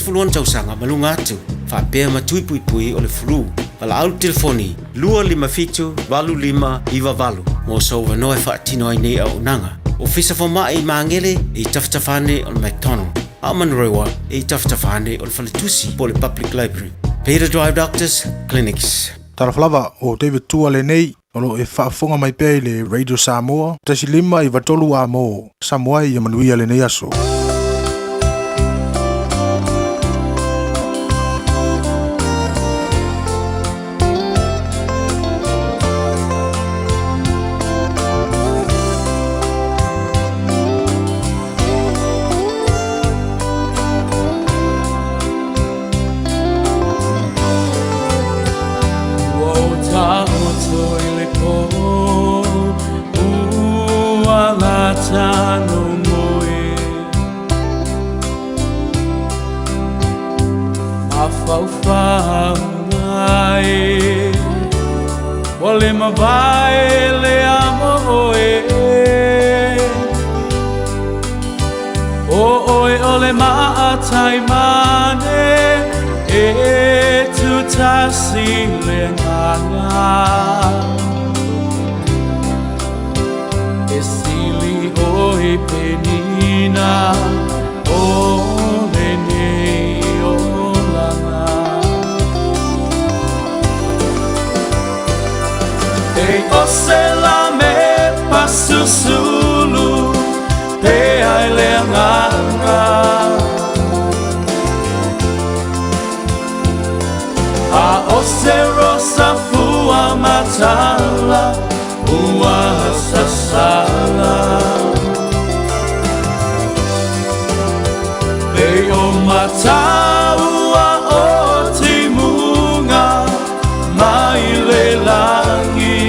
16 tausaga ma luga atu, faapea ma tui puipui o le flu. Valaau i le telefoni 257 8598 mo sou avanoa e faatino ai nei auaunaga. Ofisa Fomai i Magele e i tafatafa ane o le McDonald, a o Manurewa e i tafatafa ane o le Faletusi po o le Public Library. Pay to Drive Doctors Clinics. Talofa lava, o David Tua lenei, o lo o e faafofoga mai pea i le Radio Samoa, 1 5 93 A mo Samoa ia manuia lenei aso. Ua ou taoto i le pō, ua lata lou moe. Mafaufauga e, ua le mavae le amo oe. O oe o le maataimane e tutasi le agaga. E sili oe Penina o lenei olaga. E o se la me pasusulu pe ai le agaga. A o se rosa fua matala ua sasala. E o mataua o timuga mai le lagi.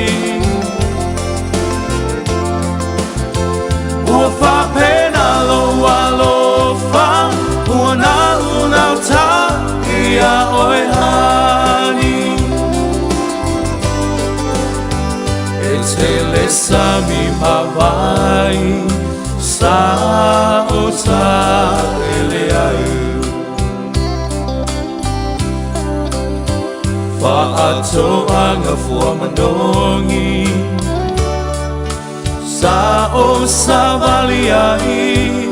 Ua faapena lou alofa ua naunauta ia oe honey. E tele sami ma vai sa o ta ele ai. Faatoaga fua manogi sa o savali ai.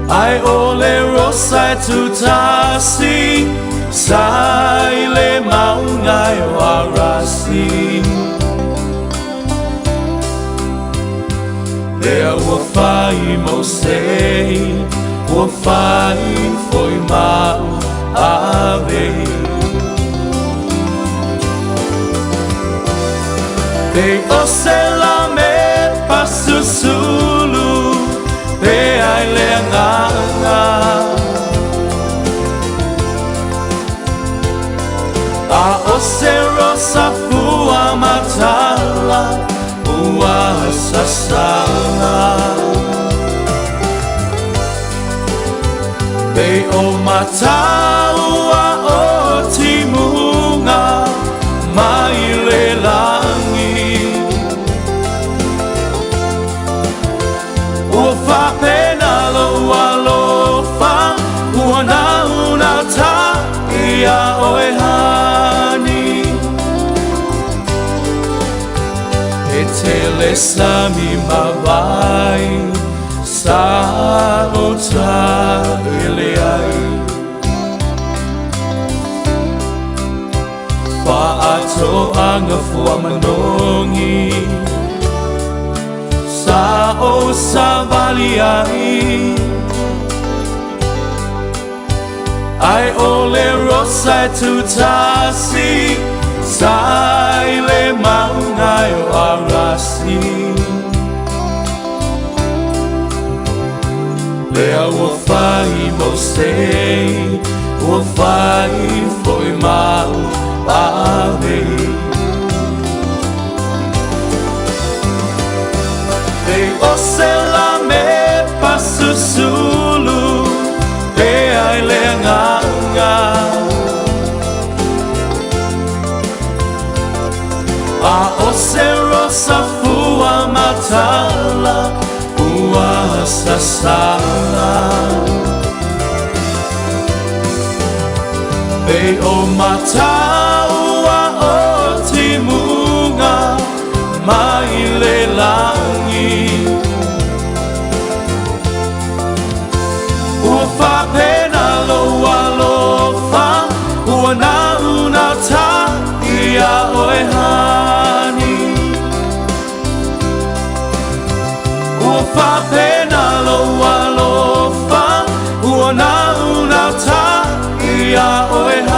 Ai o le rosa e tutasi sa i le mauga e o Arasi. Lea ua fai mo se, ua fai foi mau ave. Pe o se la me pasusulu pe ai le agaga. A o se rosa fua matala ua sasala. Pe o mataua o timuga mai le lagi. Ua faapena lou alofa ua naunauta ia oe honey. E tele sami ma vai sa o ta ele ai. Faatoaga fua manogi sa o savali ai. Ai o le rosa e tutasi sa i le mauga e o Arasi. Lea ua fai mo se, ua fai foi mau ave. Pe o se la me pasusulu pe ai le agaga. A o se rosa fua matala ua sasala. Pei o mataua o timuga mai le lagi. Ua faapena lou alofa, ua naunauta ia oe hani. Ua faapena lou alofa, ua naunauta ia oe hani.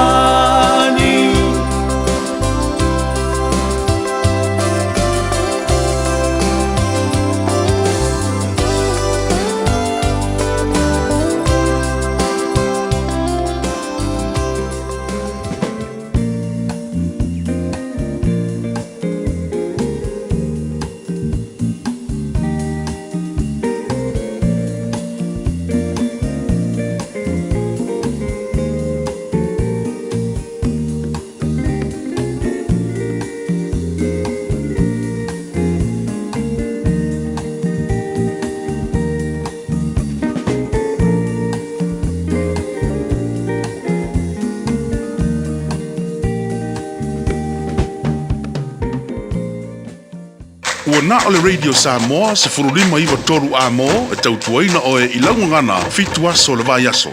Ua na o le Radio Samoa 15 93 A-mo e tautuaina oe i lau gagana fitu aso o le vaiaso.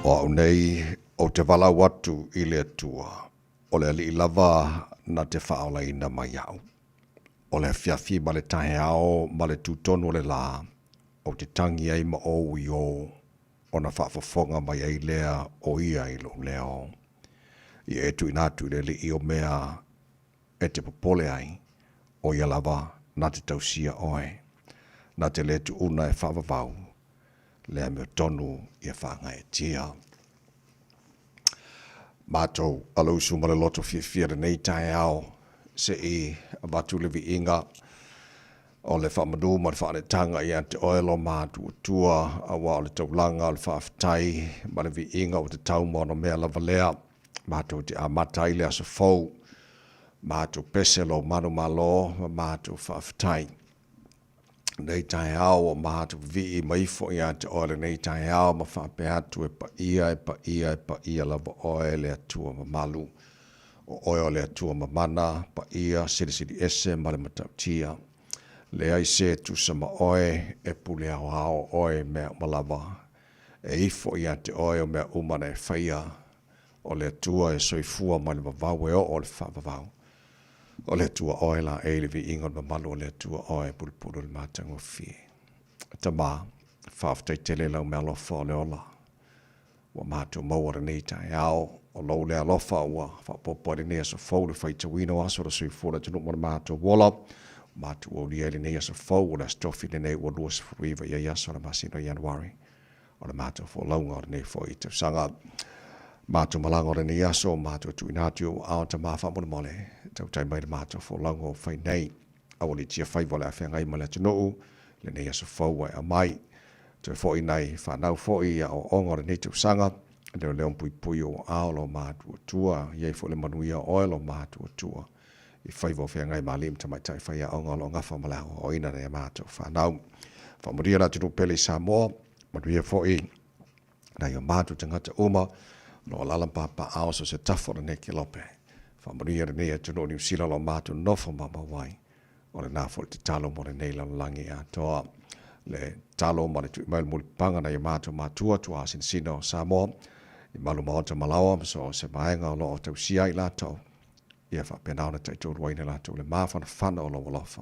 O au nei, ou te valaau atu i le Atua, o le Alii lava na te faaolaina mai au. O le afiafi ma le taeao ma le tūtonu o le lā, ou te tangi ai ma ou i ō, ona faafofoga mai ai lea o ia i lou leo. Ia e tuuina atu i le Alii o mea e te popole ai, o ia lava na te tausia oe, na te lē tuuna e faavavau le amiotonu ia faagaeetia. Matou alausu ma le loto fiafia lenei taeao se i avatu le viiga o le faamanu ma le faaneetaga ia te oe lo matuatua, aua o le taulaga o le faafetai ma le viiga ua tatau ma ona mea lava lea. Matou te amata ai le aso fou, matou pese lou manumalo ma matou faafetai. Nei taeao ua matou vivii mai ifo ia te oe lenei taeao ma faapea atu e paia, e paia, e paia lava oe le Atua mamalu. O oe o le Atua mamana, paia, silisili ese ma le matautia. Leai se tusa ma oe, e pule aoao oe mea uma lava. E ifo ia te oe o mea uma na e faia. O le Atua e soifua mai le vavau e oo le faavavau. O le Atua oe la e i le viiga o le mamalu o le Atua oe e pulupulu i le matagofie. Tama, faafetai tele lau meaalofa o le ola. Ua matou maua lenei taeao. o lou le alofa ua faaopoopo ai lenei aso fou le faitauina o aso o le soifua o le atunuu ma le matou ola. Matou aulia ai lenei aso fou o le Aso Tofi lenei ua 29 i ai aso o le masina o Ianuari o le matou folauga o lenei foi tausaga. Matou malaga o lenei aso, matou tuuina atu i ou aao Tama faamolemole, tautai mai le matou folauga ua fai nei. Aua le tia faiva o le a feagai ma le atunuu lenei aso fou ua e aumai. Toe foi nai fanau foi i aoaoga o lenei tausaga, leoleo ma puipui ou aao lo matuatua, i ai foi le manuia o oe lo matuatua i faiva o feagai ma alii ma tamaitai faiaoga o lo o gafa ma le aoaoina nai a matou fanau. Faamanuia le atunuu pele i Samoa, manuia foi nai o matou tagata uma o lo o alaala ma papaaao so o se tafa o lenei kelope. Faamanuia lenei atunuu o Niu Sila o lo o matou nofo maumau ai. O lena foi le tatalo mo lenei lalolagi atoa. Le tatalo ma le tui mai o le mulipapaga nai o matou matua tuasinasina o Samoa i malu maota ma laoa ma so o se vaega o lo o tausia ai latou. Ia faapena ona taitoaluaina latou i le mafanafana o lou alofa.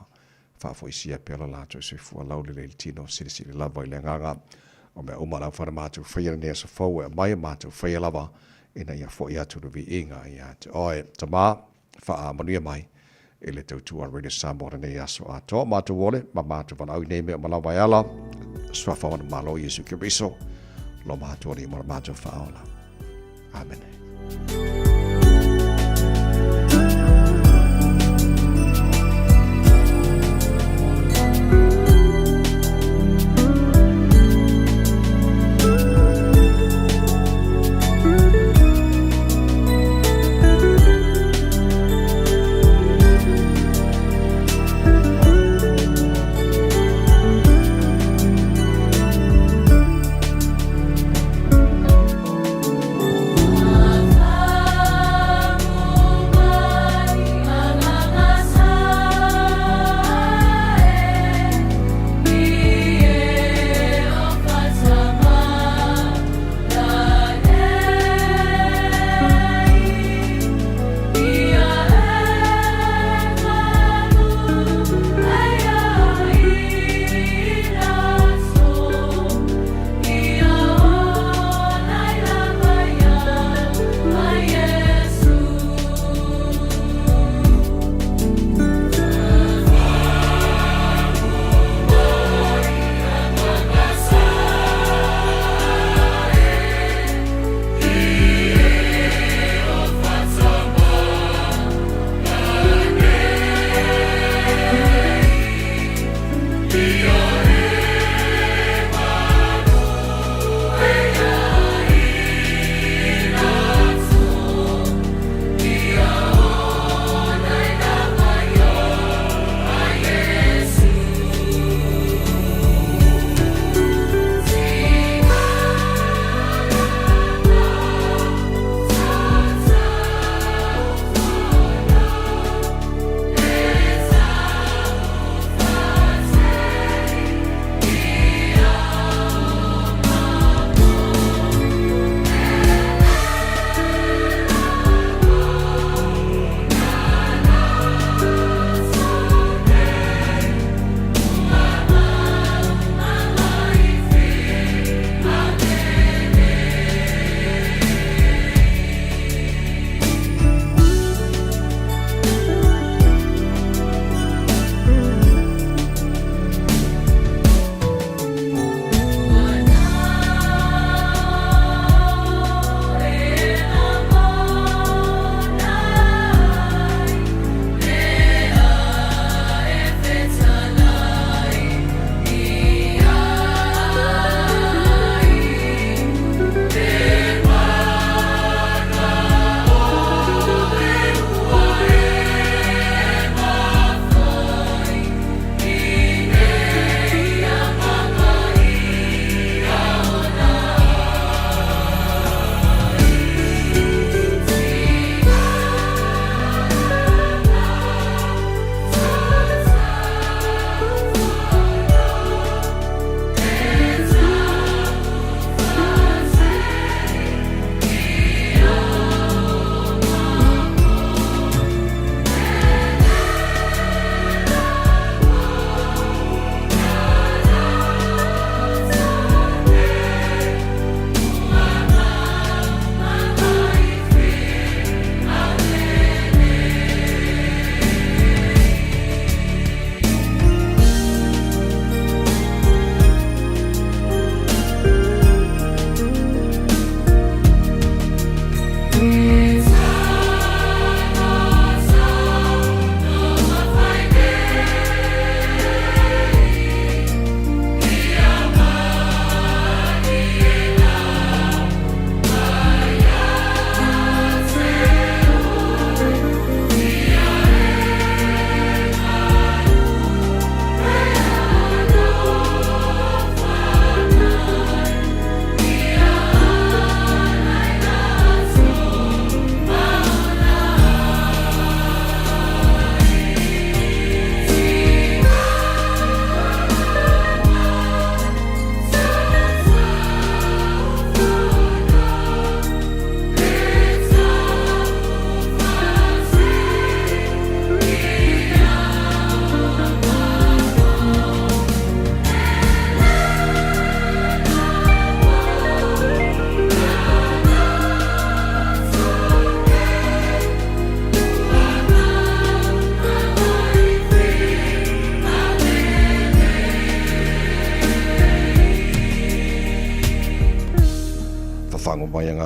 Faafoisia pea lo latou soifua laulelei i le tino silisili lava i le agaga o mea uma lau fana matou faia lenei aso fou e aumai e matou faia lava ina ia foi atu le viiga ia te oe. Tama, faamanuia mai i le tautua Radio Samoa lenei aso atoa. Matou ole ma matou valaau i nei mea uma lava e ala suafa ona Malo Iesu Keriso, lo matou Alii ma lo matou Faaola. Amene.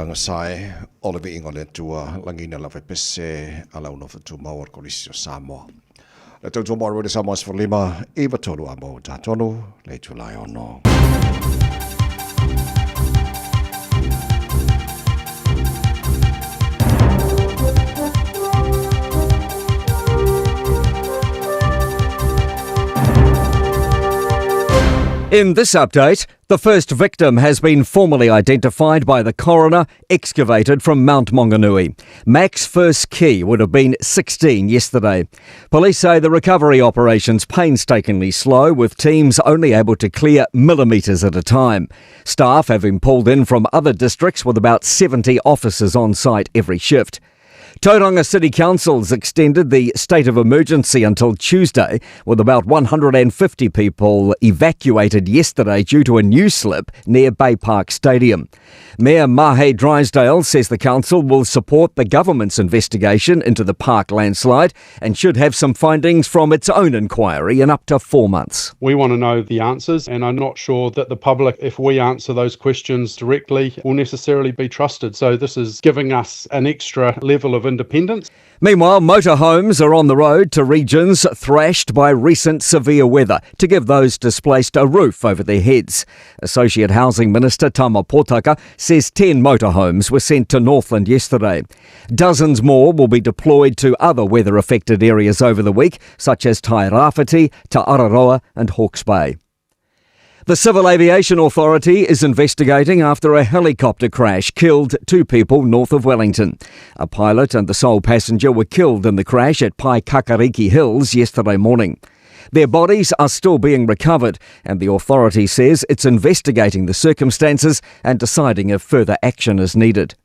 Agaga sae o le viiga o le Atua, lagina lava e pese a lau nofo tumau o le Kolisi o Samoa. Le tautua mo Radio Samoa 15, 93 a mo tatonu, le itula e ono. In this update, the first victim has been formally identified by the coroner excavated from Mount Maunganui. Max First Key would have been 16 yesterday. Police say the recovery operation's painstakingly slow, with teams only able to clear millimetres at a time. Staff have been pulled in from other districts with about 70 officers on site every shift. Tauranga City Council's extended the state of emergency until Tuesday, with about 150 people evacuated yesterday due to a new slip near Bay Park Stadium. Mayor Mahe Drysdale says the council will support the government's investigation into the park landslide and should have some findings from its own inquiry in up to four months. We want to know the answers, and I'm not sure that the public, if we answer those questions directly, will necessarily be trusted. So this is giving us an extra level of independence. Meanwhile, motorhomes are on the road to regions thrashed by recent severe weather to give those displaced a roof over their heads. Associate Housing Minister Tama Potaka says 10 motorhomes were sent to Northland yesterday. Dozens more will be deployed to other weather affected areas over the week, such as Tairāwhiti, Te Araroa and Hawke's Bay. The Civil Aviation Authority is investigating after a helicopter crash killed two people north of Wellington. A pilot and the sole passenger were killed in the crash at Paekakariki Hills yesterday morning. Their bodies are still being recovered, and the authority says it's investigating the circumstances and deciding if further action is needed.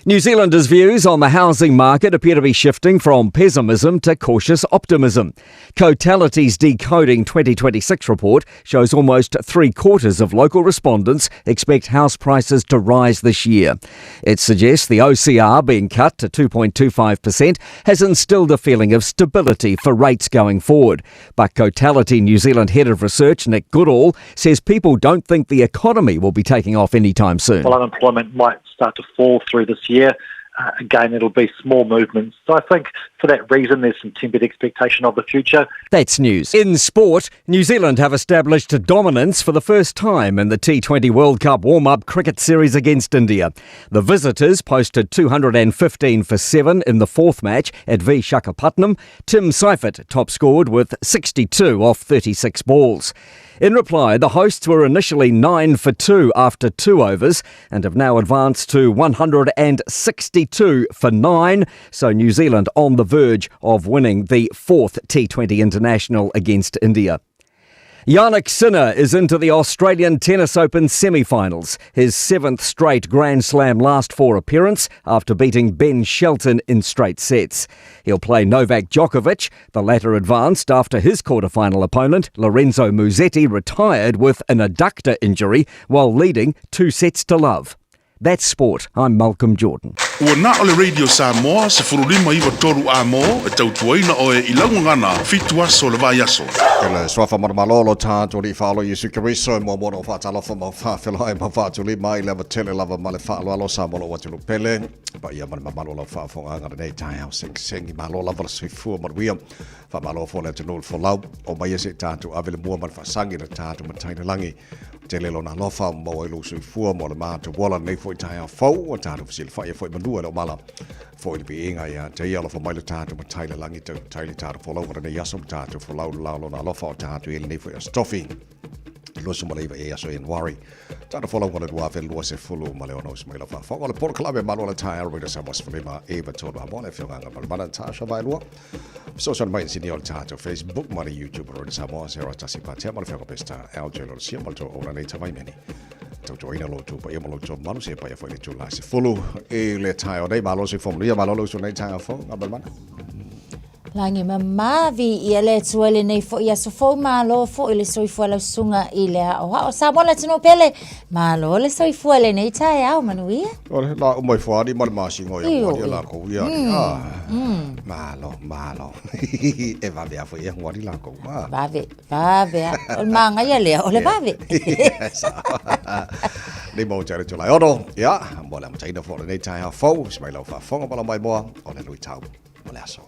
New Zealanders' views on the housing market appear to be shifting from pessimism to cautious optimism. Cotality's Decoding 2026 report shows almost three quarters of local respondents expect house prices to rise this year. It suggests the OCR being cut to 2.25% has instilled a feeling of stability for rates going forward. But Cotality New Zealand Head of Research Nick Goodall says people don't think the economy will be taking off anytime soon. Well, unemployment might start to fall through this year. Uh, again, it'll be small movements. So I think for that reason, there's some tempered expectation of the future. That's news. In sport, New Zealand have established dominance for the first time in the T20 World Cup warm-up cricket series against India. The visitors posted 215 for 7 in the fourth match at Visakhapatnam. Tim Seifert top scored with 62 off 36 balls. In reply, the hosts were initially 9 for 2 after two overs and have now advanced to 162 for 9. So New Zealand on the verge of winning the fourth T20 International against India. Jannik Sinner is into the Australian Tennis Open semi-finals, his seventh straight Grand Slam last four appearance after beating Ben Shelton in straight sets. He'll play Novak Djokovic, the latter advanced after his quarter-final opponent, Lorenzo Musetti, retired with an adductor injury while leading two sets to love. That's sport. I'm Malcolm Jordan. Ua na o le Radio Samoa 1593 amo e tautuaina oe i lau gagana fitu aso o le vaiaso. E le suafa manumalo lo tātou alii faaloa Iesu Keriso e muamua ona ou faatalofa ma faafeiloai ma faatulima i le ava tele lava ma le faaaloalo Samoa lou atunuu pele paia ma le mamalu o lau faafofogaaga lenei taeao segisegi malo lava le soifua manuia faamalo foi le atunuu le folau o mai e se i tātou ave le mua ma le faasagi le tātou matai le lagi Tele lona alofa ua maua ai lou soifua mo le matou ola lenei foi taeao fou ua tatou fesilafai ai foi manua i le omala foi le viiga ia te ia alofa mai le tatou matai le lagi tau tai le tatou folau o lenei aso ma tatou folau le lao lona alofa o tatou i lenei foi aso tofi 29 e aso Ianuari tatou folau o le 2026 uso mai lau faafofoga o le polokalame malo le taeao Radio Samoa 15 9 3 a mo le afioga Malimana Tasha Vaelua Fesoasoani mai i sini o le tatou Facebook ma le YouTube o Radio Samoa 01 Patea ma le Fioga Pesta LJ Lolo Sia ma le tou ola nei tavaimeni. Tautuaina lo tou paia ma lo tou malu se paia foi le tula se fulu i le taeao nei malo se fomanuia malo lo uso nei taeao fou ngā malimana. Lagi mama, viia le Atua i lenei foi aso fou, malo foi le soifua lau susuga i le aoao. Samoa le atunuu pele, malo le soifua i lenei taeao, manuia. O le la uma i foali ma le masina o ia moali a lakou ia. Malo, malo. E vave a foi e moali lakou. Vave, vave a. O le magaia lea, o le vave. Nei mau tare tolai ono. Ia, mo le amataina fo lenei taeao fou, se mai lau faafofoga ma lau maimoa, o le luitau. Mo le aso.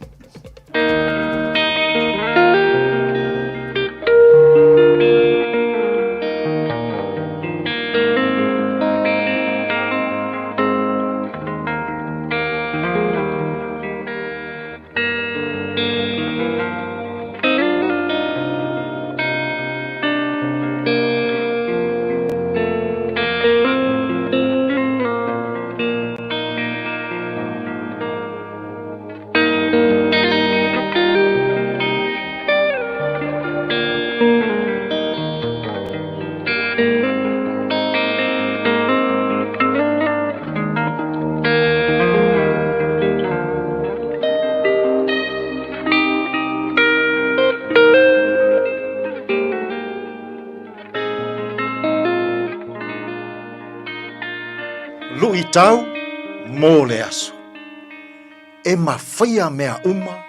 Luitau mo le aso. E mafaia mea uma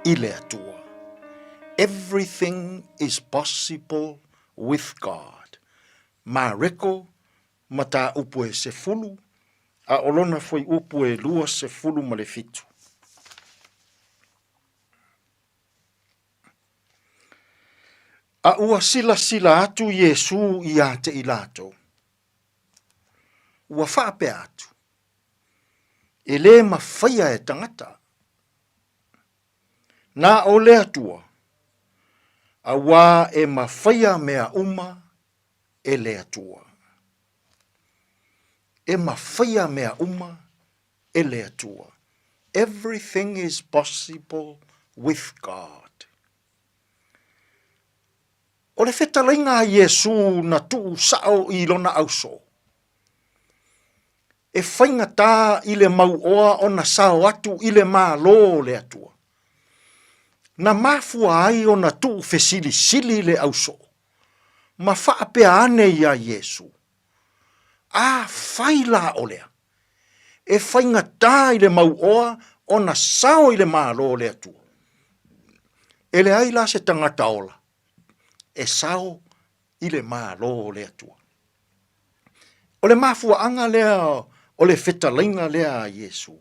i le Atua. Everything is possible with God. Mareko, mataupu e sefulu, a o lona fuaiupu e 27. A ua silasila atu Iesū iā te i latou, ua faapea atu, E lē mafaia e tagata. Na o le Atua, auā e mafaia mea uma e le Atua. E mafaia mea uma e le Atua. Everything is possible with God. O le fetalaiga a Iesū na tuu sa'o i lona auso, e faigata i le mauoa ona sao atu i le Malo o le Atua. Na mafua ai ona tuu fesilisili le auso, ma faapea ane iā Iesū, Afai la o lea, e faigata i le mauoa ona sao i le Malo o le Atua. E leai la se tagata ola e sao i le Malo o le Atua. O le mafuaaga lea o le fetalaiga lea a Iesu.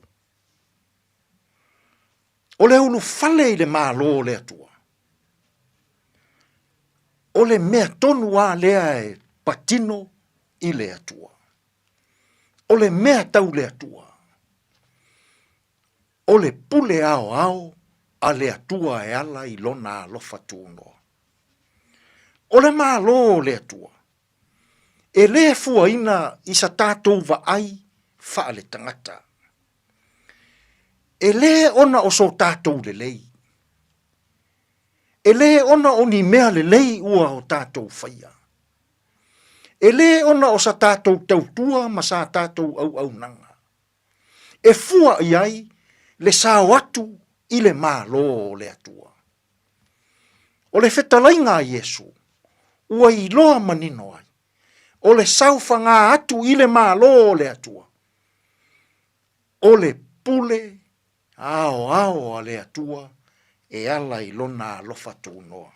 O le ulufale i le Malo o le Atua. O le mea tonu a lea e patino i le Atua. O le mea tau le Atua. O le pule aoao a le Atua e ala i Lona alofa tunoa. O le Malo o le Atua, e lē fuaina i sa tatou vaai faaletagata. E lē ona o so tatou lelei. E lē ona o ni mea lelei ua o tatou faia. E lē ona o sa tatou tautua ma sa tatou auaunaga. E fua i ai le sao atu i le Malo o le Atua. O le fetalaiga a Iesu, ua iloa manino ai, o le saofaga atu i le Malo o le Atua, o le pule aoao a le Atua e ala i Lona alofa tunoa.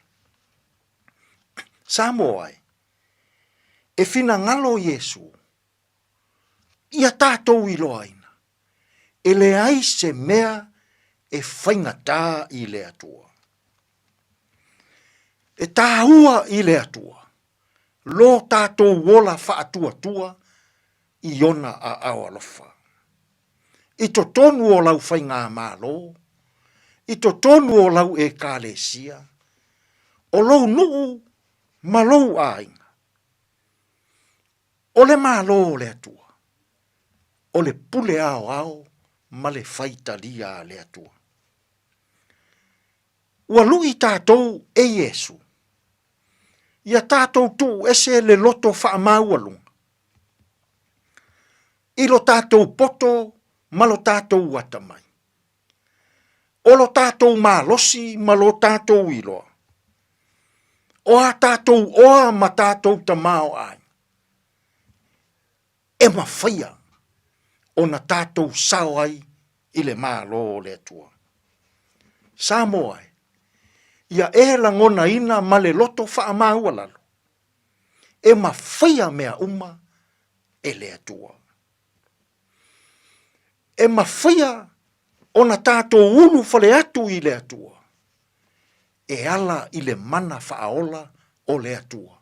Samoa e, e finagalo Iesu ia tatou iloaina, e leai se mea e faigata i le Atua. E tāua i le Atua lo tatou ola faatuatua i ona aao alofa. I totonu o lau faigamalo, i totonu o lau Ekalesia, o lou nuu ma lou aiga, O le Malo o le Atua, o le pule aoao ma le faitalia a le Atua. Ua luʻi tatou e Iesu, ia tatou tuu ese le loto faamaualuga i lo tatou poto ma lo tatou atamai. O lo tatou malosi ma lo tatou iloa, o a tatou oa ma tatou tamaoaiga, e mafaia ona tatou sao ai i le Malo o le Atua. Samoa e, ia e lagonaina ma le loto faamaualalo, e mafaia mea uma e le Atua. E mafaia ona tatou ulufale atu i le Atua e ala i le mana faaola o le Atua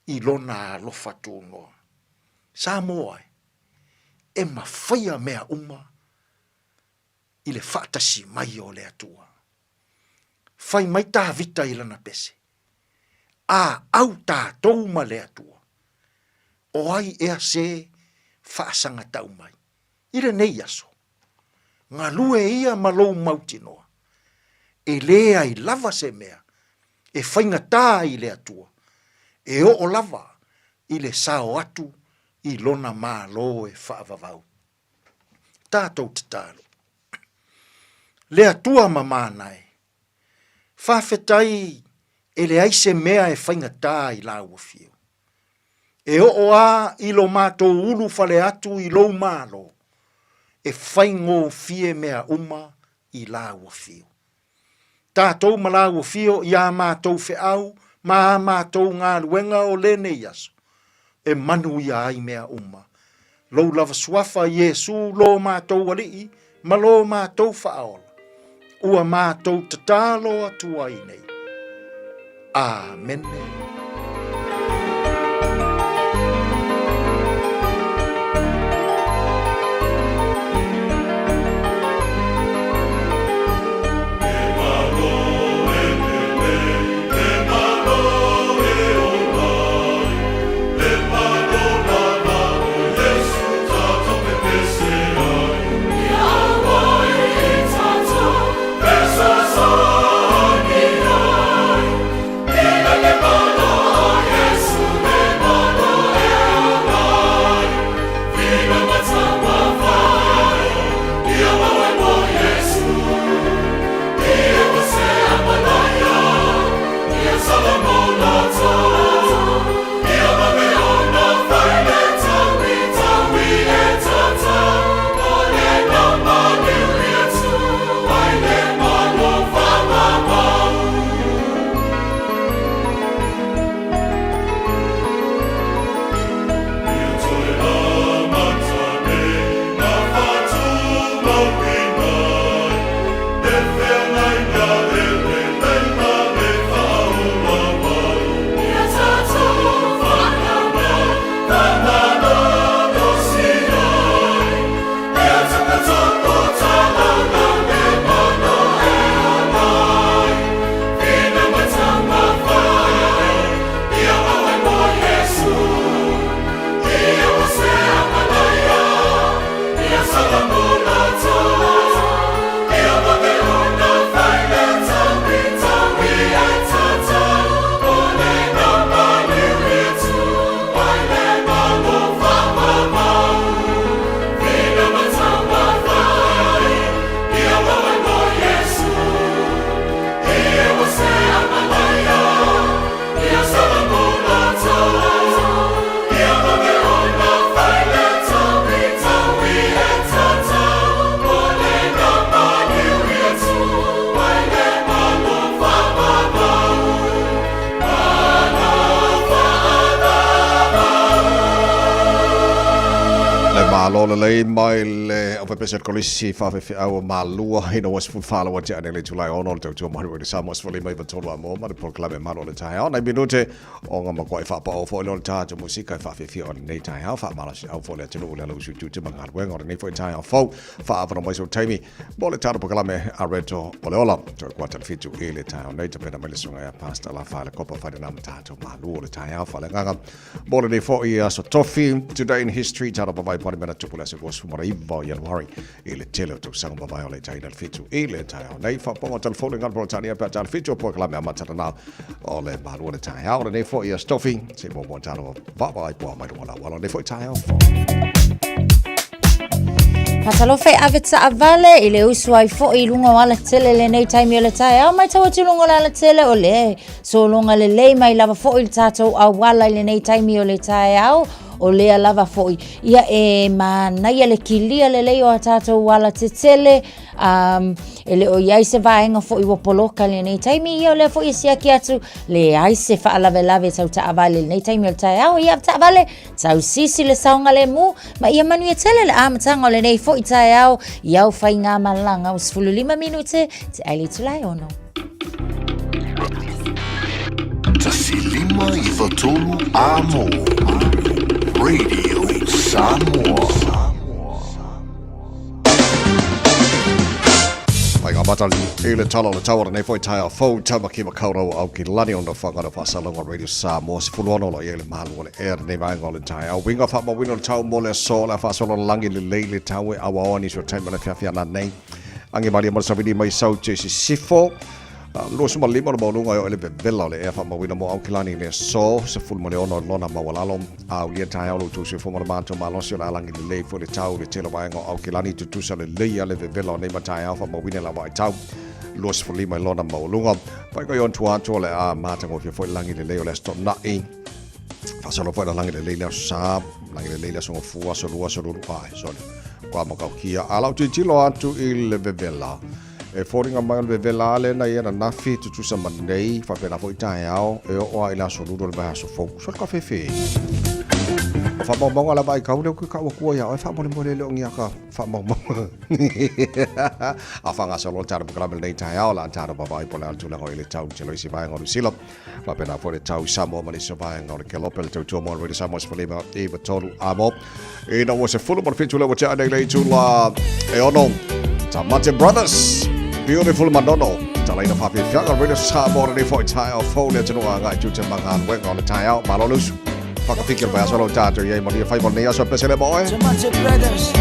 i Lona alofa tunoa. Samoa e, e mafaia mea uma i le faatasi mai o le Atua. Fai mai Tavita i lana pese, A au tatou ma le Atua, o ai ea se faasagatau mai? I lenei aso, galue ia ma lou mautinoa, e leai lava se mea e faigata ai i le Atua, e oo lava i le sao atu i Lona Malo e faavavau. Tatou tatalo. Le Atua mamana e, faafetai e leai se mea e faigata i Lau Afio. E oo a i lo matou ulufale atu i Lou Malo, e faigofie mea uma i Lau Afio. Tatou ma Lau Afio i a matou feau ma a matou galuega o lenei aso, e manuia ai mea uma. Lou lava Suafa Iesu lo matou Alii ma lo matou Faaola, ua matou tatalo atu ai nei. Amene. Le malo lelei mai le aufaipisinisi a le Kolisi Faafefeau o Malua ina ua 14 ua tea nei le Julai 6 o le tautua malu i le Samoa 15 93 a moa ma le polokalame malo o le taeao. Nai minute o ngā makuai whaapao foi leo le tātou musika e whaawhiwhia o lenei taeao, whaamalasi au foi le atunuu le ala usu tute ma galuega o lenei foi taeao fou, whaavana mai so taimi mo le tātou polokalame a Reto o le Ola. Toe kuata le fitu i le taeao nei, tapena mai le susuga ia Pastor Lafa le Kopa whaere nā ma tātou malu o le taeao whaleagaga. Mo lenei foi aso tofi, Today in History, tātou pavai pare mena tupu le aso 29 o Ianuari i le tele o tausaga mavae o le taina le fitu i le taeao nei. Whaponga telefone ngā polo tānia pea tāle fitu o polokalame a matana o le malu o le taeao o lenei foi aso tofi. Se mo mo tātou vaavaai poa mai runga la wala o lenei foi taeao fou. Faatalofa e ave taavale i le usu ai foi i luga o alatele lenei taimi o le taeao. Matau atu i luga o le alatele o le sologa lelei mai lava foi le tatou auala i lenei taimi o le taeao. O lea lava foi ia e manaia le kilia lelei o a tatou alatetele um, e le o i ai se vaega foi ua poloka i lenei taimi, ia o lea foi e siaki atu, leai se faalavelave tau taavale i lenei taimi o le taeao. Ia taavale, tausisi le saogalemu, ma ia manuia tele le amataga o lenei foi taeao i au faigamalaga ua 15 minute te ai le itula e 6. 1 5 9 3 Amo Radio Samoa. Faiga matali i le tala o le tau o lenei foi taeao fou Tamaki Makaurau o Aukilani ona whangana whaasalonga Radio Samoa 16 lo ia le malu o le ea lenei vaega o le taeao. Uiga faamauina o le tau mo le aso o le a faasolo lagi lelei le tau e auaoa nisi o taimi o le fiafia nanei. Agi malie mo le savili mai sau te sisifo. 25 le maualuga e oo i le vevela o le ea faamauina mo Aukilani i le aso 16 lona maualalo. A ulia taeao lo outou soifua ma le matou malosi o le a lagi lelei foi le tau i le tele o vaega o Aukilani tutusa lelei a le vevela o nei mataeao faamauina i la vaitau 25 i lona maualuga. Faiga i ona tua atu o le a matagofie foi le lagi lelei o le Aso Toonai. Faasolo foi le lagi lelei le Aso Sa, lagi lelei le Aso Gafua, Aso Lua, Aso Lulu, ai, sorry. Kua makaukia. A lau tilotilo atu i le vevela. E foliga mai o le vevela ale na ia ananafi tutusa ma nei faapena foi taeao e oo lava i le aso lulu o le vaiaso fou. So le kafefe. O faamaumauga lava ai kau lea ke kau atua ia oe faamolemole e le o ni aka faamaumauga. A faagasolo le tatou polokalame lenei taeao la tatou vaavaai po o le a le tulaga o i le tau i tele o isi vaega o Niu Sila. Faapena foi le tau i Samoa ma nisi o vaega o le Kelope le tautua mo le Radio Samoa 15 93 amo. Ina ua 17 lea ua tea nei le itula e 6. Tamate Brothers, Beautiful Manono. Talaina whawhiwhianga Radio Samoa lenei foi taeao fou le atunuu agai tiute ma galuega o le taeao. Malo le usu. Whakawhiki o le vaiaso lau tātou i ai manuia whai mo lenei aso e pese le mo oe. Tamate Brothers.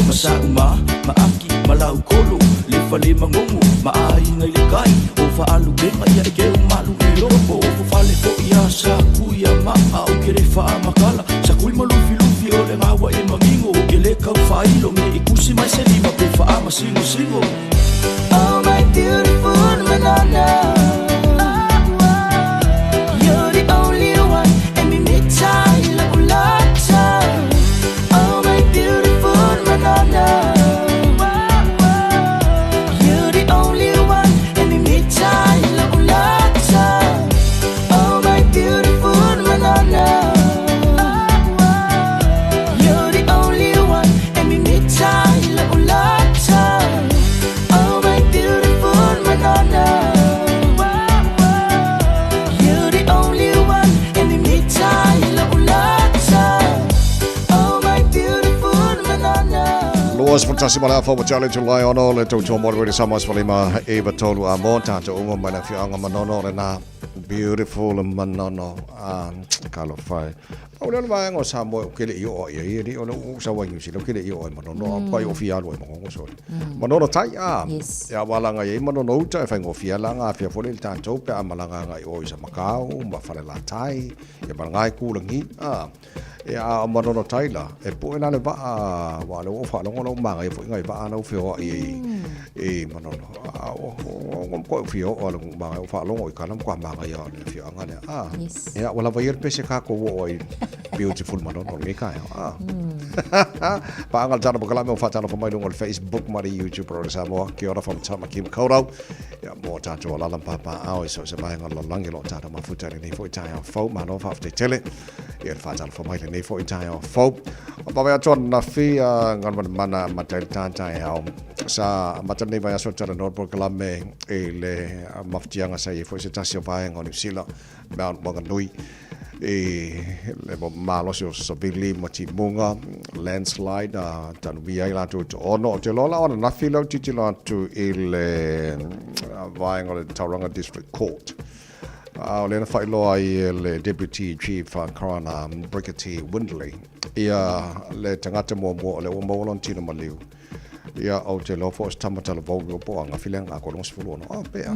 Ma Sauma ma Aki ma Laukolo Le fale magogo ma aiga i le kai O faalupega ia e keu malu i loko O fofale foʻi a Sakuia ma Aʻo ke le faamakala Sakui ma Lufilufi o le gaua e magigo Ke le kau faailo me i kusi mai se lima pe faamasingosigo Oh my beautiful Manono You're the only one E mimita i la'u loto Oh my beautiful Manono You're the only one E mimita i la'u loto Oh my beautiful Manono You're the only one E mimita i la'u loto Oh my beautiful Manono You're the only one E mimita i la'u loto Oh my beautiful Manono 21 ma le afa ua tea le Julai 6 le tautua mo le Samoa 15 9 3 a mo tātou uma mai le afioaga Manono lena beautiful Manono a talofa e pau lea o le vaega o Samoa ou te le i oo i ai e le o le ou sau ai Niu Sila ou te le i oo i Manono a pai o fia alu ai Magogo sorry Manono tai a ia ua alaga i ai Manono uta e faigofie la gafea foi le tatou pe a malaga agai o i Samakau ma Falelatai ia ma lena itu lagi a Ia, a o Manono tai la, e poe la le vaa, wa le o whaalongo lau manga ia foi ngai vaa lau whioa i i Manono. A o o o ko whio o le manga o whaalongo i kana kwa manga ia le whio anga le. A. Yes. Ia, wala vai pese ka ko o i beautiful Manono le ka ia. A. Pa anga tana pakala me o whatana pa mai lunga o le Facebook ma le YouTube ro le Samoa. Kia ora from Tamaki Makaurau. Ia, mo tātou alala pāpā ao i so se vaenga o le lalolagi o lo o tātou mafuta i lenei foi taeao fou. Malo whaafetai tele. Ia le faatalofa mai lenei foi taeao fou. O vaavaai atu ananafi Galumalemana amata ai le ta taeao. Sa amata lenei vaiaso talanoa le polokalame i le mafatiaga sa i ai foi se tasi o vaega o Niu Sila, Mount Maunganui i le malosi o savili ma timuga, landslide, tanumia ai latou i to'ono. Ou te iloa la o ananafi lea ou tilotilo atu i le vaega o le Tauranga District Court. A o lea na faailoa ai e le Deputy Chief Coroner Brigitte Windley ia le tagata muamua o lea ua maua lona tino maliu. Ia, ou te iloa foi o se tama talavou ua po o angafi lea na 36 a pea.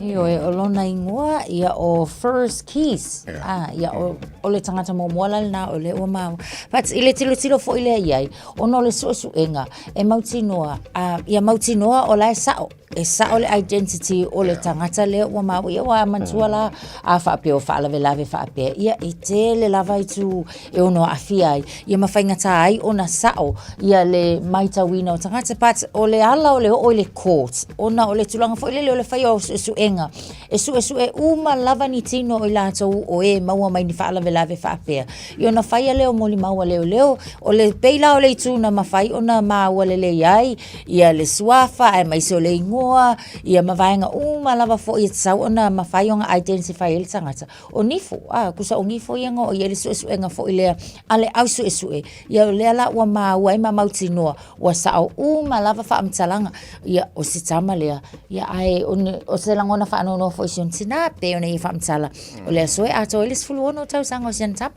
Ioe, o lona ingoa, ia o First Keys. Yeah. Ah, ia o, o le tagata muamua la lena o lea ua maua. But i le tilotilo foi lea i ai, ona o le suesuega, e mautinoa, ah, ia mautinoa o la e sa'o. E sao le identity o le tagata lea ua maua ia aua manatua la a faapea o faalavelave faapea ia e tele lava itu e ono aafia ai ia ma faigata ai ona sao ia le maitauina o tagata but o le ala o le oo i le court ona o le tulaga foi lele o le faia o suesuega e suesue uma lava ni tino o i latou o e maua mai ni faalavelave faapea ia ona faia lea o molimau a leoleo o le pei la o le itu na mafai ona maua lelei ai ia le suafa aemaise o le igoa, ia ma vaega uma lava foi e tatau ona mafai ona identify ai le tagata. O nifo, a, tusa o nifo ia na oo i ai le suesuega foi lea a le au suesue, ia o lea la ua maua ai ma mautinoa ua sao uma lava faamatalaga, ia o se tama lea, ia ae o, ni, o se lagona faanoanoa foi i si ona tinā, pei ona ia faamatala, o le aso e atoa ai le 16 tausaga o si ana tama.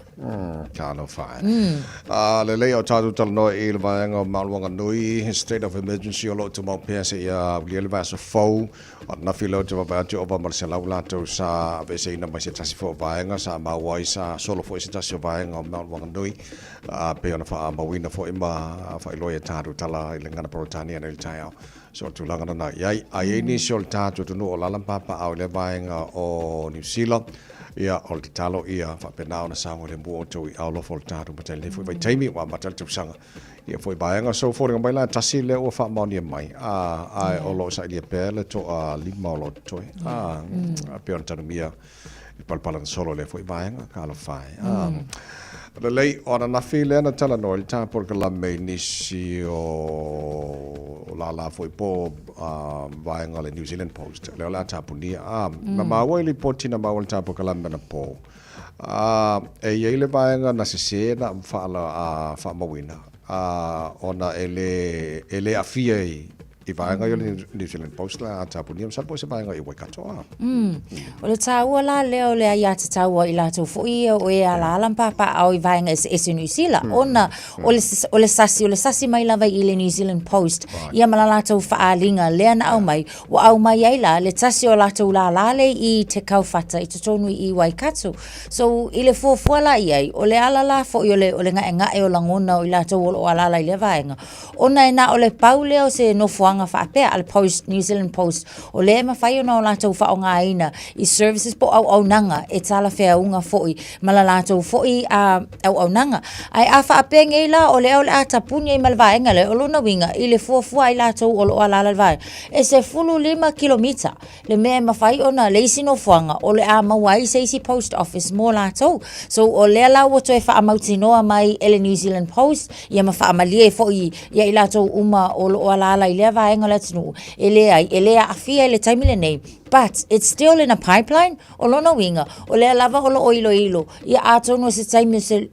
Talofa e. Lelei o tatou talanoa i le vaega o Mount Maunganui, state of emergency o lo o tumau pea seia aulia le vaiaso fou. O ananafi lea ou te vaavaai atu ova ma le 100 latou sa aveeseina mai se tasi foi o vaega sa maua ai sa solo foi se tasi o vaega o Mount Maunganui pei ona faamauina foi ma faailoa i a tatou tala i le gagana Peretania nei i le taeao. So o le tulaga lena i ai. A i ai nisi o le tatou atunuu o alaala ma papaaao i lea vaega o Niu Sila, ia, o le tatalo ia faapena ona saogalemu outou i aolofa o le tatou matai i lenei foi vaitaimi ua amata le tausaga ia foi vaega. So foliga mai la tasi lea ua faamaonia mai, a, ae o lo o sailia pea le toalima o lo o totoe, a, pei ona tanumia i palapala na solo i lea foi vaega, talofa e. A, lelei, o ananafi lea na talanoa i le ta polokalame i nisi o lālā foi po o vaega o le New Zealand Post, lea o le a tapunia. A, na maua i lipoti na maua i le ta polokalame anapo, a, e i ai le vaega na sesē na faamauina, a, ona e le, e le aafia i. I vaega ia o le New Zealand Post la a tapunia, masalo po o se vaega i Waikato a. O le taua la lea o le aiatatau a i latou foi ia o e alaala ma papaaao i vaega eseese o Niu Sila, ona o le, o le sasi, o le sasi mai lava i le New Zealand Post, ia ma la latou faaaliga lea na aumai, ua aumai ai la le tasi o latou lālā lea i Te Kauwhata i totonu i Waikato. So, i le fuafua la i ai, o le ala la foi o le, o le gaegae o lagona o i latou o lo o alaala i lea vaega, Ona e na o le pau lea o se nofoaga faapea a le Post, New Zealand Post, o lea e mafai ona o latou faaaogaina i services po o auaunaga e talafeauga foi ma la latou foi auaunaga. Ae a faapea nei la o lea o le a tapuni ai ma le vaega lea, o lona uiga i le fuafua a i latou o lo o alaala i le vaega, e 15 kilomita le mea e mafai ona le isi nofoaga o le a maua ai se isi post office mo latou. So o lea la ua toe faamautinoa mai e le New Zealand Post ia ma faamalie foi ia i latou uma o lo o alaala i lea vaega o le atunuu, e leai, e le aafia i le taimi lenei, but it's still in a pipeline. O lona uiga, o lea lava o lo o iloilo, ia atonu o se taimi o se,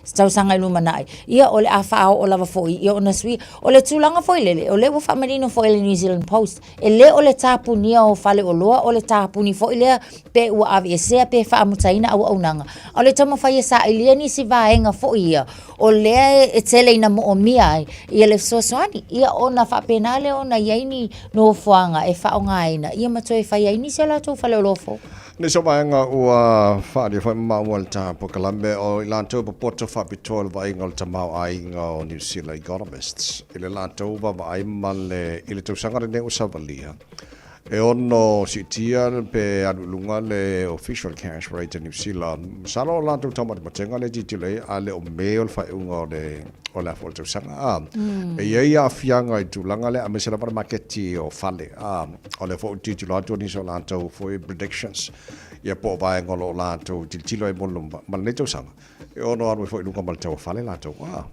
se tausaga i lumanai, ia o le a faaoo lava foi ia ona sui. O le tulaga foi lele, o lea ua faamanino foi e le New Zealand Post, E le o le tapunia o faleoloa, o le tapuni foi lea pe ua aveesea pe faamutaina auaunaga. A o le taumafai e sailia nisi vaega foi ia o lea e tele ina moomia ai ia le fesoasoani, ia ona faapena lea ona i ai ni nofoaga e faaaogaina ia ma toe fai ai nisi o latou faleoloa fou. Nisi o vaega ua faaalia foi ma maua i le tapuakalame o i latou popoto faapitoa i le vaaiga o le tamaoaiga o Niu Sila Economists i le latou vaavaai ma le i le tausaga lenei ua savalia e ono siitia pe alu i luga le official cash rate a Niu Sila. Masalo o latou taumatematega lea e tilotilo i ai a le o Me o le faaiuga o le o le a foi o le tausaga a. E i ai aafiaga i le tulaga lea aemaise lava le maketi o fale a. O lea foi ua tilotilo atu nisi o latou foi predictions ia po o vaega o lo o latou tilotilo ai mo le ma lenei tausaga e ono alu ai foi i luga ma le tau o fale latou. Ah.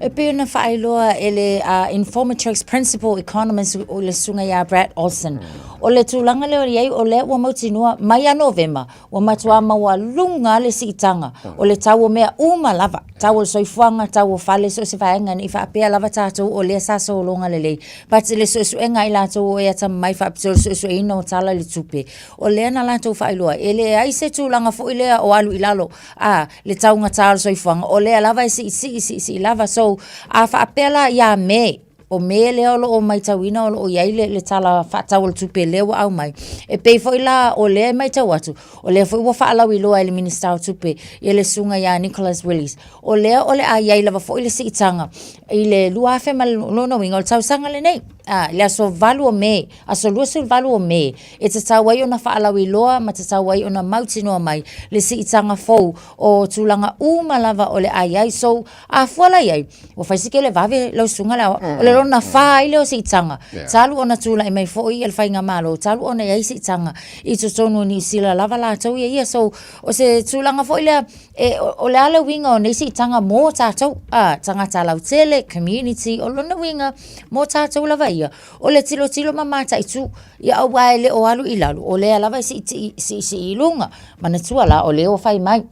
E pei ona faailoa e le Infometrics Principal Economist o le susuga ia Brad Olsen. O le tulaga lea o i ai, o lea ua mautinoa mai ia Novema, Ua matuā maualuga le siitaga o le tau o mea uma lava, tau o le soifuaga, tau o fale, so o se vaega, ne i faapea lava tatou o lea sa sologa lelei. But le suesuega a i latou o e atamamai faapitoa i le suesueina o tala i le tupe, o lea na latou faailoa ai, e leai se tulaga foi lea o alu i lalo, a, le taugata o le soifuaga, o lea lava e siisii, siisii lava. So, a faapea la ia Me, O Me lea o lo o matauina o lo o i ai le, le tala faatatau o le tupe lea ua aumai. E pei foi la o lea e matau atu, o lea foi ua faalauiloa e le Minisita o Tupe ia le susuga ia Nicholas Willies, o lea o le a i ai lava foi le siitaga i le 2000 ma le lona uiga o le tausaga lenei, a, i le aso 8 o Me, aso 28 o Me, e tatau ai ona faalauiloa ma tatau ai ona mautinoa mai le siitaga fou o tulaga uma lava o le a i ai. So, a fua la i ai, Ua fai si kele vave lau susuga le aoao. O le lona fa ai lea o siitaga. Talu ona tulai mai foi ia le faigamalo, talu ona i ai siitaga i totonu o Niu Sila lava latou ia ia. So, o se tulaga foi lea, e, o le a le uiga o nei siitaga mo tatou, a, tagata lautele, community, o lona uiga mo tatou lava ia, o le tilotilo ma mataitu, ia aua e le o alu i lalo, o lea lava e siitii, siisii i luga. Manatua la, o lea ua fai mai.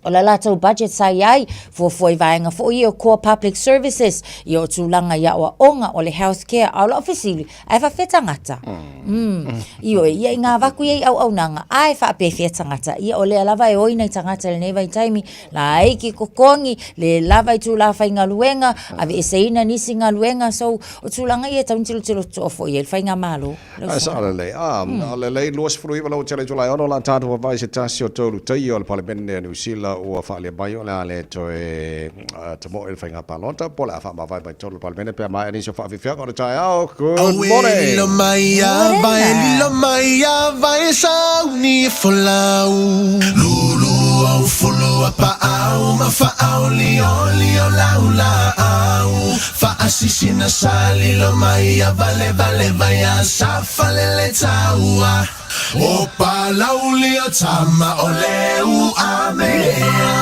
O le latou budget sa i ai, fuafua i vaega foi ia o core public services, ia o tulaga i aoaoga, o le health care, a o lau fesili, ae faapefea tagata? Mm. Ioe, ia i ngā vaku ia i auaunaga, ae faapefea tagata? Ia o lea lava e oi nai tagata i lenei vaitaimi, laiti totogi, le lava itulā faigaluega, aveeseina nisi galuega, so o tulaga ia e tatau ona tilotilo totoa foi i ai le faigamalo. Ae sao lelei. A, lelei, 29 lau tele Iulai 6 la tatou vavae se tasi o tolu taia o le Palemene a Niu Sila ua faaalia mai o le a le toe tamoe le faiga palota po o le a faamavae mai totonu o le Palemene pe a maea nisi o faafiafiaga o le taeao. Good morning! Lilo mai a vai, lilo mai a vai sauni folau. Lulu au fulu a paau ma faau lio lio lau laau. Faasisina sa lilo mai a vale vale vai a sa falele taua O Palauli o tama o le uamea.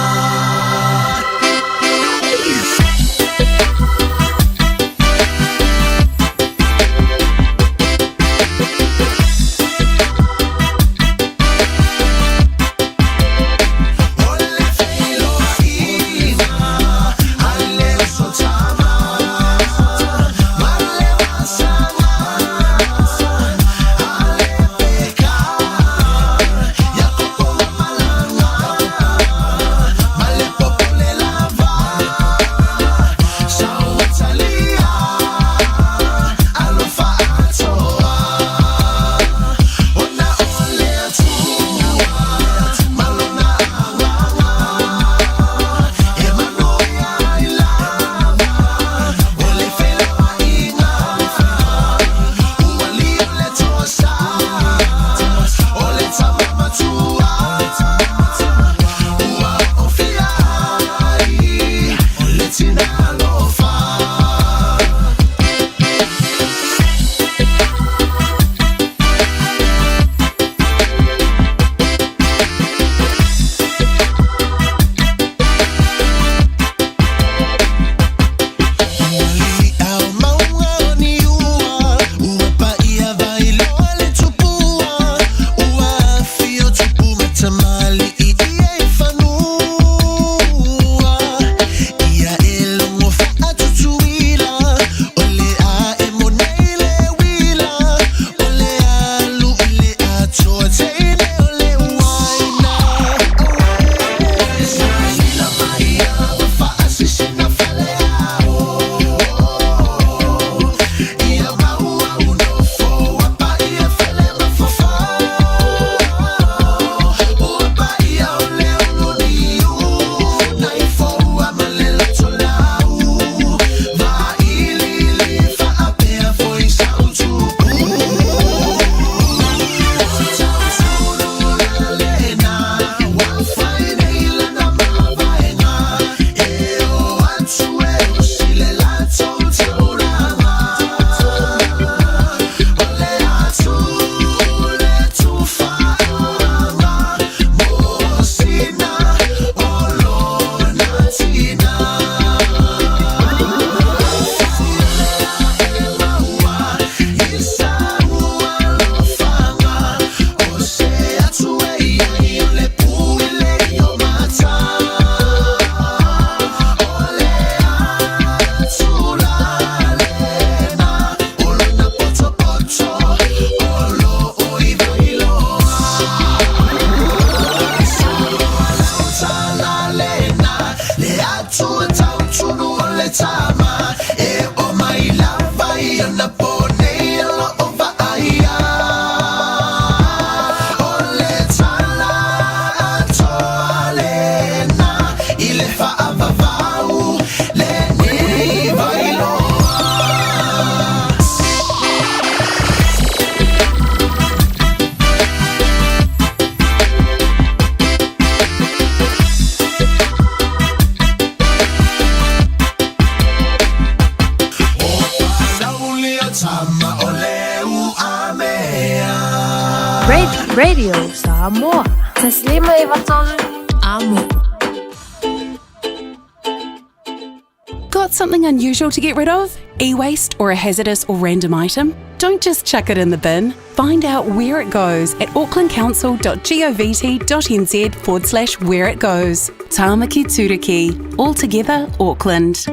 Radio Samoa. 159 Amo. Got something unusual to get rid of? E waste or a hazardous or random item? Don't just chuck it in the bin. Find out where it goes at aucklandcouncil.govt.nz forward slash where it goes. Tāmaki Turuki. All together, Auckland.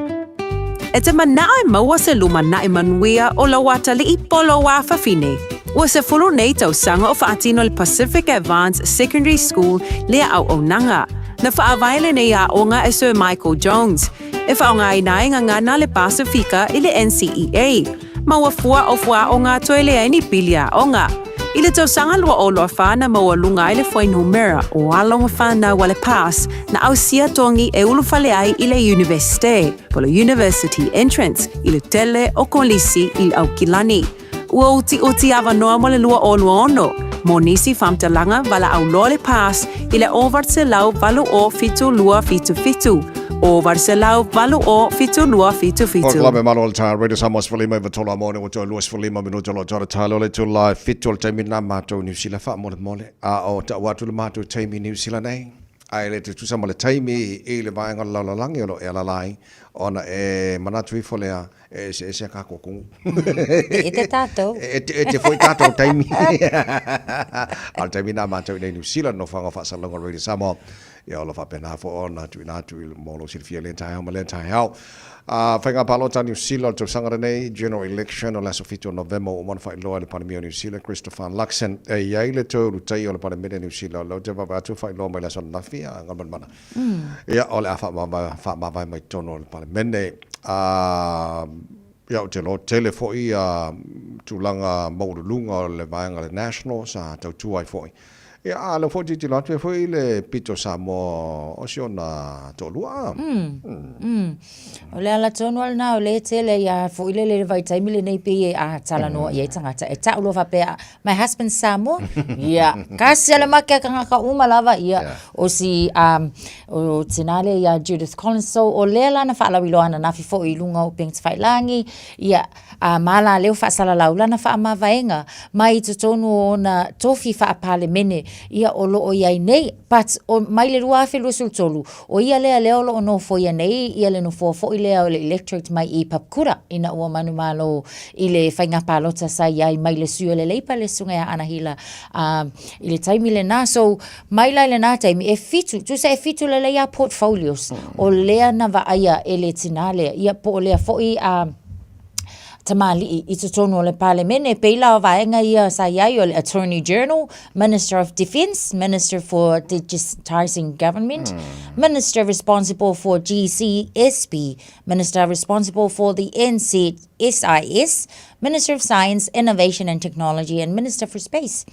E te manaʻo e maua se lumanaʻi manuia o lou atalii po o lou afafine. Ua 10 nei tausaga o faatino le Pacific Advanced Secondary School lea auaunaga. Na faavae lenei aoga e Sir Michael Jones, e faaaogaina ai gagana a le Pasifika i le NCEA, ma ua fua o fuaaoga toe leai ni pili aoga. I le tausaga 2024 na maualuga ai le fuainumera o alo ma fanau a le PASS na ausia togi e ulufale ai i le Iunivesite, po le University Entrance, i le tele o Kolisi i Aukilani. Ua utiuti avanoa mo le 2026 mo nisi faamatalaga valaau loa le PASS i le 808 072 77, 808 7277. Polokalame Malo o le Taeao Radio Samoa 15 i mo ne ua toe 25 minute o lo o tala o le itula e 7 o le taimi lena matou i Niu Sila faamolemole a o tau atu le matou taimi i Niu Sila nei ae le tutusa ma le taimi i le vaega o le lalolagi o lo o e alala ai ona e manatu ifo lea e eseese a kākou kumu. E te tātou. E te, e te foi tātou taimi. A o le taimi nā mātou i nei New Zealand no whanga whaasalauga Radio Samoa. Ia o lo whapena fo ona tuina atu i mo lo silafia lea taeao ma lea taeao. Whainga pālota New Zealand o le tausaga lenei, General Election o le aso 7 o Novema ua uma ona faailoa e le Palemia o New Zealand, Christopher Luxon. E i ai le toe ulutai o le Palemene New Zealand, o lea ou te vaavaai atu ua faailoa mai le aso ananafi, a Galumalemana. Ia, o le a faamavae mai totonu o le Palemene. Ia, ou te iloa tele foi tulaga maualuluga o le vaega a le National sa tautua ai foi Ia, a lea foi tilotilo atu e foi le pito Samoa o si ona toalua. Mm. O le ala tonu lava lena o lea e tele ai lava foi lele i le vaitaimi lenei pei e a talanoa i ai tagata e tau loa faapea, my husband's Samoa, ia, kasi lava le make a tagata uma lava, ia, o si um, o tina lea ia Judith Collins. So, o lea la na faalauiloa ananafi foi i luga o upega tafailagi, ia, a ma la leo faasalalau lana faamavaega mai i totonu o ona tofi faa-Palemene, ia, o lo o i ai nei. But, o, mai le 2023, o ia lea lea o lo o nofoia nei ia le nofoa foi lea o le electorate mai i Papakura ina ua manumalo i le faiga palota sa i ai mai le sui o le Leipa le Susuga ia Anahila a, i le taimi lena. So, mai la i lena taimi, e fitu, tusa e fitu lelei a portfolios o lea na vaaia e le tinā lea, ia po o lea foi a tamalii i totonu o le Palemene, pei la o vaega ia sa i ai o le Attorney General, Minister of Defence, Minister for Digitising Government, Minister responsible for GCSB, Minister responsible for the NZSIS, Minister of Science, Innovation and Technology and Minister for Space.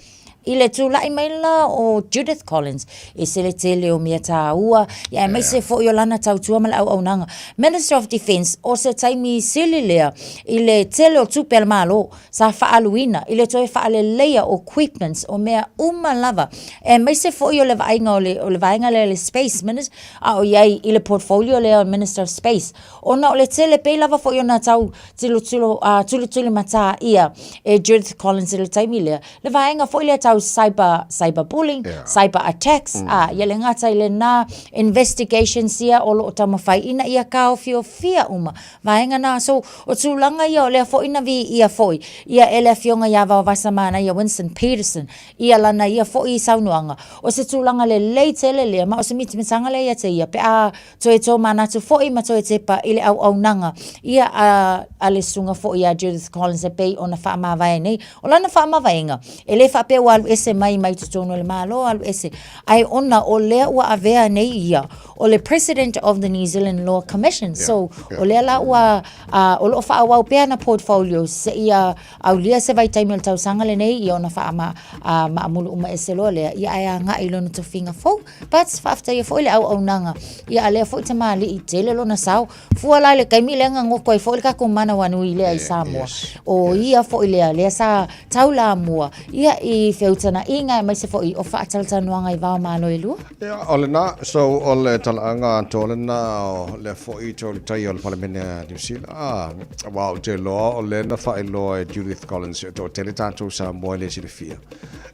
I le tulai mai la o Judith Collins, e se le tele o mea tāua, ia aemaise foi o lana tautua ma le auaunaga. Minister of Defence, o se taimi sili lea i le tele o tupe a le Malo sa faaaluina i le toe faaleleia o equipments o mea uma lava, aemaise foi o le vaaiga o le, o le vaega lea le Space Minister, a o i ai i le portfolio lea o le Minister of Space, ona o le tele pei lava foi ona tau tilotilo, tulitulimatā ia e Judith Collins i le taimi lea, Le vaega foi lea tau cyber, cyber bullying, yeah. cyber attacks, a, ia le gata i lena investigations ia o lo o taumafai ina ia taofiofia uma vaega na. So, o tulaga ia o lea foi na viia foi ia e le Afioga ia Vaovasa Manaia Winston Peterson ia lana ia foi saunoaga. O se tulaga lelei tele lea, ma o se mitamitaga lea ia te ia pe a Toe tōmanatu foi ma toe tepa i le auaunaga ia a, a le susuga foi ia Judith Collins e pei ona faamavae nei. O lana faamavaega, e le faapea ua alu ese mai mai totonu o le Malo, alu ese, ae ona o lea ua avea nei ia o le President of the New Zealand Law Commission. Yeah, so, yeah. o lea la ua, uh, o lo o faaauau pea ana portfolio seia aulia se vaitaimi o le tausaga lenei ia ona faama, uh, maamulu uma ese loa lea, ia ae agai i lona tofiga fou. But faafetaia foi le auaunaga ia a lea foi tamalii tele lona sao. Fua la i le taimi lea na goko ai foi le tatou manawanui lea i Samoa. O ia foi lea lea sa taulamua ia i feutagaiga aemaise foi o faatalatalanoaga i va o Malo e lua. Ia, o lena, so o le talaaga atoa lena o lea foi taulitai o le Palemene a Niu Sila, aua ou te iloa o lea na faailoa e Judith Collins e toatele tatou Samoa e le silafia.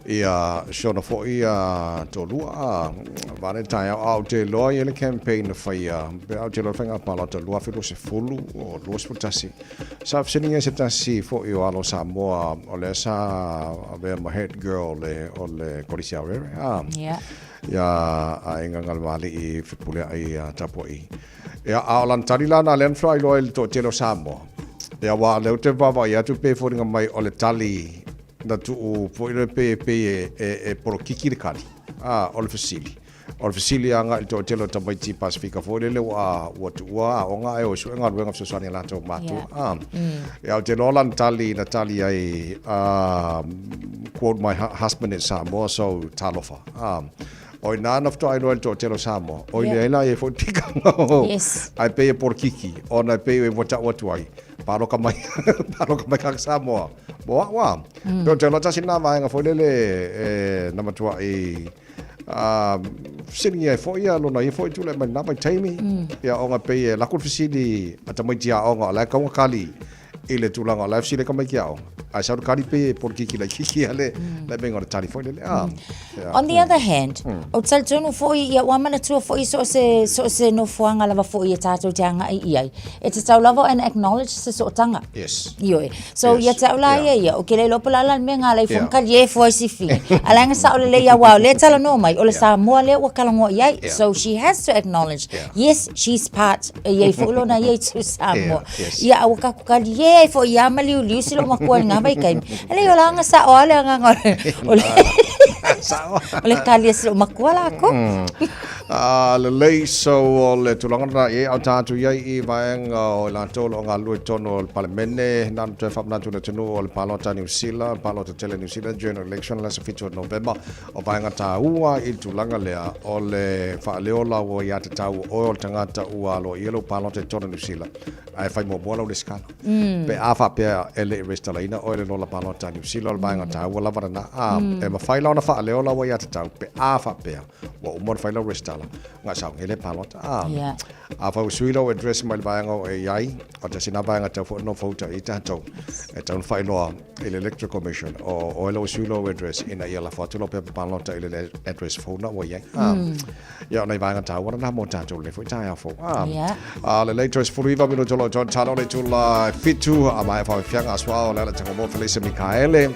Ia si ona foi toalua a vaeane le taeao, a ou te iloa e i ai le campaign na faia, pe a ou te iloa le faiga palota 2020 o 21, sa fesiligia e se tasi foi o alo Samoa o lea sa avea ma head girl o le Kolisi Aorere, a, ia Aiga Galumaali'i Fepuleai Tapua'i. Ia, a o lana tali la na lea na faailoa i le toatele o Samoa, ia aua o lea ou te vaavaai atu pei e foliga mai o le tali Na tuu foi lea pei e pei e, e, e polokiki le kali. A, o le fesili. O le fesili agai i le toatele o tamaiti Pasifika foi lele ua, ua tuua aoga ae o e sue galuega fesoasoani a latou matua. Yeah. A, ia, ou te iloa lana tali na tali ai, quote, my husband is Samoa, so talofa. A, o i nā na faatoa iloa i le toatele o Samoa. O i leai la e foi tikanga o, Yes. ae pei e polokiki, ona e pei e ua tau atu ai. Paloka mai, paloka mai kaka Samoa. Mo au a. Pe o te iloa tasi lena vaega foi lele e na matuai a fesiligia ai foi ia lona ia foi tulai mai lena vaitaimi. Ia ona pei e lako le fesili a tamaiti aoga o la e kau kali i le tulaga o la e fesili ai tamaiti aoga. Ae sau le kali pei e polokiki laitiiti a le le mea o le tali foi lele a. On the other hand, ou te talitonu foi ia ua manatua foi so o se, so o se nofoaga lava foi e tātou te agai i ai. E tatau lava ona acknowledge se sootaga. Yes. Ioe. So Yes. ia te au la Yeah. ia ia, o ke le iloa po o le a la le mea nga lei Yeah. fo kali e fua i sifi. A laga sao lelei aua o lea e talanoa mai, o le Samoa lea ua talanoa i ai. Yeah. So she has to acknowledge, Yeah. yes, she's part, e i ai foi lona ia itu Samoa. Yeah, yes. Ia, a ua tatou kali e ai foi ia maliuliu si lou matua i nga vaitaimi. E lei o laga sao a le agaga o le, o le, Sao. o le kali a si lou matua lākou. Lelei, so o le tulaga lena i ai a o tatou i ai i vaega o i latou o lo o galulue i totonu o le Palemene, na ona toe faamanatu i le atunuu o le palota a Niu Sila, palota tele a Niu Sila, General Election, le aso 7 o Novema. O vaega taua i le tulaga lea o le faaleo o lau aiatatau o oe o le tagata ua aloaia lou palota i totonu o Niu Sila, ae fai muamua lau resitala. Pe a faapea e le i resitalaina oe i le lola palota a Niu Sila, o le vaega taua lava lena. E mafai la ona faaleo lau aiatatau pe a faapea ua uma ona fai lau resitala, na sau nei le palota. Afai ua sui lau address mai le vaega o e i ai, o tasi na vaega tau foi no fouta i tatou. E tau na faailoa i le Electoral Commission o oe la ua sui lou address ina ia lafo atu lau pepa palota i le address fou na ua i ai. Ia, o nai vaega taua lena mo tatou lenei foi taeao fou. Lelei, toe 19 minuto lo toe talo le itula 7 a maea faafiafiaga a suao le ala tango mo Felice Mikaele.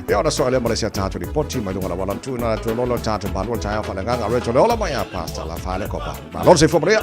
Ia ona soa lea ma le isi a tatou lipoti mai luga o le auala tuuina atu e lolo tatou malua le taeao faaleagaga. Reto le ola mai a Pastor La Fale Kopa. Malo le soifua manuia.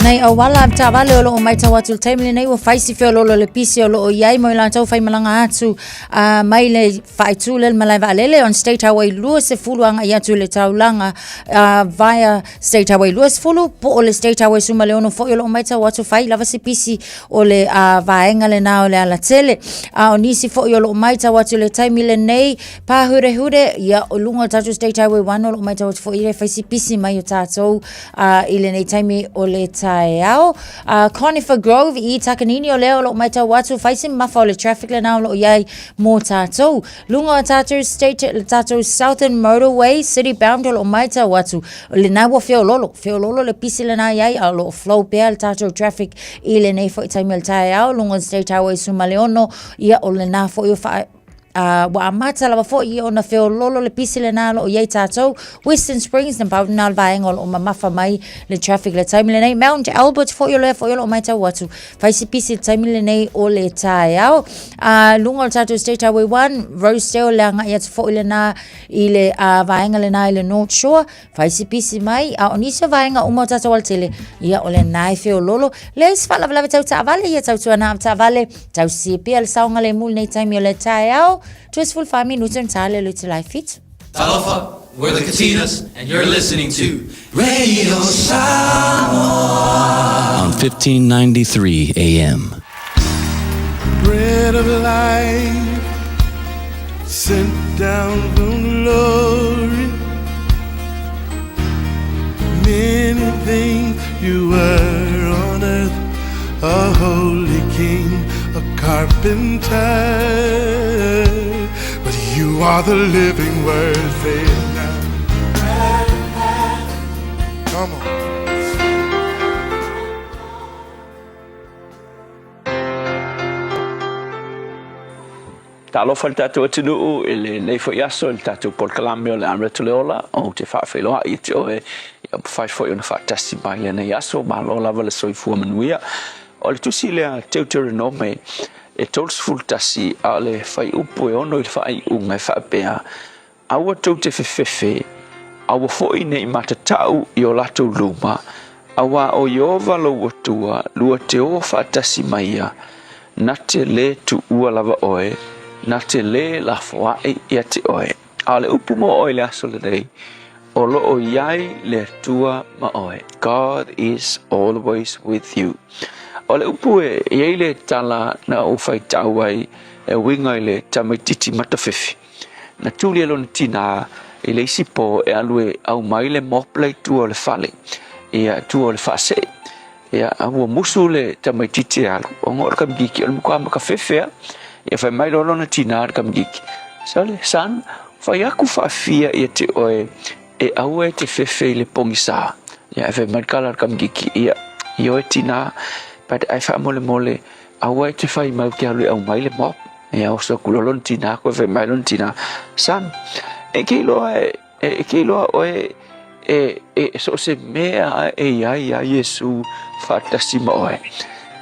Nai auala a taavale o loo maitau atu i le taimi lenei ua fai si feoloolo le pisi o loo i ai mo i latou faimalaga atu uh, mai le faaitu le malae vaalele on State Highway 20 agai atu i le taulaga uh, via State Highway 20 po o le State Highway 16 foi o loo maitau atu fai lava se pisi o le uh, vaega lena o le alatele. A o nisi foi o loo maitau atu i le taimi lenei Pāhurehure, ia, o luga o tatou State Highway 1 o loo maitau atu foi i le fai si pisi mai o tatou uh, i lenei taimi o le taeao. Uh, Conifer Grove i Takanini o lea o loo maitau atu fai si mafa o le traffic lena o loo iai mō tatou. Luga o tatou State, le tatou Southern Motorway, City Bound o loo maitau atu. Lena ua feololo, feololo le pisi lena iai a o loo flow pea le tatou traffic i lenei foi taimi o le taeao. Luga o State Highway 16, ia o lena foi o wha Uh, ua amata lava foi ona feololo le pisi lena o loo i ai tatou. Western Springs, na pau lena o le vaega o loo mamafa mai le traffic le taimi lenei. Mount Albert foi o lea foi o loo maitau atu. Fai si pisi le taimi lenei o le taeao. Uh, luga o le tatou State Highway 1, Rosedale le agai atu foi lena i le uh, vaega lena i le North Shore. Fai si pisi mai, a o nisi o vaega uma o tatou alatele, ia o lena e feololo. Leai se faalavelave tau taavale, ia tautuana a taavale, tausia pea le saogalemu i lenei taimi o le taeao, 24 minute ona ta le lutulai fitu. Talofa, we're the Katinas, and you're listening to Radio Samoa on 1593 AM. Bread of life sent down from glory. Many things you were on earth, a holy king, a carpenter. But you are the living word, say it now. Come on. Talofa le tatou atunuu i lenei foi aso i le tatou polokalame o le Amrita le Ola, ou te faafeiloai ia te oe ia mafai foi ona faatasi mai lenei aso, malo lava le soifua manuia. O le tusi lea Teuteronome e 31 a o le fuaiupu e 6 i le faaiuga e faapea, Aua tou te fefefe, aua foi ne i matatau i o latou luma, auā o Ieova lou Atua lua te o faatasi ma ia, na te lē tuua lava oe, na te lē lafoaʻi ia te oe. A o le upu mo oe i le aso lenei, o lo o i ai le Atua ma oe. God is always with you. O le upu e i ai le tala na ou faitau ai e uiga i le tamaitiiti matafefi. Na tuli e lona tinā i le isi pō e alu e aumai le mop la i tua o le fale, ia, tua o le faasee. Ia, a ua musu le tamaitiiti e alu, ona o le kamikiki, o le matua makafefe lava. Ia, fai mai loa lona tinā i le kamikiki, Sole, son, fai aku faafia ia te oe e aua e te fefe i le pogisā. Ia, ae fai mai le kala a le kamikiki, ia, ioe tinā, but ae faamolemole, aua e te fai mau ke alu e aumai le mop. Ia oso aku loa lona tinā koe fai mai lona tinā, Son, e ke iloa e, e ke iloa oe e, e, e so o se mea a e iai iā Iesu faatasi ma oe.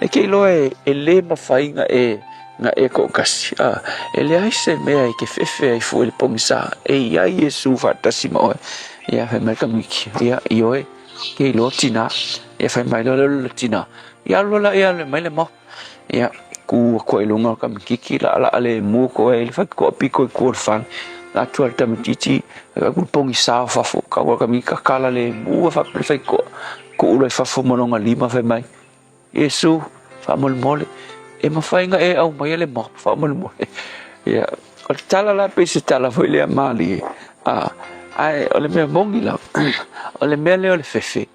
E ke iloa e, e lē mafai na e, na e toʻatasi, a, e leai se mea e ke fefe ai fua i le pogisā, e iai Iesu faatasi ma oe. Ia fai mai le tamaiti, ia, ioe, ke iloa tinā. Ia fai mai loa lea o le tinā, ia alu loa la ia alu e aumai le mop. Ia, kū atu ai i luga o le kamititi, laʻalaʻa lemu atu ai i le faitotoa pito i tua o le fale. Alu atu a le tamaitiiti, vaai atu le pogisa o fafo, tau a le kamititi tatala lemu lava faapea le faitotoa, tuu loa i fafo ma lona lima fai mai, Iesu, faamolemole, e mafai ona e aumaia le mop faamolemole. Ia, o le tala la pei se tala foi lea malie, a, ae o le mea moni lava, o le mea lea o le fefe,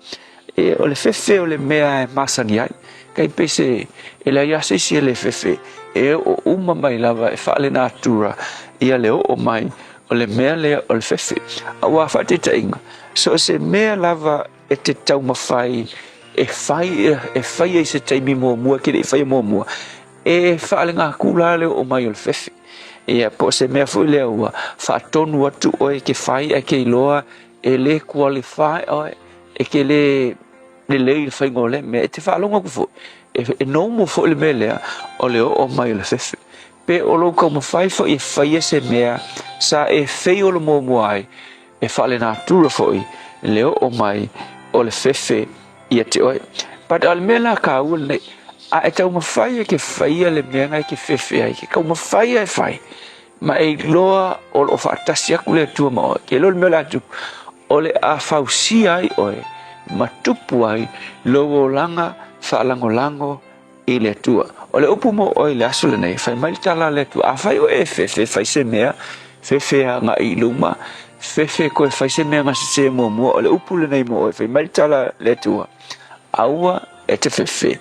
E, o le fefe o le mea e masani ai. Tai pei se, e leai lava se isi e le fefe, e oo uma mai lava e faalenatura ia le oo mai o le mea lea o le fefe. Aua faataitaiga, so o se mea lava e te taumafai e fai, e faia i se taimi muamua e te le i faia muamua, e faalenatura lava le oo mai o le fefe. Ia, po o se mea foi lea ua faatonu atu oe e te fai ae te iloa e le qualify oe, e te le lelei i le faiga o lea mea. E te faalogo atu foi, e normal foi le mea lea o le oo mai o le fefe. Pe o lou taumafai foi e faia se mea sa e feiolo muamua ai, e faalenatura foi le oo mai o le fefe ia te oe. But o le mea la taua lenei, a e taumafai e ke faia le mea na e ke fefe ai, ke taumafai e fai, ma e iloa o loo faatasi atu le Atua ma oe. Ke iloa le mea o le a tupu, o le a fausia ai oe ma tupu ai lou olaga faalagolago i le Atua. O le upu mo oe i le aso lenei, fai mai le tala a le Atua, afai oe e fefe fai se mea, fefe agai i luma, fefe koe fai se mea gasese muamua, o le upu lenei mo oe, fai mai le tala a le Atua, aua e te fefe,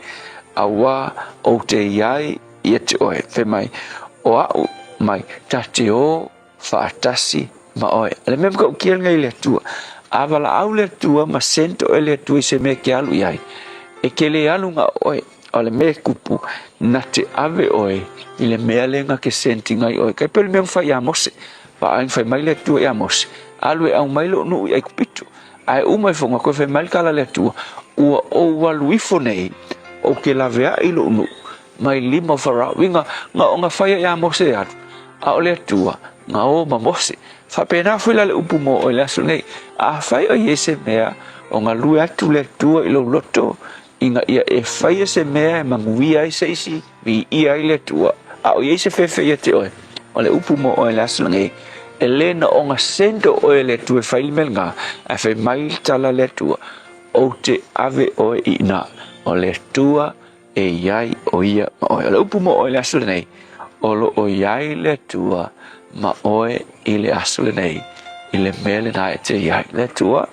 auā ou te i ai ia te oe. Fai mai, o au mai, ta te o faatasi ma oe. O le mea matautia lenei i le Atua, a valaau le Atua ma sent oe le Atua i se mea e te alu i ai, e te le alu na o oe, o le mea e tupu, na te ave oe i le mea lea na te sent ina i oe. Tai pei o le mea na fai ia Mose, vaai fai mai le Atua ia Mose, alu e aumai lou nuu i Aikupito. Ae uma ifo na toe fai mai le tala a le Atua, ua ou alu ifo nei, ou te laveai i lou nuu, mai lima o Farao. Uiga, na o na faia ia Mose e alu, a o le Atua, na o ma Mose. Faapena foi la le upu mo oe i le aso nei. Afai o i ai se mea o galue atu le Atua i lou loto, ina ia e faia se mea e manuia ai se isi, viia ai le Atua, a o i ai se fefe ia te oe, o le upu mo oe i le aso lenei, e le na ona sendo oe e le Atua e fai le mea lena, ae fai mai le tala a le Atua, Ou te ave oe i ina, o le Atua e i ai o ia ma oe. O le upu mo oe i le aso lenei, o lo o i ai le Atua ma oe i le aso lenei, i le mea lena e te i ai. Le Atua,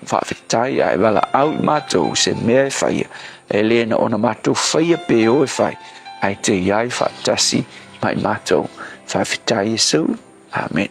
faafetai a e valaau i matou se mea e faia, e le na ona matou faia pe o e fai, ae te i ai faatasi ma i matou. Faafetai Iesu. Amen.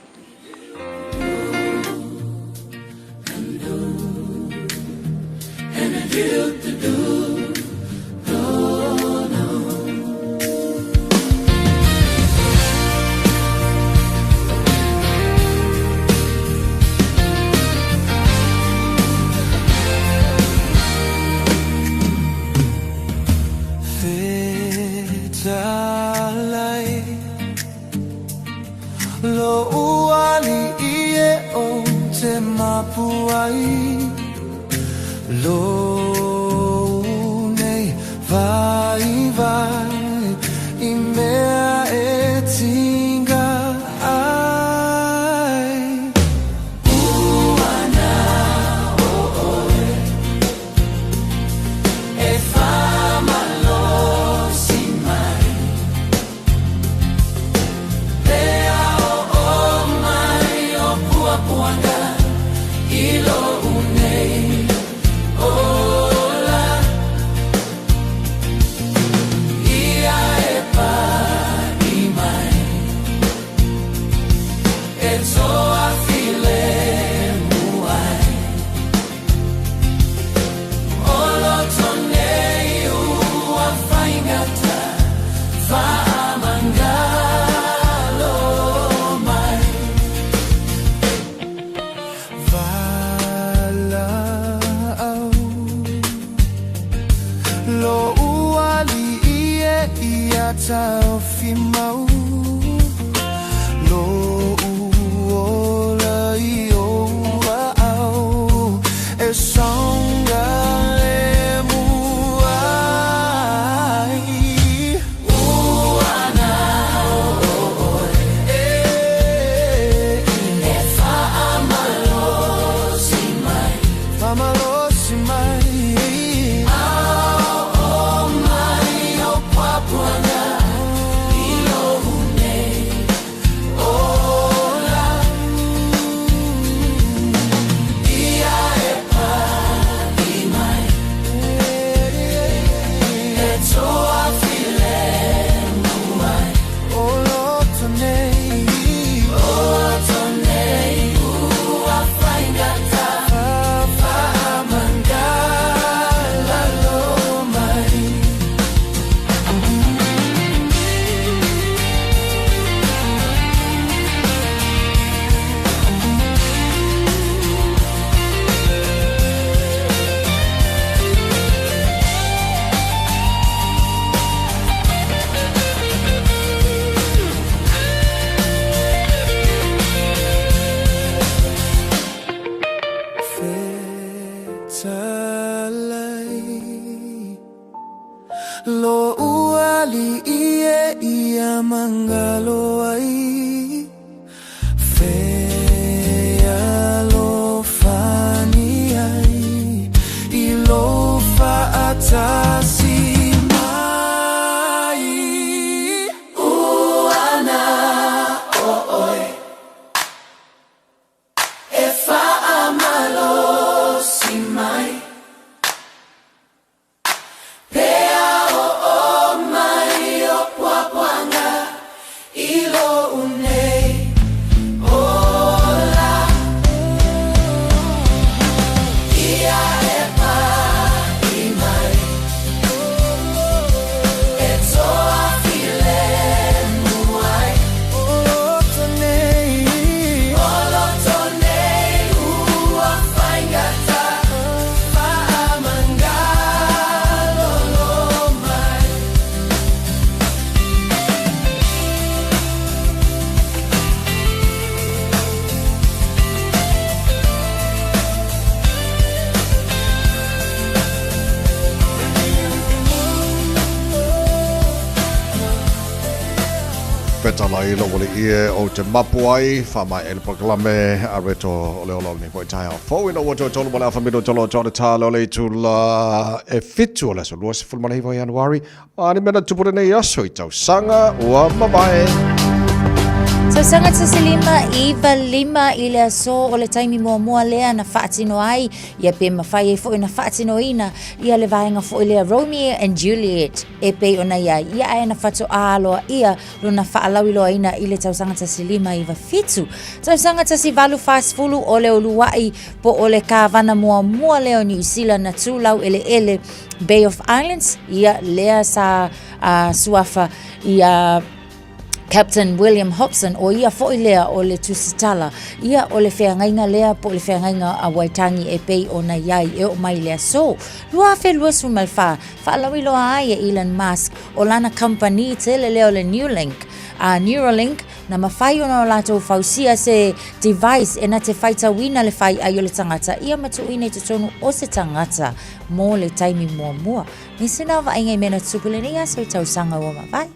tatala ai lou alii e ou te mapu ai, faamaea ai le polokalame a Reto o le ola o lenei foi taeao fou ina ua toe 3:30 minute o lo o toa le tala o le itula e 7 o le aso 29 o Ianuari. O a ni mea na tupu lenei aso i tausaga ua mavae? Tausaga 1995 i le aso o le taimi muamua lea na faatino ai ia pe mafai ai foi ona faatinoina ia le vaega foi lea Romeo and Juliet e pei ona i ai ia ae na faatoa aloaia lona faalauiloaina i le tausaga 1597. Tausaga 1840 o le uluai po o le kāwana muamua lea o Niu Sila na tu laueleele Bay of Islands, ia lea sa suafa ia Captain William Hobson, o ia foi lea o le tusitala, ia o le feagaiga lea po o le feagaiga a Waitangi e pei ona i ai e oo mai i le aso. 2024, faalauiloa ai e Elon Musk o lana kamupani tele lea o le Neuralink, a Neuralink, na mafai ona o latou fausia se device e na te faitauina le faiai o le tagata ia ma tuuina i totonu o se tagata mo le taimi muamua. Nisi na o vaaiga i mea na tutupu i lenei aso i tausaga ua mavae.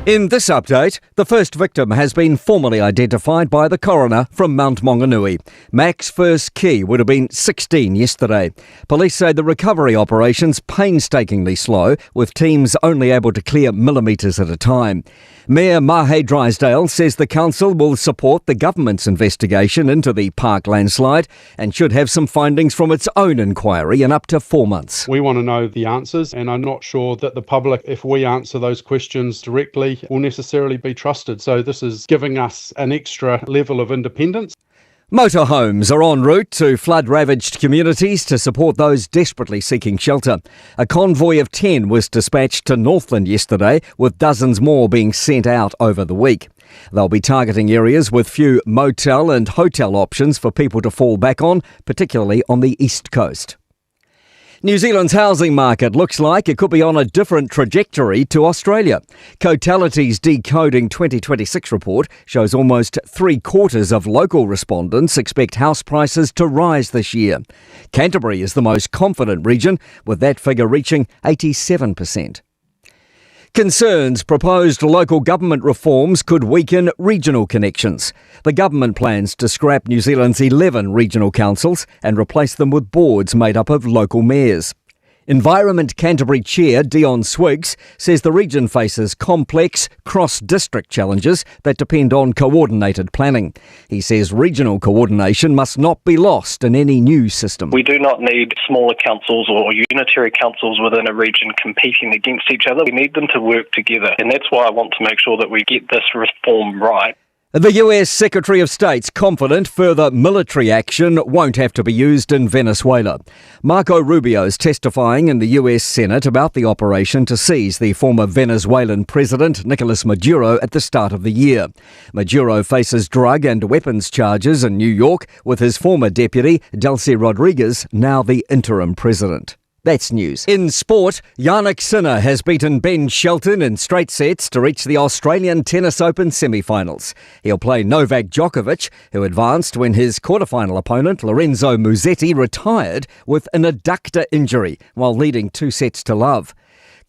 In this update, the first victim has been formally identified by the coroner from Mount Maunganui. Max First Key would have been 16 yesterday. Police say the recovery operation's painstakingly slow, with teams only able to clear millimetres at a time. Mayor Mahe Drysdale says the council will support the government's investigation into the park landslide and should have some findings from its own inquiry in up to four months. We want to know the answers, and I'm not sure that the public, if we answer those questions directly, will necessarily be trusted. So this is giving us an extra level of independence. Motorhomes are en route to flood ravaged communities to support those desperately seeking shelter. A convoy of 10 was dispatched to Northland yesterday, with dozens more being sent out over the week. They'll be targeting areas with few motel and hotel options for people to fall back on, particularly on the east coast. New Zealand's housing market looks like it could be on a different trajectory to Australia. Cotality's Decoding 2026 report shows almost three quarters of local respondents expect house prices to rise this year. Canterbury is the most confident region, with that figure reaching 87%. Concerns proposed local government reforms could weaken regional connections. The government plans to scrap New Zealand's 11 regional councils and replace them with boards made up of local mayors. Environment Canterbury Chair Dion Swiggs says the region faces complex cross district challenges that depend on coordinated planning. He says regional coordination must not be lost in any new system. We do not need smaller councils or unitary councils within a region competing against each other. We need them to work together, and that's why I want to make sure that we get this reform right. The US Secretary of State's confident further military action won't have to be used in Venezuela. Marco Rubio's testifying in the US Senate about the operation to seize the former Venezuelan president Nicolas Maduro at the start of the year. Maduro faces drug and weapons charges in New York with his former deputy Delcy Rodriguez now the interim president. That's news. In sport, Jannik Sinner has beaten Ben Shelton in straight sets to reach the Australian Tennis Open semi-finals. He'll play Novak Djokovic, who advanced when his quarterfinal opponent Lorenzo Musetti retired with an adductor injury while leading two sets to love.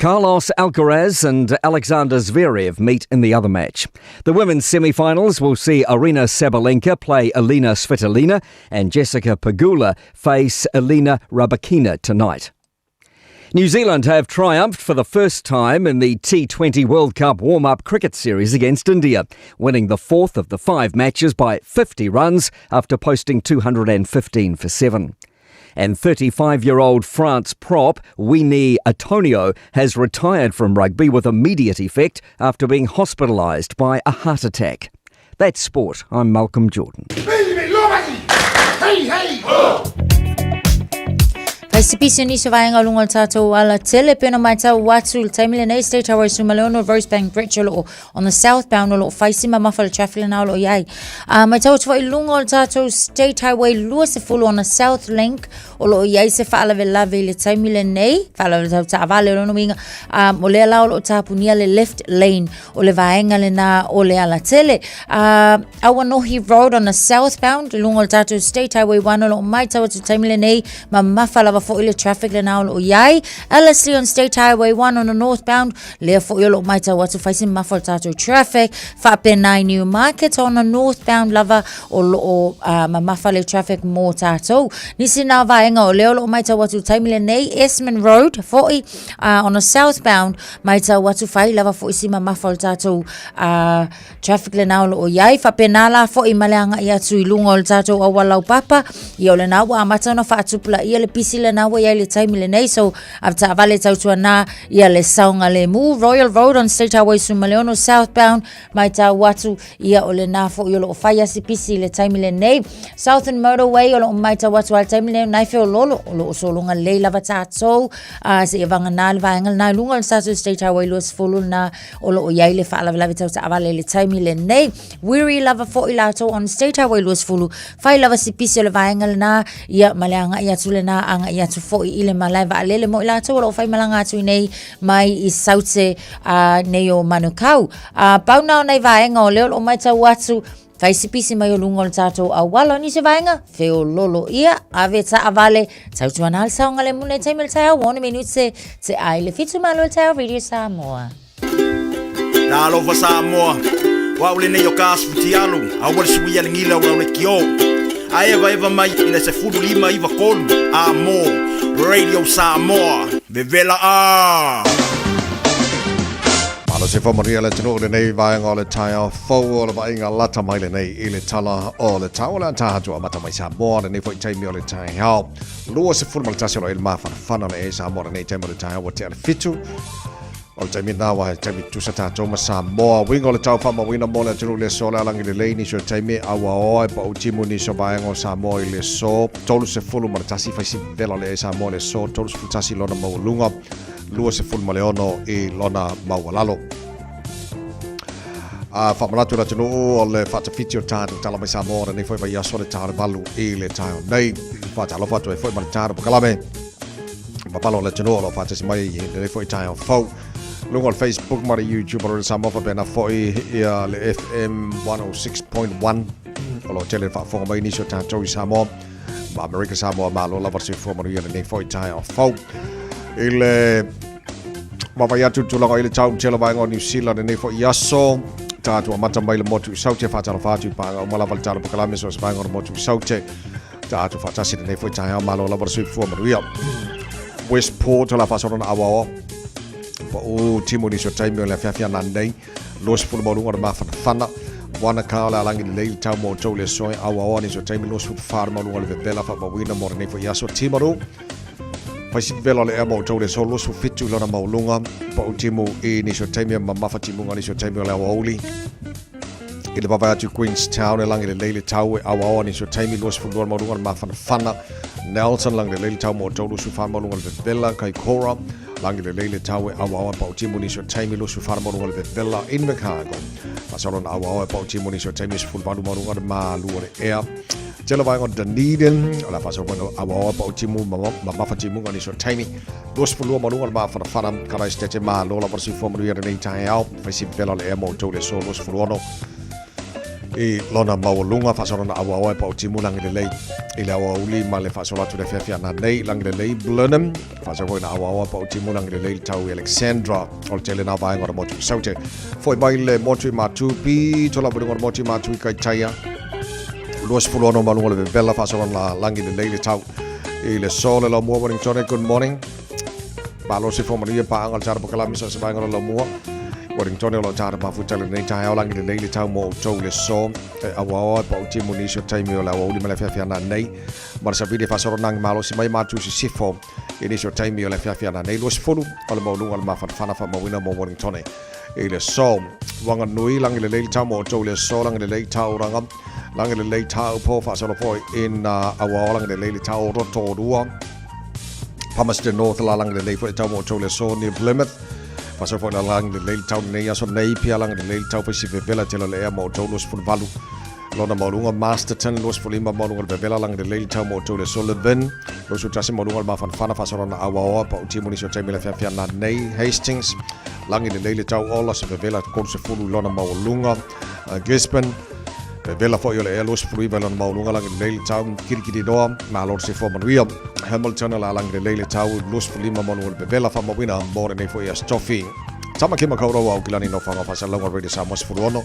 Carlos Alcaraz and Alexander Zverev meet in the other match. The women's semi-finals will see Aryna Sabalenka play Elina Svitolina and Jessica Pegula face Elena Rybakina tonight. New Zealand have triumphed for the first time in the T20 World Cup warm-up cricket series against India, winning the fourth of the five matches by 50 runs after posting 215 for 7. And 35-year-old France prop Uini Atonio has retired from rugby with immediate effect after being hospitalised by a heart attack. That's sport. I'm Malcolm Jordan. Hey, hey, oh! Fai se pisi o nisi o vaega o luga o le tatou alatele pe ona matau atu i le taimi lenei State Highway Sumaleono Rosebank Bridge o loo on the southbound o loo fai si mamafa le traffic lena o loo iai. Uh, matau atu foi i luga o le tatou State Highway 20 on the south link o loo iai se faalavelave i le taimi lenei faalavelave tau taavale o lona uiga um, o lea la o loo tapunia le left lane o le vaega lena o le alatele. Uh, Awanohi Road on the southbound, i luga o le tatou State Highway 1 o loo matau atu taimi lenei, mamafa lava foi le traffic lena o loo iai. Ellerslie on State Highway 1 on the northbound, lea foi o loo matau atu fai si mamafa o le tatou traffic. Faapena i Newmarket on the northbound lava o loo uh, mamafa le traffic mo tatou. Nisi na vaega o lea o loo matau atu taimi lenei, Esmond Road foi uh, on the southbound, Matau atu fai lava foi si mamafa o le tatou uh, traffic lena o loo iai. Faapena la foi ma le agai atu i luga o le tatou auala laupapa. Ia o lena ua amata ona faatupulaia le pisi lena ua iai le taimi lenei. So avetaavale tautuana ia le saogalemu. Royal Road on State Highway Sumaleono southbound matau atu ia o lena foi o loo fai asi pisi i le taimi lenei. Southern Motorway o loo matau atu a le taimi lenei nai feololo o loo sologa lelei lava tatou a seia vagana le vaega lena i luga o le tatou State Highway 20 lena o loo iai le faalavelave tau taavale i le taimi lenei. Weary lava foi latou on State Highway 20 fai lava si pisi o le vaega lena ia ma le agai atu lena agai atu foi i le malae vaalele mo i latou o loo faimalaga atu i nei mai i Saute uh, nei o Manukau. Uh, pau na o nei vaega o lea o loo matau atu fai si pisi mai o luga o le tatou auala o nisi vaega feololo ia ave taavale tautuana le saogalemu nei taimi o le taeao 6 minute te ai le fitu malo le taeao Radio Samoa. Talofa Samoa, o au lenei o ka asu fitialu, aua le suia le gila o lau lekiō. A evaeva mai i le 15 93 A mō Radio Samoa, vevela ā! Malo se whamaria le atunuu lenei vaega o le taeao fou o le vaaiga lata mai lenei i le tala o le tau o le ataatu amata mai Samoa lenei foi taimi o le taeao 21 o lo o i le mafanafana le e Samoa lenei taimi o le taeao ua tea le fitu O le taimi lena aua he taimi tutusa tatou ma Samoa. Uiga o le tau faamauina mo le atunuu i le aso o le alagi lelei nisi o taimi auaoa e pau timu nisi o vaega o Samoa i le aso 31 faisi vela o le e Samoa i le aso 31 lona maualuga 26 i lona maualalo. A faamanatu i le atunuu o le faatafiti o tatou tala mai Samoa lenei foi vaiaso le ta o le 8 i le taeao nei. Faatalofa atu ai foi ma le ta o Pakalame. Mapalo o le atunuu o lo o faatasi mai i lenei foi taeao fou. Luga o le Facebook ma le YouTube o le Samoa faapena foi ia le FM 106.1 o lo o tele faafofoga mai nisi o tatou i Samoa ma Amerika Samoa malo lava le soifua manuia lenei foi taeao fou. I le vaavaai atu i le tulaga i le tau tele vaega o New Zealand lenei foi aso tatou amata mai le motu i Saute faatalofa atu i paaga uma lava le talo pakalame so se vaega o le motu i Saute Tatou faatasi lenei foi taeao malo lava le soifua manuia. Westport o la faasolona auaoa. Pau timu nisi o taimi o le afiafi ananei. 20 maualuga o le mafanafana. Wanaka o le alagi lelei le tau mo outou le aso e auaoa nisi o taimi 24 maualuga o le vevela faamauina mo lenei foi aso. Timaru Faisi vevela o le ea mo outou le aso 27 i lona maualuga. Pau timu i nisi o taimi e mamafa timuga nisi o taimi o le aoauli. I le vaavaai atu i Queenstown e lagi lelei le tau e auaoa nisi o taimi 22 maualuga le mafanafana. Nelson lagi lelei le tau mo outou 24 maualuga le vevela. Kaikoura lagi lelei le tau e auaoa e pautimu nisi o taimi 24 maualuga le vevela. Invercargill faasolo na auaoa e pautimu nisi o taimi 18 maualuga le malu o le ea. Tele vaega o Dunedin o le a faasolo foi na auaoa e pautimu mamafa timuga nisi o taimi 22 maualuga le mafanafana. Karaisitete malo lava le soifua manuia lenei taeao. Faisi vela o le ea mo outou le aso 26 i lona maualuga faasolona auaoa e pautimu lagi lelei i le aoauli ma le faasolo atu le afiafi ananei lagi lelei Blenheim faasolo foi na auaoa pautimu lagi lelei le tau i Alexandra o le tele na vaega o le motu i Saute foi mai le motu i Matupi tola luga o le motu i Matu i Kaitaia 26 maualuga o le vevela faasolona lagi lelei le tau i le aso le Laumua Wellington good morning Malo se fua manuia paaga o le tala pakalame so se vaega o le Laumua. Wellington o lo o tala mafuta lenei taeao lagi lelei le tau mo outou le aso e auaoa e pau timu nisi o taimi o le aoauli ma le afiafi ananei. Ma le savili e faasolonagi malosi mai matu sisifo i nisi o taimi o le afiafi ananei. 20 o le maualuga o le mafanafana faamauina mo Wellington i le aso. Wanganui lagi lelei le tau mo outou le aso lagi lelei tauraga lagi lelei taupo faasolo foi ina auaoa lagi lelei le tau Rotorua. Palmerston North la lagi lelei foi le tau mo outou le aso near Plymouth. Faasolo foi la lagi lelei le tau lenei aso Napier lagi lelei le tau faisi vevela tele o le ea mo outou 28 lona maualuga Masterton 25 maualuga le vevela lagi lelei le tau mo outou le aso Levin 21 maualuga le mafanafana faasolo na auaoa pautimu nisi o taimi le afiafi ananei Hastings lagi lelei le tau ola se vevela 30 lona maualuga Gisborne Vevela foi o le ea 29 lona maualuga lagi lelei le tau Kirikiriroa malo le soifua manuia Hamilton o le a lagi lelei le tau 25 maualuga le vevela faamauina mo lenei foi aso Tofi Tama Kima Kaurau Aukilani Nofoaga Faasalalauga Radio Samoa 16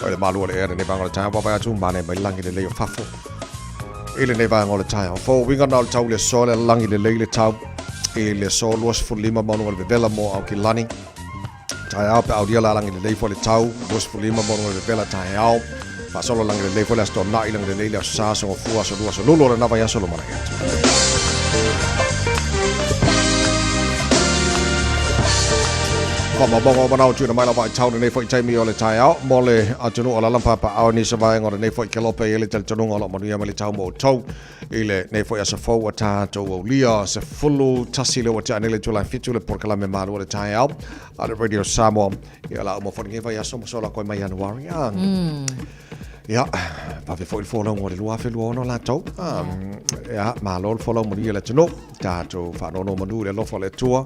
o le malu o le ea lenei vaega o le taeao vaavaai atu manaia mai lagi lelei o fafo i lenei vaega o le taeao fou uiga na o le tau le aso le lagi lelei le tau i le aso 25 maualuga le vevela mo Aukilani taeao pe aulia la lagi lelei foi le tau 25 maualuga le vevela taeao faasolo lagi lelei foi le aso Toonai lagi lelei le aso Sa aso Gafua aso Lua aso Lulu o lena vaiaso lumanai atu. Faamaumauga o manao tuuina mai lava i tau lenei foi taimi o le taeao mo le atunuu o lala papaao nisi o vaega o lenei foi kelope i le talitonuga o lo o manuia mai le tau mo outou i lenei foi aso fou ua tatou aulia 11 le ua tea nei le itula e 7 le polokalame malu o le taeao a le Radio Samoa ia la uma foi lenei vaiaso ma sola koe mai Ianuari Ia, vave foi le folauga o le 2026 latou. Ia, malo le folau manuia le atunuu. Tatou faanono manu i le alofa o le Atua,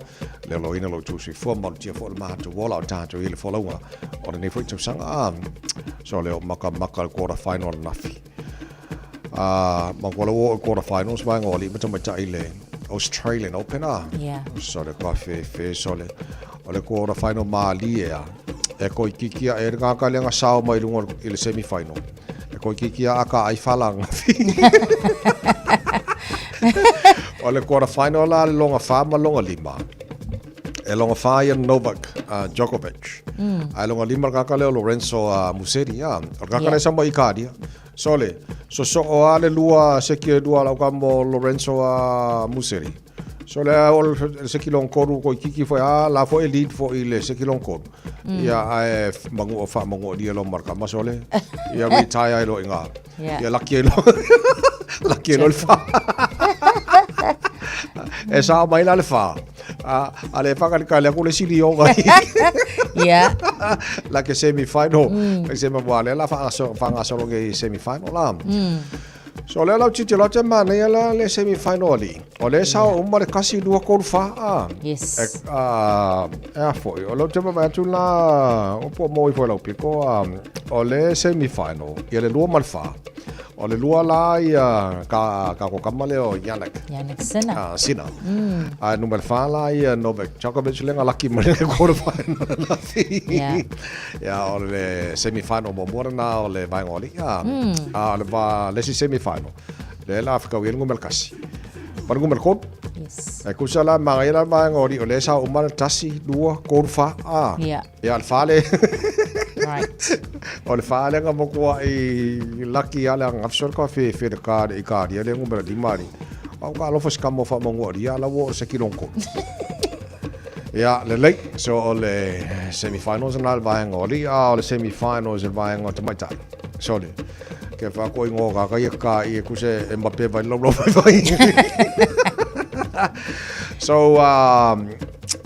le aloina lo outou soifua, malutia foi le matou ola o tatou i le folauga o lenei foi tausaga. So le o makamaka le quarter final ananafi. Ma kua lau o quarter finals vaega o alii ma tamaitai i le Australian Open a. Yeah. So le ka fefe, so le o le quarter final malie a. E koikiki a e le ngaka le nga sao mai lunga i le semi final. E koikiki a ka ai fala nga fi. O le quarter final la le longa fa ma longa lima. E longa fa ia Novak uh, Djokovic. Mm. Ai longa lima kaka leo Lorenzo uh, Musetti. Ya. O kaka yeah. le sama Ikaria. Sole, so so o ale lua se ki lua lau ka mo Lorenzo uh, Musetti. So le o le se ki long koru ko kiki fo a la fo e lead fo i le se ki long koru. Mm. Ia ae mangu o fa mangu o dia lo marka ma sole. Ia retire ai lo inga. Yeah. Ia laki ai lo. laki ai lo le fa. E sa mai la le fa. A, a le whakarika le aku le sili o ngai. Yeah. La ke semi-final. Mm. Se ma wale la whangasoro ke semi-final la. Mm. So le lau titi lau te mana la le semi-final ali. O le sao yeah. uma le kasi lua kolu wha a. Yes. E, a, e a foi. O lau te mama atu la, o po moi foi lau piko, a, o le semi-final, ia le lua ma le wha. O le lua la ia ka, ka ko kama lea o Yannick. Yannick Sinner. Ah, Sinner. Mm. A numera whā la ia Novak Djokovic lenga laki ma le quarter final la fi. Yeah. Ia o le semi final mo mua na o le vaenga o alii. Ah, mm. a o le va le si semi final. Le la whakau i le kasi. Ma le ngumera kolu. Yes. E kusa la manga ia la vaenga o alii o le sa uma le tasi, lua, kolu, whā. Ah. Yeah. Ia, le fale. Right. O le fale nga mokua i laki ale anga afisol ka fe fe le ka i ka ria le ngumera di mari. Au ka alofa se kamo fa mongua ria la wo se kilonko. Ia, le lei, so o le semi-finals na le vaenga o li, a o le semi-finals le vaenga o te maitai. So le, ke wha ko ingo ka ka ia ka i e kuse e mape vai lau lau vai vai. So, um,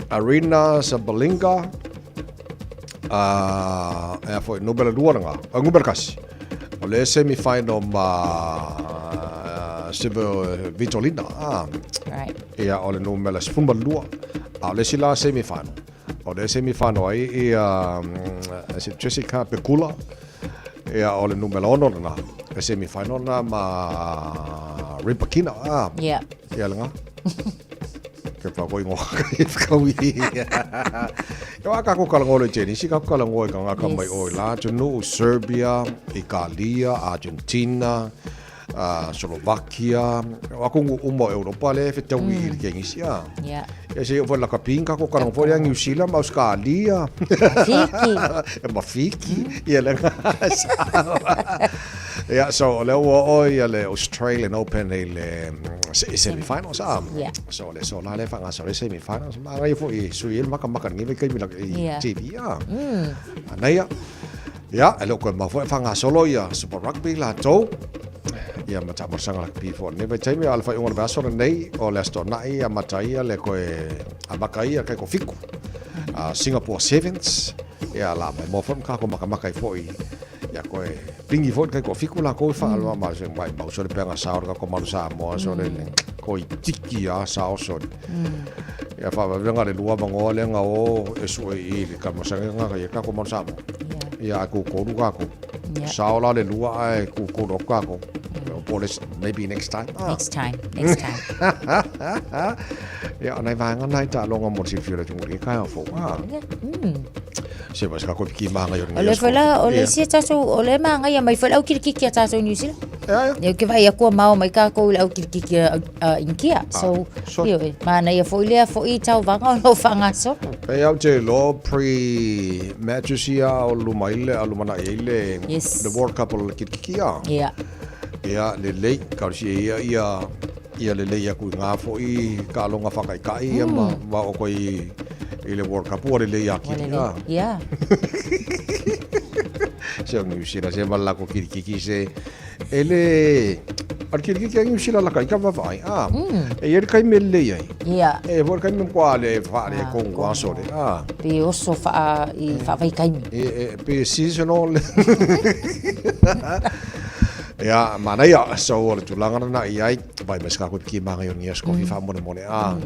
Arena Sabalenka, uh, e a foi, nubela lua nga, a nubela kasi. O le semi-final ma uh, Silver Vitolina. Ah. Right. Ia, o le numela sefulu ma lua. A o le isi la semi-final. O le semi-final ai ia um, Jessica Pegula. Ia, o le numela ono lena. E semi-final na ma Rybakina. Ah. Yeah. Ia le nga. Ke pa koi ngoa kai whakaui. Ia wā kako kalango le tenisi, kako kalango i ka ngaka mai oi la tunu, Serbia, Italia, Argentina, uh, Slovakia, wa ko ngu uma Europa le whetaui i le tenisi a. Yeah. Ia se o la kapin kako kalango fo New Zealand, ma Australia. Mafiki. E mafiki. Ia le nga. Ia, so o lea ua oo ia le Australian Open i le semi-finals a. Yeah. So le so la le whangasoro le semi-finals. Ma ngai fo i sui el maka maka ngi kai mila i Yeah. TV a. Mm. Anaia. Ia, e leo koe mau foi whangasoro ia Super Rugby la tou. Ia ma ta morsanga la pi fo ne vai taimi ala fai unga le aso nei o le asto nai a mata ia le koe a maka ia kai ko fiku. Uh, Singapore Sevens. Ia la mai mo fo ka ko maka maka i fo i Ia koe pingi foi kai ko fiku la ko fa alwa ma se mai mau so le penga sa ka ko malu sa mo so le ko i tiki a sa o so. Ia fa va venga le lua mango le nga o e su e i le ka mo sa nga ka ka ko malu sa mo. Ia ko ko ru ka ko. Sa o la le lua ai ku ko ro ka ko. Po le maybe next time. Ah. Next time, next time. Ia nai vaenga nai ta longa mo si fiora tungu i kai fo. Ah. Se vai ka kopi ki manga yo O le foi la, o le isi tātou, o le māngaia mai foi le au kirikiki a tātou New Zealand. Ia ke vai akua mao mai kākou i le au kirikiki a, a Inkia. So, so io, mānaia foi lea foi i tauvaga o lo whangasoro. Pei au te lo pre matches ia o luma i le a luma i le yes. the World Cup o le kirikiki a. Ia. Ia le lei, ka si ia ia ia lelei aku i ngā fo'i ka alonga whakaikai ia ma, ma o koe i, i le World Cup ua lelei a kiri. Ua lelei. Ia. Se o New Zealand, se ma lako kirikiki se e le a le kirikiki a New Zealand laka i ka vavaai. Ah, mm. E ia le kai me lelei ai. Ia. E fo le kai me kwa le wha le kongo a sore. Ah. Pe oso wha i whaavaikaimi. E, e, pe seasonal. Ia, manaia, so o le tulaga lena i ai, vai mai se kako piki manga i o nia skofi mm. whaamonemone, a. Mm.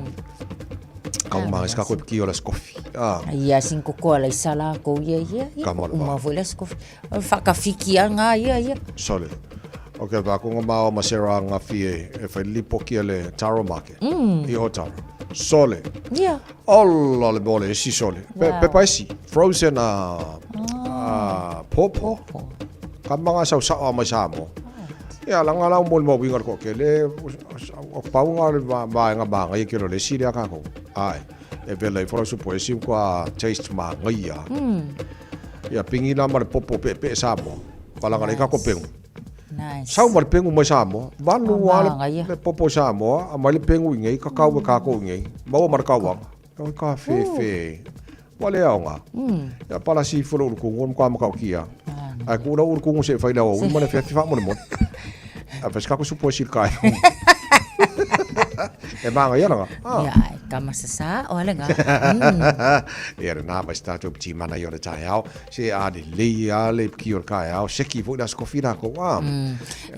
Kau manga se kako piki o la skofi, a. Ia, sin koko ala i sala ko ia, ia, ia. Ka mora Uma foi la skofi. Whakawhiki a ngā, ia, ia. Sole. Ok, pa ko ngā mao ma sera ngā fie, e whai lipoki a le taro market. Mm. I o taro. Sole. Ia. Ola le mea o le esi sole. Pe, Wow. pepa esi. Frozen a, a pawpaw. Ka manga sau sao mai Samoa. Ia, langa lau mo le mauiga le toatele, o pauga o le vaega magaia ke lo le esi lea kākou. Ae, e vela ifo lau supo esi kua taste magaia. Ia, pingi la ma le popo peepee Samoa. Palanga le kako pengu. Nice. Sau ma le pengu mai Samoa. Valu Ah, a le, magaia. le popo Samoa, a mai le pengu i ngei, kakau e kākou i ngei. Maua ma le kauaga. O ka fefe. Ua le aoga. Ia pala si ifo le ulukugu o le matua matautia. Ae tuu lau ulukugu se i fai le aoauli ma le afiafi faamolemole. Ae fai si kako supo e sili kae. E māngaia langa. Ah. Ia, ai, ka masasa o le nga. Ia lena ma se tatou timana i o le taeao. Se a lelei a le ki o le kaeao. Seki foi le aso kofi lākou. Ah.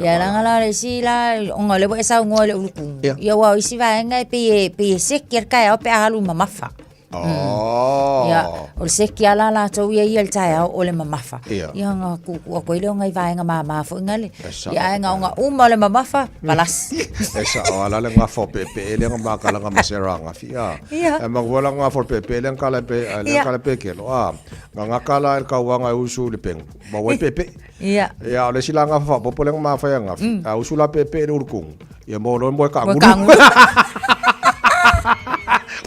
Ia langa la le isi la ona le ua e saunoa i le ulukugu. Ia. Ia ua o isi vaega e pei e pei e seki a le taeao pe a alu mamafa. Oh. Ia, o le seki a la latou ia ia le taeao o le mamafa. Ia. Ia nga kuukuu atu ai lea o ngai vaega māmā foi nga le. E sao. Ia ae nga ona uma o le mamafa, palasi. E sao ala le gafa o peepee lea nga makala nga masera gafi a. Ia. E maua la gafa o le peepee lea nga kala pe lea Ia. kala pekelo a. Nga nga kala e le kauaga e usu i le pengu. Maua ai peepee. Ia. Ia o le isi la gafa faaopoopo lea nga mafai a gafi. A usu la peepee i le ulukugu. Ia mo loa moe Moe kaagulu. kaagulu.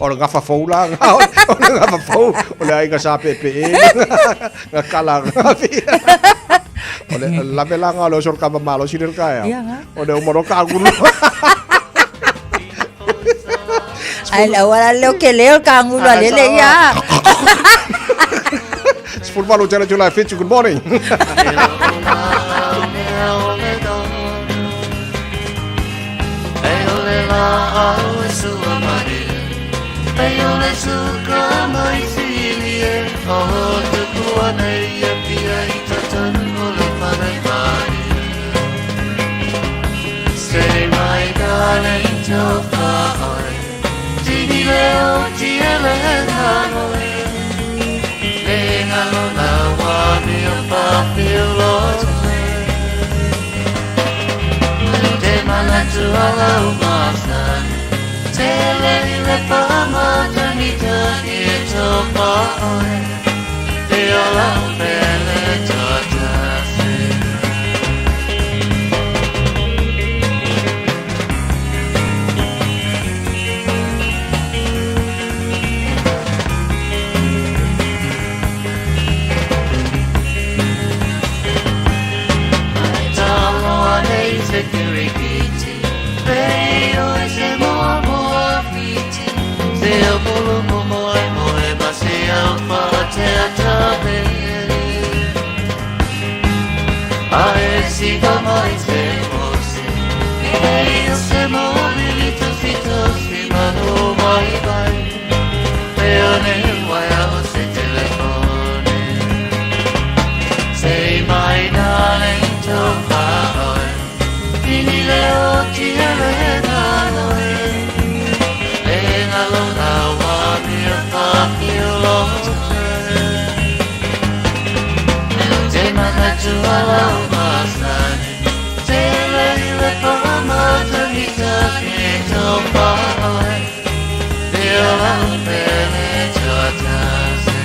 O le gafa fou la nga o le gafa fou o le aiga sa peepee nga kala gafi. O le lave la nga o le oso o le kama malosi le kaeao. Ia nga. O le uma loa kaagulu. Ai le auala leo ke leo le kaagulu a lele ia. 18 tela July 7, good morning. Say my darling to Tini leo tiele nanoe Le ngalo la wa mi o pa filo Te mana tu ala o masan Te le le pa matani tani e to pa oe Te ola o pele to tasi. Say my darling to Tini leo tiele nanoe Le ngalo la wa mi a pa filo Te mana tu ala o masani Te le le pa matani tani to pa oe Te ola o pele to tasi.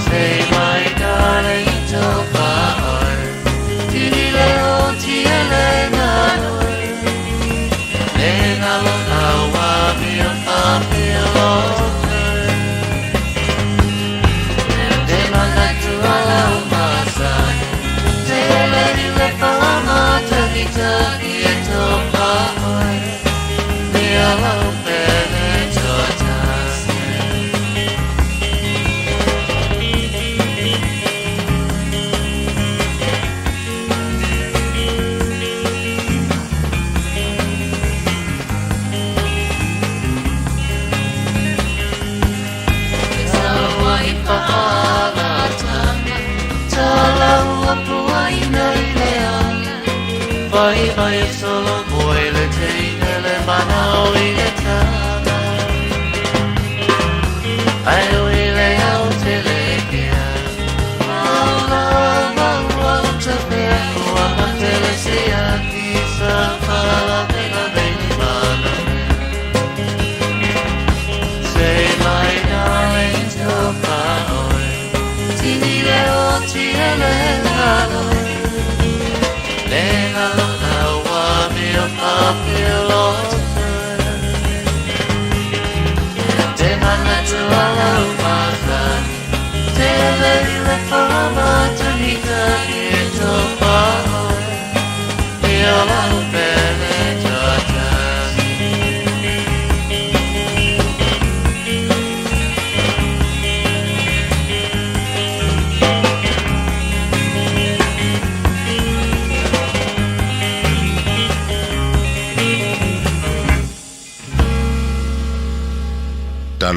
Say my darling to Tini leo tiele nanoe Le ngalo la wa mi o pa filo Te mana tu ala o masani Te le ni le pa matani tani e to pa oe Ni ala o pele to tasi.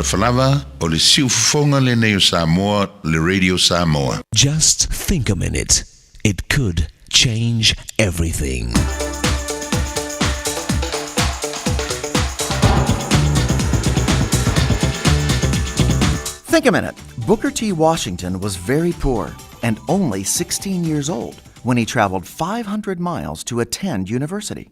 Talofa lava, o le siufofoga lenei o Samoa, le Radio Samoa. Just think a minute. It could change everything. Think a minute. Booker T. Washington was very poor and only 16 years old when he traveled 500 miles to attend university.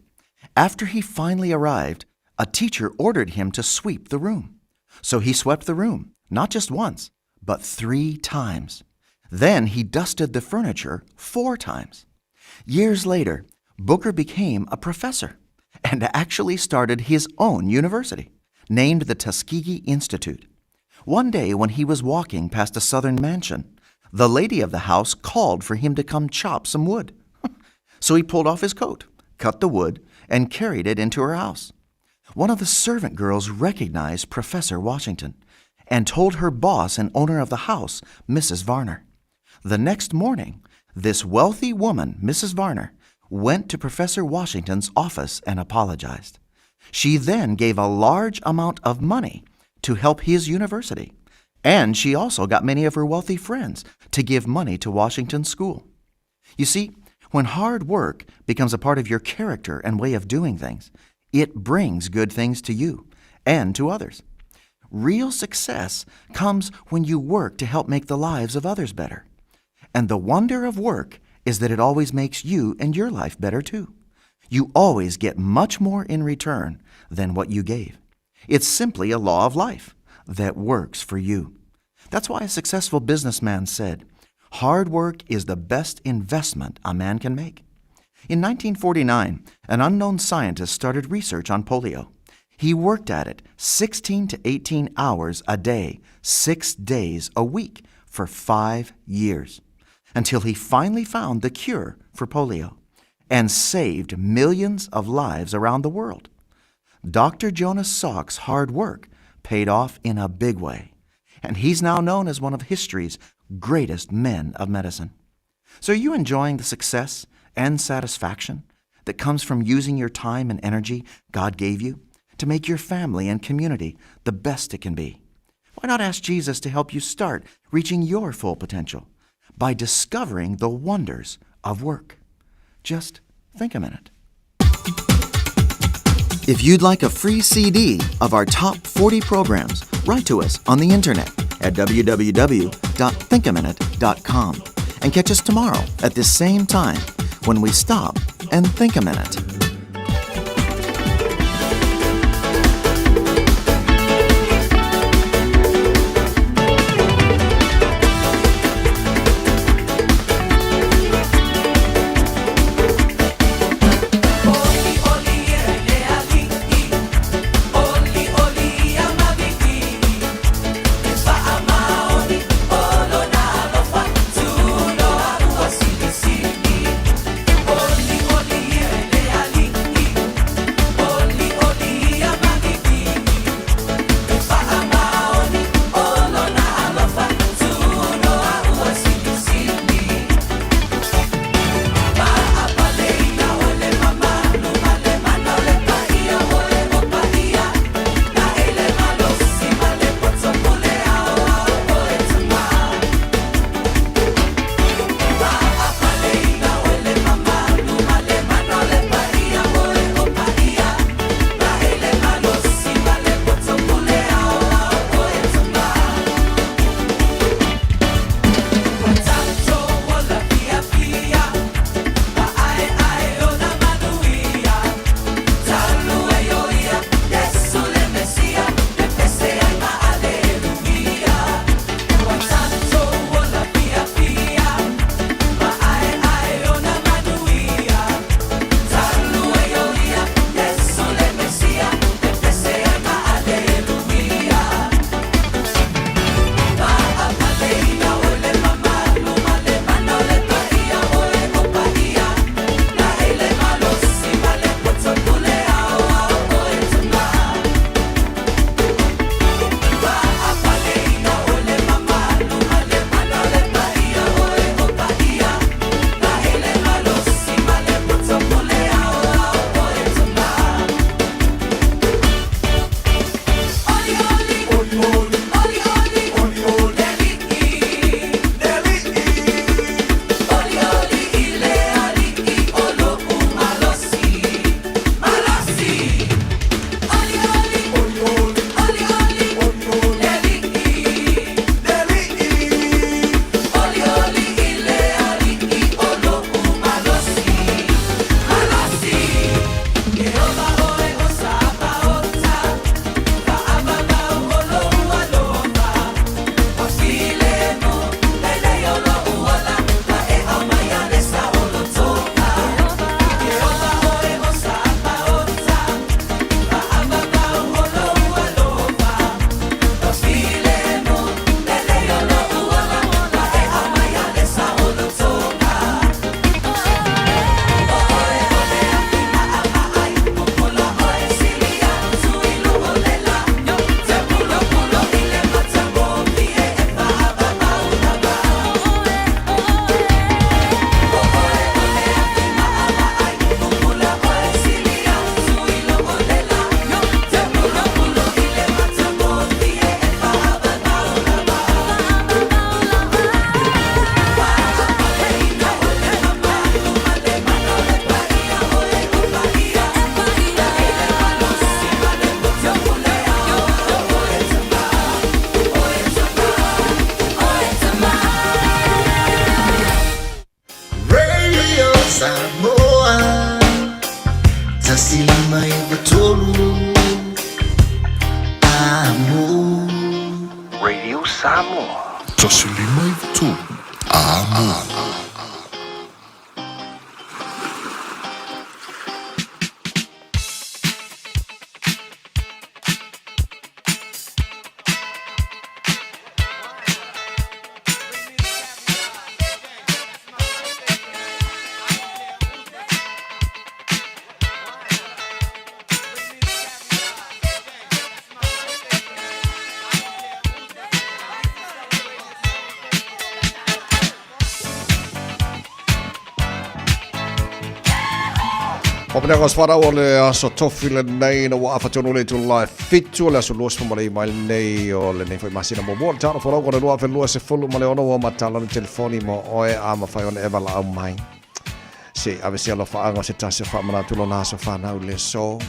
After he finally arrived, a teacher ordered him to sweep the room. So he swept the room, not just once, but three times. Then he dusted the furniture four times. Years later, Booker became a professor and actually started his own university, named the Tuskegee Institute. One day, when he was walking past a southern mansion, the lady of the house called for him to come chop some wood. so he pulled off his coat, cut the wood, and carried it into her house. One of the servant girls recognized Professor Washington and told her boss and owner of the house, Mrs. Varner. The next morning, this wealthy woman, Mrs. Varner, went to Professor Washington's office and apologized. She then gave a large amount of money to help his university, and she also got many of her wealthy friends to give money to Washington's school. You see, when hard work becomes a part of your character and way of doing things, it brings good things to you and to others. Real success comes when you work to help make the lives of others better. And the wonder of work is that it always makes you and your life better too. You always get much more in return than what you gave. It's simply a law of life that works for you. That's why a successful businessman said, Hard work is the best investment a man can make. In 1949, an unknown scientist started research on polio. He worked at it 16 to 18 hours a day, six days a week, for five years, until he finally found the cure for polio and saved millions of lives around the world. Dr. Jonas Salk's hard work paid off in a big way, and he's now known as one of history's greatest men of medicine. So, are you enjoying the success and satisfaction that comes from using your time and energy God gave you to make your family and community the best it can be? Why not ask Jesus to help you start reaching your full potential by discovering the wonders of work? Just think a minute. If you'd like a free CD of our top 40 programs, write to us on the internet at www.thinkaminute.com and catch us tomorrow at this same time when we stop and think a minute. Oli, oli, 1 5 93 Amo. Papanega o Swarau o le aso tofi lenei na ua afa tonu le itula e fitu o le aso 29 lenei o lenei foi masina muamua o le tausaga folau o le 2026 ua matala le telefoni mo oe a mafai ona e valaau mai. Se i ave se alofaaga o se tasi o faamanatu lona aso fanau i le aso.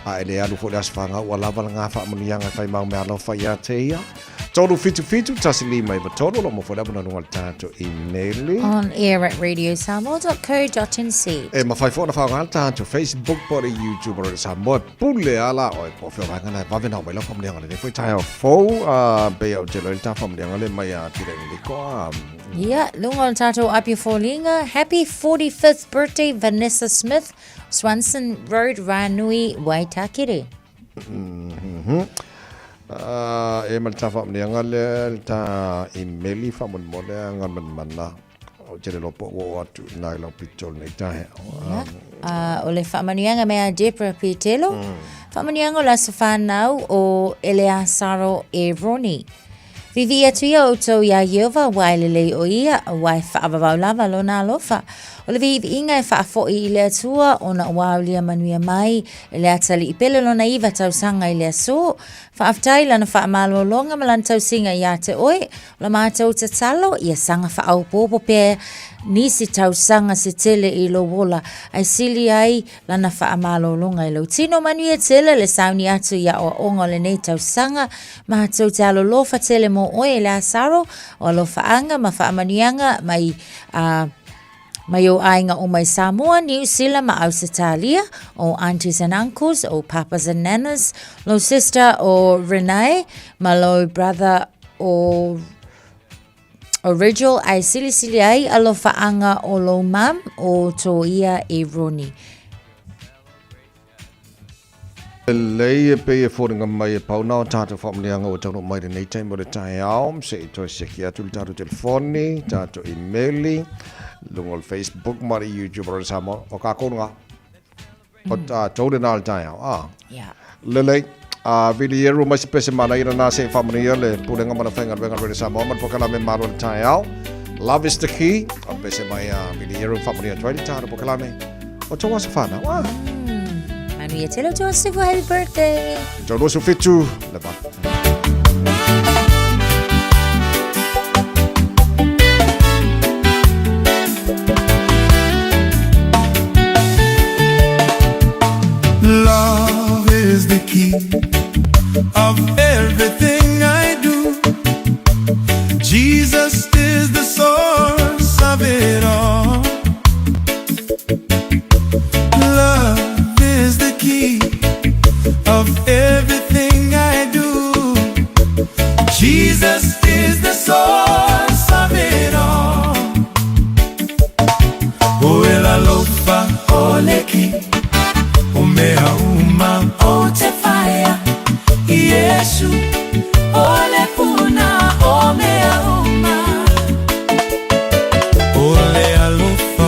A e le alu foi le aso fanau ua lava lena faamanuiaga e fai mau meaalofa ia te ia. 377 1593 o lo o maua foi le avanoa i le tatou imeli. On air at radiosamoa.co.nz. E mafai foi ona faaaoga le tatou Facebook po o le YouTube o Radio Samoa. E pule lava la oe po o fea vaega na e vave ona oo mai lau faamanuiaga i lenei foi taeao fou. Pei ou te iloa i le ta faamanuiaga lea mai ia Pita Engeliko. Ia, luga o le tatou api foliga, Happy 45th birthday Vanessa Smith, Swanson Road, Ranui, Waitakere. E ma le ta faamanuiaga lea, le ta imeli faamolemole a Galumalemana. Ou te le iloa po ua oo atu i ina i lau pito i lenei taeao. Ia, o le faamanuiaga mai a Debra Petelo. Faamanuiaga o le aso fanau o Eleasaro e Ronnie. Vivi atu ia outou iā Ieova, aua e lelei o ia, aua e faavavau lava lona alofa. O le viiviiga e faafoi i le Atua, ona ua aulia manuia mai e le atalii pele lona iva tausaga i le aso. Faafetai i lana faamalologa ma lana tausiga iā te oe. O la matou tatalo, ia saga faaopoopo pea nisi tausaga se tele i lou ola, ae sili ai lana faamalologa i lou tino. Manuia tele le sauni atu i aoaoga o lenei tausaga. Matou te alolofa tele mō oe e Lasaro, o alofaaga ma faamanuiaga mai a mai o aiga uma i Samoa, Niu Sila ma Ausetalia, o aunties and uncles, o papas and nanas, lou sister o Renee, ma lou brother o o Rigel ae silisili ai alofaaga o lou mum o Toia e Ronnie. Lelei e pei e foliga mai e pau na o tatou faamanuiaga ua taunuu mai lenei taimi o le taeao, se i toe siaki atu le tatou telefoni, tatou imeli, luga o le Facebook ma le YouTube o le Samoa, o kākou lena. O tatou lena o le taeao, a. Yeah. Lelei. A vili eru mai se pese manaia lena se i faamanuia le pulega ma le faigaluega a Radio Samoa ma le polokalame Malo i le Taeao. Love is the key. O pese mai a vili eru faamanuia atu ai le tatou polokalame. O tou aso whanau, ah. Manuia tele o tou aso happy birthday. Tau 27, le va. Love is the key of everything I do. Jesus is the source of it all. Love is the key of everything I do. Jesus is the source of it all. O le alofa o le key o mea uma ou te faia Iesu o le puna o mea uma. O le alofa.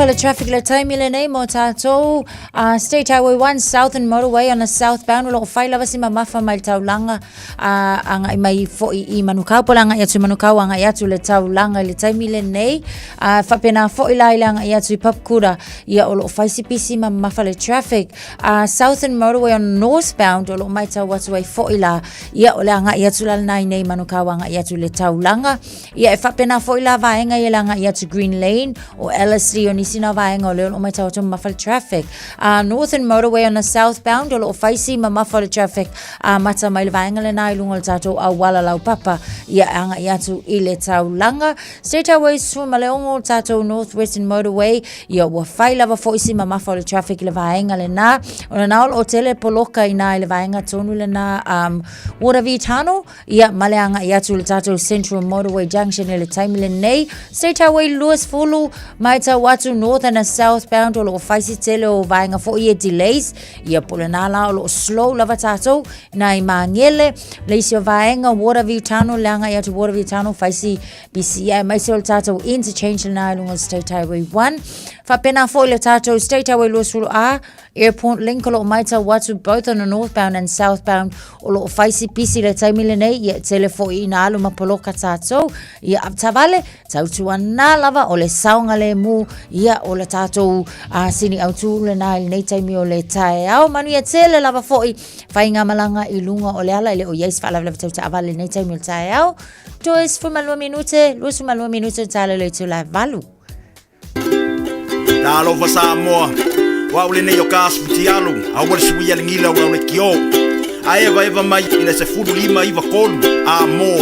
mamafa le traffic le taimi lenei mo tātou. State Highway 1 Southern Motorway on the southbound o loo fai lava si mamafa mai le taulaga agai mai foi i Manukau po le agai atu i Manukau agai atu le taulaga i le taimi lenei. Faapena foi la i le agai atu i Papakura ia o loo fai si pisi mamafa le traffic. Southern Motorway on northbound o loo maitau atu ai foi la ia o le agai atu la lena i nei Manukau agai atu le taulaga. Ia e faapena foi la vaega ia le agai atu Green Lane o Ellerslie o nisi na vaega o lea o lo o matau atu mamafa le traffic. Northern Motorway on the southbound o lo o fai si mamafa o le traffic amata mai le vaega lena i luga o le tatou auala laupapa ia e agai atu i le taulaga. State Highway 16 o le tatou North Western Motorway ia ua fai lava foi si mamafa o le traffic i le vaega lena. O lena o lo o tele poloka i na i le vaega tonu lena Waterview Tunnel Ia, ma le agai atu i le tatou Central Motorway Junction i le taimi lenei. State Highway 20, maitau atu northern and southbound o lo o fai si tele o vaega foi e delays. Ia, po lena la o lo o slow lava tatou nai Magele. Le isi o vaega Waterview Tunnel, le agai atu Waterview Tunnel, fai si busy aemaise o le tatou interchange lena i luga o State Highway 1. Faapena foi le tatou State Highway 20A, Airport Link o lo o maitau atu both on the northbound and southbound o lo o fai si pisi le taimi lenei ia tele foi ina alu ma poloka tatou ia avtavale tautuana lava o le saogalemu ia o le tatou sini autu lena i lenei taimi o le taeao manuia tele lava foi faigamalaga i luga o le ala e le o iai se faalavelave tau taavale i lenei taimi o le taeao. Toe 12 minute, 22 minute tala le itula e 8. Talofa Samoa, o au lenei o ka asu fitialu, aua le suia le gila o lau lekiō. A evaeva mai i le 15 9 3, a mō,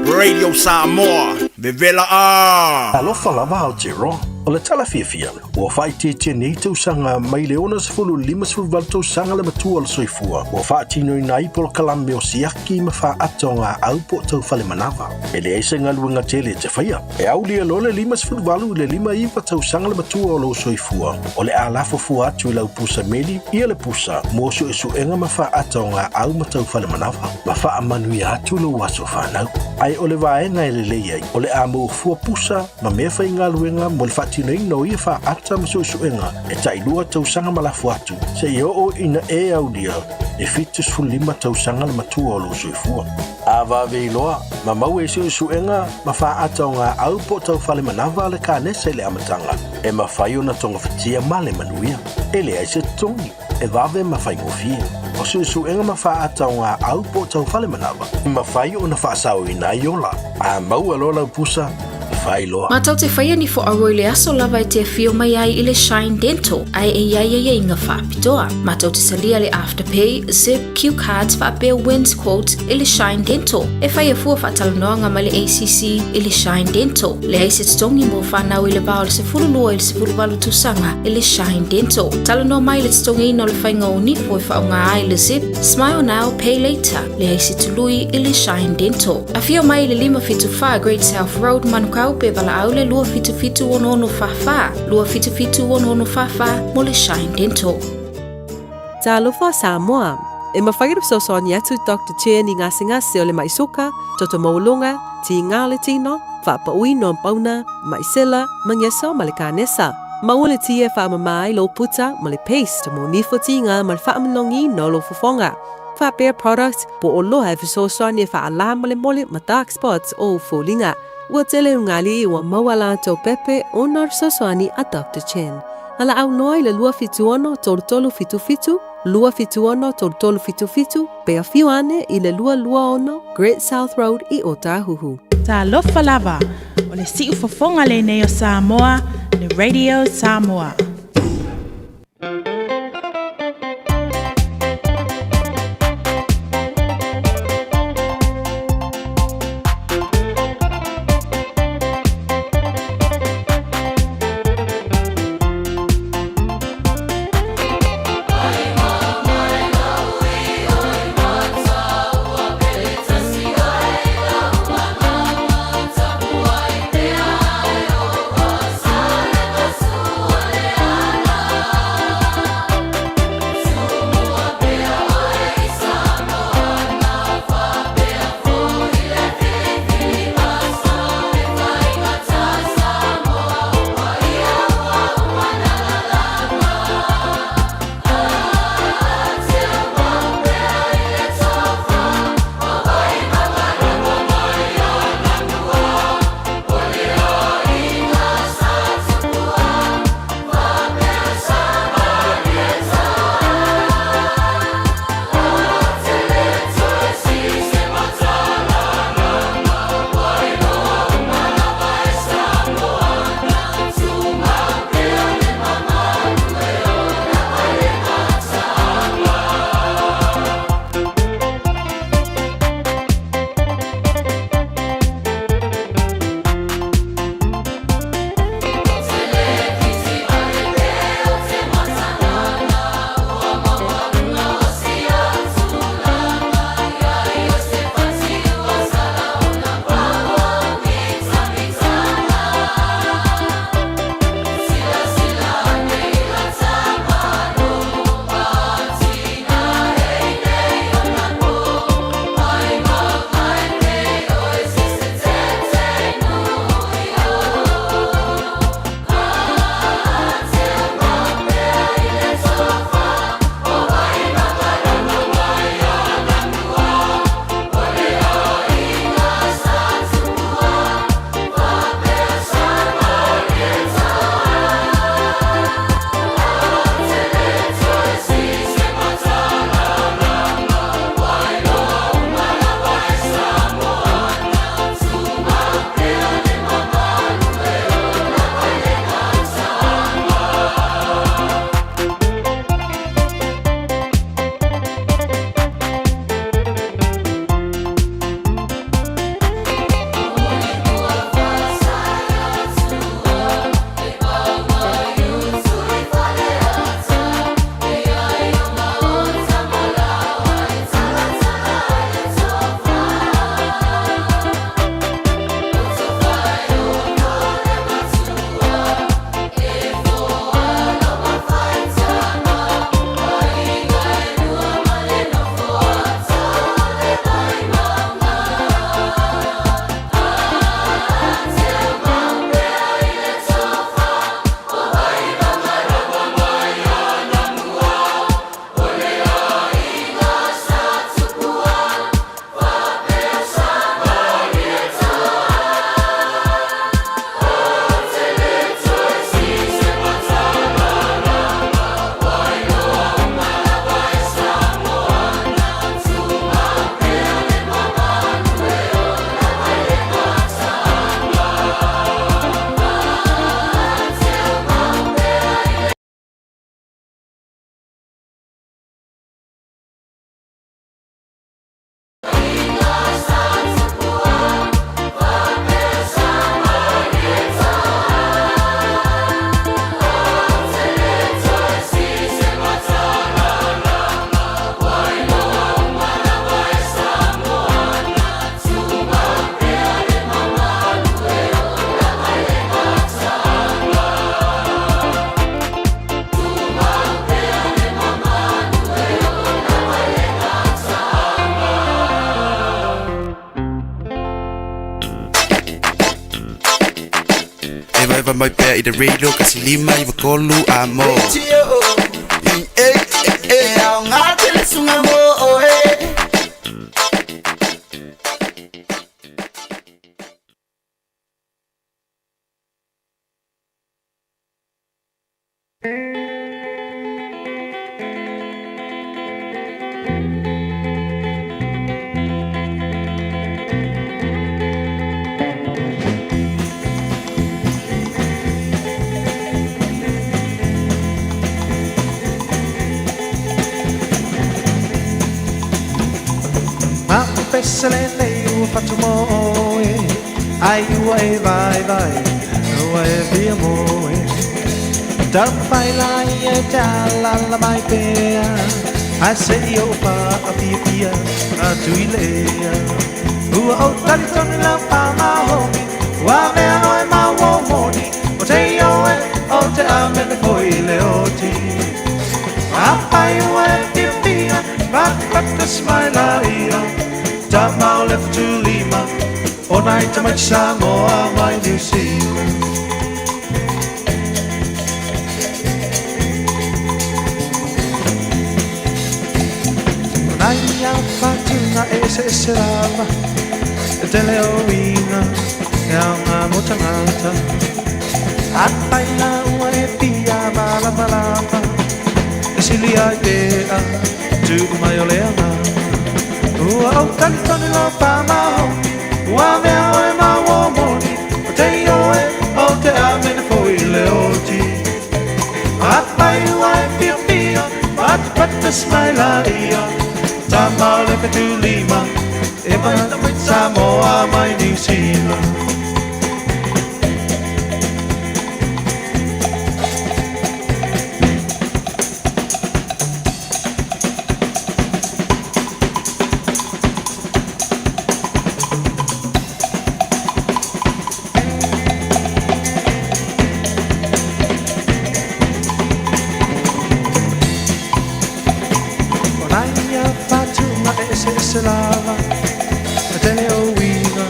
Radio Samoa, vevela a! Talofa lava Aotearoa. O le tala fiafia, ua faaitiitia nei tausaga mai le 60 i le 58 tausaga le matua o le soifua ua faatinoina ai polokalame o siaki ma faata o gaau po o tau fale manava. E leai se galuega tele e te faia. E aulia loa le 58 i le 59 tausaga le matua o lou soifua, o le a lafo fua atu i lau pusa meli ia le pusa mo suesuega ma faata o gaau ma tau fale manava, ma faamanuia atu lou aso fanau. Ae o le vaega e lelei ai, o le a maua fua pusa ma mea faigaluega mo le faatinoina o ia faata ma suesuega e tailua tausaga ma lafo atu, seia oo ina e aulia le 75 tausaga le matua o lou soifua. A vave iloa, ma maua i suesuega ma faata o gaau po o tau fale manava a le kanesa i le amataga, e mafai ona togafitia ma le manuia. E leai se totogi, e vave ma faigofie. O suesuega ma faata o gaau po o tau fale manava, e mafai ona faasaoina ai ola. A maua loa lau pusa, fai loa. Matou te faia ni foauo i le aso lava e te afio mai ai i le Shine Dental ae e i ai aiaiga faapitoa. Matou te salia le Afterpay, Zip, Cue Cards faapea Wins Quotes i le Shine Dental. E faia fua faatalanoaga ma le ACC i le Shine Dental. Leai se totogi mo fanau i le va o le 12 i le 18 tausaga i le Shine Dental. Talanoa mai i le totogiina o le faiga o nifo e faaaoga ai le Zip, Smile Now, Pay Later. Leai se tului i le Shine Dental. Afio mai i le 574 Great South Road, Manukau pe valaau le 277 6644, 277 6644 mo le Shine Dental. Talofa Samoa! E mafai ona fesoasoani atu Doctor Chen i gasegase o le maʻi suka, toto maualuga, tiga o le tino, faapauina o pauna, maʻi sela, magiso ma le kanesa. Maua le ti e faamama ai lou puta ma le paste mo nifo tiga ma le faamanogiina o lou fofoga. Faapea product po o loa e fesoasoani e faalā molemole ma dark spots o ou foliga. Ua tele ugali ua maua latou pepe ona o le fesoasoani a Doctor Chen. Valaau loa i le 276 3377, 276 3377, pe afio ane i le 226 Great South Road i Ōtāhuhu. Talofa lava, o le siufofoga lenei o Samoa, le Radio Samoa. Vaevae mai pea i le radio 153 A mo. E aoga tele suga mo oe. Pese lenei ua fatu mo oe, Ai ua e vaivai, ua e fia moe. Taumafai laia e te alaala mai pea, Ae se i ou faafiafia atu i le ea. Ua ou talitonu lau faamaoni, Ua avea oe ma uo moni, O te ioe, o te amene foi i le oti. Afai ua e fiafia, Fatafata mai laia, Tama o le Fetulima, O nai tamaiti Samoa mai Niu Sila. O nai whatunga e eseese lava, E tele o uiga, e aoga mo tagata. Afai la ua e fia malamalama, E sili ai pea, tuu mai o le agaga. Ua ou talitonu lau faamaoni, Ua avea oe ma uo moni, O te ioe, o te amene foi i le oti. Afai ua e fiafia, Fatafata mai laia, Tama o le Fetulima, E mai Samoa mai Niu Sila. O nai whatunga e eseese lava, E tele o uiga,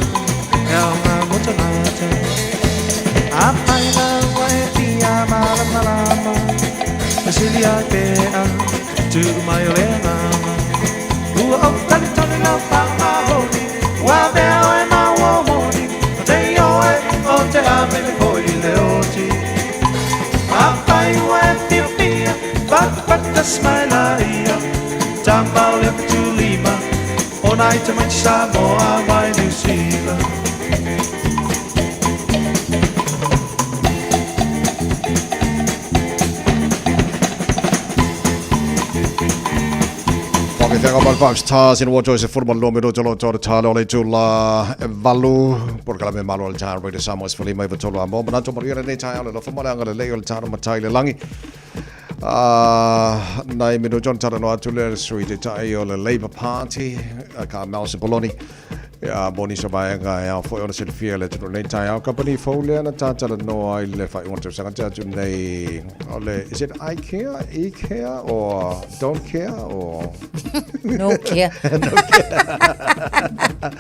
e aoga mo tagata. Afai la ua e fia malamalama, E sili ai pea, tuu mai o le agaga. Ua ou talitonu lau faamaoni, Ua avea oe ma uo moni, O te ioe, o te amene foi i le oti. Afai ua e fiafia, Fatafata mai laia, Tama o le Fetulima, O nai tamaiti Samoa mai Niu Sila. Whakawhianga mai Five Stars in Water se furuma lo me roto lo talo talo le tula e valu por kala me malo le talo radio Samoa se mai vatolo amo manato maria le nei tai ale lo fama le anga le lei o le talo matai le langi. Nai me no John tala no atu le sui te tai o le Labour Party ka Mel Sepoloni ia moni sa vaega e ao foi ona silafia le atunuu nei taeao kamupani fou lea na tatalanoa i le faaiuga tausaga te atu nei o le is it IKEA IKEA or don't care or No care. No care.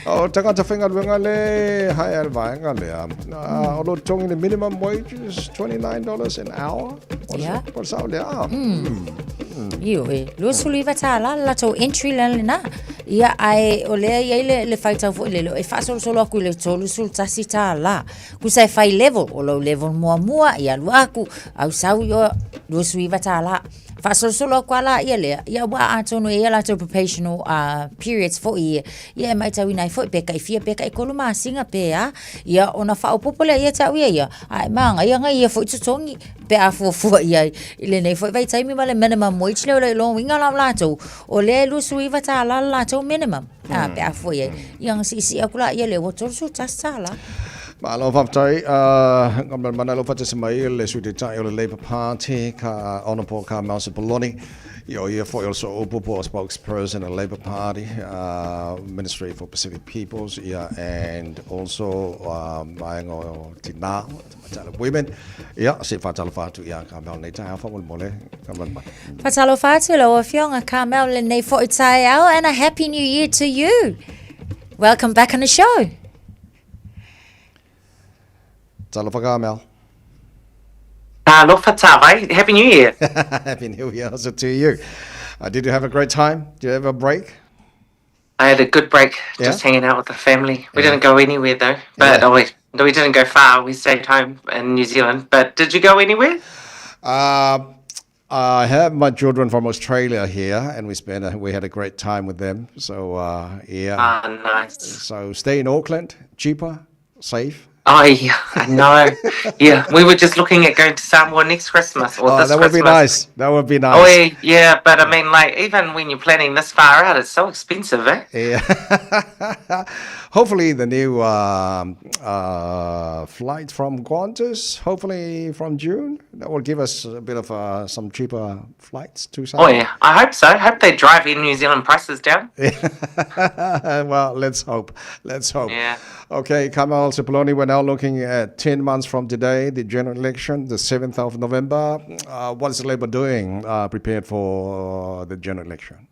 O tagata faigaluega le hae a le vaega lea o lo totogi le minimum wage is $29 an hour. Yeah. Po o le sao lea. Ioe, $29 le latou entry la lena. Ia, ae o lea e i ai le, le faitau foi lele, e faasolosolo atu i le $31. Tusa e fai level, o lou level muamua, ia alu atu, au sau i o, $29. Faasolosolo atu lava laia lea, ia aua atonu e i ai a latou probational periods foi ia, ia e matauina ai foi pe tai fia pe tai tolu masina pe a, ia ona faaopoopo lea ia te au ia ia, ae manaia nai ia foi totogi pe a fuafua i ai i lenei foi vaitaimi ma le minimum wage lea o le logoina la o latou, o lea e $29 le latou minimum, a, pe a fua i ai, ia ona siisii atu laia lea ua $31. Malo faafetai, mana lo faatasi mai le Sui Taitai o le Labour Party ka Honourable Carmel Sepuloni. Ia o ia foi o le sooupu po o spokesperson o le Labour Party, Ministry for Pacific Peoples, ia and also vaega o tinā, tamaitai women. Ia, se i faatalofa atu ia Carmel nei taeao faamolemole. Carmel mai. Faatalofa atu i lau Afioga Carmel lenei foi taeao and a happy new year to you. Welcome back on the show. Talofa Carmel. Talofa Tavai. Happy New Year. Happy New Year also to you. Uh, did you have a great time? Did you have a break? I had a good break, yeah. just hanging out with the family. We yeah. didn't go anywhere though, but yeah. oh, we, we didn't go far. We stayed home in New Zealand. But did you go anywhere? Uh, I have my children from Australia here, and we spent a, we had a great time with them. So uh, yeah, ah, nice. So stay in Auckland, cheaper, safe. Oh yeah, I know. yeah, we were just looking at going to Samoa next Christmas or oh, this that would Christmas. be nice. That would be nice. Oh yeah, but I mean, like even when you're planning this far out, it's so expensive, eh? Yeah. hopefully, the new um, uh, flight from Qantas, hopefully from June, that will give us a bit of uh, some cheaper flights to Samoa. Oh yeah, I hope so. I hope they drive in New Zealand prices down. well, let's hope. Let's hope. Yeah. Okay, Kamal Cipollone, we're now looking at 10 months from today, the general election, the 7th of November. Uh, what is Labour doing uh, prepared for the general election?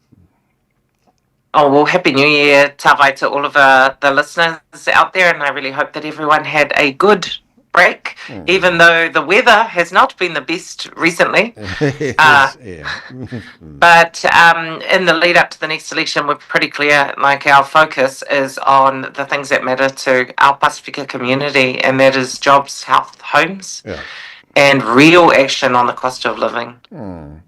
Oh, well, Happy New Year, Tavai, to all of uh, the listeners out there, and I really hope that everyone had a good break, mm. even though the weather has not been the best recently. uh, yeah. but um, in the lead up to the next election, we're pretty clear like our focus is on the things that matter to our Pasifika community, and that is jobs, health, homes. Yeah. And real action on the cost of living. Mm.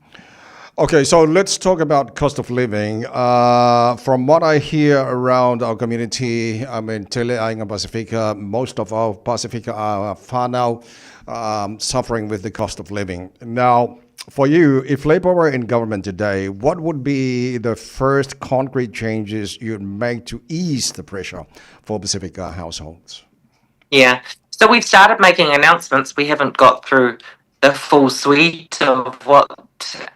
Okay, so let's talk about cost of living. Uh, from what I hear around our community, I mean, Tele Ainga Pacifica, most of our Pacifica are whānau um, suffering with the cost of living. Now, for you, if Labour were in government today, what would be the first concrete changes you'd make to ease the pressure for Pacifica households? Yeah. So we've started making announcements. We haven't got through the full suite of what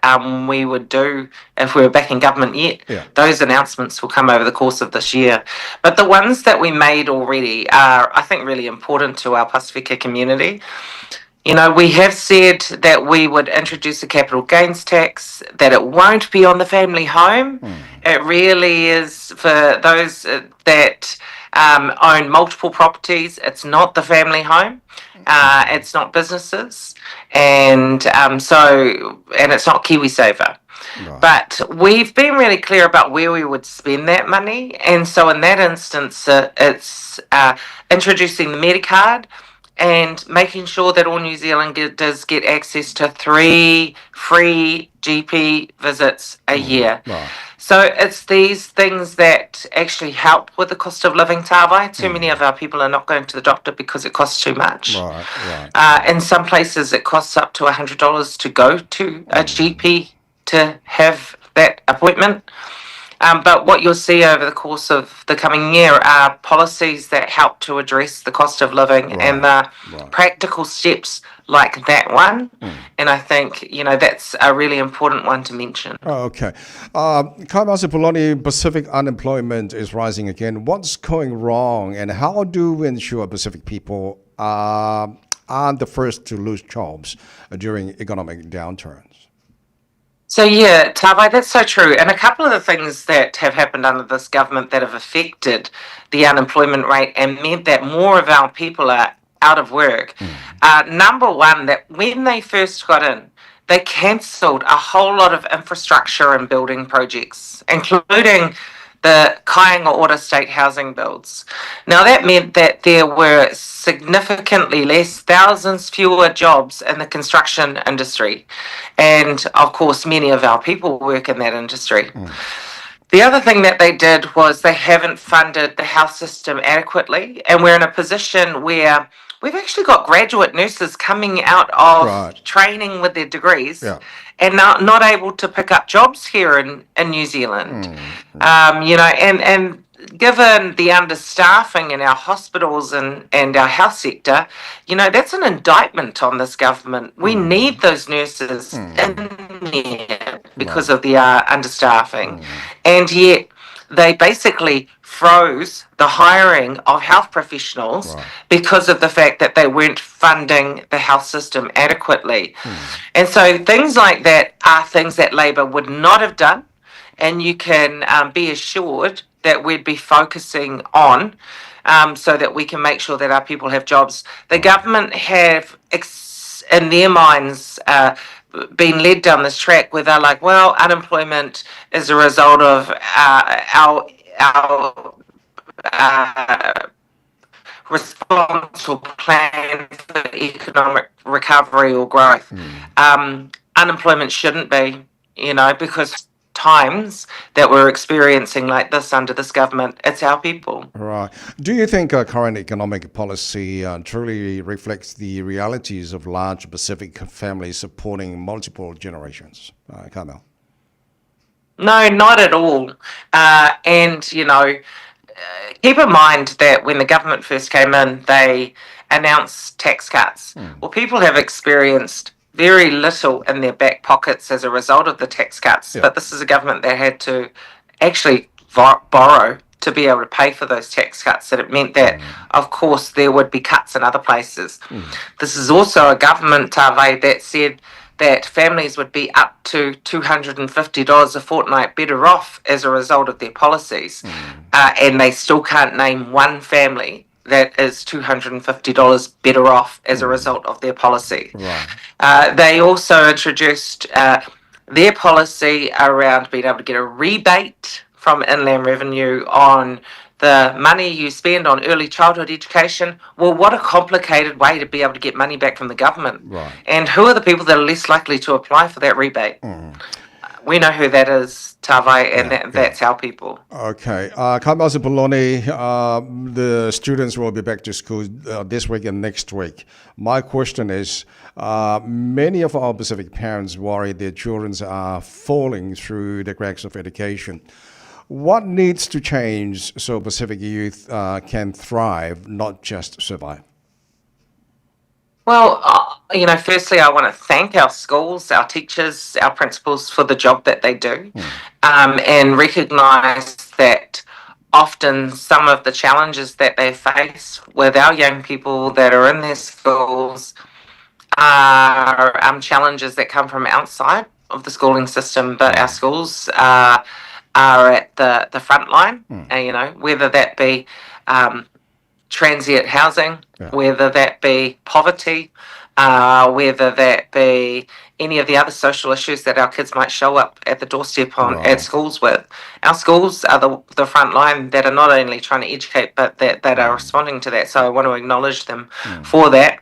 um, we would do if we were back in government yet. Yeah. Those announcements will come over the course of this year. But the ones that we made already are, I think, really important to our Pasifika community. You know, we have said that we would introduce a capital gains tax, that it won't be on the family home. Mm. It really is for those that um, own multiple properties. It's not the family home. Uh, it's not businesses, and um, so and it's not KiwiSaver. Right. But we've been really clear about where we would spend that money, and so in that instance, uh, it's uh, introducing the Medicard and making sure that all New Zealanders get access to three free GP visits a mm. year. Right. So it's these things that actually help with the cost of living, Tavai. Too mm. many of our people are not going to the doctor because it costs too much. Right, right. Uh, in some places, it costs up to $100 to go to a GP to have that appointment. Um, but what you'll see over the course of the coming year are policies that help to address the cost of living right, and the right. practical steps like that one. Mm. And I think, you know, that's a really important one to mention. Oh, okay. Uh, Kai Poloni, Pacific unemployment is rising again. What's going wrong and how do we ensure Pacific people uh, aren't the first to lose jobs during economic downturns? So yeah, Tavai, that's so true. And a couple of the things that have happened under this government that have affected the unemployment rate and meant that more of our people are out of work. Mm. Uh, number one, that when they first got in, they cancelled a whole lot of infrastructure and building projects, including the Kāinga Ora state housing builds. Now, that meant that there were significantly less, thousands fewer jobs in the construction industry. And of course, many of our people work in that industry. Mm. The other thing that they did was they haven't funded the health system adequately. And we're in a position where we've actually got graduate nurses coming out of right. training with their degrees yeah. and not, not able to pick up jobs here in, in New Zealand. Mm. Um, you know, and, and given the understaffing in our hospitals and, and our health sector, you know, that's an indictment on this government. We mm. need those nurses mm. in there because right. of the uh, understaffing. Mm. And yet they basically froze the hiring of health professionals right. because of the fact that they weren't funding the health system adequately. Mm. And so things like that are things that Labor would not have done. And you can um, be assured that we'd be focusing on um, so that we can make sure that our people have jobs. The government have, ex- in their minds, uh, been led down this track where they're like, well, unemployment is a result of uh, our our uh, response or plan for economic recovery or growth. Mm. Um, unemployment shouldn't be, you know, because times that we're experiencing like this under this government, it's our people. Right. Do you think our current economic policy uh, truly reflects the realities of large Pacific families supporting multiple generations? Uh, Carmel? No, not at all. Uh, and, you know, uh, keep in mind that when the government first came in, they announced tax cuts. Mm. Well, people have experienced very little in their back pockets as a result of the tax cuts. Yeah. But this is a government that had to actually borrow to be able to pay for those tax cuts. And it meant that, mm. of course, there would be cuts in other places. Mm. This is also a government, Tave, that said that families would be up to $250 a fortnight better off as a result of their policies. Mm. Uh, and they still can't name one family that is $250 better off as a mm. result of their policy. Right. Uh, they also introduced uh, their policy around being able to get a rebate from Inland Revenue on the money you spend on early childhood education. Well, what a complicated way to be able to get money back from the government. Right. And who are the people that are less likely to apply for that rebate? Mm. We know who that is, Tavai, and yeah, that, that's yeah. our people. Okay. Uh, Carmel Poloni, uh, the students will be back to school uh, this week and next week. My question is uh, many of our Pacific parents worry their children are falling through the cracks of education. What needs to change so Pacific youth uh, can thrive, not just survive? Well, uh, you know, firstly, I want to thank our schools, our teachers, our principals for the job that they do, mm. um, and recognise that often some of the challenges that they face with our young people that are in their schools are um, challenges that come from outside of the schooling system, but our schools are, are at the, the front line, mm. and, you know, whether that be um, transient housing, yeah. whether that be poverty, uh, whether that be any of the other social issues that our kids might show up at the doorstep on right. at schools with. Our schools are the, the front line that are not only trying to educate, but that, that are responding to that. So I want to acknowledge them mm. for that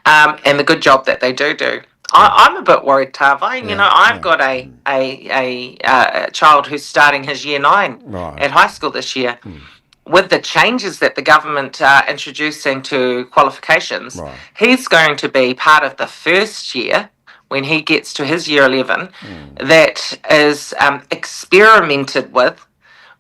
um, and the good job that they do do. I, I'm a bit worried, Tava. You yeah, know, I've yeah. got a a, a, uh, a child who's starting his year nine right. at high school this year. Mm with the changes that the government are introducing to qualifications, right. he's going to be part of the first year when he gets to his year 11 mm. that is um, experimented with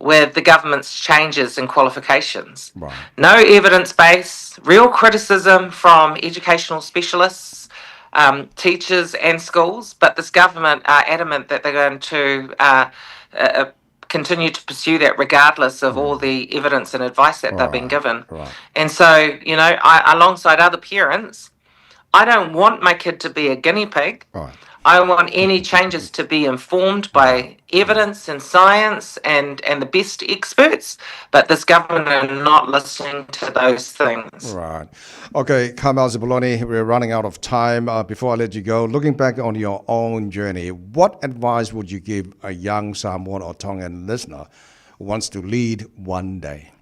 with the government's changes in qualifications. Right. No evidence base, real criticism from educational specialists, um, teachers, and schools, but this government are adamant that they're going to uh, uh, continue to pursue that regardless of all the evidence and advice that they've been given. Right. And so, you know, I, alongside other parents, I don't want my kid to be a guinea pig. Right. I want any changes to be informed by evidence and science and, and the best experts, but this government are not listening to those things. Right. Okay, Carmel Sepuloni, we're running out of time. Uh, before I let you go, looking back on your own journey, what advice would you give a young Samoan or Tongan listener who wants to lead one day?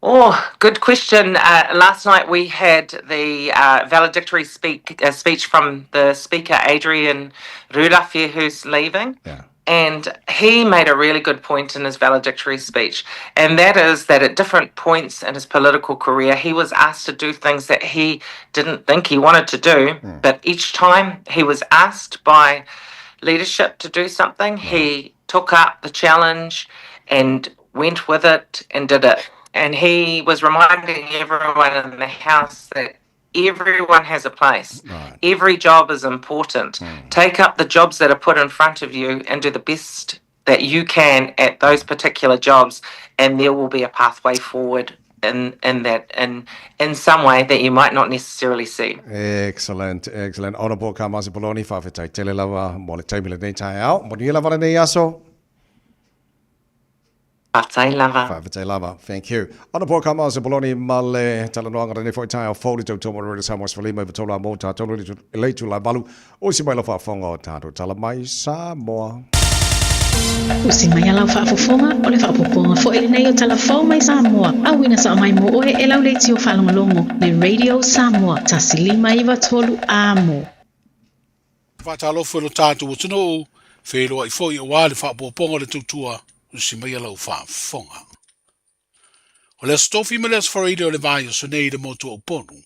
Oh, good question. Uh, last night we had the uh, valedictory speak, uh, speech from the speaker, Adrian Rurawhe, who's leaving. Yeah. And he made a really good point in his valedictory speech, and that is that at different points in his political career, he was asked to do things that he didn't think he wanted to do. Mm. But each time he was asked by leadership to do something, mm. he took up the challenge and went with it and did it. And he was reminding everyone in the house that everyone has a place. Right. Every job is important. Mm. Take up the jobs that are put in front of you and do the best that you can at those particular jobs, and there will be a pathway forward in, in that in, in some way that you might not necessarily see. Excellent, excellent. Honourable Kamasi Poloni, faafetai tele lava mo le taimi lenei taeao. Manuia lava lenei aso. Faafetai lava. Faafetai lava. Thank you. Honourable Kamasi Poloni ma le talanoaga lenei foi taeao fou le tautua mo le Radio Samoa 15 i tolu mo tātou le itula valu. Usi mai lau faafofoga o tātou tala mai Samoa. Usi mai a lau faafofoga, o le faaopoopoga foi lenei o Tala Fou mai Samoa, auina sao mai mo oe e lau leitio faalogologo le Radio Samoa 1593 Amo. Faatalofa i lo tatou atunuu, feiloai foi aua le faaopoopoga o le tautua, usi mai a lau faafofoga. O le Aso Tofi ma le Aso Faraile o le vaiaso nei i le motu o Upolu,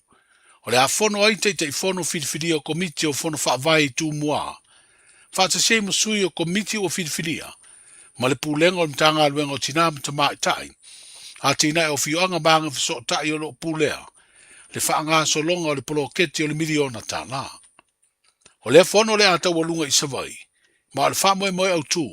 o le a fono ai Taitaifono filifilia o Komiti o Fono Faavae i Tumua, faatasi ai ma sui o Komiti ua filifilia, ma le Pulega o le Matagaluega o Tinā ma Tamaitai, Atinae o Afioaga ma Agafesootai o lo o pulea le faagasologa o le poloketi o le miliona tala. O lea fono o le a taualuga i Savaii, ma o le faamoemoe autu,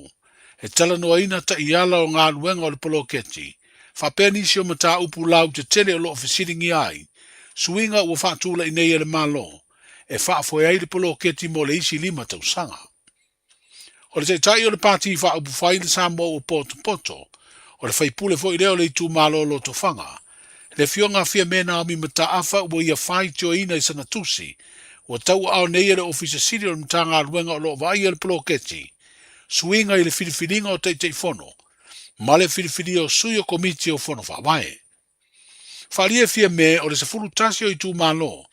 e talanoaina taiala o galuega o le poloketi, faapea nisi o mataupu lautetele o lo o fesiligia ai suiga ua faatulai nei e le Malo e faafoe ai le poloketi mo le isi lima tausaga. O le Taitai o le Pati Faaupufai le Samoa ua potopoto, o le faipule foi lea o le itumalo o Lotofaga, le Afioga a Fiame Naomi Mataafa ua ia faitioina i sana tusi ua tauaao nei e le Ofisa Sili o le Matagaluega o lo o vaaia le poloketi suiga i le filifiliga o Taitaifono ma le filifilia o sui o Komiti o Fono Faavae. Faaalia Fiame o le 11 o itumalo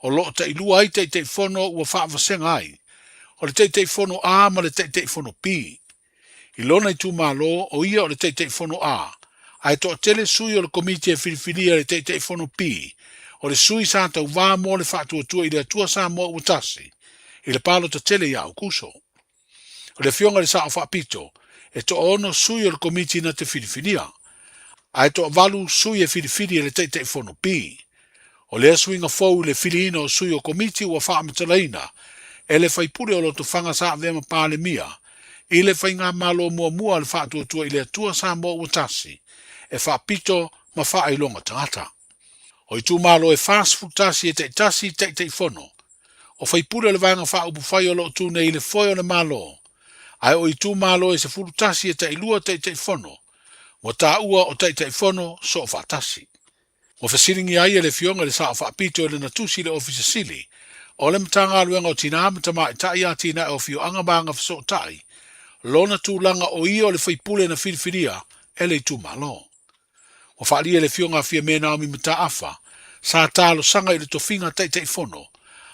o lo o tailua ai Taitaifono ua faavasega ai, o le Taitaifono A ma le Taitaifono B. I lona itumalo, o ia o le Taitaifono A, ae toatele sui o le Komiti e filifilia le Taitaifono B, o le sui sa tauvā mo le Faatuatua i le Atua Samoa Ua Tasi, i le palota tele ia Aukuso. O le Afioga i le Sao Faapito, e toaono sui o le Komiti na te filifilia, ae toavalu sui e filifili e le Taitaifono B. O lea suiga fou i le filiina o sui o Komiti ua faamatalaina e le faipule o Lotofaga sa avea ma Palemia i le Faigamalo muamua a le Faatuatua i le Atua Samoa Ua Tasi, e faapito ma faailoga tagata. O itumalo e 41 e taitasi Taitaifono O faipule o le Vaega Faaupufai o lo o tu nei i le foe o le Malo, ae o itumalo e 11 e tailua Taitaifono, ua taua o Taitaifono soofaatasi. Ua fesiligia ai e le Afioga i le Sao Faapito i lana tusi i le Ofisa Sili o le Matagaluega o Tinā ma Tamaitai, Atinae o Afioaga ma Agafesootai, lona tulaga o ia o le faipule na filifilia e le itumalo. Ua faaalia e le Afioga a Fiame Naomi Mataafa, sa talosaga i le tofiga Taitaifono,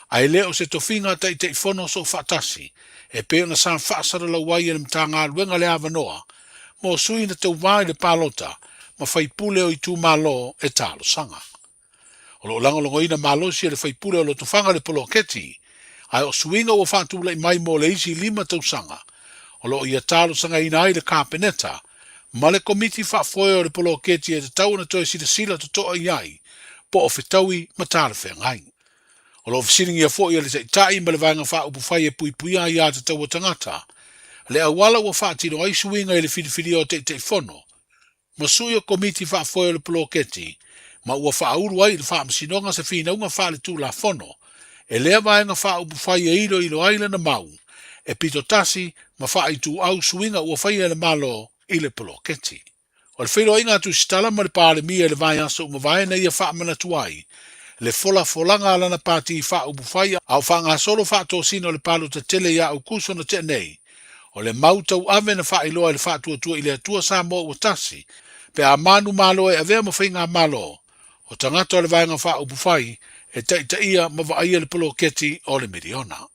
ae le o se tofiga Taitaifono soofaatasi e pei ona sa faasalalau ai e le Matagaluega le avanoa mo sui na tauva i le palota ma faipule o itumalo e talosaga. O lo o lagolagoina malosi e le faipule o Lotofaga le poloketi, ae o suiga ua faatulai mai mo le isi lima tausaga, o lo o ia talosagaina ai le Kapeneta ma le Komiti Faafoe o le Poloketi e tatau ona toe silasila totoa i ai po o fetaui ma talafeagai. O lo o fesiligia foi e le Taitai ma le Vaega Faaupufai e puipuia ai aiatatau a tagata le auala ua faatino ai suiga i le filifilia o Taitaifono ma sui o Komiti Faafoe o le Poloketi ma ua faaulu ai i le Faamasinoga se finauga faaletulafono e lea Vaega Faaupufai e iloilo ai lana mau e pito tasi ma faaituau suiga ua faia e le Malo i le poloketi. O le feiloaiga a Tusitala ma le Palemia i le vaiaso ua mavae na ia faamanatu ai le folafolaga a lana pati faaupufai a o faagasolo faatosina o le palota tele ia Aukuso na tea nei, o le mau tauave na faailoa e le Faatuatua i le Atua Samoa Ua Tasi pe a manumalo e avea ma faigamalo o tagata o le Vaega Faaupufai e taitaia ma vaaia le poloketi o le miliona.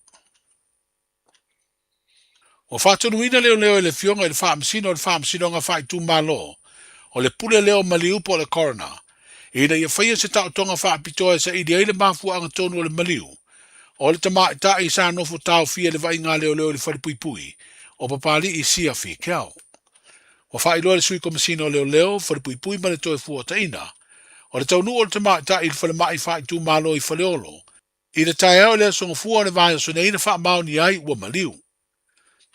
Ua faatonuina leoleo e le Afioga i le Faamasino o le Faamasinoga Faaitumalo o le Pule lea o Maliu po o le Coroner ina ia faia se taotoga faapitoa e saili ai le mafuaaga tonu o le maliu o le tamaitai sa nofo taofia i le vaaiga a leoleo i le falepuipui o Papali'i Sia Fikeo. Ua faailoa e le Sui Komesina o Leoleo, Falepuipui ma le Toefuataiga o le taunuu o le tamaitai i le falemai faaitumalo i Faleolo I le taeao i le Aso Gafua o le vaiaso nei na faamaonia ai ua maliu.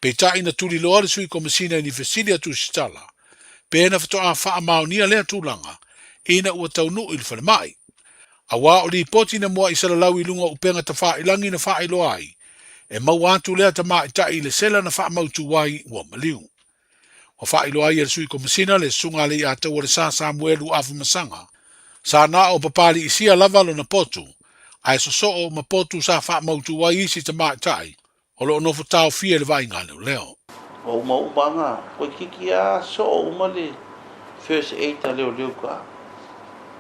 Peitai na tuliloa le Sui Komesina i ni fesili a Tusitala, pe na faatoa faamaonia lea tulaga ina ua taunuu i le falemai. Aua o lipoti na muai salalau i luga o upega tafailagi na faailoa ai, e maua atu lea tamaitai i le sela na faamautu ai ua maliu. Ua faailoa ai e le Sui Komesina le Susuga a Leiataua-le-Sa Samuelu Afamasaga, sa na o Papali'isia lava lona potu, ae sosoo ma potu sa faamautu ai isi tamaitai o lo o nofo taofia i le vaaiga a leoleo. Ua uma uma aga toeitiiti a soo uma le first aid a leoleo ka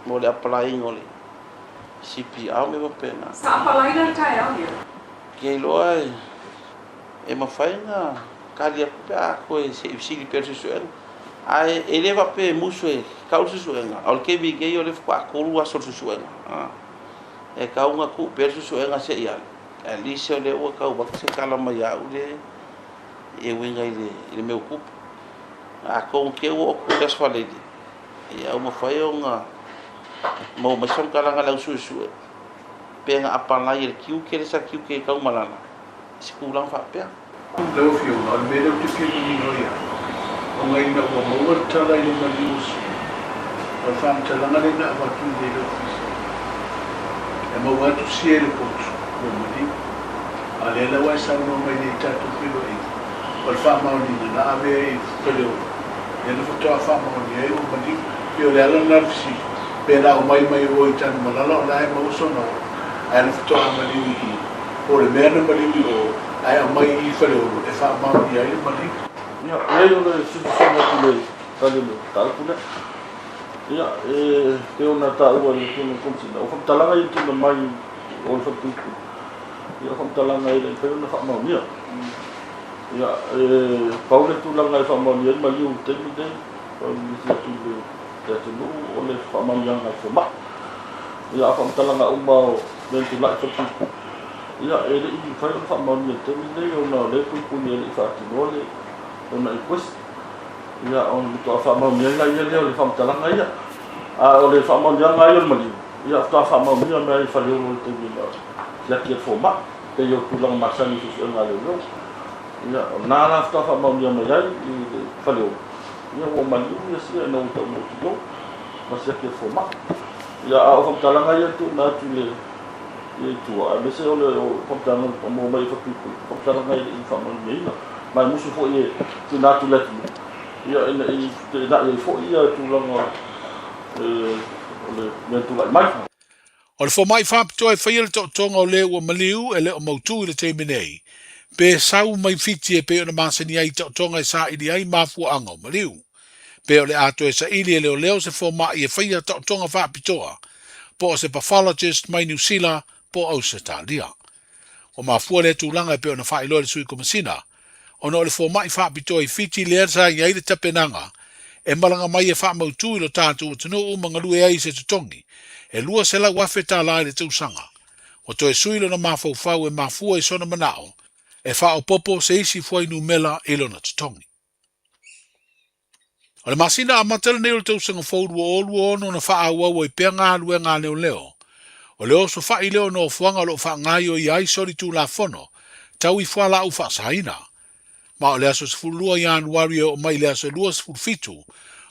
mo le apalaiga o le CPR mea faapena. Sa apalaina le taeao ia. Kia iloa e mafai ona tali atu pe a toe se i fesili pea i le suesuega. Ae e le faapea e musu e tau le suesuega, a o le taimi nei o lea faatoa 3 aso o le suesuega. E tatau ona tuu pea le suesuega se i alu. At least o lea ua tau avatu se tala mai ia au lea e uiga i le mea ua tupu. Atonu te i ua oo atu i le Aso Faraile, ia ua mafai ona maua mai se faamatalaga a le au suesue pe na apalai e le tiute lea sa tiute ai Taumalala i se tulaga faapea. Lau Afioga, o le mea lea ou te fia manino ai au, ona ina ua maua le tala i le maliu o Sia, o le faamatalaga lea na avatu i inei i le Ofisa, e maua atu Sia i le potu, ua maliu. A o lea la ua e saunoa mai nei i tatou feiloaiga, o le faamaoniga na ave ai i Faleolo, lea na faatoa faamaonia ai ua maliu. Pei o le ala lena o le fesili, pe na aumai mai o i Tanumalala o la e maua sona ola, ae na faatoa maliu i i, po o le mea na maliu i o, ae aumai i i Faleolo e faamaonia ai le maliu. Ia, leai o le silasila atu i le tali o le mataupu lea. Ia, e pei ona taua e le Afioga i le Komesina, o faamatalaga ia na tuuina mai o le falepuipui, ia o faamatalaga e le i mafai ona faamaonia. Ia, e pau le tulaga e faamaonia ai le maliu i le taimi lenei, pau nisi atu i le atunuu o le faamaoniaga a le fomai. Ia, a o faamatalaga uma o mea na tulai i falepuipui, ia, e le i mafai ona faamaonia i le taimi lenei ona o lea e puipui e le i faatinoa le lona inquest. Ia, ona faatoa faamaonia ai laia lea o le faamatalaga ia. A o le faamaoniaga lava ia o le maliu, ia faatoa faamaonia mai i Faleolo i le taimi na siaki ai le fomai, pei o tulaga masani i suesuega a leoleo. Ia, o lena la faatoa faamaonia mai ai i le Faleolo, ia ua maliu ia sia ina ua taunuu atu i o ma siaki e le fomai. Ia, a o faamatalaga ia na tuuina atu i le i tua, aemaise o le faamatalaga na maua mai i Falepuipui, o faamatalaga e le i faamaoniaina. Ma e musu foi e tuuina atu i le atunuu, ia, ina i feteenai ai foi ia tulaga o le mea na tulai mai. O le fomai faapitoa e faia le taotoga o le ua maliu e le o mautū i le taimi nei, pe sau mai Fiti e pei ona masani ai i taotoga e saili ai mafuaaga o maliu. Pe o le a toe saili e leoleo se fomai e faia taotoga faapitoa, po o se pathologist mai Niu Sila po o Ausetalia. Ua mafua lea tulaga e pei ona faailoa e le Sui Komesina, ona o le fomai faapitoa i Fiti lea sa i ai le tapenaga e malaga mai e faamautū i lo tatou atunuu ma galue ai i se totogi e $200,000 i le tausaga. Ua toe sui lona mafaufau e mafua i sona manao e faaopoopo se isi fuainumera i lona totogi. O le masina amata lenei o le tausaga fou 2026 na faaauau ai pea galuega a leoleo. O le osofai lea o nofoaga o lo o faagaoioia ai solitulafono tau i fualaau faasaina. Ma o le aso 12 Ianuari e oo mai i le aso 27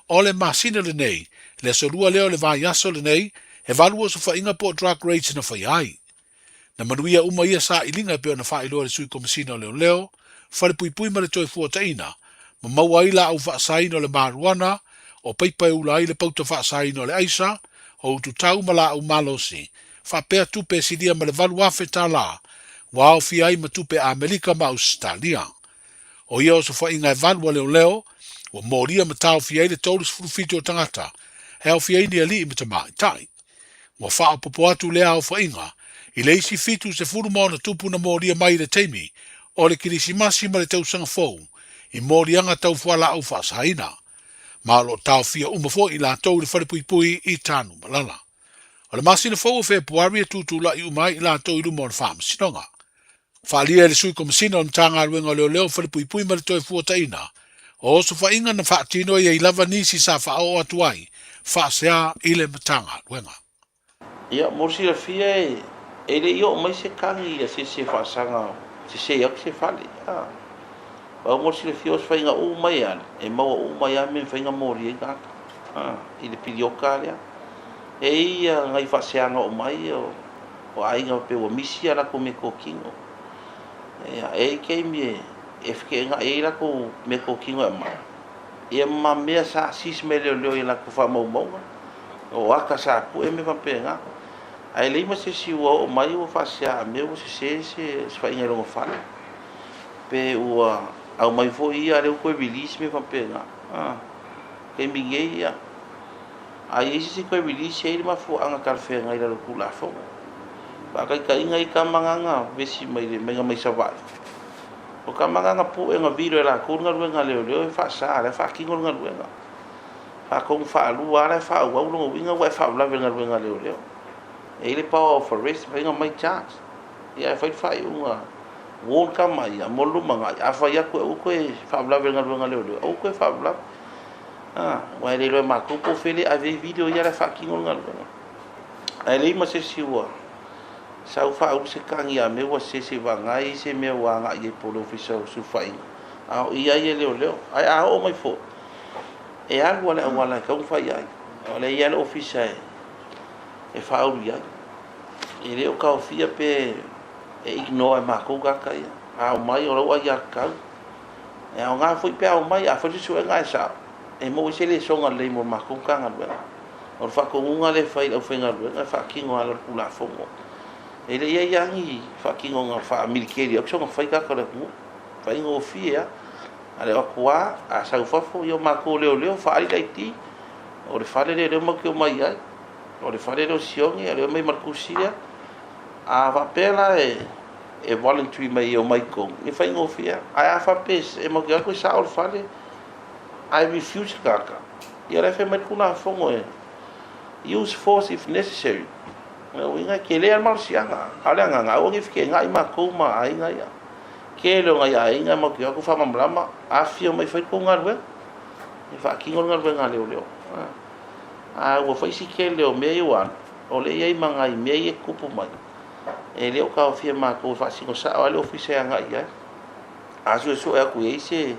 o le masina lenei, le aso 2 lea o le vaiaso lenei, e valu osofaiga po o drug raids na faia ai. Na manuia uma ia sailiga e pei ona faailoa e le Sui Komesina o Leoleo, Falepuipui ma le Toefuataiga, ma maua ai laau faasaina o le marijuana, o paipa e ula ai le pauta faasaina o le aisa, o ututau ma laau malosi, faapea tupe e silia ma le $8,000, ua aofia ai ma tupe Amerika ma Ausetalia. O ia osofaiga e valu a leoleo, ua molia ma taofia ai le 37 o tagata, e aofia ai ni alii ma tamaitai. Ua faaopoopo atu lea aofaiga i le isi 76 na molia mai i le taimi o le Kerisimasi ma le Tausaga Fou i moliaga tau fualaau faasaina, ma o lo o taofia uma foi i latou i le falepuipui i Tanumalala. O le masina fou o Fepuari e tutulai uma ai i latou i luma o le Faamasinoga. Faaalia e le Sui Komesina o le Matagaluega o Leoleo, Falepuipui ma le Toefuataiga, o osofaiga na faatino e i ai lava nisi sa faaoo atu ai faasea i le Matagaluega. Ia, mo le silafia e, e le i oo mai se tagi ia se isi e faasaga sese atu se fale. A, pau mo le silafia o se faiga uma mai ale, e maua uma ai lava mea e mafai ona molia ai tagata, a, i le piliota lea. E i ai ia nai faaseaga oo mai o aiga faapea ua misi a latou meatotino. Ia, e i ai taimi e feteenai ai latou meatotino e aumai, ia ma mea sa seize mai e leoleo i a latou faamaumauga, o ata sa pue ma mea faapena. Ae leai ma se isi ua oo mai ua faasea a mea ua sese se faiga i lona fale, pe ua aumai foi ia a o lea ua toe release mea faapena. A, taimi nei ia, a i ai se isi toe release e i ai le mafuaaga talafeagai i lalo o le Tulafono. Faataitaiga i tama na na vesi mai le maiga mai Savaii, o tama na na pue na vilo e latou le galuega a leoleo e faasa, la e faatino le galuega. Faatonu faalua lava la e faaauau lona uiga ua e faalavelave i le galuega a leoleo. E i ai le power of arrest, mafai ona aumai charge. Ia ae fai le faaiuga, warn tama ia mo le lumanai, a fai atu e aua toe faalavelave i le galuega a leoleo, aua toe faalavelave. A, aua e le iloa e matou po o fea le ave ai video ia la e faatino le galuega. Ae leai ma se isi ua sau faaulu se tagi a mea ua sese vagana e i ai se mea ua agai i ai po o le Ofisa o Sulufaiga, a o i ai e leoleo. Ae a oo mai foi, e alu lava le auala e tatau ona fai ai. O lea e i ai lava le Ofisa e faaulu i ai. E le o taofia pe e ignore e matou tagata ia. A omai o lau aiatatau. E aoga foi pe a omai, a fai le suesuega ae sao, e maua ai se lesona lelei mo le matou Matagaluega. O le faatonuga lea e fai i le aufaigaluega e faatino ala o le Tulafono. E le i i ai lava ni faatinoga faa-militeli au soona fai tagata o le atunuu. Faigofie lava. A le o atu lava, a sau i fafo, ia o matou leoleo, faaali le ID. O le fale lea o lea matou te omai ai. O le fale lea o Sione, o lea e omai ma le tusi lea. A faapea la e e voluntary mai e omai i totonu, e faigofie lava. Ae a faapea e matou te o atu e sao le fale, ae refuse le tagata, ia o la e fai mai le Tulafono e use force if necessary. O lona uiga e tele lava le malosiaga. A o le agaga, aua ne i feteenai matou ma aiga ia. Tele o nai aiga e matou te o atu faamalamalama, afifio mai e fai le tou galuega, e faatino le galuega a leoleo. A ua fai si tele o mea ia ua alu, o lea e i ai ma nai mea ia e tutupu mai, e le o taofia e matou e faasino sao lava le ofisa e agai i ai. A suesue atu i ai se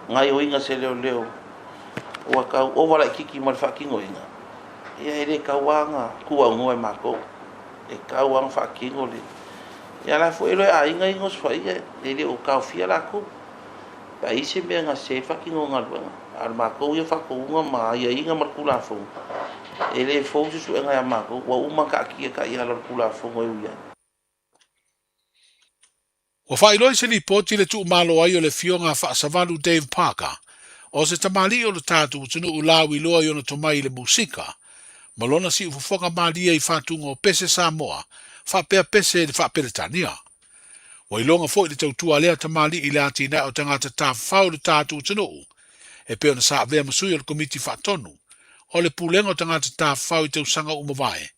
gaoioiga a se leoleo ua tau ova laitiiti ma le faatinoina, ia e le tatau lava ona tuuaunoa e matou. E tatau lava ona faatino le... Ia la foi e iloa e aiga ia na osofaiga, e le o taofia latou. Pe a i ai se mea e gase ai le faatinoga o galuega. A o le matou ia faatonuga ma aiaiga ma le Tulafono, e le fou se suega ia matou, ua uma ona taatia taiala o le Tulafono e ui ai. Ua faailoa i se lipoti le tuumalo ai o le Afioga a Faasavalu Dave Parker, o se tamalii o le tatou atunuu lauiloa i ona tomai i le musika, ma lona siufofoga malie i fatuga o pese Samoa faapea pese i le Faa-Peretania. Ua iloga foi le tautua a lea tamalii i le atinae o tagata tafafao i le tatou atunuu, e pei ona sa avea ma sui o le Komiti Faatonu o le Pulega o Tagata Tafafao i tausaga ua mavae,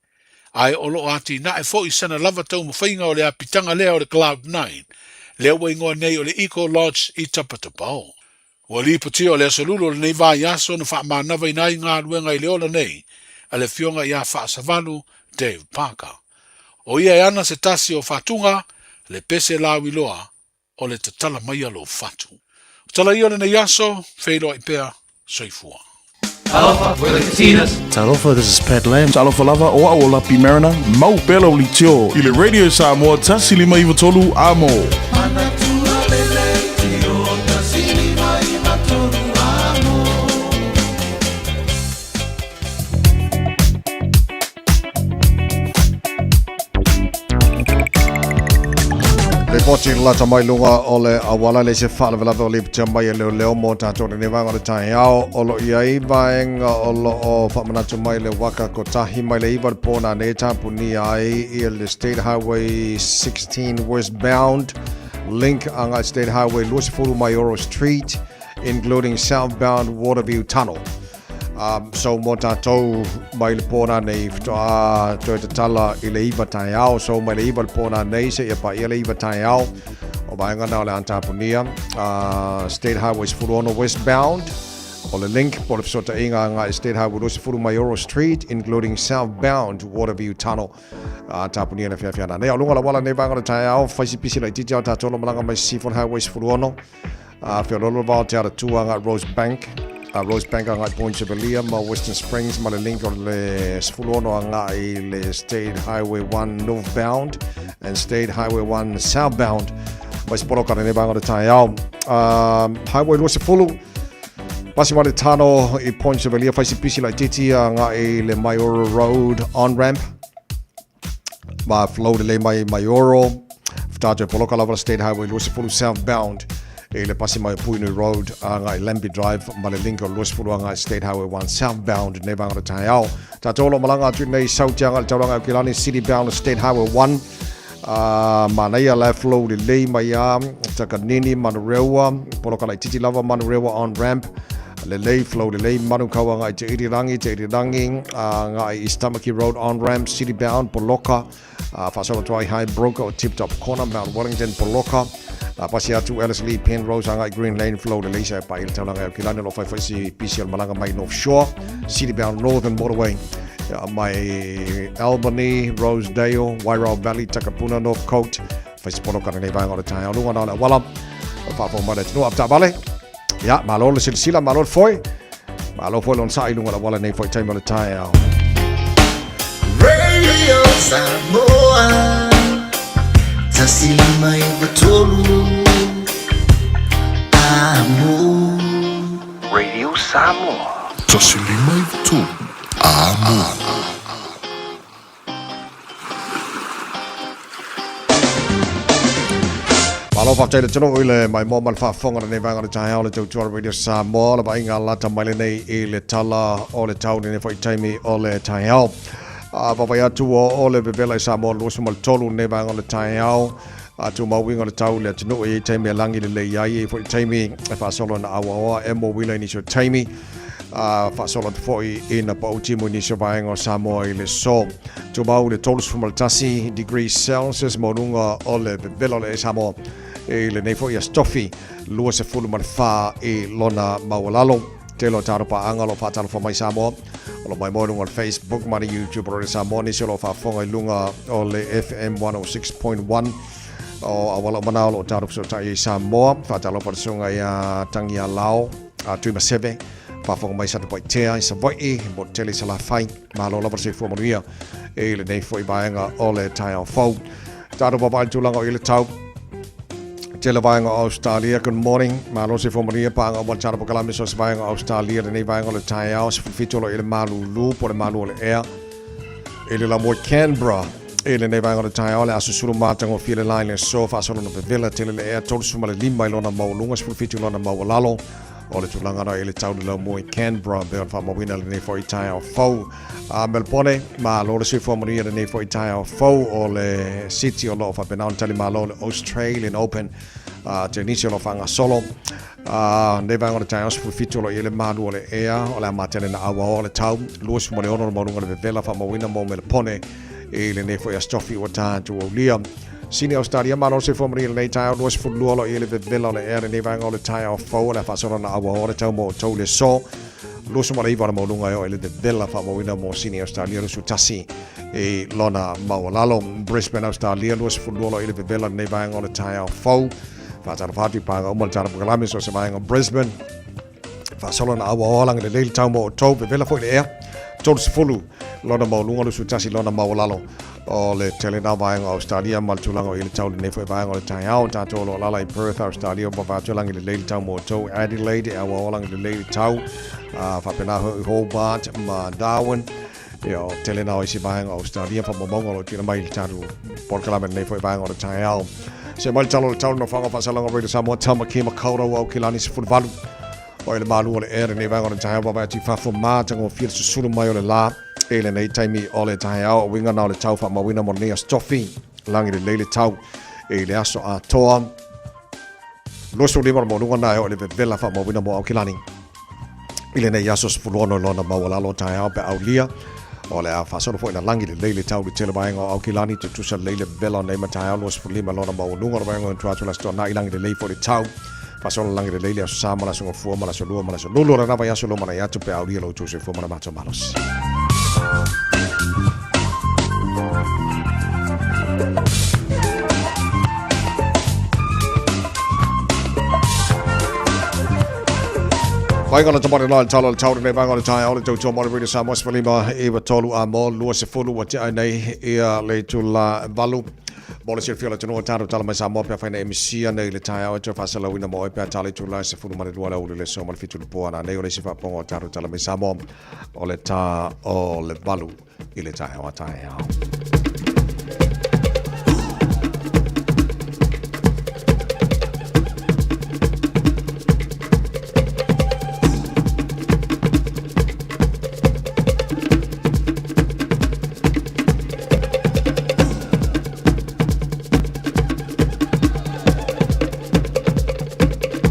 ae o lo o atinae foi sana lava taumafaiga o le apitaga lea o le Cloud Nine, lea ua igoa nei o le Eco Lodge i Tapatapao. Ua lipotia o le aso Lulu o lenei vaiaso na faamanavaina ai galuega i le ola nei a le Afioga ia Faasavalu Dave Parker. O ia e ana se tasi o fatuga le pese lauiloa o le tatala maia lou fatu. O tala ia o lenei aso, feiloai pea, soifua. Talofa, we're the Katinas. Talofa, this is Pat Lam. Talofa lava, o au o Lapi Mariner, mau pea lau leitio i le Radio Samoa 153 Amo. Manatua le leitio 153 Amo. Lipoti lata mai luga o le auala le se faalavelave o lipotia mai e leoleo mo tātou lenei vaega o le taeao o lo i ai vaega o lo o faamanatu mai le waka kotahi mai le iwa le pō nā nei tapunia ai i le State Highway 16 westbound link anga State Highway 20 Maioro Street including southbound Waterview Tunnel. Um, so mo tātou mai le pō nei whatoa toe tatala i le iwa taeao. So mai le iwa le pō nei se ia pa ia le iwa taeao. O vaenga na o le antapunia. State Highway 16 westbound. O le link po le fesootaiga agai State Highway 20 Maioro Street including southbound Waterview Tunnel. Tapunia le whiawhia nā nei. O lunga la wala nei vaenga o le taeao. Whaisi pisi laitiiti au tātou lo malanga mai Seaford Highway 16. Feololo vao te ara tuanga Rosebank. Rosebank agai Point Chevalier ma Western Springs ma le link o le 16 agai le State Highway 1 northbound and State Highway 1 southbound ma se poloka lenei vaega o le taeao. Highway 20, pasi mai le tano i Point Chevalier, fai si pisi laitiiti agai le Maioro Road on-ramp ma flow lelei mai Maioro, tātou e poloka lava le State Highway 20 southbound i le pasi mai o Puinui Road agai Lambie Drive ma le link o le 20 agai State Highway 1 southbound nei vaega o le taeao. Tātou o lo malaga atu nei South agai le taulaga o Aukilani City bound State Highway 1 manaia la flow lelei mai a Takanini Manurewa poloka laitiiti lava Manurewa on ramp lelei flow lelei Manukau agai Te Irirangi Te Irirangi agai East Tamaki Road on ramp city bound poloka faasolo atu ai High Broker o Tip Top Corner Mount Wellington poloka pasi atu Ellerslie Penrose agai Green Lane flow lelei sa e pai le taulaga i Aukilani o lo o faifai si pisi o le malaga mai North Shore city bound Northern Motorway mai Albany, Rosedale, Wairau Valley, Takapuna, North Coast, fai se poloka lenei vaega o le taeao luga na o le auala o faafofoga mai le atunuu avetaavale. Ia, malo le silasila, malo le foe, malo foi le onosai i luga o le auala nei foi taimi o le taeao. Radio Samoa 1 5 9 3 Amo. Radio Samoa. 1 5 9 3 Amo. Malo faafetai le atunuu i le maimoa ma le faafofoga lenei vaega o le taeao le tautua Radio Samoa le vaaiga lata mai lenei i le tala o le tau lenei foi taimi o le taeao. A vaavaai atu ua oo le vevela i Samoa 23 lenei vaega o le taeao. A tumau uiga o le tau i le atunuu e i ai taimi e lagi lelei ai, e i ai foi taimi e faasolo ina auaoa e mo uila i nisi o taimi. A faasolo atu foi ina pau timu i nisi o vaega o Samoa i le so. Tumau le 31 degrees Celsius maualuga o le vevela o le Samoa i lenei foi aso Tofi 24 i lona maualalo. Tele o tatou paaga o lo o faatalofa mai Samoa o lo o maimoa i luga o le Facebook ma le YouTube o Radio Samoa, nisi o lo o faafofoga i luga o le FM 106.1 o auala uma na o lo o tatou fesootai ai Samoa. Faatalofa le susuga ia Tangi Alao a Tuimaseve, faafofoga mai Satupaitea i Savaii, motu tele i Salafai. Malo lava le soifua manuia i lenei foi vaega o le taeao fou. Tatou vaavaai i le tulaga o i le tau. Tele vaega o Australia, good morning. Malo le soifua manuia paaga uma le tatou polokalame so se vaega o Australia lenei vaega o le taeao 17 o lo i le malulu po o le malu o le ea. I le lamoe Canberra i lenei vaega o le taeao le a susulu matagofie le la i le aso faasolo na vevela tele le ea 35 i lona maualuga 17 i lona maualalo. O le tulaga na i le tau le laumua i Canberra pei ona faamauina lenei foi taeao fou. A Melbourne, malo le soifua manuia lenei foi taeao fou o le City o lo o faapena ona talimalo le Australian Open a tenisi o lo o faagasolo. A nei vaega o le taeao 17 o lo o i ai le malu o le ea o le a matele na auaoa le tau 26 le maualuga o le vevela faamauina mo Melbourne i lenei foi aso tofi ua tatou aulia. Sini Australia, malo le soifua manuia i lenei taeao 22 o lo o i ai le vevela o le ea lenei vaega o le taeao fou o le a faasolo na auaoa le tau mo outou i le aso 29 le maualuga e oo i le vevela faamauina mo Sini Australia 21 i lona maualalo. Brisbane Australia 22 o lo o i ai le vevela lenei vaega o le taeao fou. Faatalofa atu i paga uma le tatou polokalame so se vaega o Brisbane. Faasolo na auaoa lagi lelei le tau mo outou, vevela foi le ea. 30 lona maualuga, 21 lona maualalo o le tele na vaega o Australia ma le tulaga o i le tau lenei foi vaega o le taeao. Tatou o lo o alaala i Perth, Australia, ua vavae atu lagi lelei le tau mo outou. Adelaide, e auaoa lagi lelei le tau. Faapena foi Hobart ma Darwin. Ia, o tele na o isi vaega o Australia, faamaumauga o lo o tuuina mai i le tatou polokalame lenei foi vaega o le taeao. Se mai le tala o le tau le nofoaga o faasalaga Radio Samoa, Tamaki Makaurau Aukilani 18. O i le malu o le ea lenei vaega o le taeao vaavaai atu i fafo matagofie le susulu mai o le la i lenei taimi o le taeao. O uiga na o le tau faamauina mo lenei aso tofi. Lagi lelei le tau i le aso atoa. 25 le maualuga na e oo i le vevela faamauina mo Aukilani. I lenei aso 16 i lona maualalo taeao pe aulia, o le a faasolo foi na lagi lelei le tau i le tele vaega o Aukilani, tutusa lelei le vevela o nei mataeao 25 lona maualuga o le vaega o tua atu le Aso Toonai lagi lelei foi le tau. Faasolo lagi lelei le Aso Sa ma le Aso Gafua ma le Aso Lua ma le Aso Lulu o lena vaiaso lumanai atu pe aulia lo outou soifua ma le matou malosi. Vaega la tamare la tala tau nei vaega le taeao le tautua mo le Radio Samoa 15 iwa tolu a mo 20 ua tea ai nei ia le itula 8 mo le silafia o le atunuu o tatou tala mai Samoa pe afai na e misia nei le taeao e toe faasalauina mo oe pe a tala itula 12 le aoauli le aso ma le 7 le po a nanei o le isi faapopoga o tatou tala mai Samoa o le tā o le 8 i le taeao a taeao.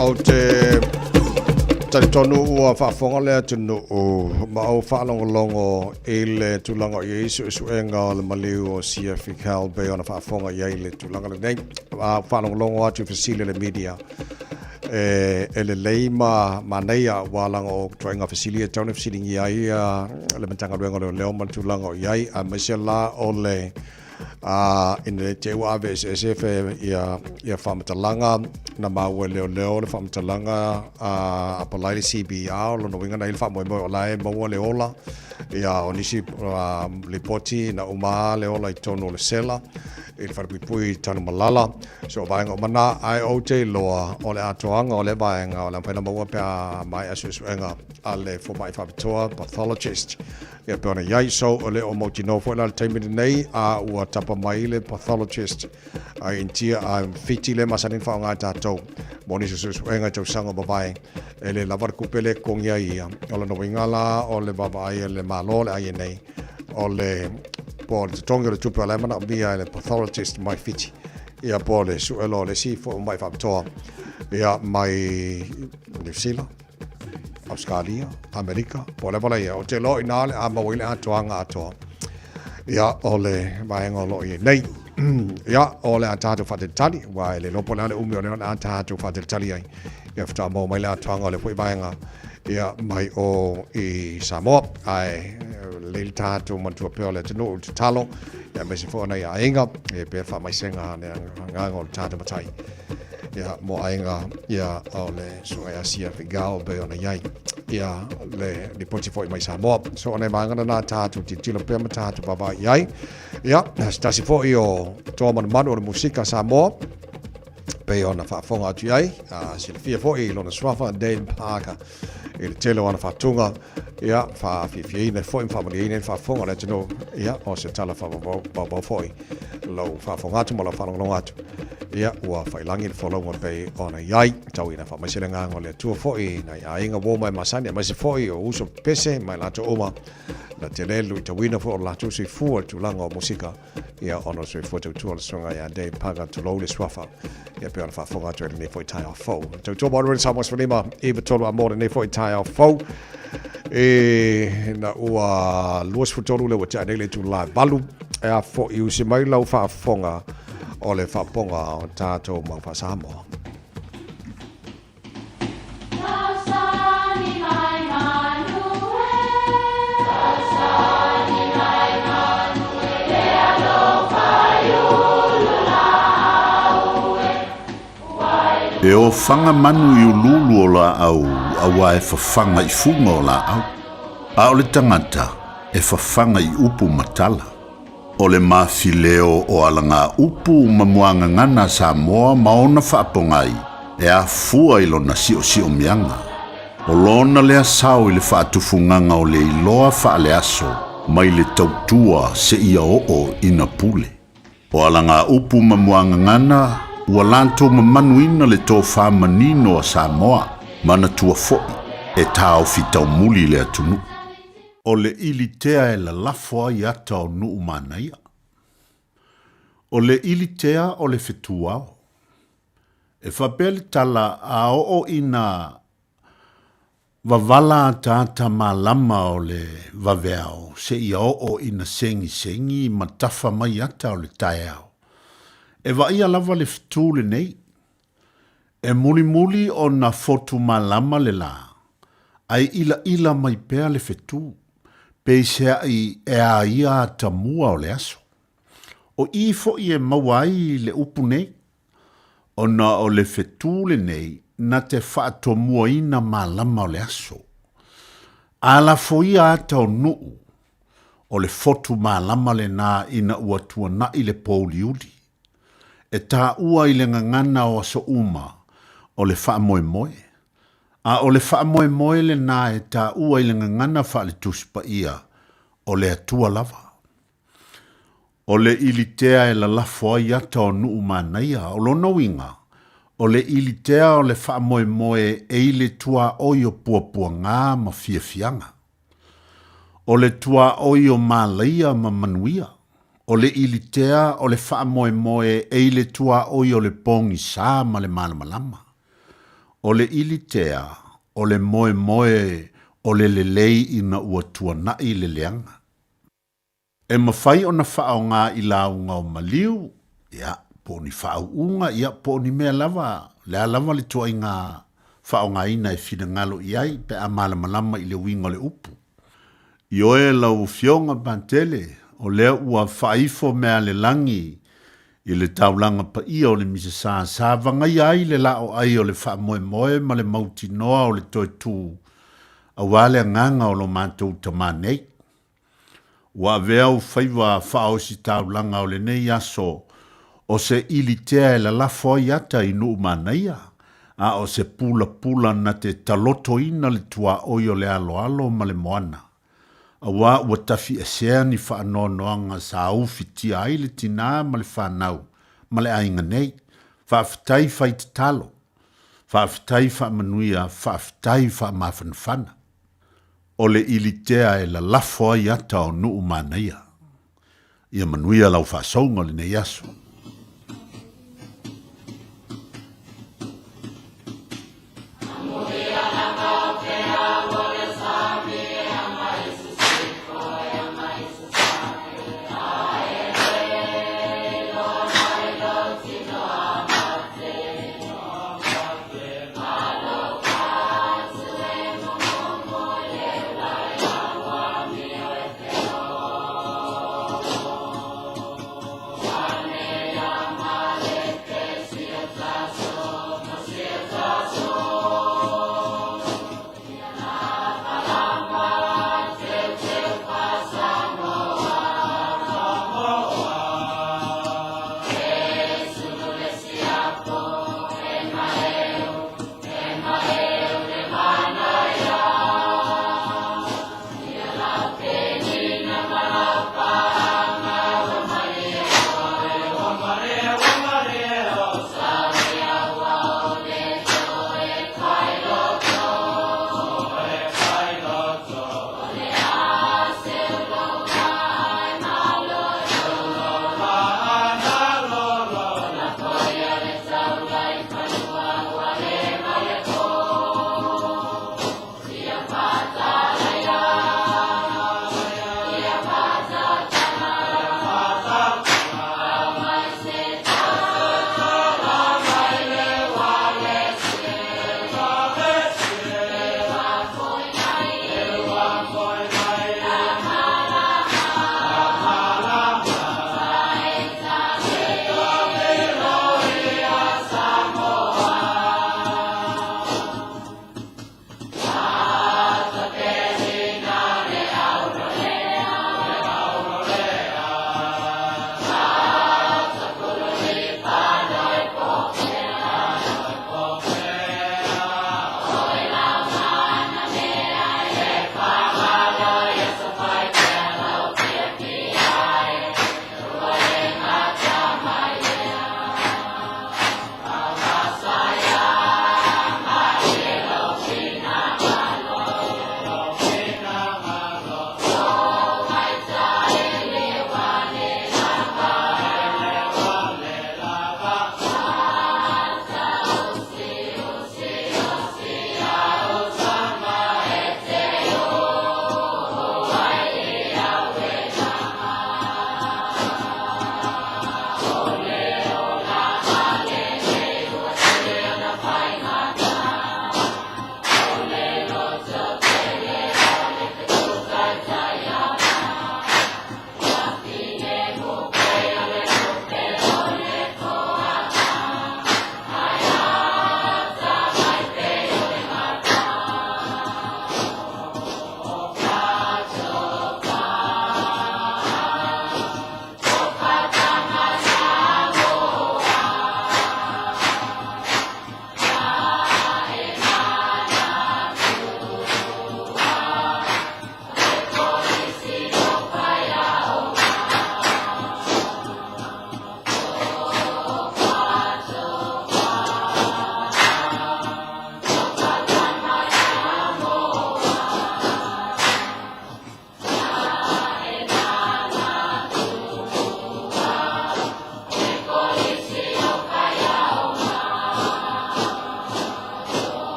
Ou te talitonu ua faafofoga le atunuu ma ou faalogologo i le tulaga o i ai suesuega o le maliu o Sia Fikel pei ona faafofoga i ai le tulaga lenei. A faalogologo atu i fesili a le media e lelei ma manaia aua leaga o ituaiga fesili e tatau ona fesiligia ai le Matagaluega o Leoleo ma le tulaga o i ai, aemaise la o le ina ne i te i ua ave eseese ia, ia faamatalaga na maua e leoleo le faamatalaga a apalai le CBR, o lona uiga na i ai le faamoemoe o la e maua le ola ia o nisi lipoti na uma le ola i totonu o le sela i le falepuipui i Tanumalala. So o vaega uma na, ae ou te iloa o le atoaga o lea vaega o le a mafai ona maua pe a maea suesuega a le fomai faapitoa, pathologist, ia pei ona i ai. So o le o mautinoa foi la le taimi lenei a ua tapa mai le pathologist a Initia a Fiti le masani ona faaaoga e tatou mo nisi o suesuega i tausaga ua mavae e le lava le tupe lea e totogi ai ia. O lona uiga la o le vaavaai a le Malo o le INA o le po o le totogi o le tupe o la e manaomia e le pathologist mai Fiti ia po o le sue loa o le isi fomai faapitoa ia mai Niu Sila, Ausekalia, Amerika, po o le wala ia. O te loa i nā le a maua i le atoaga atoa. Ia, o le vaega o lo o i ai nei. Ia, o le a tātou whatetali, wa e le lopo le ale umi o le a tātou whatetali ai. Ia, whata maua mai le atoaga o le foi vaega ia mai o i Samoa. Ae, le le tātou matua pea o le atunuu i tatalo, ia aemaise foi o nai aiga, e pea faamaisega le agaga o le tātou matai. Ia, mo aiga, ia, o le susuga ia Sia Figao pei ona i ai, ia, le lipoti foi mai Samoa. So, o nai vaega na tātou tilotilo pea ma tātou vaavaai i ai. Ia, se tasi foi o toa manumanu o le musika Samoa, pei ona faafofoga atu i ai, a silafia foi i lona suafa, Dane Parker, i le tele o ana faatuga, ia, faafiafiaina foi ma faamalieina ai le faafofoga a le atunuu, ia, o se tala faavaovao foi lau faafofoga atu ma lau faalogologo atu, ia, ua faiilagi le folauga pei ona i ai, tau ina faamaise le agaga o le Atua foi i nai aiga uo ma e masani, aemaise foi o uso pese ma i latou uma, na tele le luitauina foi o le latou soifua i le tulaga o musika, ia, ona o le soifua tautua o le Susuga ia Dave Parker, tulou le suafa, ia pei ona faafofoga atu ai lenei foi taeao fou. Tautua mo le Samoa 15 93 a mo lenei foi taeao fou. E na ua 23 le ua tea nei le itula e 8 e a foi usi mai lau faafofoga o le faapopoga o tatou mau faa-Samoa. E ofaga manu i uluulu o laau auā e fafaga i fuga o laau, a o le tagata e fafaga i upu ma tala. O le mafileo o alagaupu ma muagagana a Samoa ma ona faapogai e afua i lona siosiomiaga. O lona lea sao i le faatufugaga o le iloa faaleaso mai le tautua seia oo ina pule. O alagaupu ma muagagana ua latou mamanuina le tofa manino a Samoa, manatua foi e taofi taumuli le atunuu. O le ilitea e lalafo ai ata o Nuumanaia. O le ilitea o le fetuao. E faapea le tala a oo ina Wavala ataata malama o le vaveao seia oo ina segisegi ma tafa mai ata o le taeao. E vaaia lava le fetu lenei. E mulimuli ona fotu malama le la, ae ilaila mai pea le fetu, peiseai e a ia atamua o le aso. O i foi e maua ai le upu nei, ona o le fetu lenei. na te faatomuaina malama o le aso. A lafoia ata o nuu, o le fotu malama lenā ina ua tuanaʻi le pōuliuli. E taua i le gagana o aso uma o le faamoemoe, a o le faamoemoe lenā e taua i le gagana faale-Tusi Paia o le Atua lava. O le ilitea e lalafo ai ata o nuu manaia, o lona uiga, o le ilitea o le faamoemoe e i le tuaoi o puapuaga ma fiafiaga. O le tuaoi o malaia ma manuia. O le ilitea o le faamoemoe e i le tuaoi o le pogisa ma le malamalama. O le ilitea o le moemoe o le lelei ina ua tuanaʻi le leaga. E mafai ona faaaoga i lauga o maliu, ia, po o ni faauuga, ia, po o ni mea lava, o le a lava le ituaiga faaaogaina e finagalo i ai pe a malamalama i le uiga o le upu. Ioe lau Afioga Patele, o lea ua faaifo mea a le lagi i le taulaga paia o le Misasa sa vagaia ai le laoai o le faamoemoe ma le mautinoa o le toe tu aua le agaga o lo matou tama nei. Ua avea ou faiva faaositaulaga o lenei aso o se ilitea e lalafo ai ata i nuu manaia, a o se pulapula na te talotoina le tuaoi o le aloalo ma le moana, auā ua tafiesea ni faanoanoaga sa ufitia ai le tinā ma le fanau ma le aiga nei. Faafetai fai tatalo. Faafetai faamanuia, faafetai faamafanafana. O le ilitea e lalafo ai ata o nuu manaia. Ia manuia lau faasouga o lenei aso.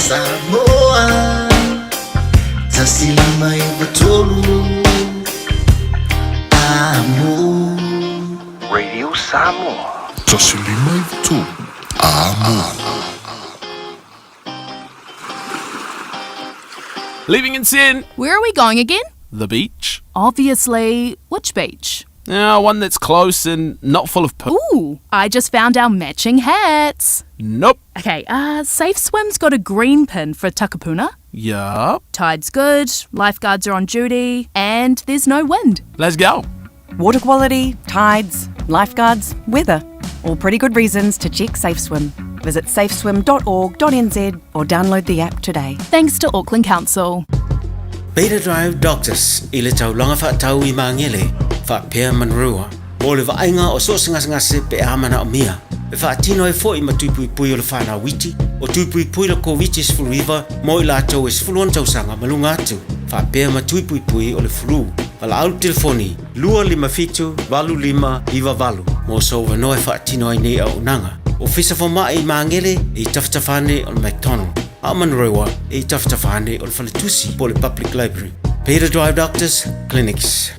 Samoa 1593 Amo. Radio Samoa. 1593 Amo. Leaving in Sin. Where are we going again? The beach. Obviously, which beach? Yeah, one that's close and not full of poo. Ooh, I just found our matching hats. Nope. Okay, Safe Swim's got a green pin for Takapuna. Yup. Tide's good, lifeguards are on duty, and there's no wind. Let's go. Water quality, tides, lifeguards, weather. All pretty good reasons to check Safe Swim. Visit safeswim.org.nz or download the app today. Thanks to Auckland Council. Beta Drive Doctors i le taulaga fa'atau i Magele fa'apea Manurewa mo le va'aiga o so o se gasegase pe a mana'omia e fa'atino ai fo'i ma tui puipui o le fanau iti o tui puipui le Koviti-19 mo i latou e 16 tausaga ma luga atu fa'apea ma tui puipui o le fulu. Valaau le telefoni 257 8598 mo sou avanoa e fa'atino ai nei auaunaga. Ofisa Foma'i i Magele e i tafatafa ane o le McDonald, a o Manurewa e i tafatafa ane o le Faletusi po o le Public Library. Peter Drive Doctors Clinics.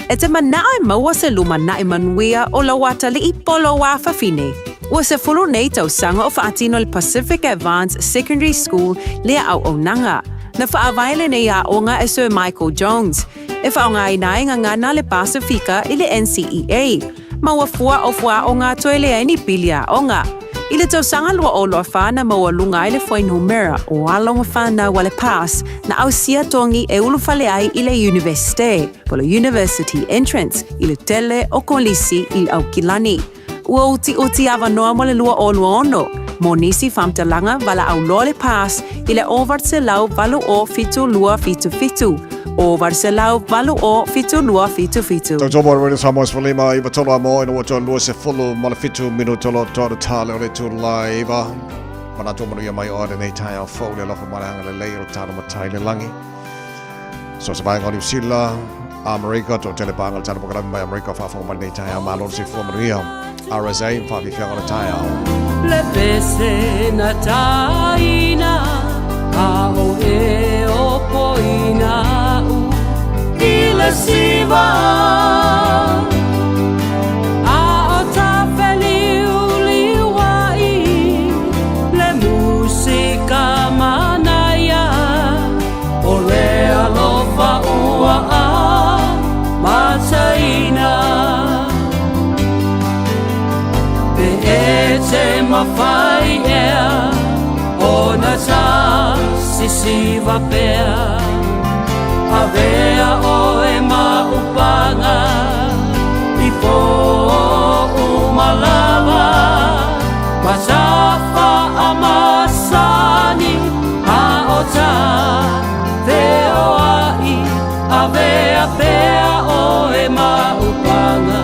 E te mana'o e maua se lumana'i manuia o lou atalii po o lou afafine. Ua 10 nei tausaga o fa'atino le Pacific Advance Secondary School lea auaunaga. Na fa'avae lenei a'oga e Sir Michael Jones, e fa'aogaina ai gagana le Pasifika i le NCEA. Ma ua fua o fuaaoga toe leai ni pili aoga. I le tausaga 2024 na maualuga ai le fuainumera o alo ma fanau a le PASS na ausia togi e ulufale ai i le Iunivesite, po o le University Entrance, i le tele o kolisi i Aukilani. Ua utiuti avanoa mo le 2026 mo nisi faamatalaga valaau loa le PASS i le 808 72 77, 808 72 77. Tautomo Radio Samoa 15 i tolu a mo ina ua toa 20 ma le 7 minuta lo toa ta le o le tū iva. Manatu manuia mai oe lenei taeao fou le alofa ma le agalelei o le talo matai le langi. So se vaenga o Niu Sila, Amerika, to tele pānga le talo pakalami mai Amerika faafofoga mai lenei taeao malo le soifua manuia. RSA, whaafifianga o le taeao. Le pese na taina a o e o poina u i le siva a o ta feliuliu ai le musika manaia o le alofa ua a mataina pe e te mawhai ea ona ta sisiva pea avea oe ma upanga i po umalava ma tafa amasani a o ta veo ai avea pea oe ma upanga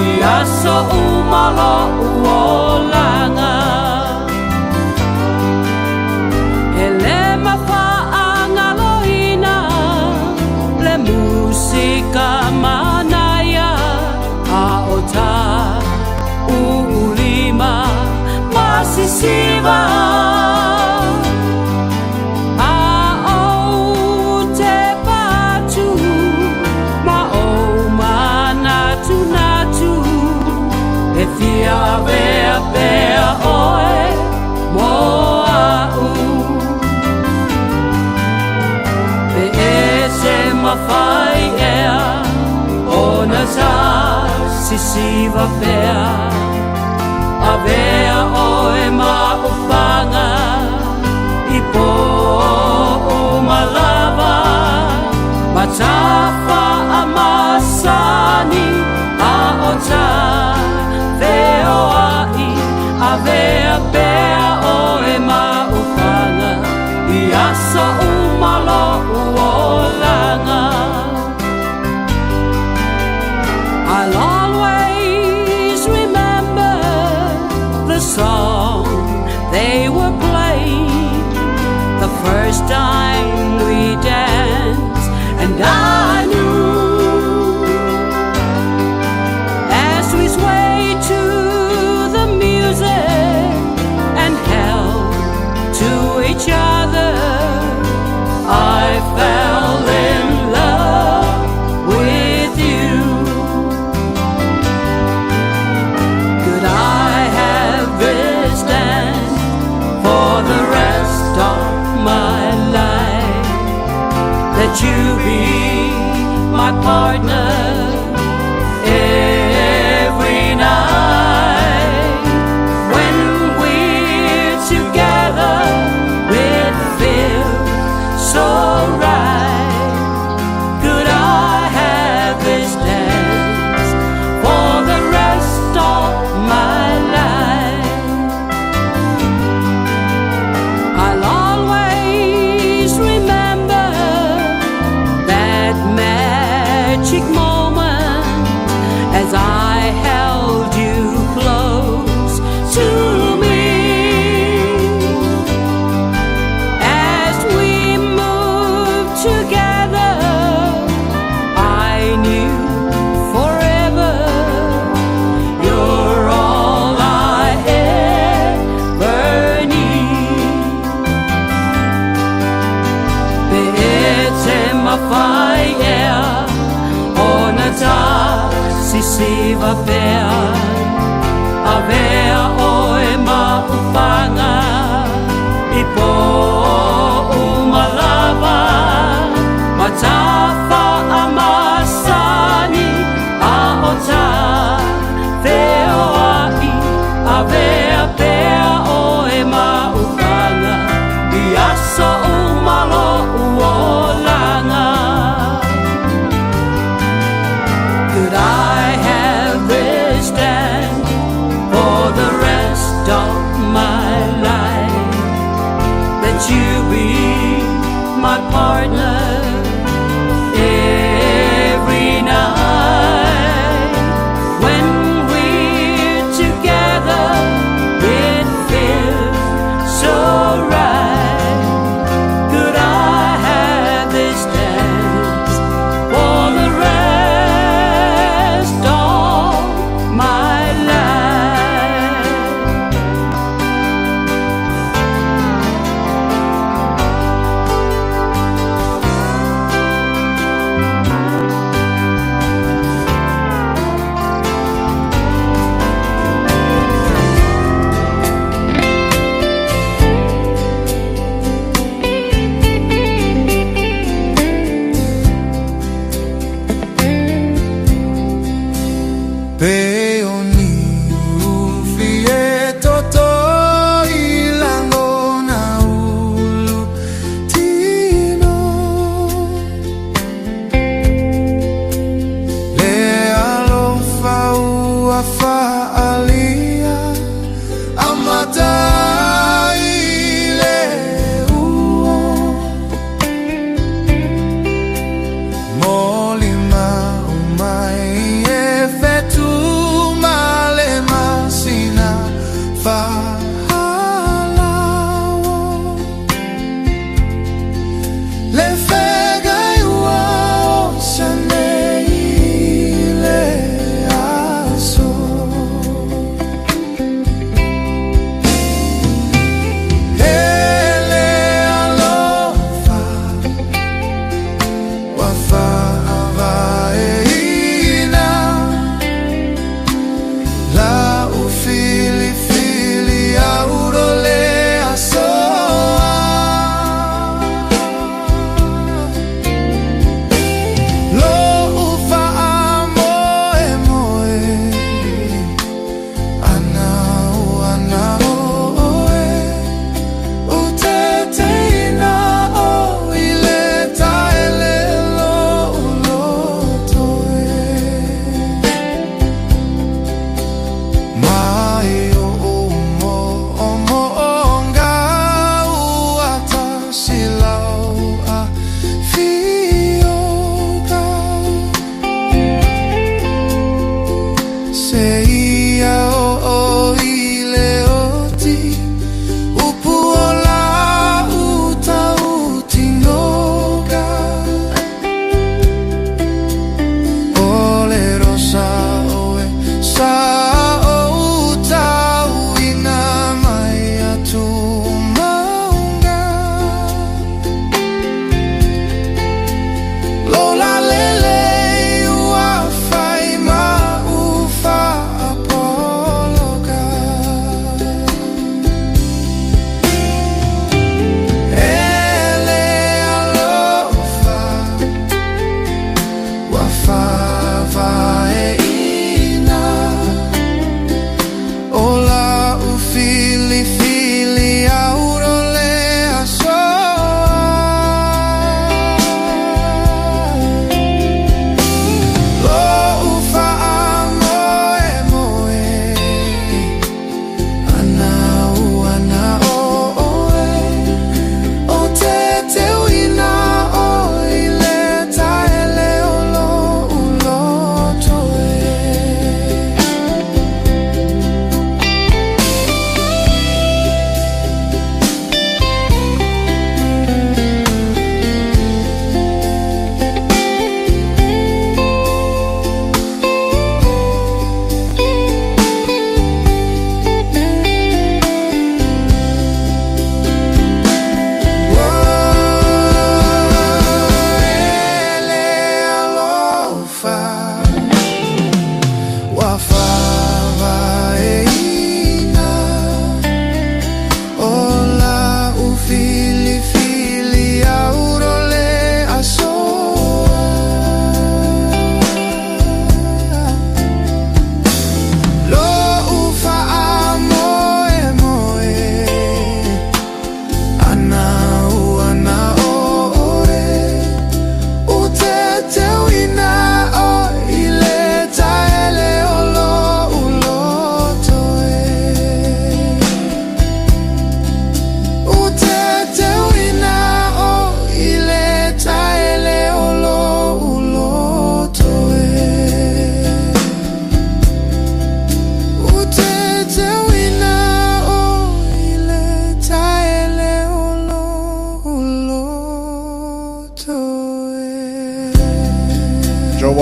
i aso umalo uolanga e le mawhaangaloina le musika manaia a o ta uulima masisiva a o te patu ma o manatunatu e fia avea pea oe mo a'u pe e se mawhai ea ona ta sisiva pea avea oe ma upanga i po umalava ma tafa amasani a o ta veo ai avea pea oe ma upanga i aso umalo uolanga I'll always remember the song they were playing the first time we danced, and I knew as we swayed to the music and held to each other, I fell in love with you. Could I have this dance for the rest of my life? That you be my partner every night. When we're together, it feels so right. Could I have this dance for the rest of my life? I'll always remember that magic moment as I held you close to me. As we moved together, I knew forever you're all I ever need. Pe mawhai ea Ona tā sisiva pea Avea oe maupanga I po umalava Matafa amasani A o tā feoai Avea pea oe maupanga I aso umalo uolanga Could I have this dance for the rest of my life? That you be my partner every night. When we're together, it feels so right. Could I have this dance for the rest of my life?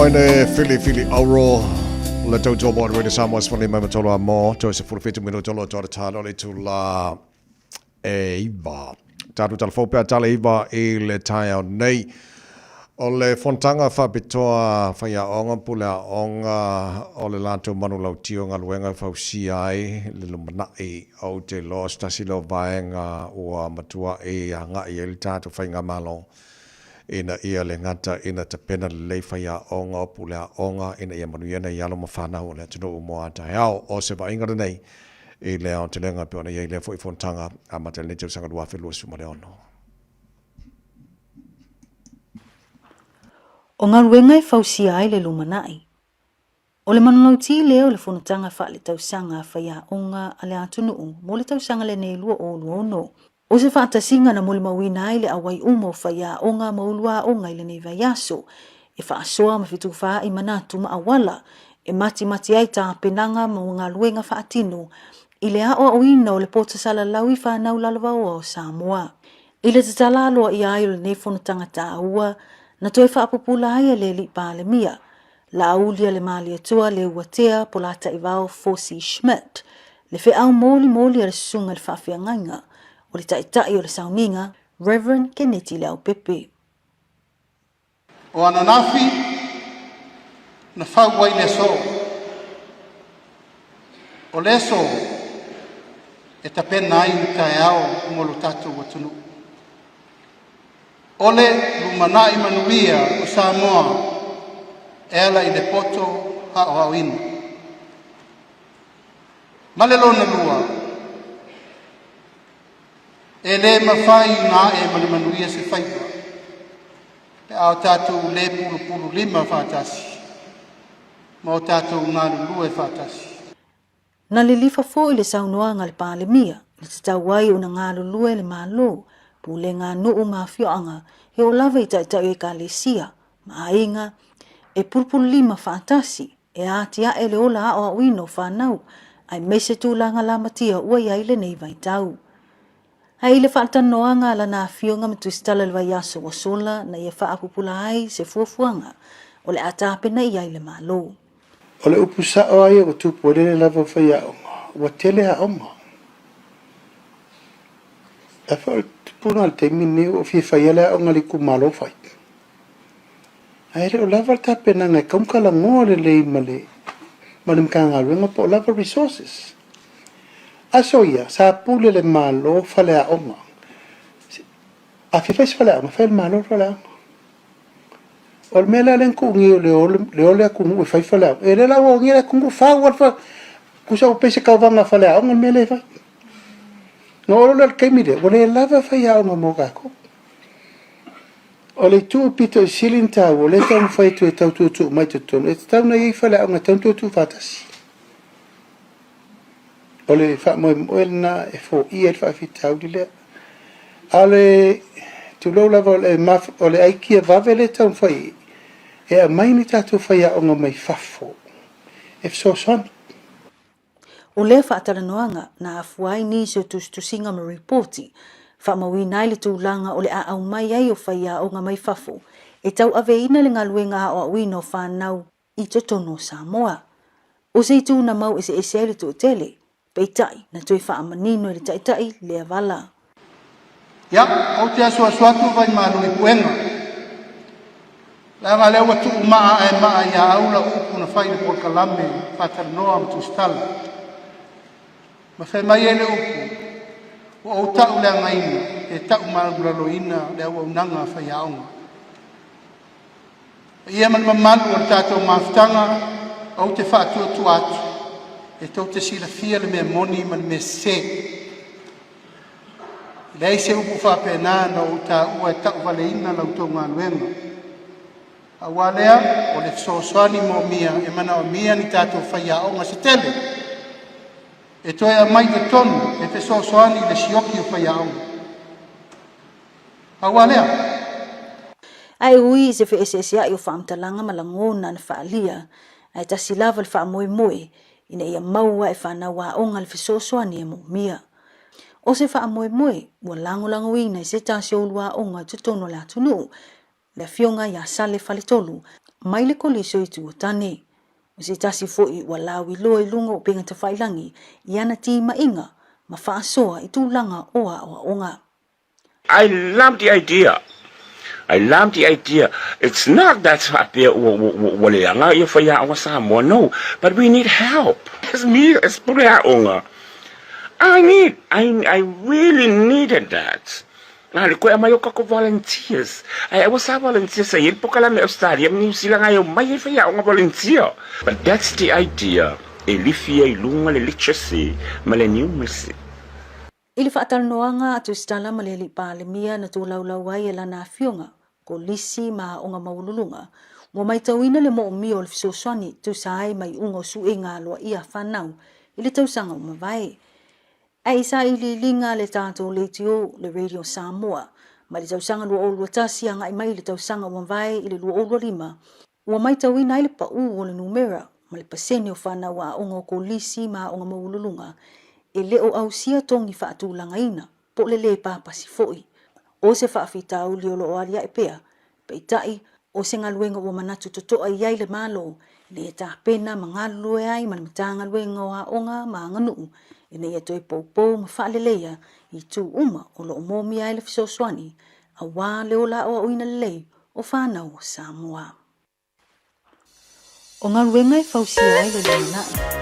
Waine Filifili Auro le tautua mo Radio Samoa se mai matolo a mo toe se fulu fitu minuto lo toa talo le tula e iva. Tātou talafou pea tale iva i le taeao nei. O le fonotaga faapitoa faiaoga, puleaoga o le latou manulauti o galuega e fausia ai le lumanai. Ou te iloa o se tasi lea o vaega ua matuai agai ai le tatou faigamalo ina ia le gata ina tapena lelei faiaoga o puleaoga ina ia manuia nai alo ma fanau o le atunuu mo a taeao. O se vaaiga lenei i le aotelega e pei ona i ai lea foi fonotaga amata i lenei tausaga 2026. O galuega e fausia ai le lumanai. O le manulauti lea o le fonotaga faaletausaga a faiaoga a le atunuu mo le tausaga lenei 2026. O se faatasiga na molimauina ai le auai uma o faiaoga ma uluaoga i lenei vaiaso, e faasoa ma fetufaai manatu ma auala e matimati ai tapenaga ma galuega faatino i le aoaoina o le poto salalau i fanau lalovaoa o Samoa. I le tatala aloaia ai o lenei fonotaga taua, na toe faapupula ai e le Alii Palemia, Laauli le Malietoa Leuatea Polataivao Fosi Schmidt, le feau molimoli a le Susuga i le Faafeagaiga o le Taitai o le Sauniga, Rev. Keneti Leaupepe. O ananafi na fau ai le aso. O le aso e tapena ai le taeao mo lo tatou atunuu. O le lumanai manuia o Samoa e ala i le poto aoaoina. Ma le lona lua, e le mafai ona a'e ma le manuia se faiva pe a o tatou le pulupulu lima faatasi ma o tatou galulue faatasi. Na lilifa foi le saunoaga a le Palemia i le tatau ai ona galulue le Malo, pulega nuu ma afioaga e oo lava i taitai o Ekalesia ma aiga e pulupululima faatasi e atiae le ola aoaoina o fanau aemaise tulaga lamatia ua i ai lenei vaitau. Ae i le faatalanoaga a lana afioga ma Tusitala i le vaiaso ua sola na ia faapupula ai se fuafuaga o le a tapena i ai le Malo. O le upu sa'o lava ia ua tupu ai le le lava o faiaoga, ua tele aoga. Ae foi o le tupuna o le taimi lenei ua fia faia le aoga a le itumalo fai. Ae le o lava le tapenaga e tatau ona talanoa lelei ma le ma le Matagaluega po o lava resources. Aso ia, sa pule le Malo faleaoga. A fia fai se faleaoga, fai e le Malo le faleaoga. O le mea la lea na tuu nei o le o le atunuu e fai faleaoga, e le la ua ogia le atunuu fau lava le tusa ua pei se tauvaga faleaoga le mea lea e fai. Na oo loa lea i le taimi lea, ua le lava faiaoga mo tatou. O le itu pito i sili ona taua, o lea e taumafai atu e tau tuutuu mai totonu, e tatau ona i ai faleaoga e tatau ona tuutuu faatasi. O le faamoemoe lena e foia ai le faafitauli lea. A o le tulou lava o le aikia vave lea e taumafai e aumai ni tatou faiaoga mai fafo e fesoasoani. O lea faatalanoaga na afua ai nisi o tusitusiga ma ripoti, faamauina ai le tulaga o le a aumai ai o faiaoga mai fafo e tauaveina le galuega aoaoina o fanau i totonu o Samoa. O se itu na mau eseese ai le toatele, peitai na toe faamanino e le Taitai lea vala. Ia, ou te asuasu atu Vaimalu i puega, leaga lea ua tuu maa ae maa ia au lau upu na fai i le polokalame faatalanoa ma tusitala. Ma fai mai ai le upu, ua ou tau leagaina pe tau maualaloina le auaunaga a faiaoga. Paia ma le mamalu o le tatou mafutaga, ou te faatuatua atu e tou te silafia le mea moni ma le mea sese. E leai se upu faapena na ou taua e tauvaleina la outou galuega. Aua lea, o le fesoasoani moomia e manaomia ni tatou faiaoga se tele e toe aumai i totonu e fesoasoani i le sioki o faiaoga. Pau lava lea. Ae ui i se feeseeseai o faamatalaga ma lagona na faaalia, ae tasi lava le faamoemoe ina ia maua e fanau aoga le fesoasoani e moomia. O se faamoemoe ua lagolagoina i se tasi o uluaoga i totonu o le atunuu, le Afioga ia Sale Faletolu, mai le Kolisi o Itu o Tane. O se tasi foi ua lauiloa i luga o upega tafailagi i ana timaiga ma faasoa i tulaga o aoaoga. I love the idea. I love the idea. It's not that faapea ua, ua, ua, ua leaga ia faiaoga Samoa, no, but we need help. As me, as pule aoga, I need, I, I really needed that. Na le koe aumai o kako volunteers. Ai aua sa volunteer sa i ai le pokalame Australia ma New Zealand ai omai ai faiaoga volunteer. But that's the idea e lifi ai i luga le literacy ma le numeracy. I le faatalanoaga a Tusitala ma le Alii Palemia na tolaulau ai e lana afioga, Kolisi ma Aoga Maualuluga, ua maitauina le moomia o le fesoasoani tusa ai ma iuga o suega aloaia a fanau i le tausaga ua mavae. Ae i sailiiliga a le tatou leitio, le Radio Samoa, mai le tausaga 2021 agai mai i le tausaga ua mavae i le 2025, Ua maitauina ai le paū o le numera ma le pasene o fanau aoga o kolisi ma aoga maualuluga e le o ausia togi faatulagaina po o le lē papasi foi. O se faafitauli o lo o aliae pea, peitai, o se galuega ua manatu totoa i ai le Malo ina ia tapena ma galulue ai ma le Matagaluega o Aoga ma Aganuu ina ia toe poupou ma faaleleia itu uma o lo o mōmia ai le fesoasoani aua le ola aoaoina lelei o fanau o Samoa. O galuega e fausia ai le lumanai.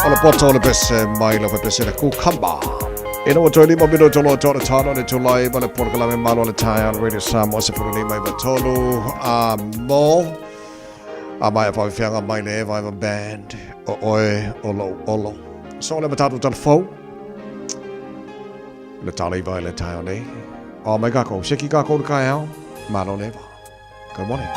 O le poto o le pese mai lau pese le kukamba. Ina ua toe lima minuto loa tōna tāno le tūlai ma le polokalame malo le taeao le Radio Samoa se pulu lima iwa tolu a mo a mai a whawhianga mai le Eva Eva Band o oe o lou olo. So le matatu talafou le tala iwa i le taeao nei. O mai kākou, seki kākou le kaeao, malo le Eva. Good morning.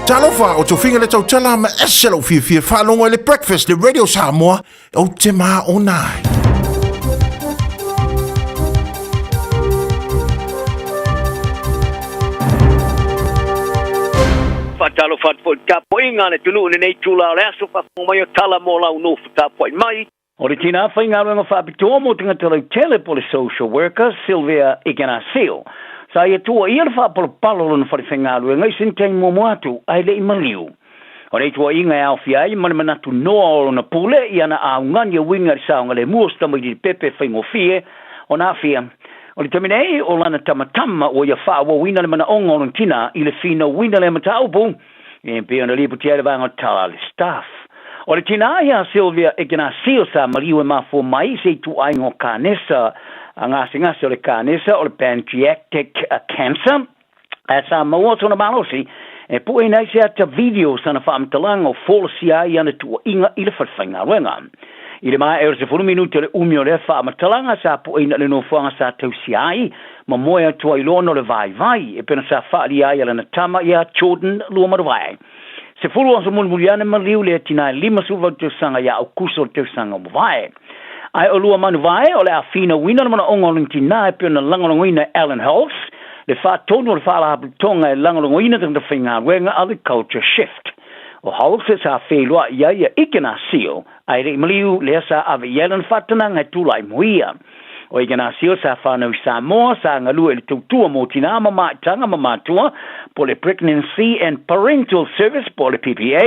Talofa, o tofiga le tautala ma ese lou fiafia faalogo i le Breakfast le Radio Samoa, ou te maona ai. Faatalofa atu foi i le tapuaiga a le atunuu i lenei itula o le aso, faafofoga mai o tala mo lau nofo tapuai mai. O le tinā faigaluega faapitoa mo tagata lautele po o le social worker, Sylvia Ikenasio, sa ia tuuaia le faapalopalo o lona fale faigaluega i sina taimi muamua atu ae le i maliu. O nei tuuaiga e aofia ai ma le manatu noa o lona pule i ana augani e uiga i le saogalemu o se tamaitiiti pepe faigofie ona aafia. O le taimi nei, o lana tamatama ua ia faaauauina le manaoga o lona tinā i le finauina lea mataupu e pei ona lipotia ai le vaega o tala a le Stuff. O le tinā ia Sylvia Ignacio sa maliu e mafua mai i se ituaiga o kanesa a gasegase o le kanesa o le pancreatic cancer, ae sa maua sona malosi e pueina ai se ata video sana faamatalaga o folasia ai ana tuuaiga i le falefaigaluega. I le maea o le 10 minute o le umi o lea faamatalaga, sa pueina le nofoaga sa tausia ai ma moe atu ai loa ona o le vaivai e pei ona sa faaalia ai e lana tama ia Jordan Luamanuvae. 10 aso mulimuli ane maliu lea tinā e 58 tausaga ia Aukuso o le tausaga ua mavae. Ae o Luamanuvae o le a finauina le manaoga o lona tinā e pei ona lagolagoina e Alan Hulse, le faatonu o le Faalapotopotoga e lagolagoina tagata faigaluega a le Culture Shift. O Hulse sa feiloai i ai ia Ikenasio, ae le i maliu lea sa ave i ai lana faatanaga e tulai mo ia. O Ikenasio sa fanau i Samoa, sa galue i le tautua mo tinā ma maitaga ma matua, po o le Pregnancy and Parental Service po o le PPA,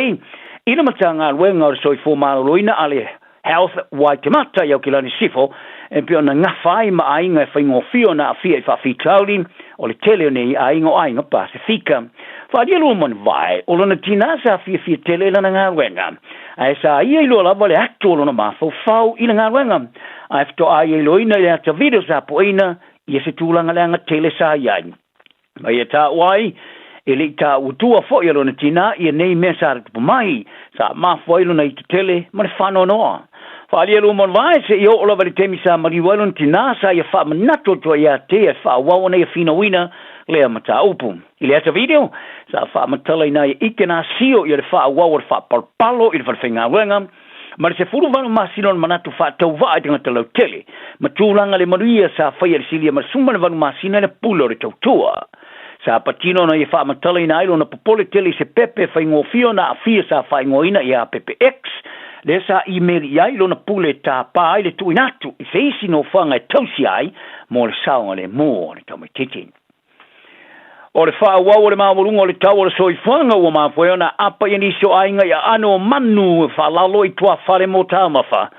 i le Matagaluega o le Soifua Maloloina a le Health Waitemata i Aukilani Sifo, e pei ona gafa ai ma aiga e faigofie ona aafia i faafitauli o le tele o nei aiga o aiga Pasefika. Faaalia Luamanuvae, o lona tinā sa fiafia tele i lana galuega, ae sa ia iloa lava le atu o lona mafaufau i le galuega, ae faatoa ia iloaina i le ata video sa pueina ia se tulaga leaga tele sa i ai. Ma ia taua ai, e le i taua tua foi a lona tinā ia nei mea sa tutupu mai, sa mafua ai lona ita tele ma le faanoanoa. Faaalia Luamanuvae seia oo lava i le taimi sa maliu ai lona tinā, sa ia faamanatu atu ai ia te e faaauau ana ia finauina lea mataupu. I le ata video, sa faamatalaina ai e Ikenasio ia le faaauau o le faapalopalo i le falefaigaluega, ma le 18 masina o le manatu faatauvaa i tagata lautele, ma tulaga le manuia sa faia i le silia ma le 18 masina i le pule o le tautua. Sa patino ona ia faamatalaina ai lona popole tele i se pepe faigofie ona aafia sa faaigoaina ia Pepe X, lea sa email i ai lona pule e tāpā ai le tuuina atu i se isi nofoaga e tausia ai mo le saogalemu o le tamaitiiti. O le faaauau o le maualuga o le tau o le soifuaga ua mafua ai ona aapa i nisi o aiga i aano o manu e faalalo i tuafale mo taumafa.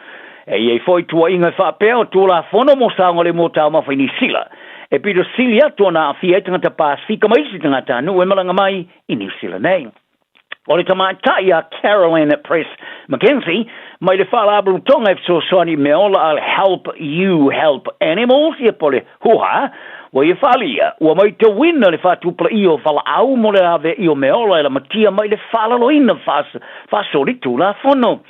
E i ai foi tuuaiga e faapea o Tulafono mo Saogalemu o Taumafa i Niu Sila e pito sili atu ona aafia ai tagata Pasefika ma isi tagatanuu e malaga mai i Niu Sila nei. O le tamaitai a Carolyn Press McKenzie mai le Faalapotopotoga e Fesoasoani i Meaola a le Help You Help Animals, ia po o le HUHA, Ua ia faaalia, ua maitauina le faatupulaia o valaau mo le laveai o meaola e lamatia mai le faalaloina faasolitulafono.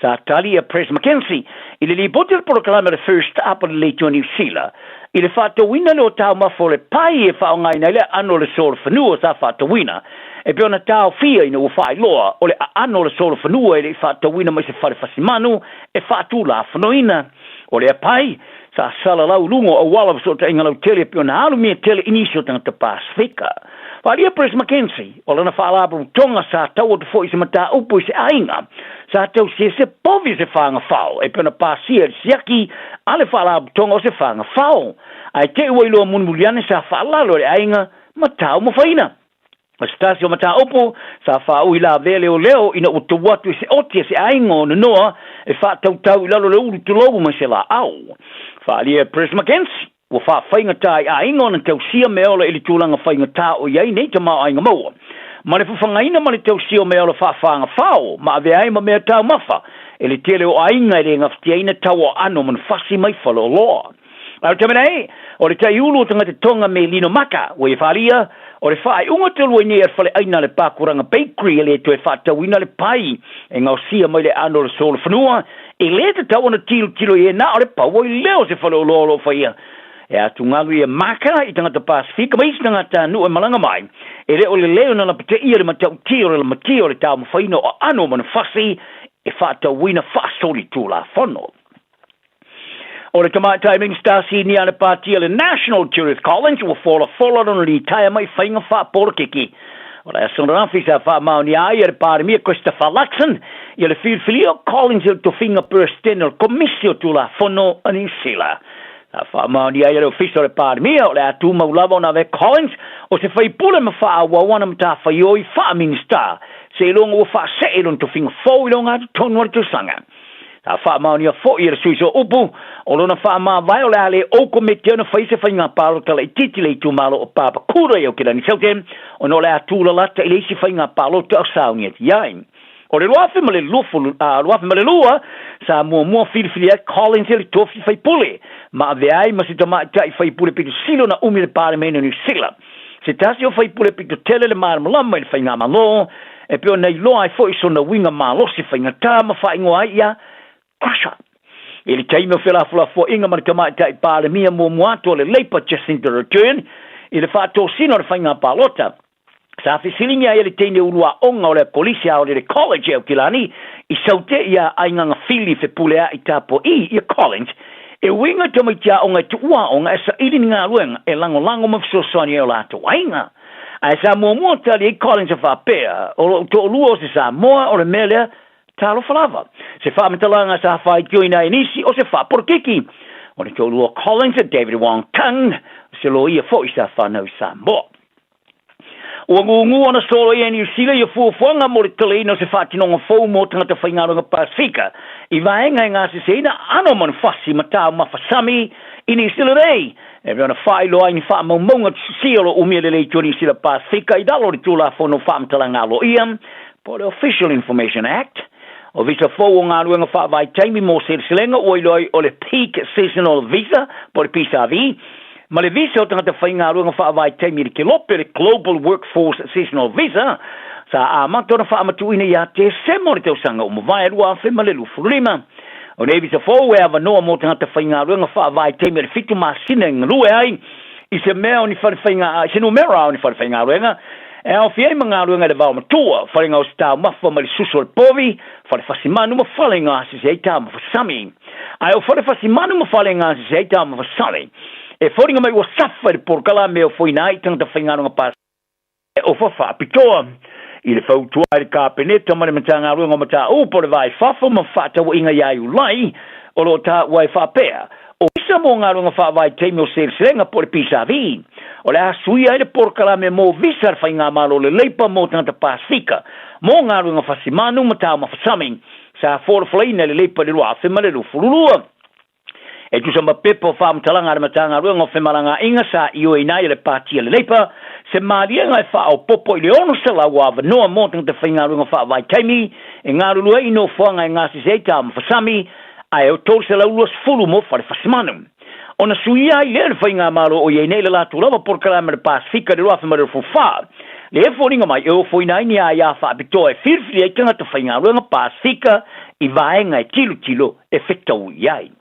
Sa tali ia Pres McKenzie i le lipoti o le polokalame o le First Up a le Leitio Niu Sila i le faatauina lea o taumafa o le pai e faaaogaina ai le aano o le solofanua sa faatauina e pei ona taofia ina ua faailoa o le aano o le solofanua e le i faatauina mai se fale fasimanu e faatulafonoina. O lea pai, sa salalau i luga o auala fesootaiga lautele e pei ona alu mea tele i nisi o tagata Pasefika. Faaalia Pres McKenzie, o lana faalapotopotoga sa tau atu foi i se mataupu i se aiga sa tausia se povi o se fagafao e pei ona pasia i le siaki a le faalapotopotoga o se fagafao. Ae te i ua iloa mulimuli ane sa faalalo e le aiga ma taumafaina. O se tasi o mataupu sa faaui lavea leoleo ina ua tou atu i se oti a se aiga o Nonoa e faatautau i lalo o le ulu tulou mai se laau. Faaalia e Pres McKenzie, ua faafaigata i aiga ona tausia meaola i le tulaga faigata o i ai nei tamaoaiga maua, ma le fafagaina ma le tausia o meaola faafagafao ma avea ai ma mea taumafa e le tele o aiga e le gafatiaina tau o aano manufasi mai faleoloa. A o le taimi nei, o le taiulu o tagata Tonga me Lino Maka, ua ia faaalia, o le faaiuga talu ai nei a le faleaina a le Pakuranga Bakery e le toe faatauina le pai e gaosia mai le aano o le solofanua, e le tatau ona tilotilo i ai na o le pau ai lea o se faleoloa o lo o faia e atugalu ia Maka i tagata Pasefika ma isi tagata nuu e malaga mai, e le o lelei ona lapateia le matautia o le lamatia o le taumafaina o aano o manufasi e faatauina faasolitulafono. O le tamaitai Minisita Sinia a le Pāti a le National Judith Collins ua folafola lona litaea mai faiga faapolokiki. O le aso ananafi sa faamaonia ai e le Palemia Christopher Luxon ia le filifilia o Collins i le tofiga Peresetene o le Komisi o Tulafono a Niu Sila. Sa faamaonia ai e le Ofisa o le Palemia o le a tumau lava ona avea Collins o se faipule ma faaauau ana matafaioi faa-Minisita seiloga ua faasee lona tofiga fou i le ogatotonu o le tausaga. Sa faamaonia foi e le sui sooupu o lona faamavae o le a le ou komiti ona fai se faiga palota laitiiti i le itumalo o Papakura i Aukilani Southern ona o le a tulalata i le isi faiga palota o sauni atu i ai. O le 2002 sa muamua filifili ai Collins i le tofi faipule ma avea ai ma se tamaitai faipule pito sili ona umi i le Palemene o Niu Sila. Se tasi o faipule pito tele le malamalama i le faigamalo, e pei ona iloa ai foi sona uiga malosi faigata ma faaigoa ai ia Crusher. I le taimi o felafolafoaiga ma le tamaitai Palemia muamua atu o le Labour Jacinda Ardern i le faatosina o le faiga palota, sa fesiligia ai e le teine uluaoga o le Kolisi Aolele College i Aukilani i Saute ia Aigaga Fili Fepuleai Tapua'i ia Collins E uiga i tamaiti aoga e tuua aoga e saili ni galuega e lagolago ma fesoasoani ai o latou aiga. Ae sa muamua tali ai Collins e faapea, O lou toalua o se Samoa, o le mea lea, talofa lava. Se faamatalaga sa faitioina ai nisi o se faapolokiki. O le toalua o Collins, David Wong Tung, o se loia foi sa fanau i Samoa. Ua gūgū ona solo ia e Niu Sila ia fuafuaga mo le taleina o se faatinoga fou mo tagata faigaluega Pasefika i vaega e gaseseina aano o manufasi ma taumafa sami i Niu Sila nei, e pei ona faailoa ai ni faamaumauga tusisia o lo o umia lelei atu e Niu Sila Pasefika i lalo o le Tulafono o Faamatalaga Aloaia po o le Official Information Act. O visa fou o galuega faavaitaimi mo seleselega ua iloa ai o le Peak Seasonal Visa po o le PSV, ma le visa o tagata faigaluega faavaitaimi i le kelope, le Global Workforce Seasonal Visa, sa amata ona faamatuuina ia Tesema o le tausaga ua mavae 2025. O nei visa fou e avanoa mo tagata faigaluega faavaitaimi o le fitu masina e galue ai i se mea o ni fale faiga, i se numera o ni fale faigaluega e aofia ai ma galuega i le vao matua, fale gaosi taumafa mai le susu o le povi, fale fasimanu ma fale gasese ai taumafa sami. Ae o fale fasimanu ma fale gasese ai taumafa sami, e foliga mai ua safa i le polokalame o foina ai tagata faigaluega pa e ofa faapitoa i le fautua ai le Kapeneta ma le Matagaluega o Mataupu o le Va i Fafo ma Fefaatauaiga ia Iulai o lo o taua ai faapea, o visa mo galuega faavaitaimi o seleselega po o le PSV, o le a suia ai le polokalame mo visa a le Faigamalo le Leipa mo tagata Pasefika mo galuega fasimanu ma taumafa sami sa folafolaina e le Leipa i le 2022. E tusa ma pepa o faamatalaga a le Matagaluega o Femalagaaiga sa ioeina ai e le Pati a le Leipa se maliega e faaopoopo i le 600 o avanoa mo tagata faigaluega faavaitaimi e galulue ai i nofoaga e gasese ai taumafa sami, ae 320 mo fale fasimanu. Ona suia ai lea e le Faigamalo o i ai nei le latou lava polokalame o le Pasefika i le 2024. Lea e foliga mai e ofoina ai ni aia faapitoa e filifili ai tagata faigaluega Pasefika i vaega e tilotilo e fetaui ai.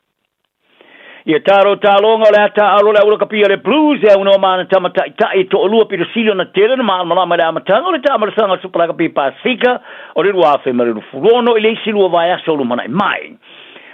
Ia talo taloga o le a taaalo le aulakapia le Blues e aunoa ma ana tama taitai e toalua pito sili ona tele ona malamalama i le amataga o le taamalosanga o le Super Rugby Pasefika o le 2026 i le isi lua vaiaso o lumanai mai.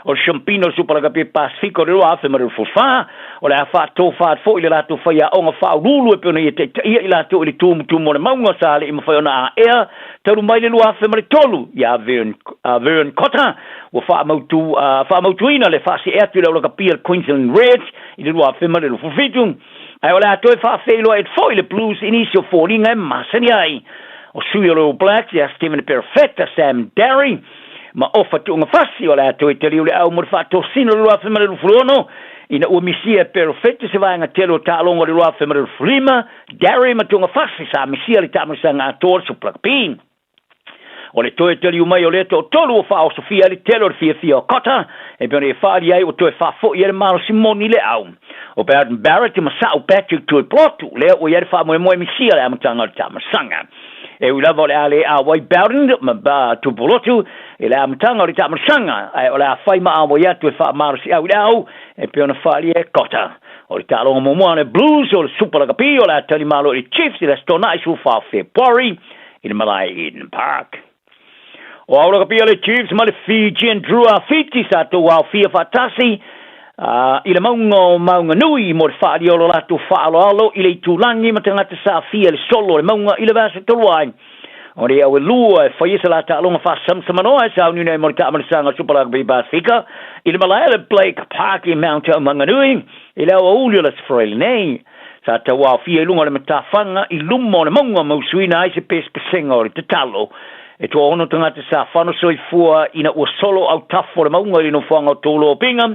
O le Siampina o le Super Rugby Pasefika o le 2024, o le a faatofa atu foi i le latou faiaoga faauluulu e pei ona ia taitaia i latou i le tumutumu o le mauga sa le i mafai ona aea talu mai le 2003 ia Vern, Vern Cotter ua faamautu, faamautuina le faasee atu i le aulakapia le Queensland Reds i le 2027, ae o le a toe faafeiloai atu foi le Blues i nisi o foliga e masani ai. O sui o le All Blacks ia Stephen Perofeta, Sam Darry, ma Ofa Tuugafasi o le a toe taliu le au mo le faatosina o le 2026 ina ua misia e Perofeta se vaega tele o taaloga o le 2025, Darry ma Tuugafasi sa misia le taamilosaga atoa o le Super Rugby. O le toe taliu mai o lea toatolu ua faaosofia ai le tele o le fiafia o Cotter, e pei ona e faaali ai ua toe faafoi ai le malosi moni i le au. O Beauden Barrett ma Sa'u Patrick Tuipulotu, lea ua i ai le faamoemoe misia le amataga o le taamilosaga. E ui lava o le a le auai Beauden ma Tuipulotu i le amataga o le taamilosaga, ae o le a fai ma auai atu e faamalosiau i le au, e pei ona faaalia e Cotter. O le taaloga muamua a le Blues o le Super Lakapi o le a tali malo i le Chiefs i le Aso Toonai 14 Fepuari i le malae i Eden Park. O Aulakapia le Chiefs ma le Fijian Drua Fiti sa tou aofia faatasi i le mauga o Maunganui mo le faaalia o lo latou faaaloalo i le itulagi ma tagata sa afia i le solo o le mauga i le vaiaso talu ai. O le au e lua e faia se la taaloga faasamsamanoa e sauniuni ai mo le taamalasaga o Super Rugby Pasifika i le malae o le Blake Park i Mount Maunganui i le aoauli o le Aso Faraile nei. Sa tauaofia i luga o le matafaga i luma o le mauga ma usuina ai se pesepesega o le tatalo. E toaono tagata sa fano soifua ina ua solo autafa o le mauga i le nofoaga o Touloa-Binga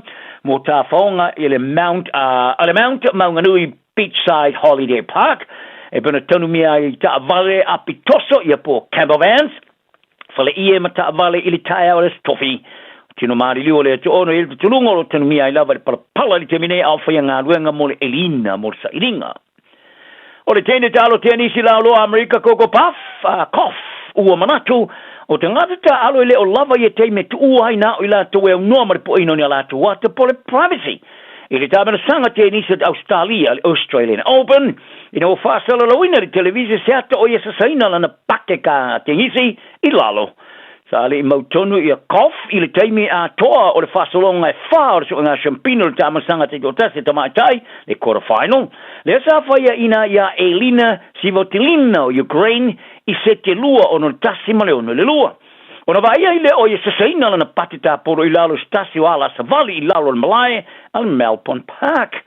mo tafaoga i le Mount, le Mount Maunganui Beachside Holiday Park, e pei ona tanumia ai i taavale apitoso ia po o camper vans. Faleie ma taavale i le taeao o le Aso Tofi. Tino maliliu o le Ato'ono i le tutuluga o lo o tanumia ai lava i le palapala i le taimi nei a o faia galuega mo le elina mo le sailiga. O le teine taalo tenisi laoloa Amerika Coco Puff, Koff, ua manatu, o tagata taalo e le o lava ia taimi e tuua ai na o i latou e aunoa ma le poeina o ni a latou ata po o le privacy. I le taamilosaga tenisi o Ausetalia, le Australian Open, ina ua faasalalauina i le televise se ata o ia sasaina lana pakeka tenisi i lalo. Sa le i mautonu ia Goff i le taimi atoa o le faasologa e fa o le suega siampina o le taamilosaga taitoatasi a tamaitai, le quarter final, lea sa faiaina iā Elina Svitolina o Ukraine i sete 2 6 ma le 6 i le 2. Ona vaaia ai lea o ia sasaina lana pati tapolo i lalo i se tasi o ala savali i lalo o le malae a le Melbourne Park.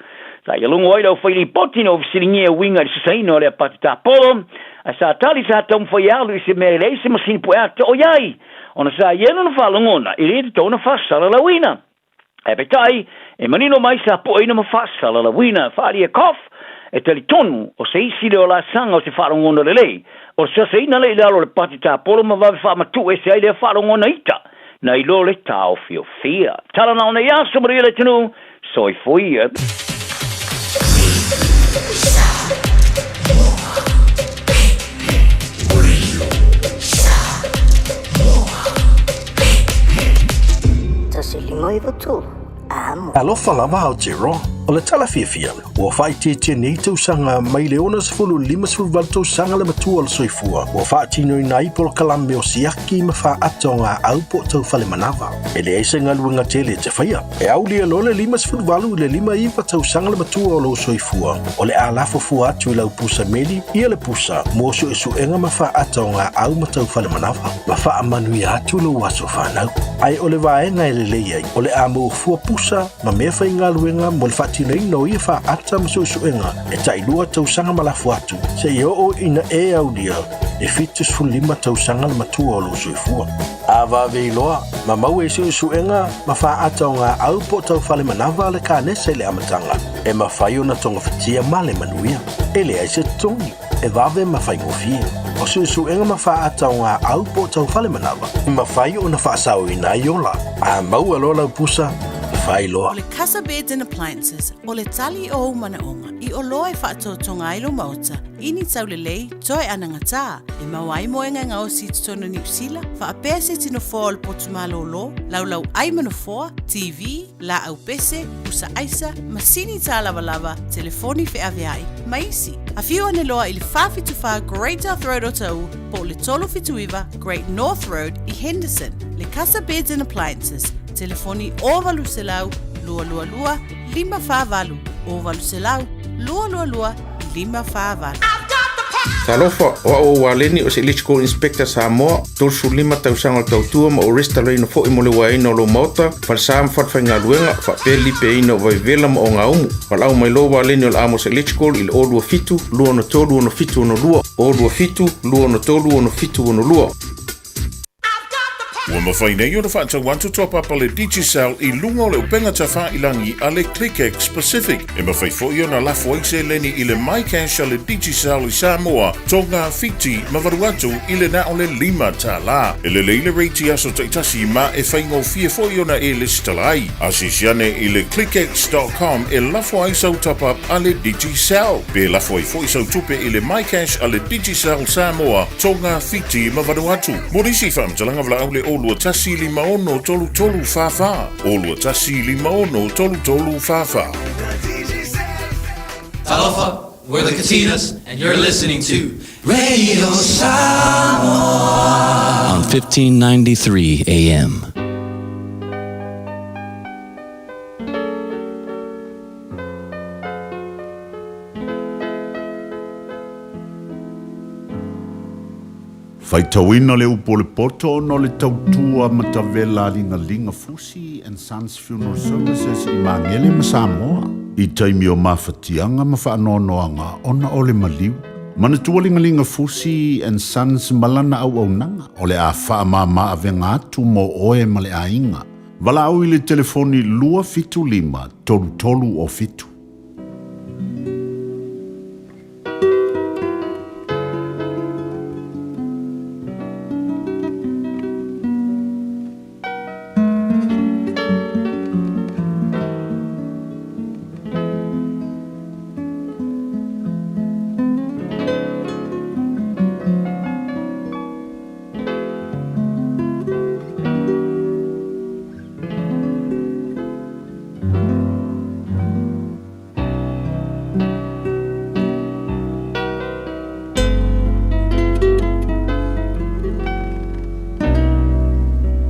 Sa ia logo ai le aufailipoti ina ua fesiligia e uiga i le sasaina o lea pati tapolo, ae sa tali sa taumafai e alu i se mea e leai se masini pueata o i ai, ona sa i ai lona faalogona e le tatau ona faasalalauina. Ae peitai, e manino mai sa pueina ma faasalalauina. Faaalia Koff, e talitonu, o se isi lea o laasaga o se faalogona lelei, o le sasaina lea i lalo o le pati tapolo ma vave faamatuu ese ai lea faalogona ita, nai lo le taofiofia. Tala na ona i aso manuia le atunuu, soifua ia. Alofa lava Aotearoa. O le tala fiafia, ua faaitiitia nei tausaga mai le 60 58 tausaga le matua o le soifua ua faatinoina ai polokalame o siaki ma faaata o ngā au po o tau fale manava. E leai se galuega tele e te faia. E aulia loa le 58 i le 59 tausaga le matua o lou soifua, o le a lafo fua atu i lau pusa meli ia le pusa mo suesuega ma faaata o ngā au ma tau fale manava, ma faamanuia atu lou aso fanau. Ae o le vaega e lelei ai, o le a maua fua pusa ma mea faigaluega mo le faatinoina o ia faaata ma suesuega e tailua tausaga ma lafo atu, seia oo ina e aulia e 75 tausaga le matua o lou soifua. A vave iloa, ma maua i suesuega ma faaata o ngā au po o tau fale manava a le kanesa i le amataga, e mafai ona togafitia ma le manuia. E leai se totogi, e vave ma faigofie. O suesuega ma faaata o ngā au po o tau fale manava, e mafai ona faasaoina ai ola. A maua loa lau pusa, Faailoa. O le Casa Beds and Appliances, o le tali o ou manaoga i oloa e faatotoga ai lou maota i ni taulelei toe anagatā, e maua ai moega e gaosi i totonu o Niu Sila, faapea se tino foa o le potu malōlō, laulau ai ma nofoa, TV, laau pese, pusa aisa, masini tālavalava, telefoni feaveai, ma isi. Afio ane loa i le 474 Great South Road o Taʻu po o le 379 Great North Road i Henderson. Le Casa Beds and Appliances, telefoni 0800 222 548, 0800 222 548. Talofa, o au o Waleni o se Electrical Inspector Samoa, 35 tausaga o le tautua ma ou resitalaina foi mo le uaeina o lou maota, falesa ma falefaigaluega, faapea le lipeaina o vaivela ma ogaumu. Valaau mai loa Waleni o le Amos Electrical i le 027 263 6762, 027 263 6762. Ua mafai nei ona faatau atu top up a le Digicel i luga o le upega tafailangi a le ClickX Pacific. E mafai foi ona lafo ai seleni i le MyCash a le Digicel i Samoa, Tonga, Fiti ma Vanuatu i le na o le $5. E lelei le rate i aso taitasi ma e faigofie foi ona e lesitala ai. Asiasi ane i le clickx.com e lafo ai sau top up a le Digicel. Pe lafo ai foi sau tupe i le MyCash a le Digicel Samoa, Tonga, Fiti ma Vanuatu. Mo nisi faamatalaga valaau le 021 56 33 44, 021 56 33 44. Talofa, we're the Katinas, and you're listening to Radio Samoa on 1593 AM. Faitauina le upu o le poto ona o le tautua matavela a Ligalinga Fusi and Sons Funeral Services i Magele ma Samoa i taimi o mafatiaga ma faanoanoaga ona o le maliu. Manatua Ligalinga Fusi and Sons ma lana auaunaga o le a faamama avega atu mo oe ma le aiga. Valaau i le telefoni 275 3307.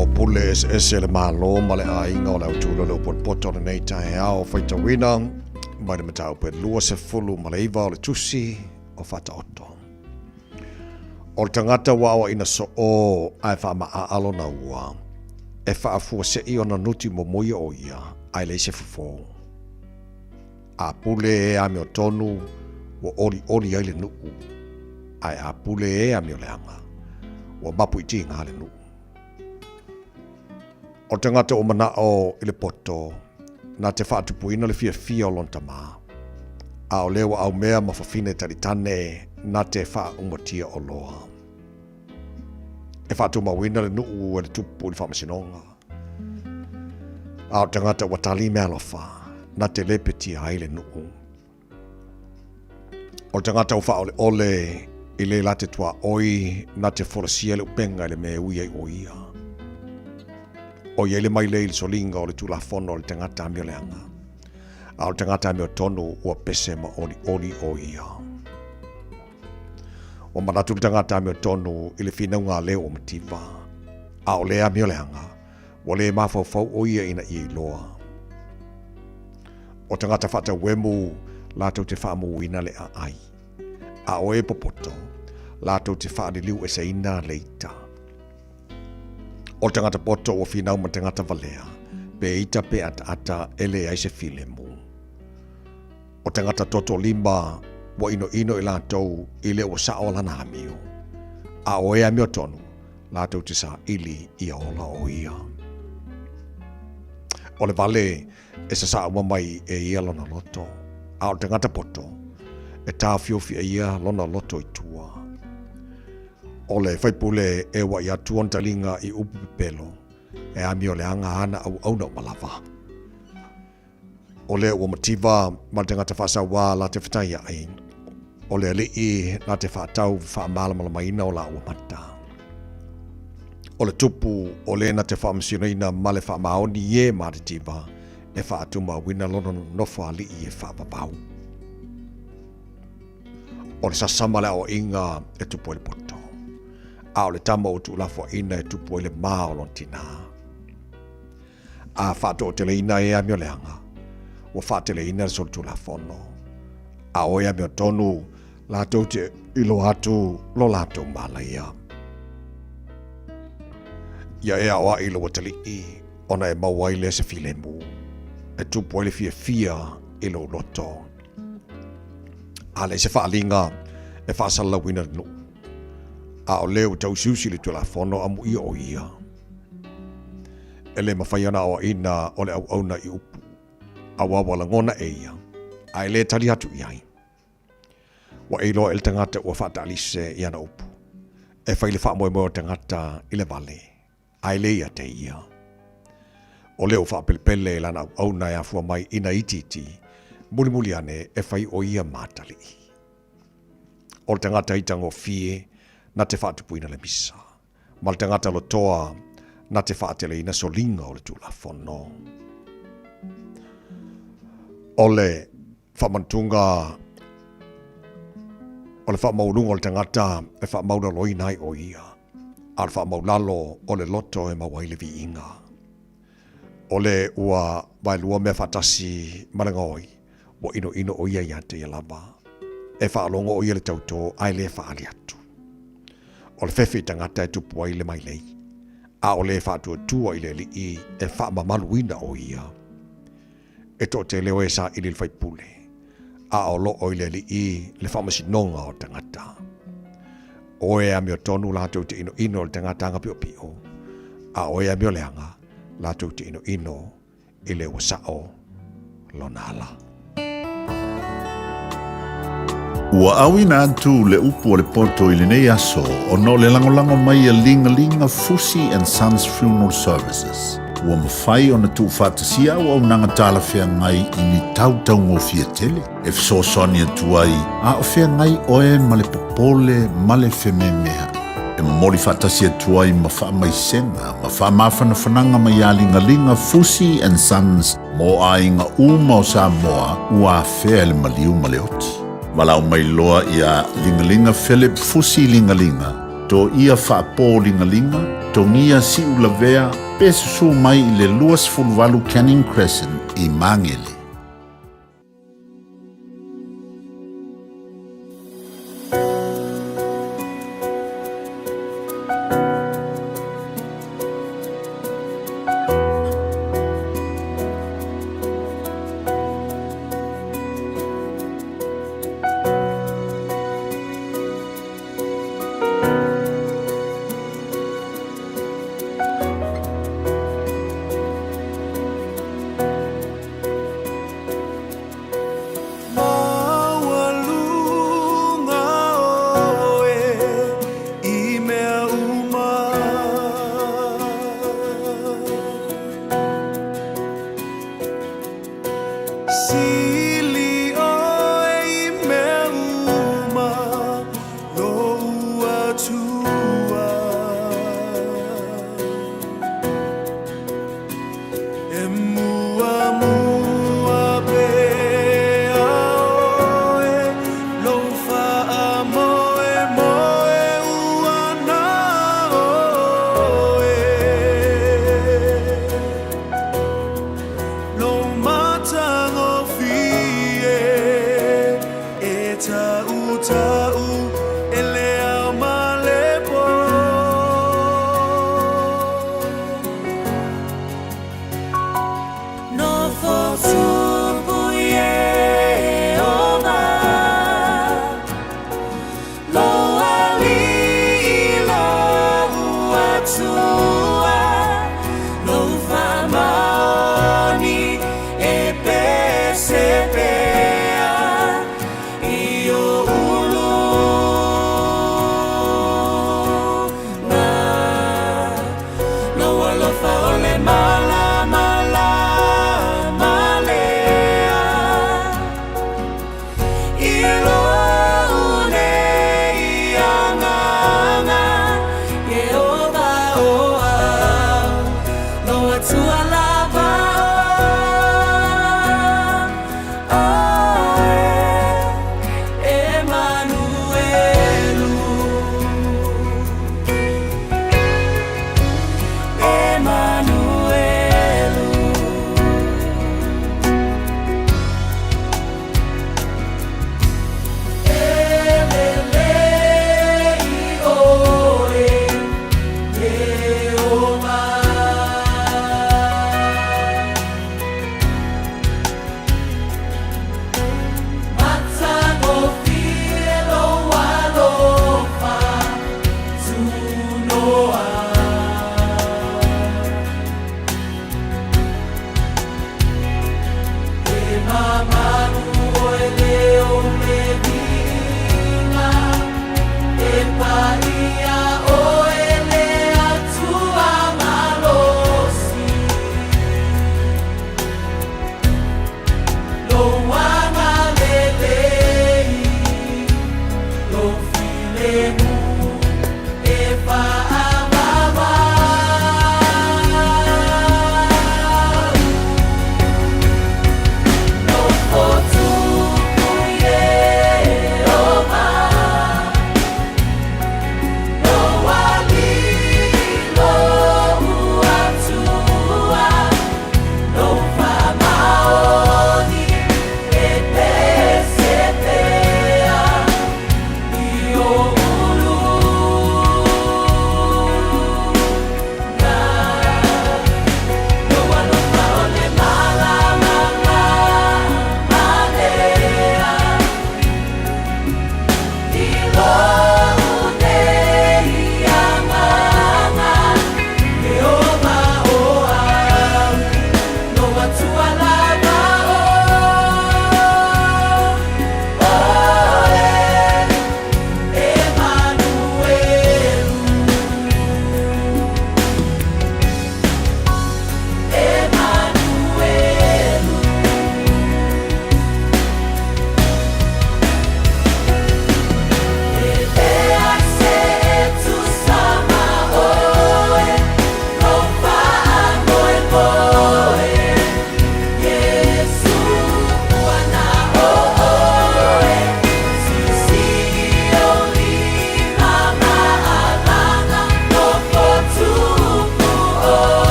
O pule eseese le Malo ma le aiga o le autū le upu o le poto o lenei taeao faitauina mai le mataupu e 29 o le tusi o Faataoto. O le tagata ua aoaʻina soʻo ae faamaʻaʻa lona ua, e faafuaseʻi ona nuti momoia o ia ae leai se fofo. A pule e amiotonu, ua ʻoliʻoli ai le nuʻu, ae a pule e amioleaga, ua mapu i tiga le nuʻu. O le tagata ua manaʻo i le poto, na te faatupuina le fiafia o lona tamā, a o lea ua aumea ma fafine talitane na te faaumatia oloa. E faatumauina le nuʻu e le tupu i le faamasinoga, a o le tagata ua tali meaalofa, na te lepetia ai le nuʻu. O le tagata ua faaoleole i le la te tuaoi na te folasia le upenga i le mea e ui ai o ia. O ia i le maile i le soliga o le tulafono o le tagata amioleaga, a o le tagata amiotonu ua pese ma olioli o ia. Ua manatu le tagata amiotonu i le finauga a le ua mativa, a o le amioleaga, Ua le mafaufau ʻo ia ina ia iloa. O tagata faatauemu latou te faamūina le aai, a o e popoto latou te faaliliu eseina le ita. O le tagata poto ua finau ma tagata valea, pe ita pe ataata e leai se filemu. O tagata toto lima ua inoino i latou i le ua saʻo lana amio, a o e amiotonu latou te saili ia ola o ia. O le vale e sasaa uma mai e ia lona loto, a o le tagata poto, e taofiofi e ia lona loto i tua. O le faipule e uaʻi atu ona taliga i upu pepelo, e amioleaga ana auauna uma lava. O lea ua mativa ma le tagata faasauā la te fetaiai, o le alii na te faatau faamalamalamaina o laua mata. O le tupu o le na te faamasinoina ma le faamaoni i e matitiva e faatumauina lona nofo alii e faavavau. O le sasa ma le aoaiga e tupu ai le poto, a o le tama ua tuulafoaiina e tupu ai le ma o lona tinā. A faatoateleina e amioleaga, ua faateleina le solitulafono, a o e amiotonu latou te iloa atu lo latou malaia. Ia e aoai i lou atalii, ona e maua ai lea se filemu, e tupu ai le fiafia i lou loto. A leai se faaaliga e faasalalauina le nuu, a o lea ua tausiusi le Tulafono amuia o ia. E le mafai ona aoaina o le auauna i upu, aua ua lagona e ia, a e le tali atu i ai. Ua e iloa e le tagata ua faataalise i ana upu, e fai le faamoemoe o le tagata i le vale, a e le ia te ia. O lea ua faapelepele i lana auauna e afua mai ina itiiti, mulimuli ane e fai o ia matalii. O le tagata itagofie na te faatupuina le misa, ma le tagata lotoa na te faateleina soliga o le Tulafono. O le faamanatuga o le faamaualuga o le tagata e faamaulaloina ai o ia, a o le faamaulalo o le loto e maua ai le viiga. O le ua vaelua mea faatasi ma le gaoi, ua inoino o ia ia te ia lava. E faalogo o ia le tautō ae le faaali atu. O le fefe i tagata e tupu ai le mailei, a o le faatuatua i le alii e faamamaluina o ia. E toatele o e saili i le faipule, a o loo i le alii le faamasinoga o tagata. O e amiotonu latou te inoino i le tagata agapiopio, a o e amioleaga latou te inoino i le ua sao lona ala. Ua auina atu le upu a le poto i lenei aso ona o le lagolago mai a Ligalinga Fusi and Sons Funeral Services. Ua mafai ona tuufaatasia auaunaga talafeagai i ni tau taugofie tele e fesoasoani atu ai a o feagai oe ma le popole ma le fememea'i. E momoli faatasi atu ai ma faamaisega ma faamafanafanaga mai ia Ligaliga Fusi and Sons mo aiga uma o Samoa ua afea e le maliu ma le oti. Valaau mai loa ia Ligaliga Philip Fusi Ligaliga, Toia Faapo Ligaliga, Togia Siulavea pe susu mai i le 28 Canning Crescent i Magele.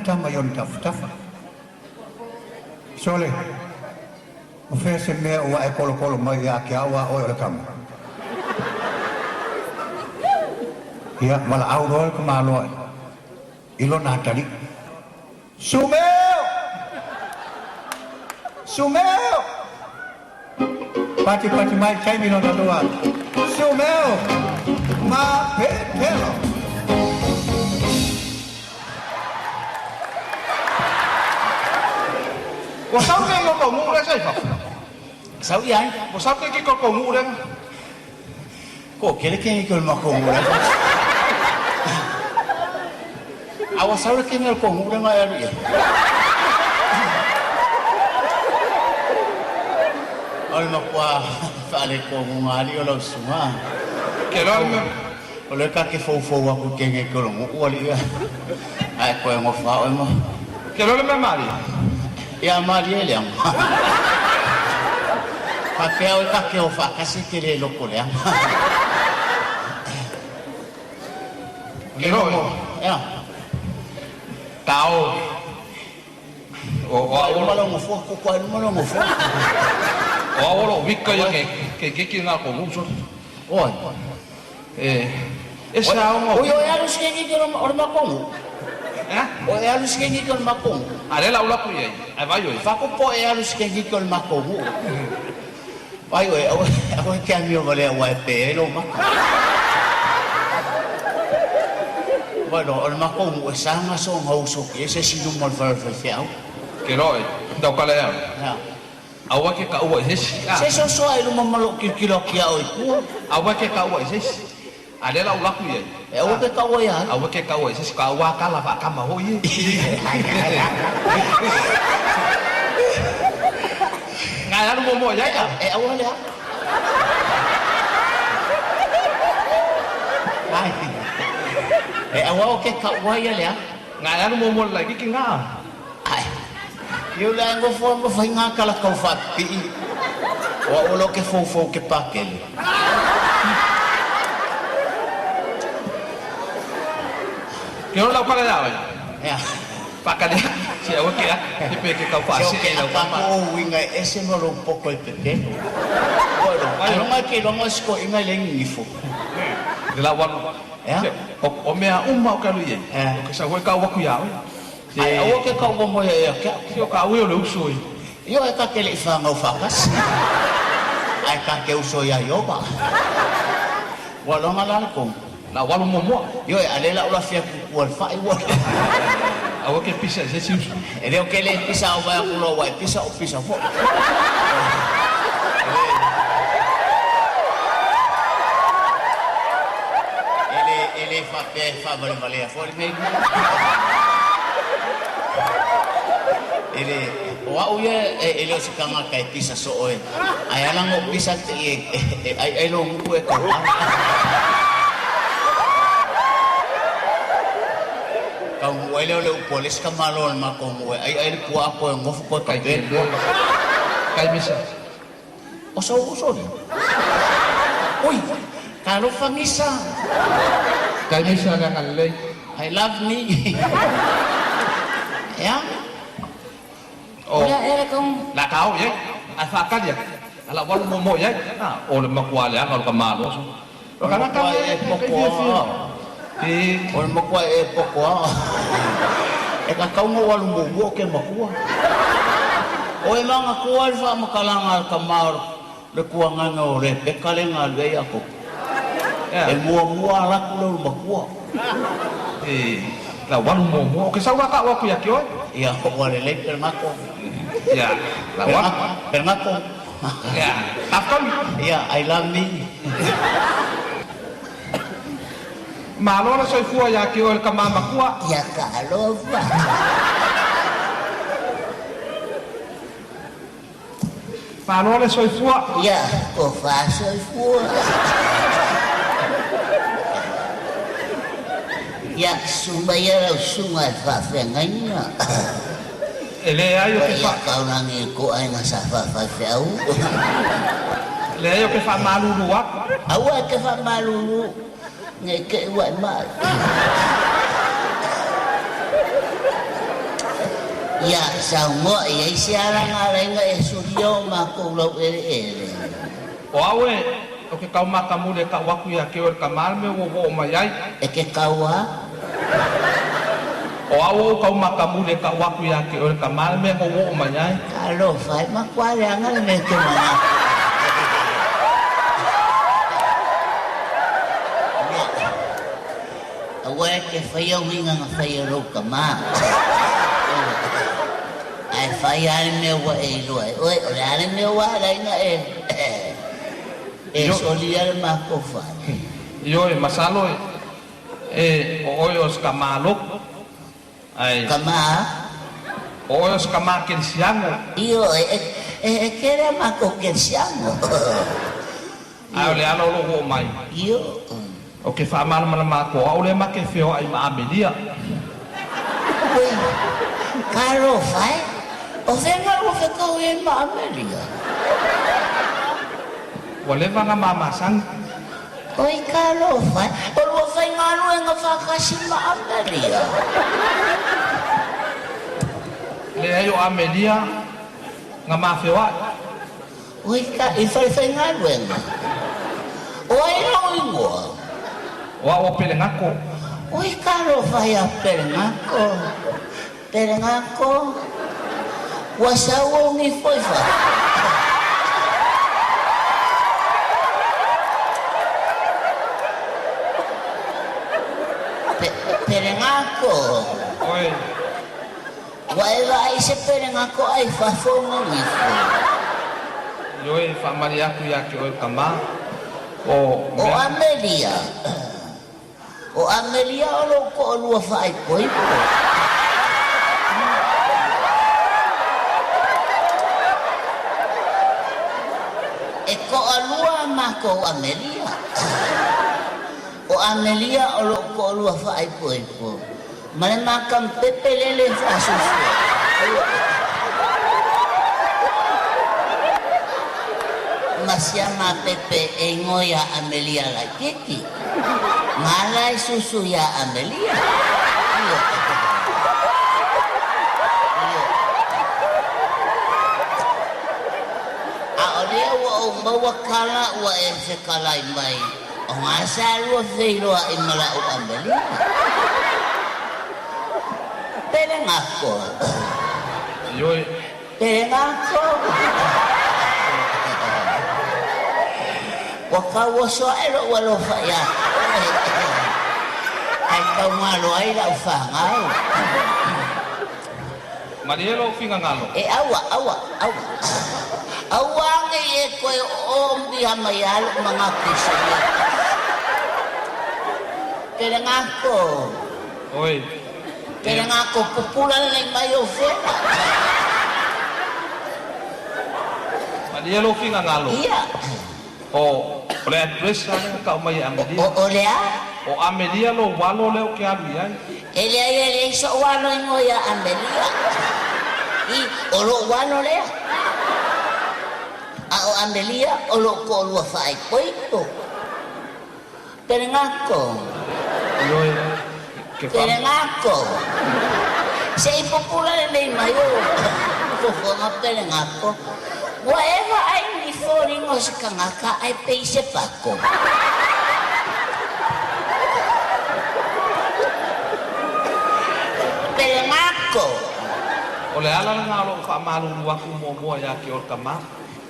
tama i ona tafatafa. Sole, o fea se mea ua e kolokolo mai ia te au a oe o le tama. Ia, valaau loa le tamaloa i lona atalii. Sumeo! Sumeo! Patipati mai taimi lona lua. Sumeo! Ma Petelo! Ua sau ke ko ko ngu le sai fa. Sau ia. Ua sau ke ko ko ngu le. Ko kele ke ko ma ko ngu le. A ua sau le ke ko ngu le ngai alu ia. O le makua whaale ko ngu ngali o lau sunga. Ke loa le O le ka ke fou aku ke nge ko ngu ua li ia. Ai koe ngo wha o mo. Ke loa le mea mali. Ia mali e leang. Ka pea o ka ke o whakasi ke le loko leang. Ke loa. Ia. Tao. O o Ai luma lo ngofua, ko ko ai luma lo ngofua. O a olo wika ia ke ke ke ki ngā ko ngu so. Oi. E e sa o Oi oi alu sike ki ke o le makongu. Eh? O e alu sike ki ke o le makongu. A le la ula ku ia. Ai vai oi. Whako po e alu sike ki ke o le makongu. Vai oi, au au ke amio vale au e pe e lo maka. Vai no, o le makongu e sanga so ngau so ki e se sinu mo le whare whai whiau. Ke loa e. Tau kala ia. Ya. Aua ke ka ua i sesi. Se so so ai luma malo kilo ki au i kua. Aua ke ka ua i sesi. A le la ula ku ia. E aua ke ka ua ia. Aua ke ka ua i sesi. Ka ua kala wha kama hoi e. Ngai anu mo mo ia ia. E aua lea. Ai. E aua o ke ka ua ia lea. Ngai anu mo mo lai ki ngā. Ai. Iu le ngo fo mo fai ngā kala kau whapi. O o lo ke fou fou ke pakele. Ke ora lau kala ia oi. Ea. Pakale. Se aua ke a. Ke pe ke kau Se wha o se ke e lau aka kama. ko o winga e ese mo lo poko e pepelo. Oi lo. Ai longa ke longa sko inga le ngifo. Le la walu. Ea. O mea uma o kalu ia. O ke sa hoi kau waku ia oi. Ai aua ke kau mo ia ia ke. Se o ka ui o le uso i. Io e ka ke le ifa ngau whakas. Ai ka ke uso ia ioba. Wa longa la le kong. La walu mo moa. Io e ale la ula fia ku ku al whai wa. Aua ke pisa se si uso. E leo ke le pisa o vai aku lo wai pisa o pisa fo. E le fa pe fa vale vale fo le mei. E le o au ia e le o se kanga kai pisa so oe. Ai ala ngo pisa te e ai ai lo ngu e ka. Kau ngu ai leo le upo le ska malo le ma ko ngu ai ai le pua ko ngofu ko ka pe. Kai misa. O so o so ni. Oi, ka lo fangisa. Kai misa nga ngalei. I love me. Ya. O. Ora era kong La kau ye. A fa ka dia. Ala walu mo mo ye. O le makua le anga o ka malo. O kana ka e pokoa. E o le makua e pokoa. E ka kaunga walu mo mo ke makua. O e manga kua le wha makalanga ka maoro le kua nganga o le peka le ngā lue ia ko. E mua mua alaku le makua. E la walu mo mo. O ke sau ka waku ia ki oi. Ia o le le per ngako. Ia la walu. Per ngako. Ia. Tafkau. Ia I love me. Malo le soifua ia ki oi le ka mamakua. Ia ka alofa. Malo le soifua. Ia ko fa soifua. Ia sumba ia lau sunga e whawhengaina. E le ai o ke Ia wha... kaurangi ko ai ngā sa whawhai. Le ai o ke wha malulu aku. Aua ke wha malulu. Nge ke ua e mai. Ia, saunoa e i ai se ala na ala ai ona e solia o matou laueleele? O au e, o ke kau makamuli e kau aku ia te oe le kama le mea ua ou oo mai ai. E ke kau a? O au ou kau makamuli e kau aku ia te oe le kama le mea na ou oo mai ai. Talofa e, matua leaga le mea e te manatu ai. Aua e te faia uiga na fai e lou tama. Ae fai lava le mea ua e iloa ai oe, o le a le mea ua ala ai ona e e solia le matou fale? Ioe, masalo e o oe o se tama lotu, ae. Tama a? O oe o se tama kerisiano. Ioe, e tele a matou kerisiano. Ae o le ala o lou oo mai. Io. Ou te faamalamalama atu o au lea ma te feoai ma Amelia. Ui, talofa e, o fea na lua fetaui ai ma Amelia? Ua leva ona ma masani. Oi, talofa e, o lua faigaluega faatasi ma Amelia? Leai o Amelia na ma feoai. Oi ka i whaiwhaigaluega. O ai lou ingoa? O au o Pelegako. Oi ka alofa ia Pelegako. Pelegako, ua sau ou nifo i fafo. Pelegako. Oi. Ua e vaai i se pelegako ai fafo o Gagifo. Ioe, e faamalie atu ia te oe tama, o O Amelia. O Amelia o lou toalua faaipoipo. E toalua a matou Amelia. O Amelia o lou toalua faaipoipo. Ma le makampepe lele faasusu ma sia mapepe e igoa iā Amelia laitiiti. Ma ala e susu iā Amelia. Ioe. Ioe. A o lea ua ou maua kala ua e fekalai mai. O ngā sa lua feiloaʻi ma la'u Amelia. Pele ngako. Ioe. Pele ngako. Ua kauoso aʻe loʻu alofa iā ʻoe, ae taugalo ai la'u fanau. Malie lou finagalo. E aua, aua, aua. Aua nei e toe oo miha mai a loʻu manatu i se mea tasi. Pele ngako. Oi. Pele ngako pupula lelei mai ou fela. Malie lou finagalo. Ia. O, o le address la lea na tau mai e Amelia. O, o le a? O Amelia lou alo lea ou te alu i ai. E leai, e leai soʻu alo igoa iā Amelia. I, o loʻu alo lea. A o Amelia, o loʻu toʻalua faaipoipo. Pelegako. Ioe, ke wha. Pelegako. Se i pupula lelei mai ou fofoga Pelegako. Ua e vaai ni foliga o se tagata ae pei se pako. Pelegako. O le ala lena o loʻu faamalulu aku muamua iā te oe tama.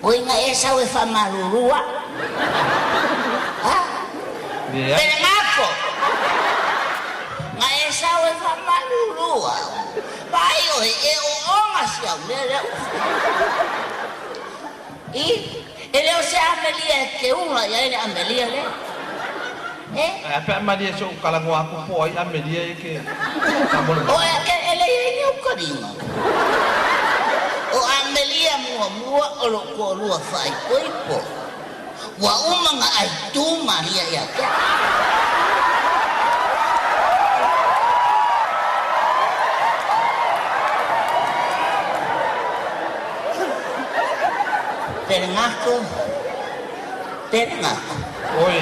Oi na e sau e faamalulu aʻu. Ha? Leai. Pelegako. Na e sau e faamalulu aʻu. Vaai oe e ooga si au mea lea ua fai. I, e le o se Amelia e te ula i ai le Amelia lea. E? Ae a pe a malie se ou talanoa aku po o ai Amelia e ke faamolemole. O e, e le i ai ni ou taliga. O Amelia muamua o lou toalua faaipoipo. Ua uma ona aitu malia ia te au. Pelegako, Pelegako. Oi.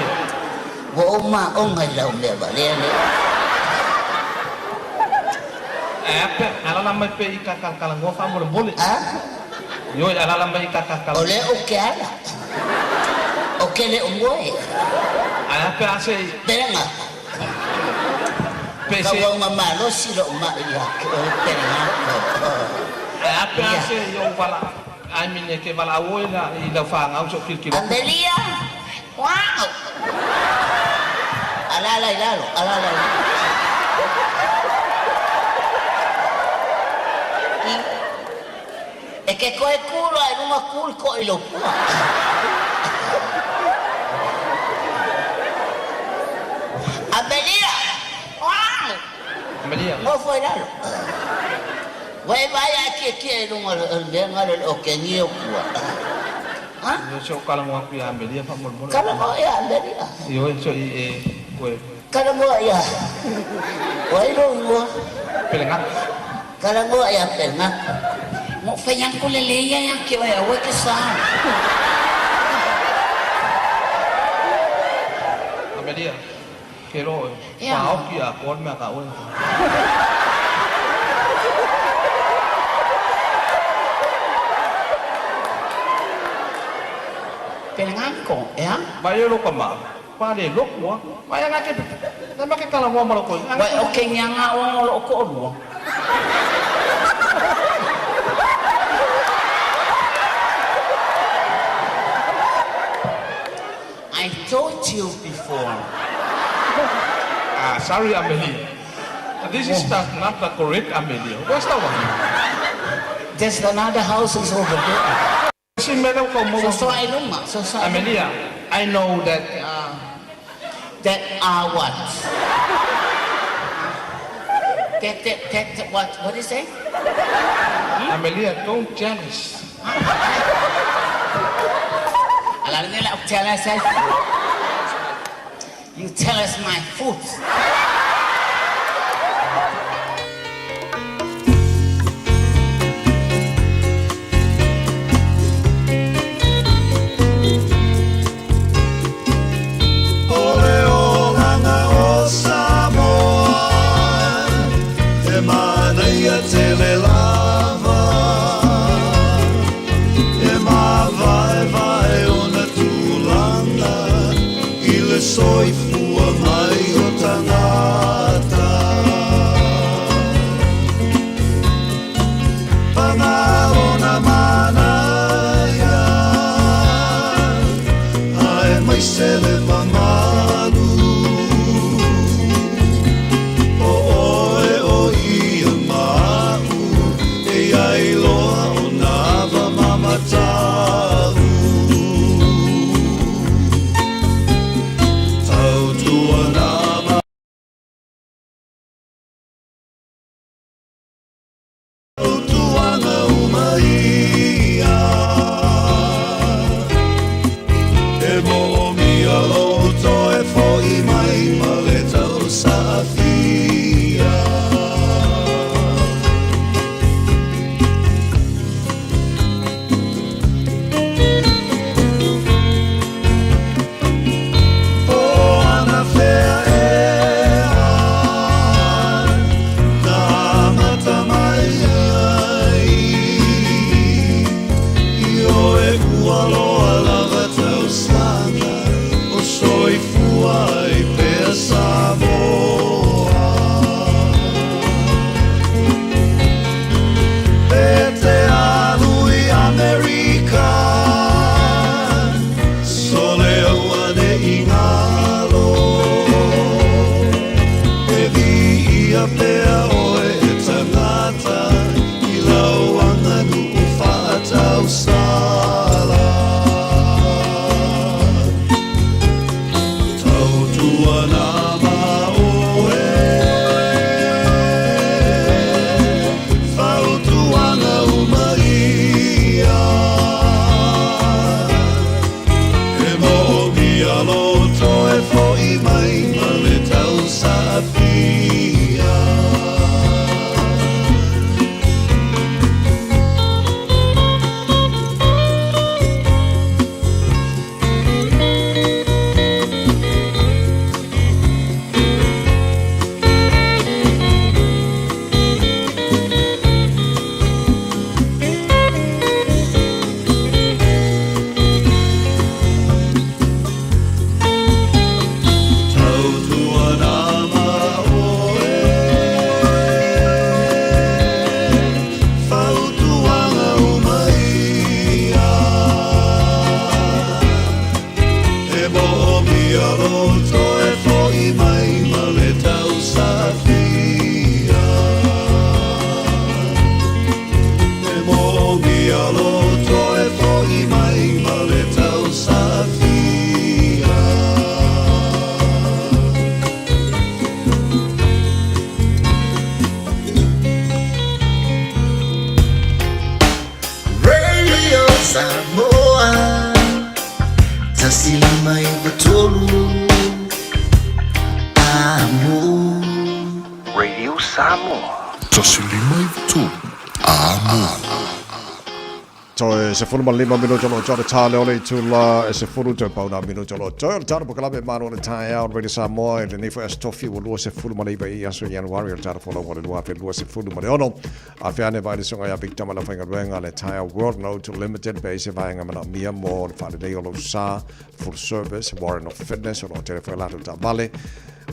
Ua ou maʻoga i lau mea valea lea. Ae a pe alaala mai pea i ka talanoa faamolemole. Ioe, alaala mai i ka O lea ou te ala. O ke le o moe. Ae a pe a se Pelega. Pe se Kauauga malosi lo'u ma'i ia te oe Pelega. Ae a pe a se i ou vala I mean e te valaau oe la i lau fanau se i ou tilotilo atu. Amelia! Wow! Alaala i lalo, alaala i lalo. I, e ke koe kū loa i luga kū le ko'o i lou pua. Amelia! Wow! Amelia. Nofo i lalo. Ua e vaai a e kiekie i luga o le mea lena o le okegia o pua. Ha? Ioe, se i ou talanoa atu ia Amelia faamolemole. Talanoa ia Amelia. Ioe, se i e koe. Talanoa ia. O ai lou igoa? Pelegata. Talanoa ia Pelegata. Mo fai atu lelei ia ia te oe aua e te sa. Amelia, ke loa oe, taofi atoa le mea a oe. Pelegata, ea? Vaai oe lou tama, pa le lotu a. Vaai ana ke na ma ke talanoa ma lou toeaina. Uae o ke niaga ona o loo to'alua. I told you before. Ah, sorry Amelia. This is the, not the correct Amelia. Where's the one? There's another house is over there. Si mea lea ua tau maua. Sosoa i luma, sosoa i luma. Amelia, I know that That are what? That, that, that, what, what is it? Amelia, don't jealous. Ala le la tell us You tell us my foot. O le olaga o Samoa, e manaia tele lava, e mavaevae ona tulaga i le soifua mai o tagata. Paga lona manaia, aemaise le mamalu. O oe o ia ma a'u, e i ai loa ona ava ma mata'u. Tautuana ma fautuaga uma ia, e moomia lou toe fo'i mai ma le tausaafia. Po o anafea ea na amata mai ai, Ioe ua loa lava tausaga. moomia lou toe fo'i mai ma le tausafia. E moomia lou toe fo'i mai ma le tausafia. Radio Samoa 105.93 Amo. Radio Samoa. 105.93 Amo. Toe 15 minuti o loo toe le tā lea o le itula e 10 toe pau nā minuti o loo toe o le tāna pokalame malo o le taeao Radio Samoa i lenei foi aso tofi ua 29 i aso Ianuari o le tāna folau o le 2026. A fea ane vaai le susuga ia Victor ma le aufaigaluega a le Tire World Note Limited pe ai se vaega manaomia mo le faalelei o lou sa, full service, warrant of fitness, o lo o tele foi a latou taavale.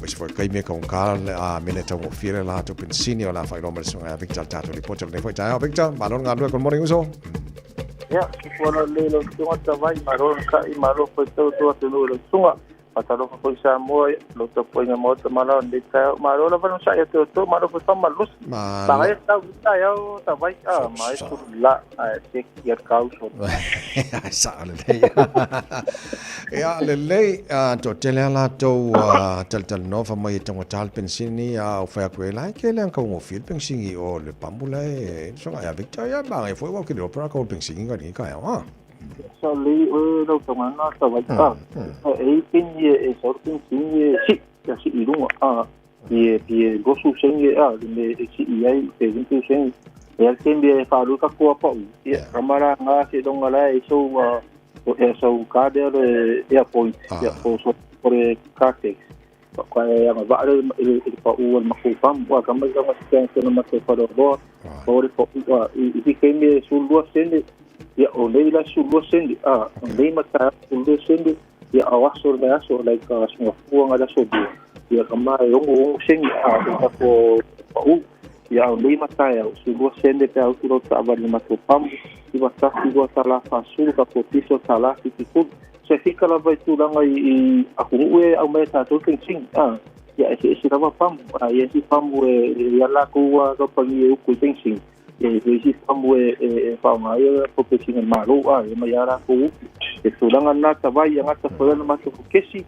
O isi foi taimi e kaugata a mele taugofie le latou penisini o le a faailoa mai le susuga ia Victor le tatou lipoti o lenei foi taeao. Victor, malo le galulue, good morning uso. Ia, tupu ana lelei lau susuga Tavai, malo le kai, malo foi tau atu atunuu i lau susuga. Faatalofa foi Samoa, lou tapuaiga maota ma lao lenei taeao. Malo lava le onosai ia te outou, malo foi faamalosi. Malo. Pagaia tau i taeao Tavai, a mai la ae seki ia le kauso. Ai sao lelei. Ia lelei, toatele a latou talatalanoa fai mai e taugata le penisini a o fai atu e la e tele ana taugofie le penisini i o le pamu la e soga ia Victor ia maga foi ua ke le opera ka o le penisini ka ni ka ia. Sa lelei oe lau tagana Tavai, a e i peni e sau le penisini e si ia si i luga a i e 20 sene a le me e si i ai pe 20 sene e al taimi e faalua tatou apa'u ia kamara ga seiloga la e sou o e sau ka lea le airport ia po so o le car tax ka e agava'a le i le pa'u o le makou pamu a kama lama se matou faleoloa o le pa'u a i si taimi e 12 sene ia o nei la 12 sene a o nei ma 12 sene ia o aso le aso like aso gafua ga le aso lua ia kama e 66 sene a o tatou pa'u ia o nei ma taeao 12 sene pe autu lau taavale matou pamu $912.40 ka pisa $70. Se fika lava i tulaga i atunuu e aumai e tatou penisini a ia eseese lava pamu a ia isi pamu e ia lakou kaupani e uku i penisini ia isi pamu e faaaoga ai po penisini malo a e mai a lakou upu e tulaga lena Tavai ia gata foi ana matou kesi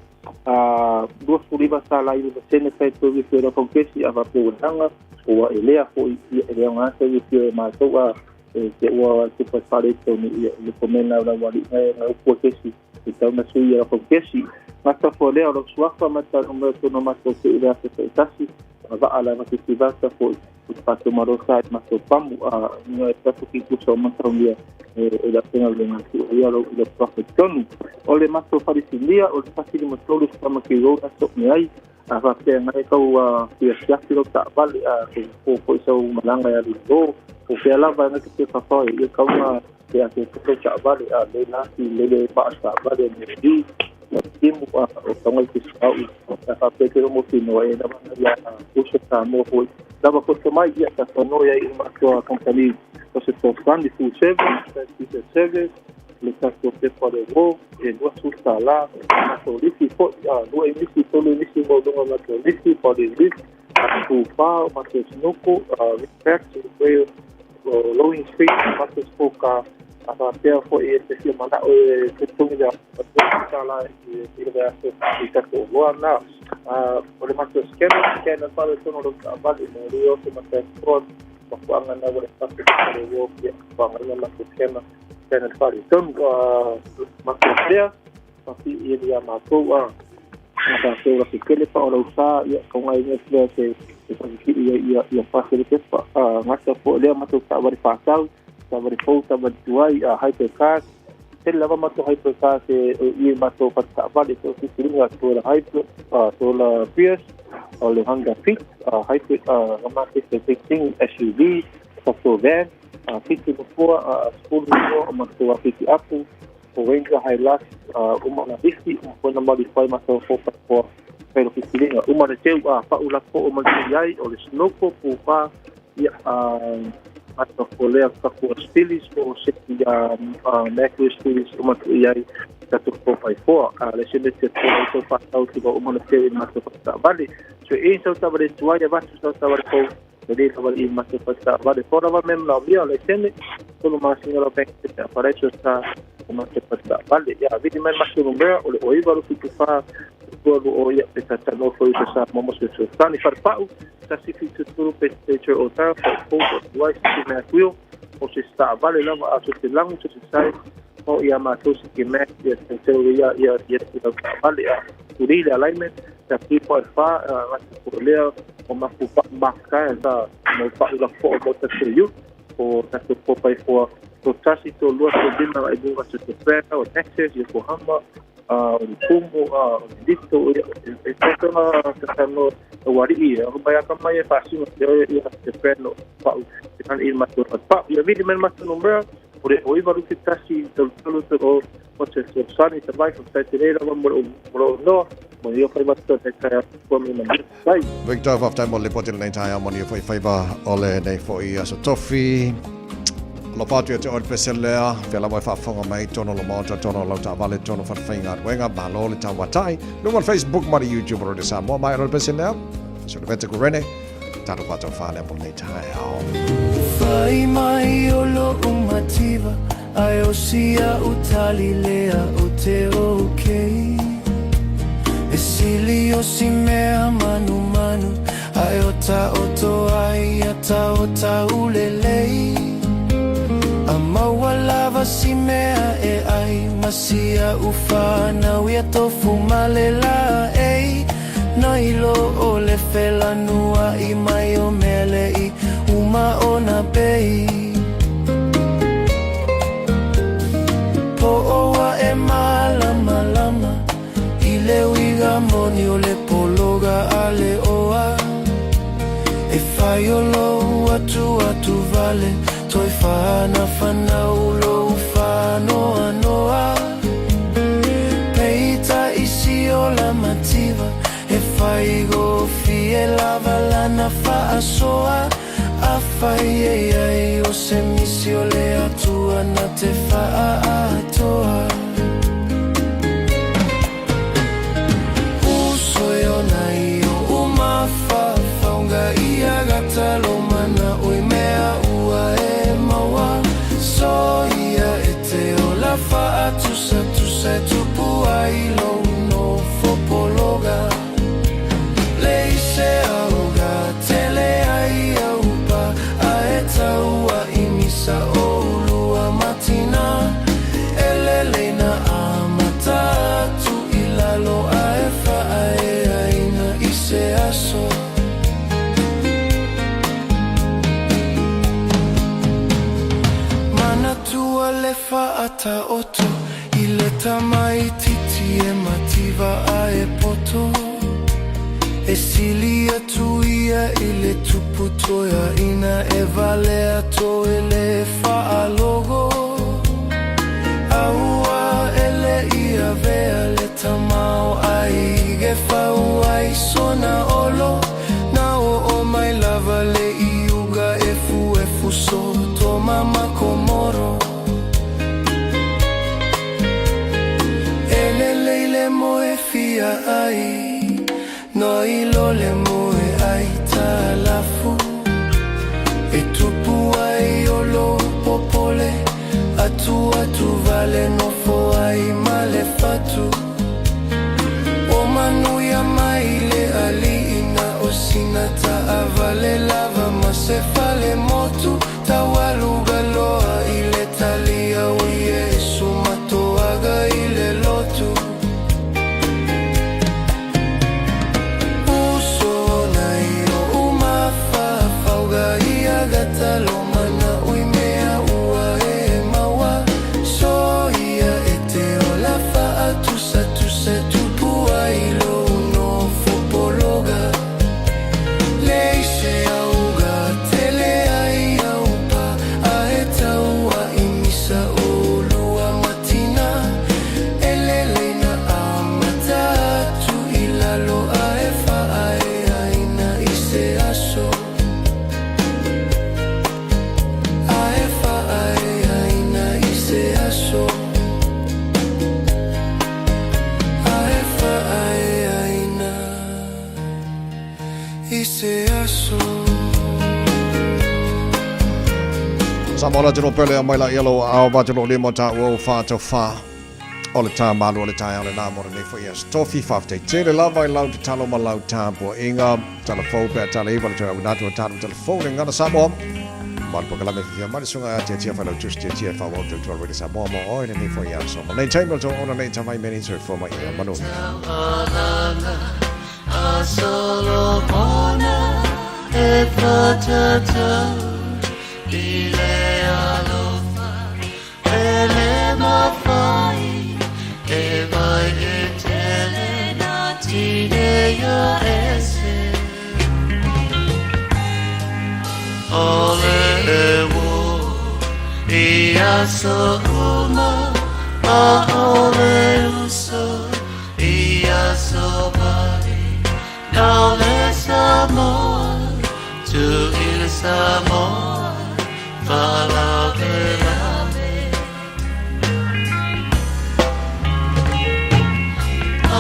a $29.09 fai toe refill lau kesi a faapea ua elea foi ia e leaga se refill e matou a e te ua tupa fale tonu ia le komena o lau aliʻi ga upu kesi i tau na sui ia kesi gata foi lea o lau suafa ma tau mai tono matou se i le aso taʻitasi va'a lava fesivata foi o tatou malosa i matou pamu a nga e tatou kikusa o mataulia e la pena le ngatu ia lo le prophet tonu o le matou falesinia o le 43 Tamaki Road aso me ai a faapea ngai kau fia siaki lau taavale a po foi sau malaga e alu lo o fea lava ngai te fafao ia kauga te ake te taavale a le laki le le pa'a taavale me i timu a o tonga i te sau a faapea ke mo fino e lava ia uso sa mo foi lava ko mai ia ta tono ia i matou company o se tofani full service service le tatou pepa le ro e $20 matou lisi foi a lua misi tolu misi mo lunga matou lisi pa le lisi tu pa matou sinuku respect o Lowing Street matou spoka a faapea foi e te fia mana'o e totogi le tala i le aso i tatou oloa na o le matou scanner scanner fale tono lo taavale mo le oso matou sport mafuaga na ua le fasi le ro ia faagaina matou scanner scanner fale tonu matou pea papi ia ia matou a faapea la kele pa o lau sa ia kaunga i lea te te whakiki ia ia ia pasi le pepa a gata foi lea matou taavale fa'atau taavale fou taavale tuai a hypercar tele lava matou hypercar se i matou fatataavale so sisiliga to la hybrid to la Prius o le Honda Fit hybrid ma te se SUV tatou van 7 nofoa 10 nofoa o matou apiki apu o Ranger Hilux uma na lisi uma foi na modify matou 4x4 pelo fisiliga uma le teu a fa'ulafo'o ma le ai o le Snowco pufa ia ata fo lea kakua Spilis po o seki Mercury Spilis uma tu i ai. tatou 4x4. A laisene te tua i tau whātau ki wa uma na teo i matou whakataavale. So e sau taavale tuai avatu sau taavale fou e le lava i matou faletaavale. Po lava mea manaomia o laisene, tolu masina lau bank statement apalaiso sa o matou faletaavale. Ia vili mai le matou numera o le 0974 220 ia pe tatanoa foi i se Samoa mo se fesoasoani. Falepau, 173 pe te te o tara, fau fou, tuai, se mea tuio, o se taavale lava a so te lagu se sai o ia matou se ke mea ia te teo ia ia ia te lau taavale a tuli le alignment ta ki po e fa ngati ko lea o maku pa maka ta mo pa ula fo mo ta te yu o ta te po pai fo to tasi to lua to lima e bunga se te pera o Texas Yokohama o le kumu, o le lito, e toka ka tano wari'i, o mai aka mai e whaasino te oe ia te wheno pau, te kan i matua pau. Ia vili mai matua numera, o le o iwa ruki tasi, tolu tolu tolu o, o te sani te mai, whaktai te reira mo le o noa, mo ia whai matua te kai a kua me na mai. Victor, faafetai mo le lipoti lenei taeao mo ni foi faiva o lenei foi aso tofi. Alofa atu ia te oe le pese lea, fea lava e faafofoga mai, tono lo maota, tono lau taavale, tono falefaigaluega, malo le tauatai. Luga o le Facebook ma le YouTube o Radio Samoa, mai le pese lea, so le Vete Kurene, tatou faataufa lea mo lenei taeao. Fai mai o lo'u mativa Ae o si a'u tali lea o te okay E sili o si mea manumanu Ae o taoto ai ia tao taulelei A maua lava si mea e ai Ma si a'u whanau ia tofu ma le laei Nai lo o le felanua'i mai o mea le'i uma ona bei. Po'oa e mālamalama i le uiga moni o le pologa a le oa. E whai o lou atu atu vale toi whana whanau lou whanoanoa. Peita isi o la mativa e whai gofie lava lana whaasoa. A whai e ai o se misi o le Atua na te whaaatoa. Uso e ona i o umawhawhaunga ia gata lo mana oi mea ua e maua. So ia e te ola whaatusatusa e tupu ai lou nofo pologa. Le i se auga tele ai au pa a e taua i misa o ulua matina e lelei na amata atu i lalo a e whaaeaina i se aso. Manatua le whaataoto i le tamaititi e mativa a e poto. E sili atu ia i le tupu toeaina e valea toe le faalogo. Aua e le i avea le tamao ai ge fau ai sona olo. Na oo mai lava le iuga efuefu so toma ma komoro. E lelei le moe fia ai, noa i lo le moe ai talafu. E tupu ai o lou popole, atu atu vale nofo ai ma le fatu. O manuia mai le alii na o sina taavale lava ma se fale motu taualuga loa i le talia o Iesu matoaga i le lotu. Uso na i o umafafauga ia gata lo mana ui mea ua e maua. So ia e te ola faatusatusa e tupu ai lou nofo pologa. Leai se au I se aso. Samoa le atunuu pele aumai laia lou aao 8 5 taua ua fa tau fa o le tā malu o le taeao lenā mo lenei foi aso tofi. Faafetai tele lava i lau tatalo ma lau tapuaiga. Tala fou pe a tala iva le toe auina atu o tatou tala fou le Gagana Samoa ma le polokalame fifia mai le susuga ia Tiatia Failautusi Tiatia e faaauau tautua Radio Samoa mo oe lenei foi aso ma lenei taimi o le tou ona nei tamai meni soifua ma ia manuia. Taualaga a Solomona e whatatau i le alofa e le mawhai e vai e tele nā tineia ese. O le e i aso uma a o le uso i aso mai nau le Samoa tu i le Samoa faalavelave.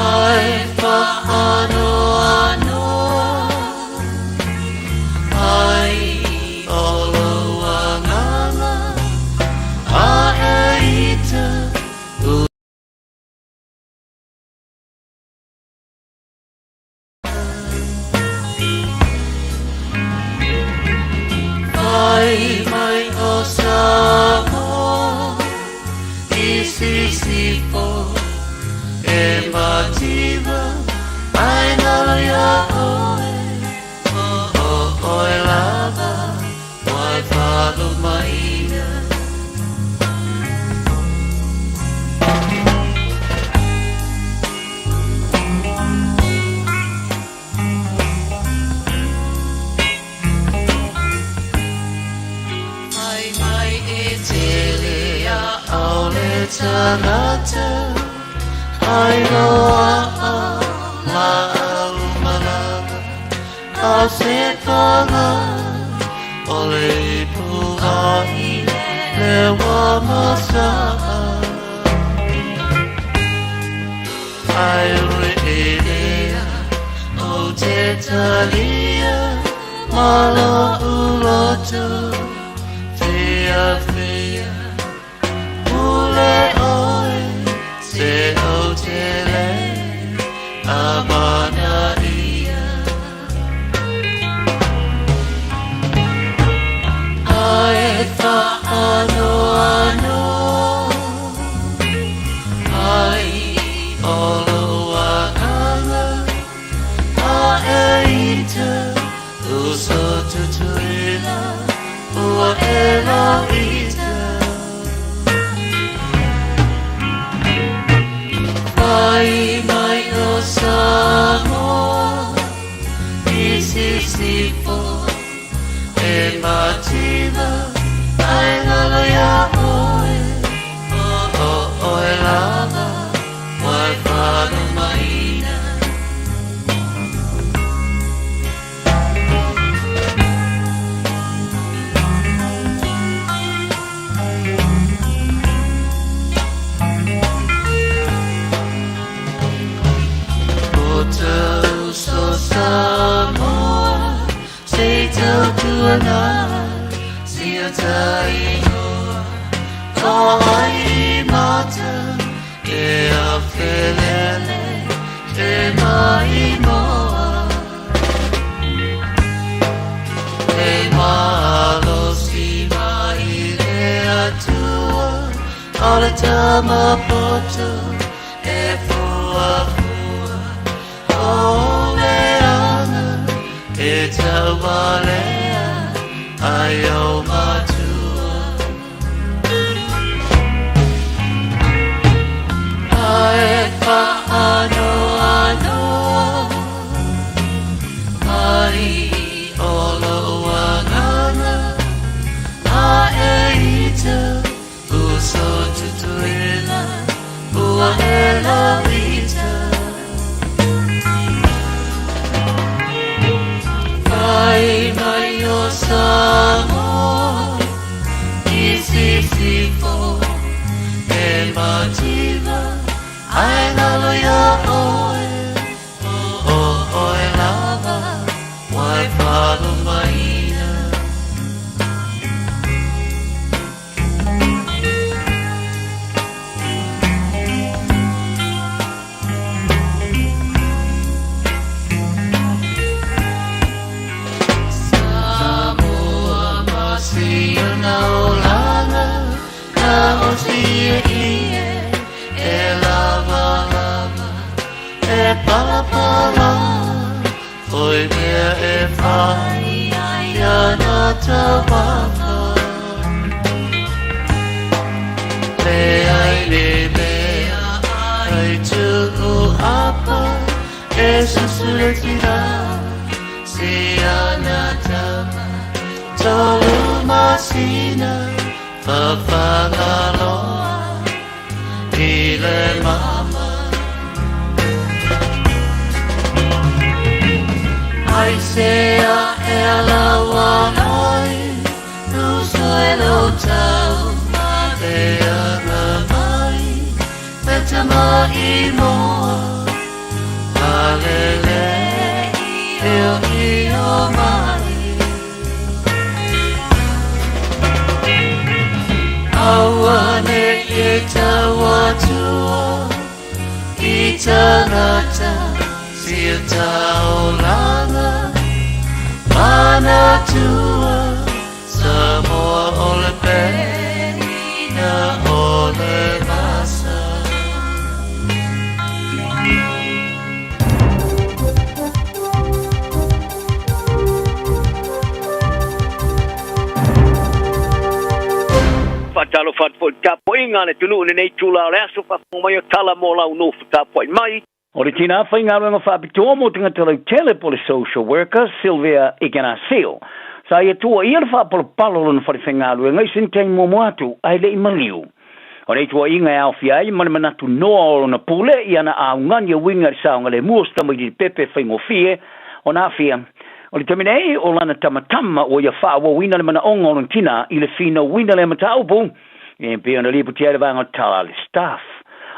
Ai whaanoanoa ai o lou agaga a e ita u Fai mai o Samoa i sisifo e mativa ai nalo ia oe o o oe lava wai whalumaina. Fai mai e tele a au le tagata ai loa'a la'au malama a se paga o le ipu ahi le wa masa'a ai ue e lea o te talia ma lo'u loto fiafia pule oe se o te le amana ia ai whaanoanoa ai o lou agaga a e ita uso tutuila ua e ita Fai mai o Samoa i sisifo e mativa ai lalo ia oe o o oe lava wai whalumaina. O te uso Samoa se tautuana si o ta ingoa ko ai mata e a felele te maimoa e malosi mai le atua o le tamapoto e fuafua o le aga e taualea ai o matua ai whaanoanoa ai o lou agaga a e ita uso tutuila ua e ita Fai mai o Samoa palapala Oi mea e whai ai ana taumafa Le ai le mea ai tuu apa E susure tira Si ana tama Tolu masina Fafagaloa I le mama Ai se a e alawa ai Uso e lo tau Le anga mai Le tama i moa Alele I i o mai Aua ne e tau atua I tangata Sia taulanga Manatua Samoa o le pena o le masa. Faatalofa atu foi i le tapuaiga a le atunuu i lenei itula o le aso, faafofoga mai o tala mo lau nofo tapuai mai. O le tinā faigaluega faapitoa mo tagata lautele po o le social worker, Sylvia Ikenasio, sa ia tuuaia le faapalopalo o lona fale faigaluega i sina taimi muamua atu ae le i maliu. O nei tuuaiga e aofia ai ma le manatu noa o lona pule i ana augani e uiga i le saogalemu o se tamaitiiti pepe faigofie ona aafia. O le taimi nei, o lana tamatama ua ia faaauauina le manaoga o lona tinā i le finauina lea mataupu e pei ona lipotia ai le vaega o le tala a le Staff.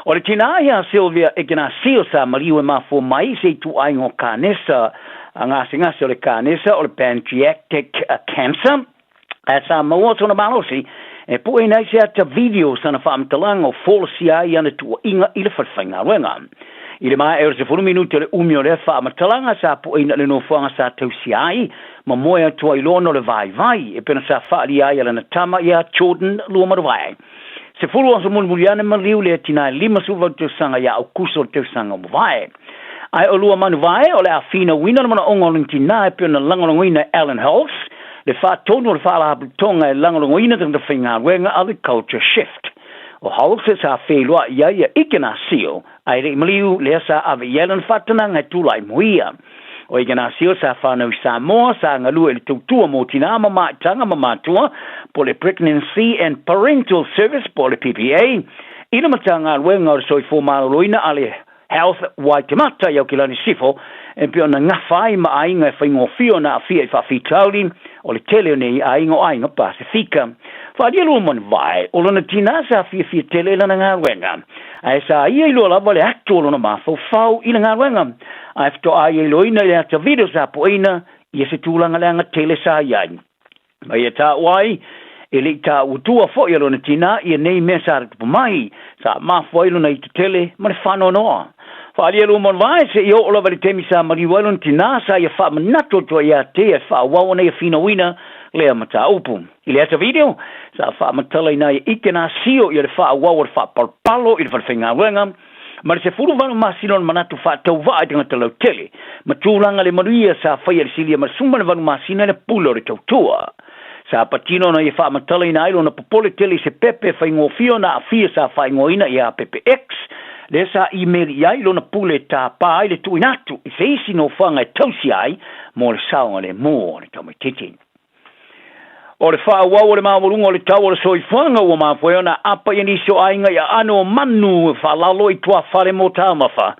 O le tinā ia Sylvia Ignacio sa maliu e mafua mai i se ituaiga o kanesa a gasegase o le kanesa o le pancreatic cancer, ae sa maua sona malosi e pueina ai se ata video sana faamatalaga o folasia ai ana tuuaiga i le falefaigaluega. I le maea o le 10 minute o le umi o lea faamatalaga, sa pueina i le nofoaga sa tausia ai ma moe atu ai loa ona o le vaivai e pei ona sa faaalia ai e lana tama ia Jordan Luamanuvae. 10 aso mulimuli ane maliu lea tinā e 58 tausaga ia Aukuso o le tausaga ua mavae. Ae o Luamanuvae o le a finauina le manaoga o lona tinā e pei ona lagolagoina e Alan Hulse, le faatonu o le Faalapotopotoga e lagolagoina tagata faigaluega a le Culture Shift. O Hulse sa feiloai i ai ia Ikenasio, ae le i maliu lea sa ave i ai lana faatanaga e tulai mo ia. O Ikenasio sa fanau i Samoa, sa galue i le tautua mo tinā ma maitaga ma matua, po o le Pregnancy and Parental Service po o le PPA, i le Matagaluega o le Soifua Maloloina a le Health Waitemata i Aukilani Sifo, e pei ona gafa ai ma aiga e faigofie ona aafia i faafitauli o le tele o nei aiga o aiga Pasefika. Faaalia Luamanuvae, o lona tinā sa fiafia tele i lana galuega, ae sa ia iloa lava le atu o lona mafaufau i le galuega, ae faatoa ia iloaina i le ata video sa pueina ia se tulaga leaga tele sa i ai. Ma ia taua ai, e le i taua tua foi a lona tinā ia nei mea sa tutupu mai, sa mafua ai lona ita tele ma le faanoanoa. Faaalia Luamanuvae seia oo lava i le taimi sa maliu ai lona tinā sa ia faamanatu atu ai ia te ia e faaauau ana ia finauina lea mataupu. I le ata video, sa faamatalaina ai e ike nā sio ia le faaauau o le faapalopalo i le falefaigaluega, ma le 18 masina o le manatu faatauvaa i tagata lautele, ma tulaga le manuia sa faia i le silia ma le 18 masina i le pule o le tautua. Sa patino ona ia faamatalaina ai lona popole tele i se pepe faigofie ona aafia sa faaigoaina ia Pepe X, lea sa email i ai lona pule e tāpā ai le tuuina atu i se isi nofoaga e tausia ai mo le saogalemu o le tamaitiiti. O le faaauau o le maualuga o le tau o le soifuaga ua mafua ai ona aapa i nisi o aiga i aano o manu e faalalo i tuafale mo taumafa.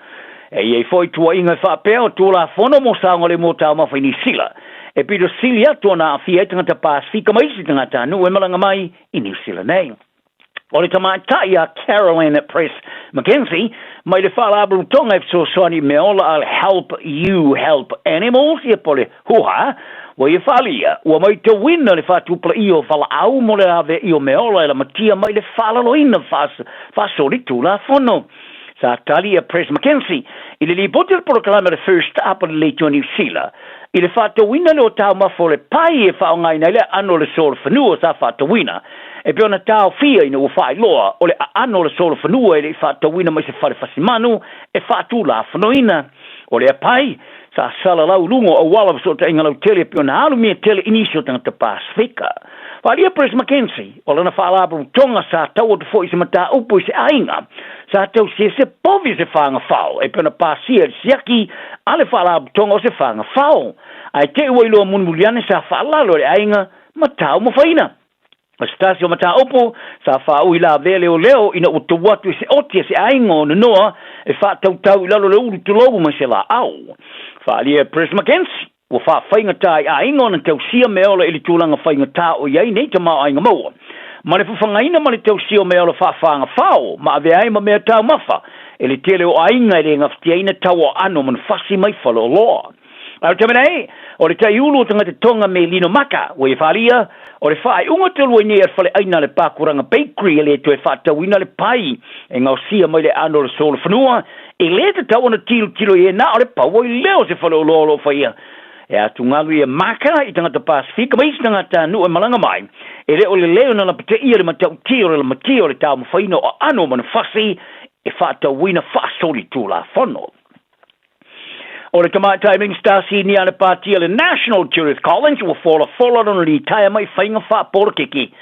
E i ai foi tuuaiga e faapea o Tulafono mo Saogalemu o Taumafa i Niu Sila e pito sili atu ona aafia ai tagata Pasefika ma isi tagatanuu e malaga mai i Niu Sila nei. O le tamaitai a Carolyn Press McKenzie mai le Faalapotopotoga e Fesoasoani i Meaola a le Help You Help Animals, ia po o le HUHA, ua ia faaalia, ua maitauina le faatupulaia o valaau mo le laveai o meaola e lamatia mai le faalaloina faasolitulafono. Sa tali a Press McKenzie i le lipoti o le polokalame o le First Up a le Leitio Niu Sila i le faatauina lea o taumafa o le pai e faaaogaina ai le aano o le solofanua sa faatauina E pei ona taofia ina ua faailoa o le aano o le solofanua e le i faatauina mai se fale fasimanu e faatulafonoina. O lea pai, sa salalau i luga o auala o fesootaiga lautele e pei ona alu mea tele i nisi o tagata Pasefika. Faaalia Bruce McKenzie, o lana faalapotopotoga sa tau atu foi i se mataupu i se aiga sa tausia se povi o se fagafao e pei ona pasia i le siaki a le faalapotopotoga o se fagafao. Ae te i ua iloa mulimuli ane sa faalalo e le aiga ma taumafaina. O se tasi o mataupu sa faaui lavea leoleo ina ua tou atu i se oti a se aiga o Nonoa e faatautau i lalo o le ulu tulou mai se laau. Faaalia e Bruce McKenzie, ua faafaigata i aiga ona tausia meaola i le tulaga faigata o i ai nei tamaoaiga maua, ma le fafagaina ma le tausia o meaola faafagafao ma avea ai ma mea taumafa e le tele o aiga e le gafatiaina tau o aano manufasi mai faleoloa. A o le taimi nei, o le taiulu o tagata Tonga me Lino Maka, ua ia faaalia, o le faaiuga talu ai nei a le faleaiga a le Pakuranga Bakery e le toe faatauina le pai e gaosia mai le aano o le solofanua, e le tatau ona tilotilo i ai na o le pau ai lea o se faleoloa o lo o faia e atugalu ia Maka i tagata Pasefika ma isi tagatanuu e malaga mai, e le o lelei ona lapateia le matautia o le lamatia o le taumafaina o aano o manufasi e faatauina faasolitulafono. O le tamaitai Minisita Sinia a le Pāti a le National Judith Collins ua folafola lona litaea mai faiga faapolokiki.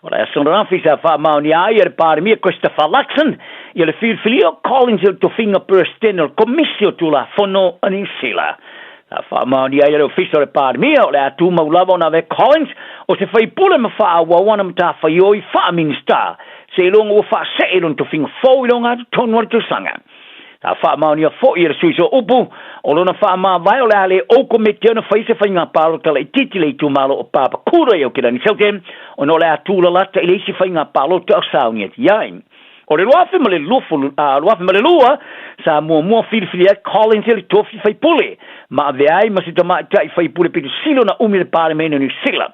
O le aso ananafi sa faamaonia ai e le Palemia Christopher Luxon ia le filifilia o Collins i le tofiga Peresetene o le Komisi o Tulafono a Niu Sila. Sa faamaonia ai e le Ofisa o le Palemia o le a tumau lava ona avea Collins o se faipule ma faaauau ana matafaioi faa-Minisita seiloga ua faasee lona tofiga fou i le ogatotonu o le tausaga. Sa faamaonia foi e le sui sooupu o lona faamavae o le a le ou komiti ona fai se faiga palota laitiiti i le itumalo o Papakura i Aotearoa Saute ona o le a tulalata i le isi faiga palota o sauni atu i ai. O le 2002 sa muamua filifili ai Collins i le tofi faipule ma avea ai ma se tamaitai faipule pito sili ona umi i le Palemene o Niu Sila.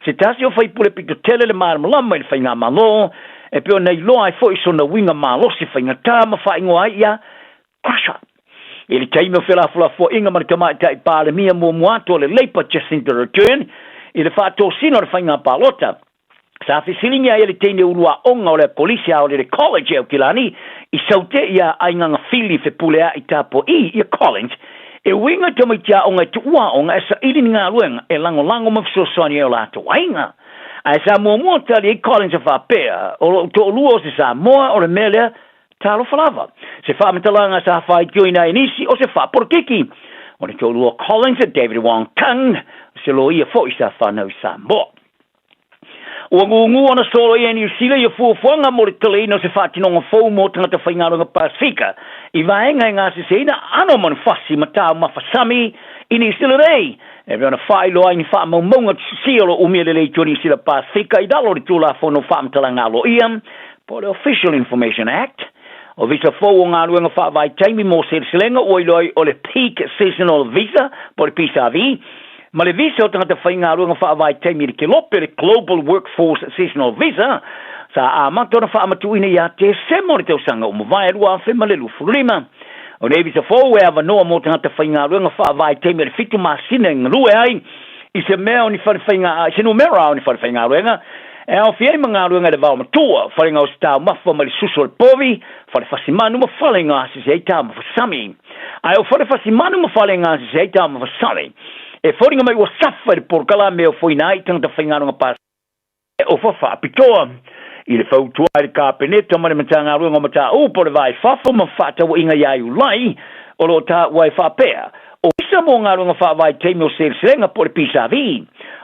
Se tasi o faipule pito tele le malamalama i le faigamalo, e pei ona iloa ai foi sona uiga malosi faigata ma faaigoa ai ia Crusher. I le taimi o felafolafoaiga ma le tamaitai Palemia muamua atu o le Labour Jacinda Ardern i le faatosina o le faiga palota, sa fesiligia ai e le teine uluaoga o le Kolisi Aolele College i Aukilani i Saute ia Aigaga Fili Fepuleai Tapo'i ia Collins E uiga i tamaiti aoga e tuua aoga e saili ni galuega e lagolago ma fesoasoani ai o latou aiga. Ae sa muamua tali ai Collins e faapea, O lou toalua o se Samoa, o le mea lea, talofa lava. Se faamatalaga sa faitioina ai nisi o se faapolokiki. O le toalua o Collins, David Wong Tung, o se loia foi sa fanau i Samoa. Ua gūgū ona solo i Niu Sila ia fuafuaga mo le taleina o se faatinoga fou mo tagata faigaluega Pasefika i vaega e gaseseina aano manufasi ma taumafa sami i Niu Sila nei, e pei ona faailoa ai ni faamaumauga tusisia o lo o umia lelei i tua Niu Sila Pasefika i lalo o le Tulafono o Faamatalaga Aloaia po o le Official Information Act. O visa fou o galuega faavaitaimi mo seleselega ua iloa ai o le Peak Seasonal Visa po o le PSV, Ma le visa o tagata faigaluega faavaitaimi i le Kelope, le Global Workforce Seasonal Visa, sa amata ona faamatuuina ia Tesema o le tausaga ua mavae 2025. O nei visa fou e avanoa mo tagata faigaluega faavaitaimi o le fitu masina e galue ai i se mea o ni fale faiga, i se numera o ni fale faigaluega e aofia ai ma galuega i le vao matua, fale gaosi taumafa mai le susu o le povi, fale fasimanu ma fale gasese ai taumafa sami. Ae o fale fasimanu ma fale gasese ai taumafa sami, e foliga mai ua safa i le polokalame o foina ai tagata faigaluega pa e ofa faapitoa i le fautua ai le Kapeneta ma le Matagaluega o Mataupu o le Va i Fafo ma Fefaatauaiga ia Iulai o lo o taua ai faapea, o visa mo galuega faavaitaimi o seleselega po o le PSV,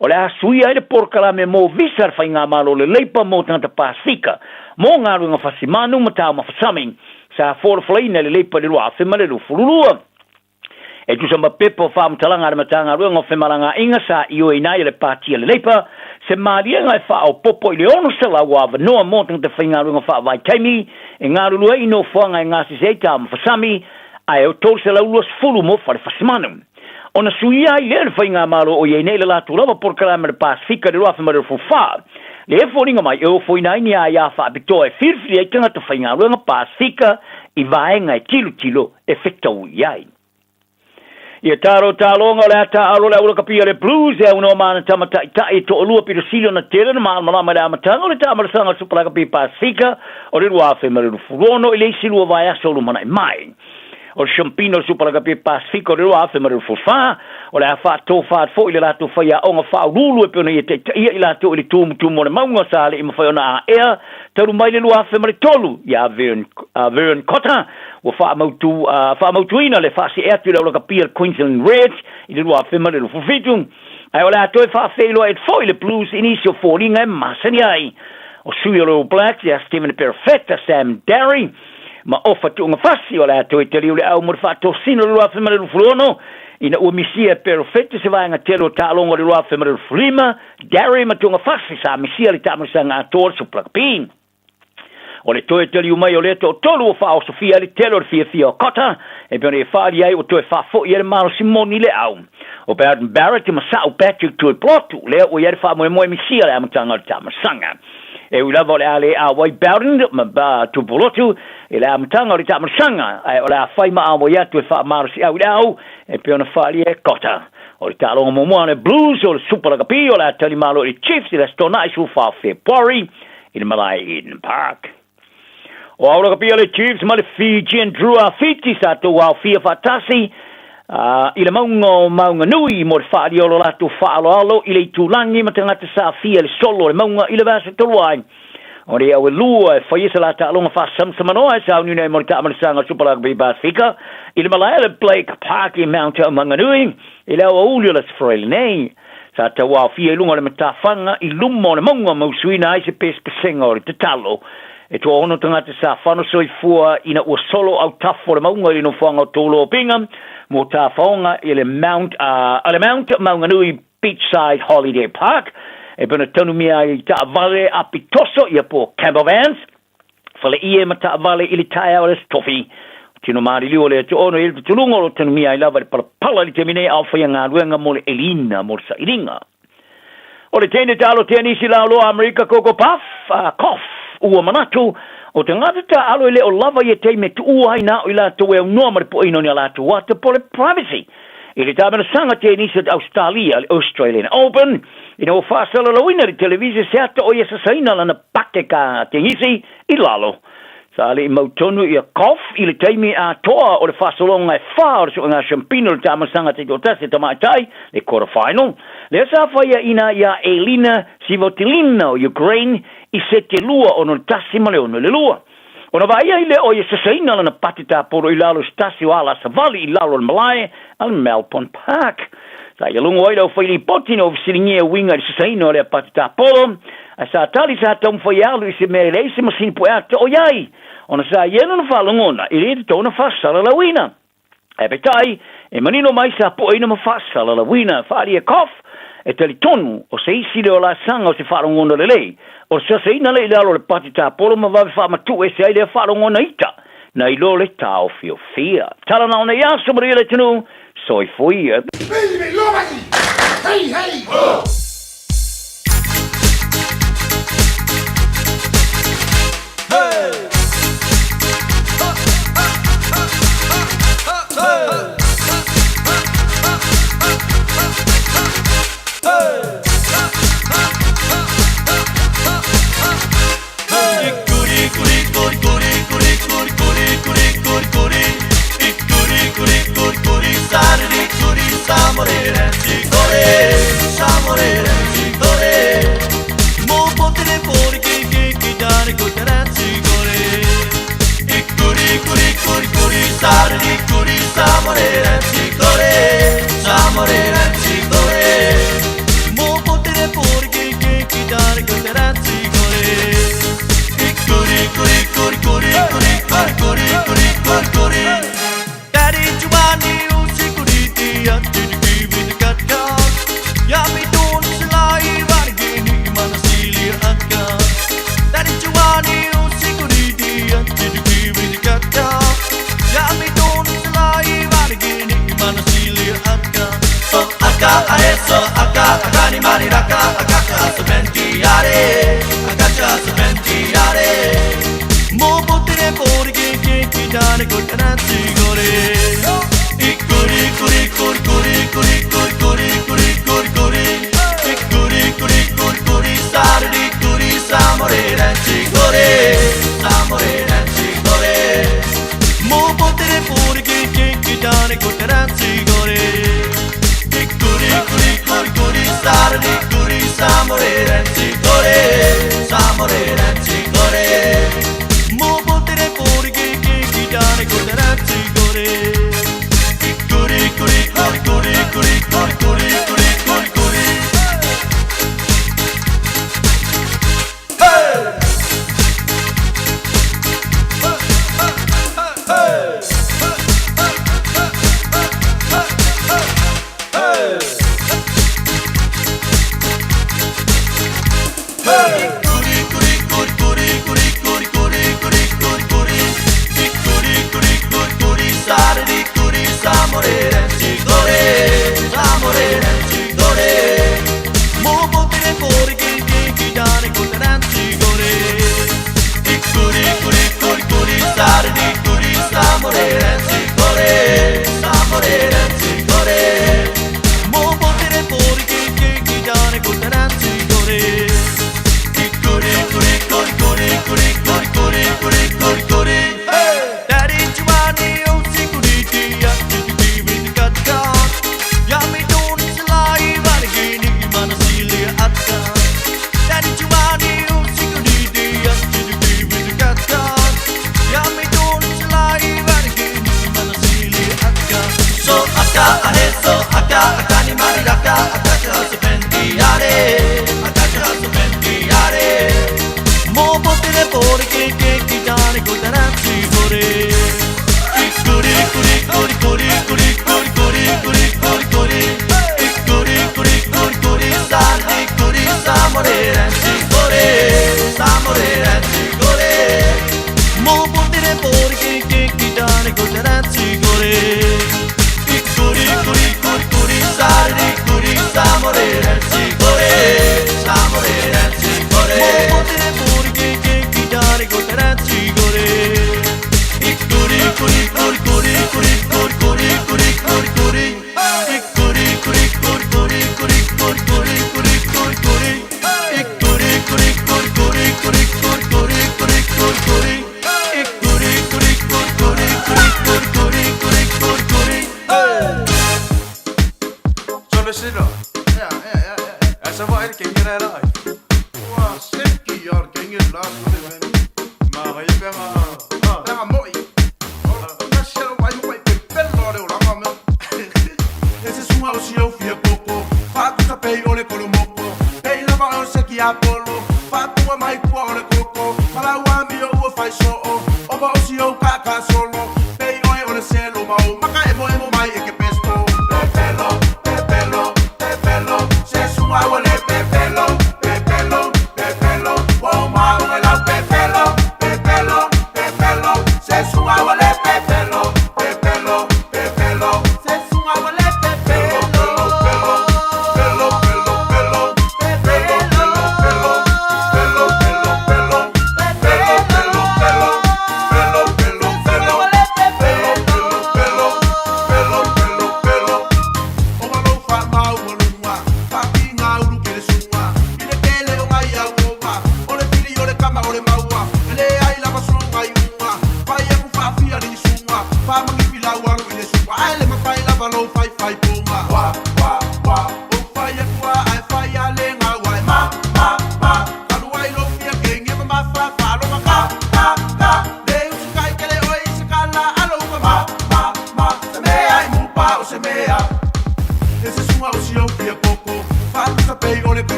o le a suia ai le polokalame mo visa a le Faigamalo o le Leipa mo tagata Pasefika mo galuega fasimanu ma taumafa sami sa folafolaina e le Leipa i le 2022. E tusa ma pepa o faamatalaga a le Matagaluega o Femalagaaiga sa ioeina ai e le Pati a le Leipa se maliega e faaopoopo i le 600 o avanoa mo tagata faigaluega faavaitaimi e galulue ai i nofoaga e gasese ai taumafa sami ae o 320 mo fale fasimanu. Ona suia ai lea e le Faigamalo o i ai nei le latou lava polokalame a le Pasefika i le 2024. Le foliga mai e ofoina ai ni aia faapitoa e filifili ai tagata faigaluega Pasefika i vaega e tilotilo e fetaui ai. Ia taro taloga o le a taaalo le aulakapi a le Blues e aunoa ma ana tama taitai e toalua pito sili ona tele ona malamalama i le amataga o le taamalasaga o le Supa Lakapi Pasefika o le 2026 i le isi lua vaiaso o lumanai mai. O le Siampina o le Supa Lakapi Pasefika o le 2024 o le a faatofa atu foi i le latou faiaoga faauluulu e pei ona ia taitaia i latou i le tumutumu o le mauga sa le i mafai ona aea talu mai le 2003 ia Vern Cotter Ua faamautu, faamautuina le faasee atu i le aulakapia le Queensland Reds i le 2027, ae o le a toe faafeiloai atu foi le Blues i nisi o foliga e masani ai. O sui o le All Blacks ia Stephen Perofeta, Sam Darry ma Ofa Tu'ugafasi o le a toe taliu le au mo le faatosina o le 2026 ina ua misia e Perofeta se vaega tele o taaloga o le 2025, Darry ma Tu'ugafasi sa misia le taamilosaga atoa o le Super Rugby. O le toe taliu mai o lea toatolu ua faaosofia ai le tele o le fiafia o Cotter, e pei ona e faaali ai ua toe faafoi ai le malosi moni i le au. O Beauden Barrett ma Sa'u Patrick Tuipulotu, lea ua i ai le faamoemoe misia i le amataga o le taamilosaga. E ui lava o le a le auai Beauden ma Tuipulotu i le amataga o le taamilosaga, ae o le a fai ma auai atu e faamalosiau i le au, e pei ona faaalia e Cotter. O le taaloga muamua a le Blues o le Super Lakapi o le a talimalo i le Chiefs i le Aso Toonai 14 Fepuari, i le malae i Eden Park. O Aulakapia le Chiefs ma le Fijian Drua Fiti sa tou aofia faatasi i le mauga o Maunganui mo le faaalia o lo latou faaaloalo i le itulagi ma tagata sa afia i le solo o le mauga i le vaiaso talu ai. O nei au e lua e faia se la taaloga faasamsamanoa e sauniuni ai mo le taamalasaga o Super Rugby Pasifika i le malae o le Blake Park i Mount Maunganui i le aoauli o le Aso Faraile nei. Sa tauaofia i luga o le matafaga i luma o le mauga ma usuina ai se pesepesega o le tatalo. E toaono tagata sa fano soifua ina ua solo autafa o le mauga i le nofoaga o Toulopiga mo tafaoga i le Mount, le Mount Maunganui Beachside Holiday Park e pei ona tanumia ai i taavale apitoso ia po o camper vans. Faleie ma taavale i le taeao o le Aso Tofi. Tino maliliu o le Ato'ono i le tutuluga o lo o tanumia ai lava i le palapala i le taimi nei a o faia galuega mo le elina mo le sailiga. O le teine taalo tenisi laoloa Amerika Coco Puff, Koff, ua manatu, o tagata taaalo e le o lava ia taimi e tuua ai na o i latou e aunoa ma le poeina o ni a latou ata po o le privacy. I le taamilosaga tenisi o Ausetalia, le Australian Open, ina ua faasalalauina i le televise se ata o ia sasaina lana pakeka tenisi i lalo. Sa le i mautonu ia Goff i le taimi atoa o le faasologa e fa o le suega siampina o le taamilosaga taitoatasi a tamaitai, le quarter final, lea sa faiaina iā Elina Svitolina o Ukraine i sete 2 6 ma le 6 i le 2. Ona vaaia ai lea o ia sasaina lana pati tapolo i lalo i se tasi o ala savali i lalo o le malae a le Melbourne Park. Sa ia logo ai le aufailipoti ina ua fesiligia e uiga i le sasaina o lea pati tapolo, ae sa tali sa taumafai e alu i se mea e leai se masini pueata o i ai, ona sa i ai lona faalogona e le tatau ona faasalalauina. Ae peitai, e manino mai sa poeina ma faasalalauina. Faaalia Cough, e talitonu, o se isi lea o laasaga o se faalogona lelei, o le sasaina lea i lalo o le pati tapolo ma vave faamatuu ese ai lea faalogona ita, nai lo le taofiofia. Tala na ona i aso manuia le atunuu, soifua ia. Hey, hey, ho!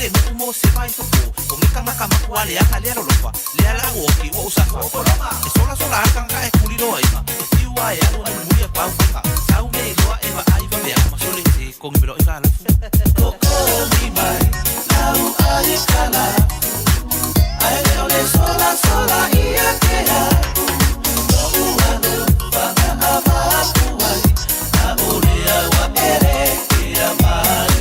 le nuʻu mo se vai fofo O nge kangaka makua leaga lea lolofa Lea la'u oki ua ou safa E solasola a kangaka e kuli loa iga E fiu a e alu ai mulimuli a pau faiga Sau me iloa e vaai vave au ma sole e kogi me loa i ka lafu Kokogi mai lau ai kala Ae le o le solasola ia ke au Lo'u alofa na avatu ai A'ole au a ele ke a mai.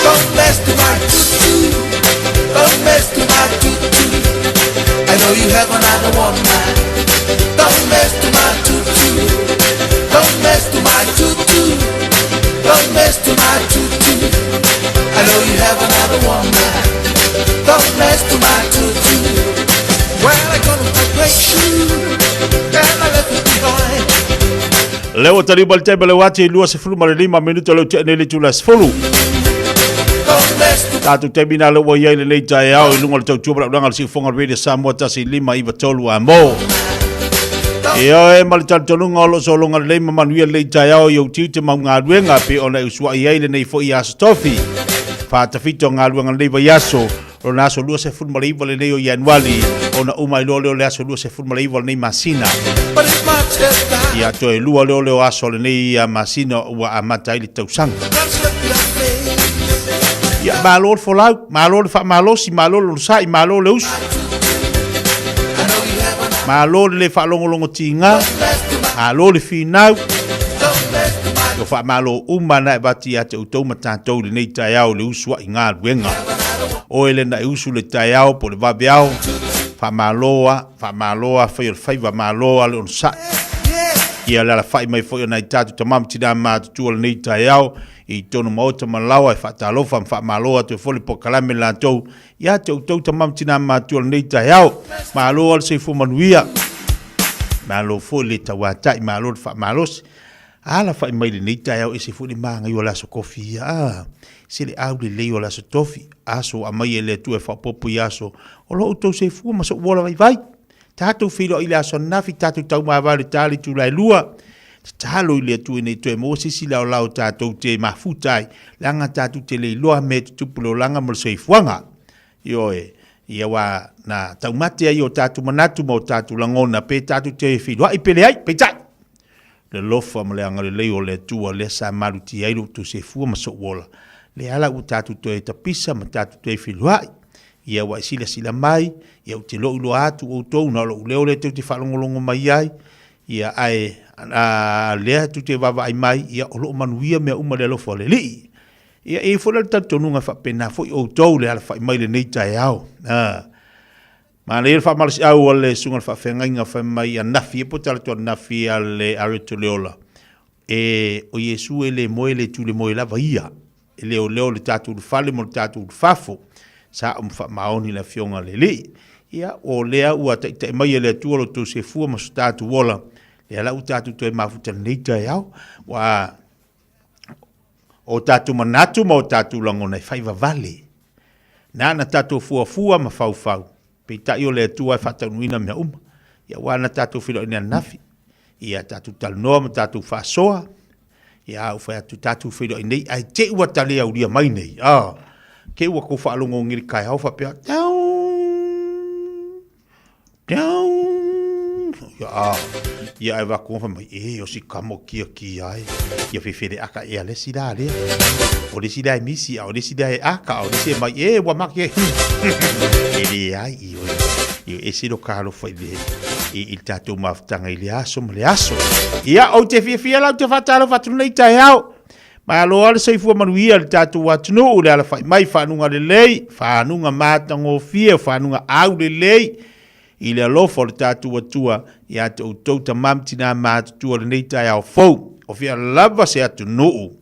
Don't mess to my tutu. Don't mess to my tutu. I know you have another one man. Don't mess to my tutu. Don't mess to my tutu. Don't mess to my tutu. I know you have another one man. Don't mess to my tutu. Well, I got a great shoe, and I left it behind. Lea ua taliu mai le taimi o le uati e 25 minute o lea ua tea nei le itula e 10. Tatou taimi na lea ua i ai lenei taeao i luga o le tautua ma le auaunaga a le Siufofoga o le Radio Samoa 1593 amo. Ioe ma le talitonuga o lo o sologa lelei ma manuia lenei taeao i ou tiute ma au galuega e pei ona e usuai ai lenei foi Aso Tofi. Faatafita o galuega lenei vaiaso Lona aso 29 lenei o Ianuali, ona uma ai loa lea o le aso 29 o lenei masina. Ia toe lua lea o le aso o lenei masina ua amata ai le tausaga. Ia malo le folau, malo le faamalosi, malo le onosai, malo le usu. Malo le le faalogologo tiga, malo le finau. O faamalo uma na e vati ia te outou ma tatou i lenei taeao i le usu ai galuega. Oe le na e usu le taeao po le vaveao, faamalo a, faamalo a fai o le faiva, malo a le onosai. Ia le alafai mai foi o nai tatou tama ma tina matutua o lenei taeao i totonu maota ma laoa e faatalofa ma faamalo atu ai foi le polokalame latou ia te outou tama ma tina matutua o lenei taeao. Malo a le soifua manuia. Malo foi le tauatai, malo le faamalosi. Alafai mai lenei taeao ese foi le magai o le aso kofi ia. Ah, se le aulelei o le aso tofi, aso ua aumai e le Atua e faaopoopo i aso o lo outou soifua ma sou ola vaivai. Tatou feiloai i le aso ananafi, tatou taumavae i le ta le itula e lua. Tatalo i le Atua ina ia toe maua se isi laolao tatou te mafuta ai, leaga tatou te le iloa mea e tutupu i le olaga ma le soifuaga. Ioe, ia ua na taumate ai o tatou manatu ma o tatou lagona pe tatou te feiloai pe leai, peitai, le alofa ma le agalelei o le Atua lea sa malutia ai lo outou soifua ma sou ola, lea la ua tatou toe tapisa ma tatou toe feiloai. Ia ua e silasila mai, ia ou te lou iloa atu outou na o lou leo lea tou te faalogologo mai ai, ia ae a lea tou te vaavaai mai, ia o lo o manuia mea uma i le alofa o le Alii. Ia e i ai foi la le talitonuga e faapena foi outou le alafai mai lenei taeao. A. Manaia le faamalosiau a le susuga i le faafeagaiga fai mai ananafi, e po te alu atu ananafi a le Areto Leola, e o Iesu e le moe le tu le moe lava ia, e leoleo le tatou ulufale mo le tatou ulufafo. Sa o ma faamaoni le afioga a le Alii. Ia, o lea ua taitai mai e le Atua lo outou soifua ma so tatou ola, lea la ua tatou toe mafuta lenei taeao. Ua o tatou manatu ma o tatou lagona e fai vavale. Na na tatou fuafua ma faufau, peitai o le Atua e faataunuuina mea uma. Ia aua na tatou feiloai nei ananafi, ia tatou talanoa ma tatou faasoa, ia a ou fai atu tatou feiloai nei, ae te i ua ta le aulia mai nei, ah, te i ua tou faalogo nei i le taeao faapea, Tauu! Ia ae vaku fai mai, e o si kamo kia kia ai. Ia fefele aka e ale si la lea. O le si la e misi, a o le si la e aka, a o le si e mai, e ua make. E le ai i oe. I e se lo ka alofa i le i le tatou mafutaga i le aso ma le aso. Ia, ou te fiafia la, ou te faatalofa atu lenei taeao. Malo lava le soifua manuia i le tatou atunuu, le alafai mai, fanuga lelei, fanuga matagofie, fanuga aulelei. I le alofa o le tatou Atua ia te outou tama ma tinā matutua i lenei taeao fou. O fea lava se atunuu,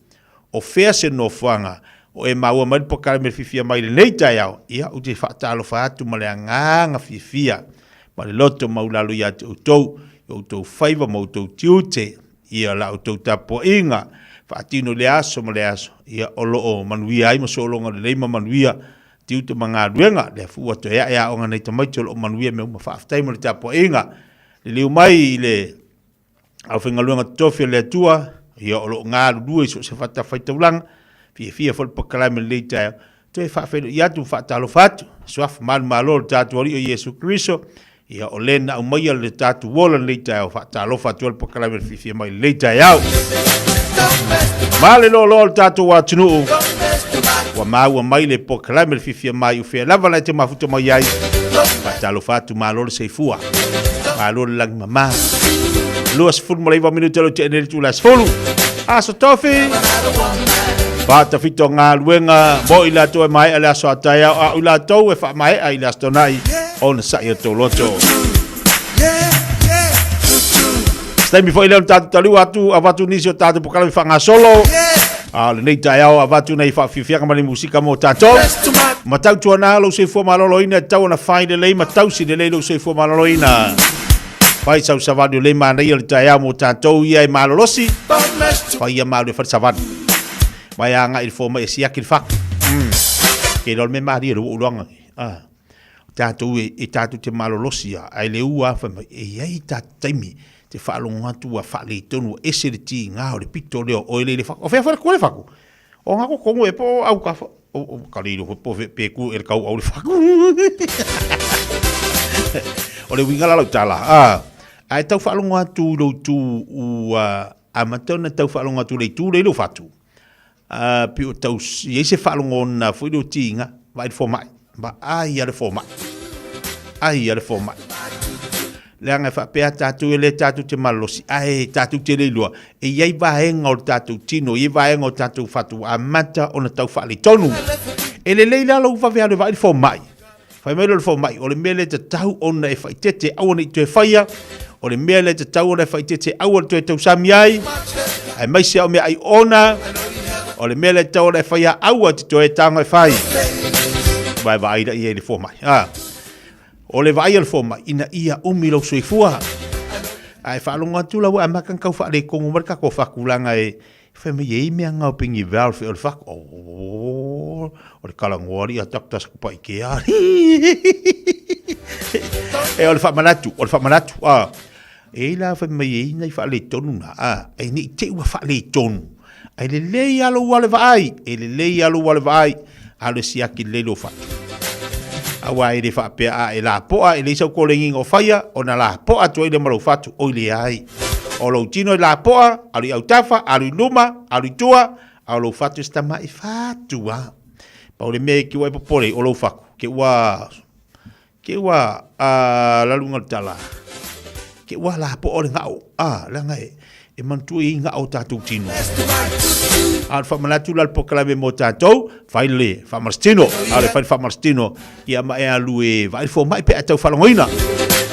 o fea se nofoaga, o e maua mai le polokalame fiafia mai i lenei taeao, ia, ou te faatalofa atu ma le agaga fiafia ma le loto maulalo ia te outou, i outou faiva ma outou tiute, ia la outou tapuaiga, faatino i le aso ma le aso, ia, o lo o manuia ai ma sologa lelei ma manuia tiute ma galuega, lea foi ua toe ae aoga nai tamaiti o lo o manuia mea uma. Faafetai mo le tapuaiga. Liliu mai i le aufaigaluega totofi a le Atua, ia o lo o galulue i so o se fatafaitaulaga, fiafia foi le polokalame i lenei taeao, toe faafeiloai atu ma faatalofa atu, suafa manumalo o le tatou Alii o Iesu Keriso, ia o le na aumaia le tatou ola i lenei taeao, faatalofa atu ai le polokalame fiafia mai i lenei taeao. Ma le loaloa o le tatou atunuu, ua maua mai le polokalame le fiafia mai o fea lava la e te mafuta mai ai. Faatalofa atu, malo le soifua, malo le lagi mama. 29 minute lo te ene le tula 10. Aso tofi. Faatafito galuega mo i latou e maea le aso a taeao, a o i latou e faamaea i le aso tonai, ona sa'i o tou loto. Se taimi foi lea o le tatou taliu atu, avatu nisi o tatou polokalame faagasolo. A o lenei taeao avatu nei faafiafiaga ma le musika mo tatou. Ma tautuana lou soifua maloloina e tatau ona fai lelei ma tausi lelei lou soifua maloloina. Fai sau savali o lei manaia le taeao mo tatou ia e malolosi. Fai ia malu e fai le savali. Mai agai i le fomai e siaki le fatu. Ke iloa le mea malie le ua ou iloaga. Ah. Tatou e, e tatou te malolosi a, ae le ua fai mai, e i ai tatou taimi te faalogo atu ua faaletonu, ua ese le tiga o le pito lea o oe le i le fatu. O fea foi le ku le fatu? O nga kokongu e po au ka fa, o, o, ka le iloa foi po fe, pe ku e le kau au le fatu. O le uiga la lau tala, a, ae tau faalogo atu i lou itu ua amata ona tau faalogo atu i le itu lea i lou fatu. A, pe o tau i ai se faalogona foi lea o tiga, vaai le fomai, vaai a le fomai, ai a le fomai. Leaga e faapea tatou e le tatou te malolosi, ae tatou te le iloa, e i ai vaega o le tatou tino, e i ai vaega o le tatou fatu ua amata ona tau faaletonu. E lelei la lou vave alu e vaai le fomai. Fai mai lea o le fomai, o le mea lea e tatau ona e faaeteete aua ne i toe faia, o le mea lea e tatau ona e faaeteete aua le toe tausami ai, aemaise o meaai ona, o le mea lea e tatau ona e faia aua te toe tago e fai. Vae vaai la i ai le fomai. Ah. O le vaai a le fomai, ina ia umi lou soifua. Ae faalogo atu la ua amata ona tau faaletonu mai le tatou faatulaga e Fai mai e i mea ngao pengi valve o le fak o o le talanoa alii a doctor sa kupa i ke a e o le faamanatu o le faamanatu a e i la fai mai e i nai faaletonu na a e nei te ua faaletonu ai lelei a lou ale vaai e lelei a lou ale vaai a le siaki lelei lou fatu aua e le faapea a e lapoa e leai sau kolegiga o faia ona lapoa atu ai lea ma lou fatu oi leai o lou tino e lapoa alu i autafa alu i luma alu i tua a o lou fatu e se tama'i fatu a pau le mea e ke ua e popole o lou fatu ke ua ke ua a laluga o le tala ke ua lapoa o le ga'o a leaga e e manatua i ai ga'o o tatou tino. A o le faamanatu la le polokalame mo tatou, fai le faamalositino, a o le fai le faamalositino, ia ma e alu e vaai le fomai pe a tau faalogoina.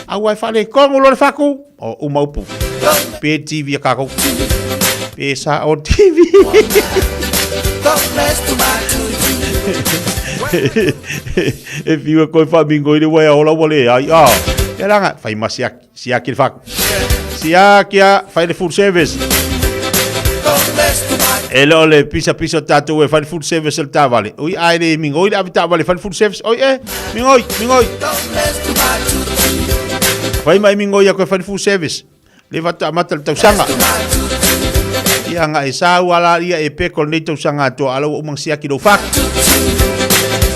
Aua e faaletonu loa le fatu, o uma upu. Pe TV a kākou. Pe sa o TV. E whiu e koe whaamingo i le wai a ola ua le ai. Ah, e ranga, whai ma siaki, siaki le whaku. Siaki a, whai le full service. E le o le pisa pisa o tātou e whai le full service le tāwale. Ui ai le mingoi le awe tāwale whai le full service. Oi e, mingoi, mingoi. Whai mai mingoi a koe whai le full service. Le wata amata le tausaga. Ia nga e sa ua la ia e peko lenei tausaga atoa ala ua umang siaki lou fatu.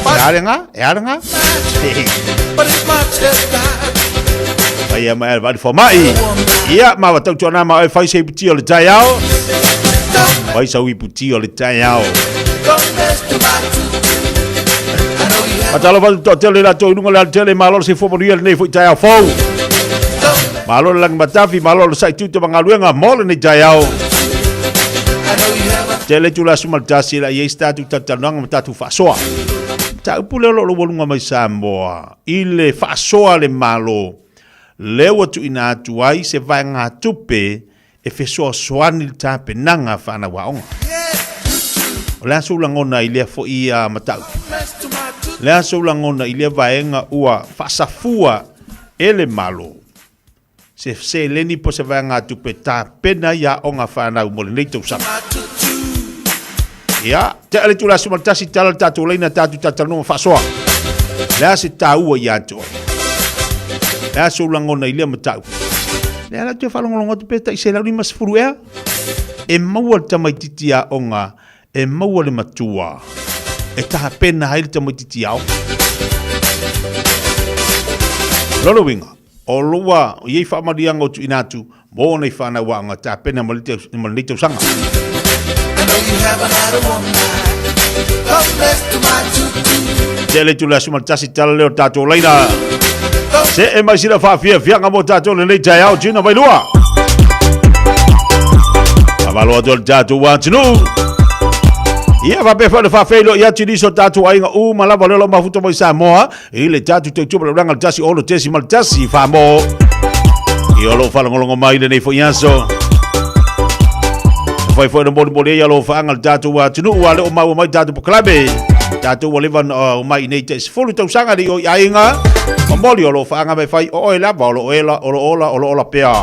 E ale nga, e ale nga. Ai ma e vali fomai. Ia ma wa tau tuana ma e fai se iputi o le taiao. Fai sau iputi o le taiao. Atalo vatu to tele la to ilunga le tele malo se fo manuia lenei foi taeao fou. Malo le lagi matafi, malo le sai tute ma galuega mo lenei taeao. Tele tula sumal tasi la iei statu tatalanoaga ma tatu faasoa. Mataupu lea o lo o laualuga mai Samoa i le faasoa a le Malo lea ua tuuina atu ai se vaegatupe e fesoasoani i le tapenaga a fanau aoga. O le a sou lagona i lea foi mataupu? O le a sou lagona i lea vaega ua faasafua e le Malo se seleni po o se vaegatupe e tapena ai aoga a fanau mo lenei tausaga? Ia, tea le itula 11, tala le tatou laina tatou talatalanoa ma faasoa. O le a se taua ia te oe? O le a sou lagona i lea mataupu? Lea la toe faalogologo atu pe tai 150 ea. E maua le tamaititi aoga, e maua le matua e tapena ai le tamaititi aoga. Lona uiga, o lua i ai faamaliaga o tuuina atu mo nei fanau aoga tapena mo lenei tausaga. Tele itula 11 tala lea o tatou laina. Se e mai sila faafiafiaga mo tatou lenei taeao tino mai lua. Faamalo atu i le tatou atunuu. Ia faapea foi le faafeiloai atu i nisi o tatou aiga uma lava lea o lo o mafuta mai Samoa. I le tatou tautua ma le ulaga le 1 6.1 Famo. I o lo faalogologo mai lenei foi aso. Fai foi na molimoli ai alo faanga le tatou atunuu a le o maua mai tatou polokalame. Tatou ua leva ona omai i nei tai 10 tausaga nei o i aiga. Momoli o lo faanga mai fai o oe lava o lo oela o lo ola o lo ola pea.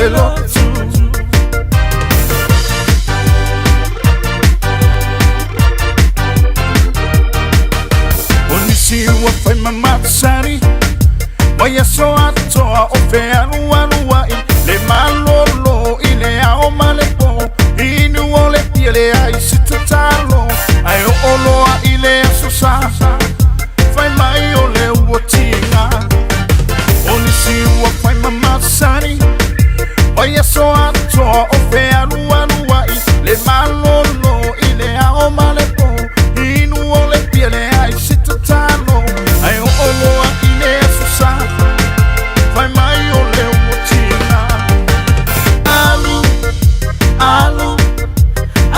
le lotu. O nisi ua fai ma masani mai aso atoa o fealualuaʻi le malōlō i le ao ma le pō inu o le pia leai se tatalo ae oo loa i le aso sa fai mai o le ua tiga. O nisi ua fai ma masani mai aso atoa o fealualuaʻi le malōlō i le ao ma le pō inu o le pia leai se tatalo ae oo loa i le aso sa fai mai o le ua tiga. Alu, alu,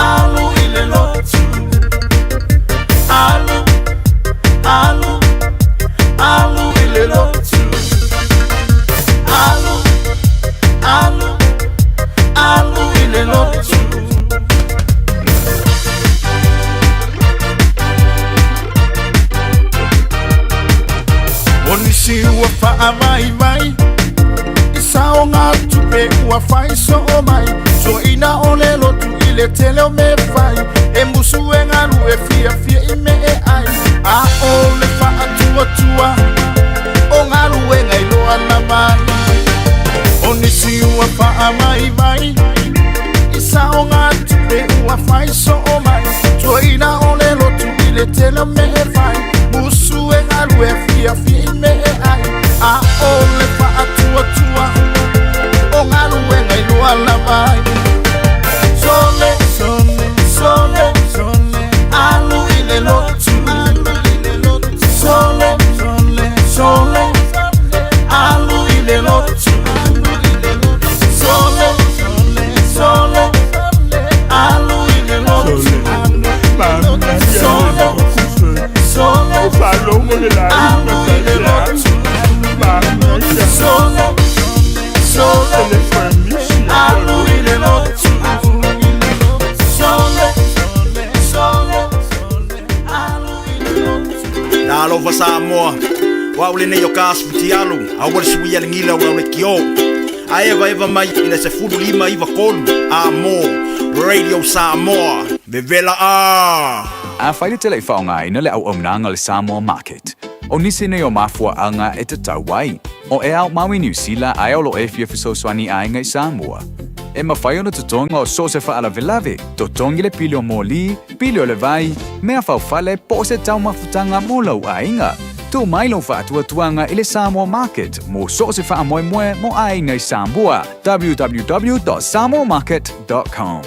alu i le lotu. Alu, alu, alu i le lotu. Alu, alu, alu i le lotu. O nisi ua faavaivai i saoga tupe ua fai soo mai soina o le lotu i le tele o me fai e musu e galu e fiafia i me e ai a o le faatuatua o galuega i loa lava ai. O nisi ua faavaivai i saoga tupe ua fai soo mai tuaina o le lotu i le tele o me e fai musu e galu e fiafia i me e ai a o le faatuatua o galuega i loa lava ai. Sole, sole, sole, sole, alu i le lotu. Sole, sole, sole, alu i le lotu. Sole, sole, alu i le lotu. Sole, sole, alu i le lotu. Sole, sole, alu i le lotu. Sole, sole, alu i le lotu. Talofa Samoa, o au lenei o ka asufutialu, aua le suia le gila o le kio. A eva eva mai i le 1593, a mo, Radio Samoa, vevela a! Afai le te le i faaaogaina le auaunaga o le Samoa Market, o nisi nei o mafuaaga e tatau ai, o e ao mau i Niu Sila ae o lo o e fia fesoasoani i aiga i Samoa. E mafai ona totogi o so o se faalavelave, totogi le pili o moli, pili o le vai, mea faufale po o se taumafutaga mo lou aiga. Tuu mai lou faatuatuaga i le Samoa Market mo so o se faamoemoe mo aiga i Samoa, www.samoamarket.com.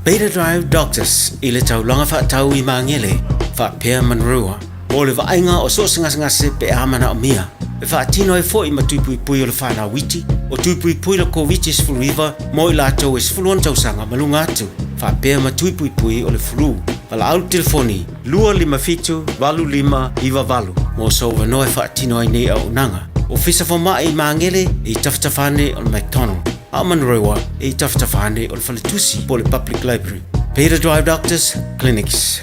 Beta Drive Doctors i le taulaga faatau i Magele, faapea Manurewa, mo le vaaiga o so o se gasegase pe a manaomia. E faatino ai foi ma tui puipui o le fanau iti, o tui puipui le Koviti-19 mo i latou e 16 tausaga ma luga atu, faapea ma tui puipui o le flu. Valaau le telefoni 257 8598 mo sou avanoa e faatino ai nei auaunaga. Ofisa Fomai i Magele e i tafatafa ane o le McDonald, a o Manurewa e i tafatafa ane o le Faletusi po o le Public Library. Beta Drive Doctors Clinics.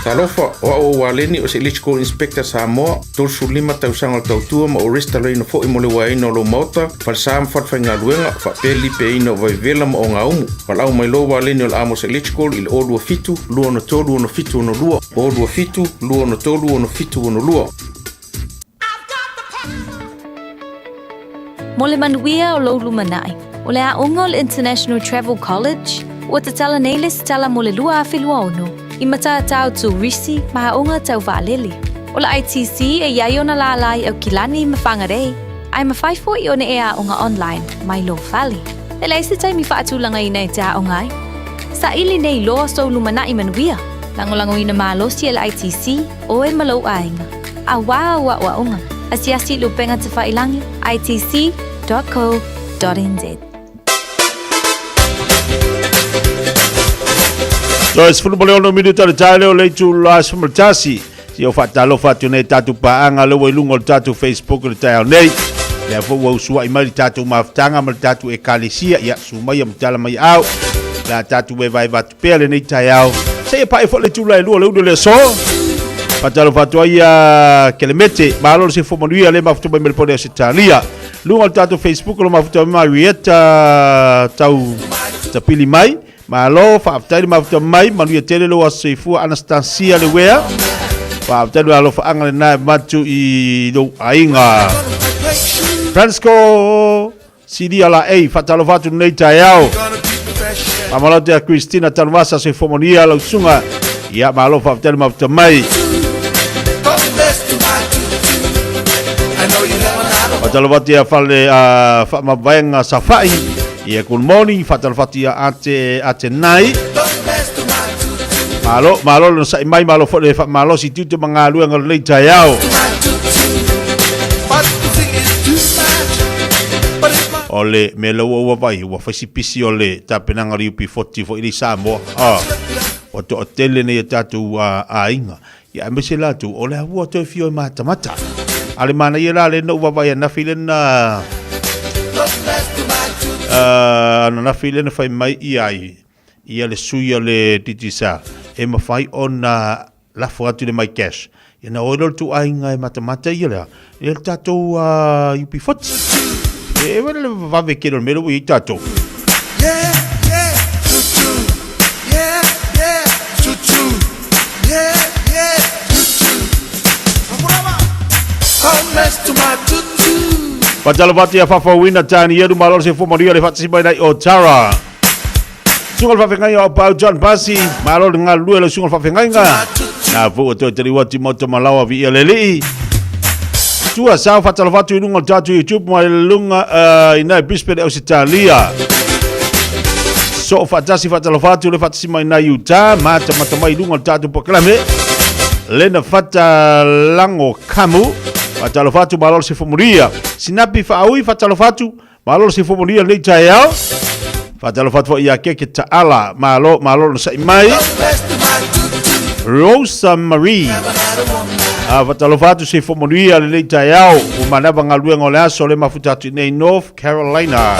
Talofa, o au o Waleni o se Electrical Inspector Samoa, 35 tausaga o le tautua ma ou resitalaina foi mo le uaeina o lou maota, falesa ma falefaigaluega, faapea le lipeaina o vaivela ma ogaumu. Valaau mai loa Waleni o le Amos Electrical i le 027 263 6762, 027 263 6762. Mo le manuia o lou lumanai, o le aoga o le International Travel College, ua tatala nei le setala mo le 2026 i matatau turisi ma aoga tau vaalele. O le ITC e i ai ona lālā i Aukilani ma Whangarei, ae mafai foi ona e aoga online mai lou fale. E leai se taimi faatulagaina e te aoga ai. Saili nei loa sou lumanai manuia, lagolagoina malosi e le ITC oe ma lou aiga. Auā au aoaoga, asiasi i le upega tafailangi, itc.co.nz. Toe 16 minuta o le tae lea o le itula 11. Se i faatalofa atu nei tatou paaga lea ua i luga o le tatou Facebook i le taeao nei. Lea foi ua usuai mai le tatou mafutaga ma le tatou ekalesia. Ia, susu mai ma tala mai aao. Le a tatou evaeva atu pea lenei taeao. Seia paia foi le itula e 2 o le ulu o le aso. Faatalofa atu ai ia Kelemete. Malo le soifua manuia le mafuta mai ma le pone o Ausetalia. Luga o le tatou Facebook o lo mafuta mai Marietta tau tapili mai. Malo, faafetai le mafuta mai, manuia tele lou aso soifua Anastasia Lewea. Faafetai le alofaaga lena e avatu i lou aiga. Francisco Silia Laei, faatalofa atu lenei taeao. Faamalo atu ia Christina Tanuvasa, soifua manuia lau susuga. Ia, malo faafetai le mafuta mai. Faatalofa atu ia Fale Faamavaega Safai. Ia, good morning. Faatalofa atu ia Ate, Ate Nai. Malo, malo le onosai mai, malo foi le faamalosi i tiute ma galuega o lenei taeao. O le mea lea ua ou vaavaai, ua fai si pisi o le tapenaga o le UP40 foi lea i Samoa. Ah, ua toatele nei o tatou aiga. Ia aemaise latou, o le a ua toe fio e matamata. A le manaia la lea na ou vaavaai ananafi lea na ananafi lea na fai mai i ai ia le sui o le Digicel e mafai ona lafo atu le MyCash. Ia na o ai loa le ituaiga e matamata ia lea, ia le tatou UP40. E wena le vave tele o le mea lea ua i ai tatou. Yeah, yeah, tutu. Yeah, yeah, tutu. Yeah, yeah, tutu. Come next to my tutu. Faatalofa atu ia Fafauina Tanielu malo le soifua manuia le faatasi mai nai o Tara. Susuga le faafeagaiga o Pau John Pasi, malo le galulue lau susuga le faafeagaiga. Na foi ua toe taliu atu i Maota Malawa viia le Alii. Tua sao faatalofa atu i luga o le tatou YouTube mai luga i nai Brisbane Ausetalia. Soo faatasi faatalofa atu le faatasi mai nai Utah, matamata mai i luga o le tatou polokalame. Lena fata lango kamu, faatalofa atu malo le soifua manuia. Sinapi faaui faatalofa atu Malo le soifua manuia lenei taeao. Faatalofa atu foi ia Keke Taala. Malo, malo le onosai mai. Rosa Marie. A faatalofa atu soifua manuia lenei taeao. Ua manava galuega o le aso le mafuta atu i nei North Carolina.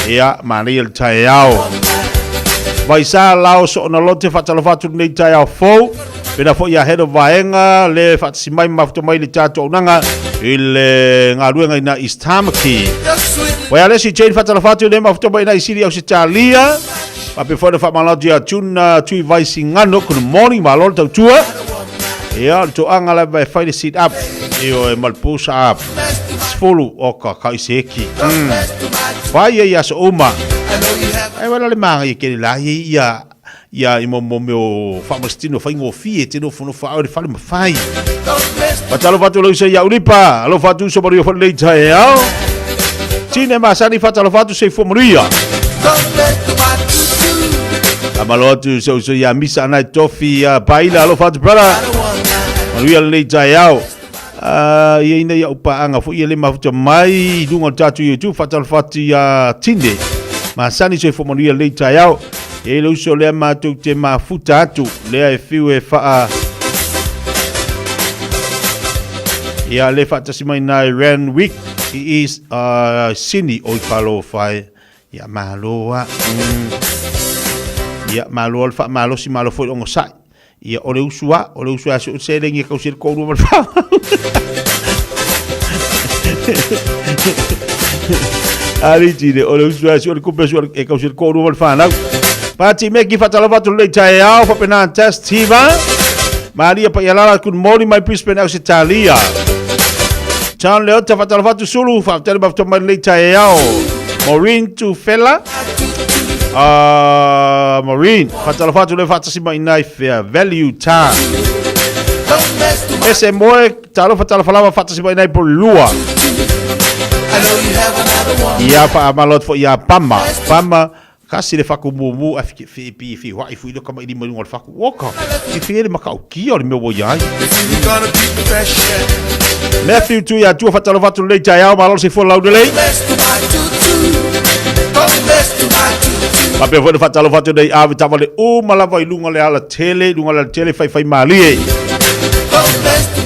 Ia, manaia le taeao. Vaisa Lao Soonalote faatalofa atu lenei taeao fou. Pena foi ia head of vaega le faatasi mai ma mafuta mai le tatou auaunaga i le galuega ina East Tamaki. Wai Alesi Jane faatalofa atu le mafuta mai ina i Siri Ausetalia. Faapea foi le faamalo atu ia June Tui Vaisigano. Good morning, malo le tautua. Ia, o le toaga lava e fai le sit up. Ioe ma le push up. 10 o ka ka i se eki. Fai ia i aso uma. Ai wala le manga i ke la ia Ia i mo mo mea o faamasitino faigofie te nofonofo au le fale ma fai. Fatalofa atu lau uso ia Ulipa, alofa atu uso manuia foi lenei taeao. Tine Masani fatalofa atu soifua manuia. Faamalo atu se uso ia Misa Anai Tofi Paila, alofa atu brother. Manuia lenei taeao. Ia ina ia upaaga foi ia le mafuta mai i luga o le tatou YouTube faatalofa atu ia Tine Masani soifua manuia lenei taeao. E le uso lea matou te mafuta atu lea e fiu e faa ia le faatasi mai na i Randwick i East Sydney o i Palo fai ia malo a ia malo le faamalosi malo foi le onosai Ia, o le usu a, o le usu a se o seleni e kausi ai le toalua ma le fanau. Ali tine, o le usu a se o le kupe su e kausi ai le toalua ma le fanau. Pati Meki faatalofa atu lenei taeao, faapena Test Tiva. Maria Paialala, good morning my Brisbane Ausetalia. John Leota faatalofa atu Sulu, faafetai le mafuta mai lenei taeao. Maureen Tufela, Maureen, faatalofa atu le faatasi mai inā i Fair Value Ta. Ese moe, talofa talofa lava faatasi mai inā i Polilua. Ia faamalo atu foi ia Pama. Pama, kasi le faku mumu a fi fi fi fi wai fui lo kama i lima i luga o le faku. Oka, i fi ele makaukia o le mea ua ia ai. Matthew Tui Atua faatalofa atu lenei taeao, malo le soifua laulelei. Faapea foi le faatalofa atu nei ave taavale uma lava i luga o le alatele, i luga o le alatele faifai malie.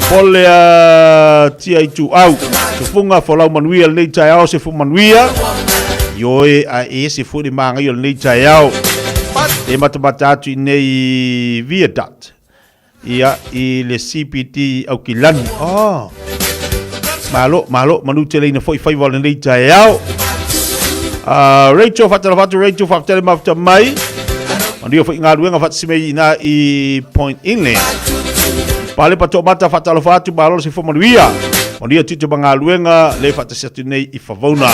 Pole a tia ituau. Tufuga folau manuia lenei taeao, soifua manuia. Ioe a e ese foi le magaia o lenei taeao. E matamata atu i nei viaduct. Ia, i le CBD Aukilani. Oh. Malo, malo, manuteleina foi faiva o lenei taeao. Rachel, faatalofa atu Rachel, faafetai le mafuta mai. Manuia foi galuega faatasi mai ina i Point Inland. Palepa Toomata, faatalofa atu, malo le soifua manuia. Manuia tiute ma galuega le faatasi atu nei i Favauna.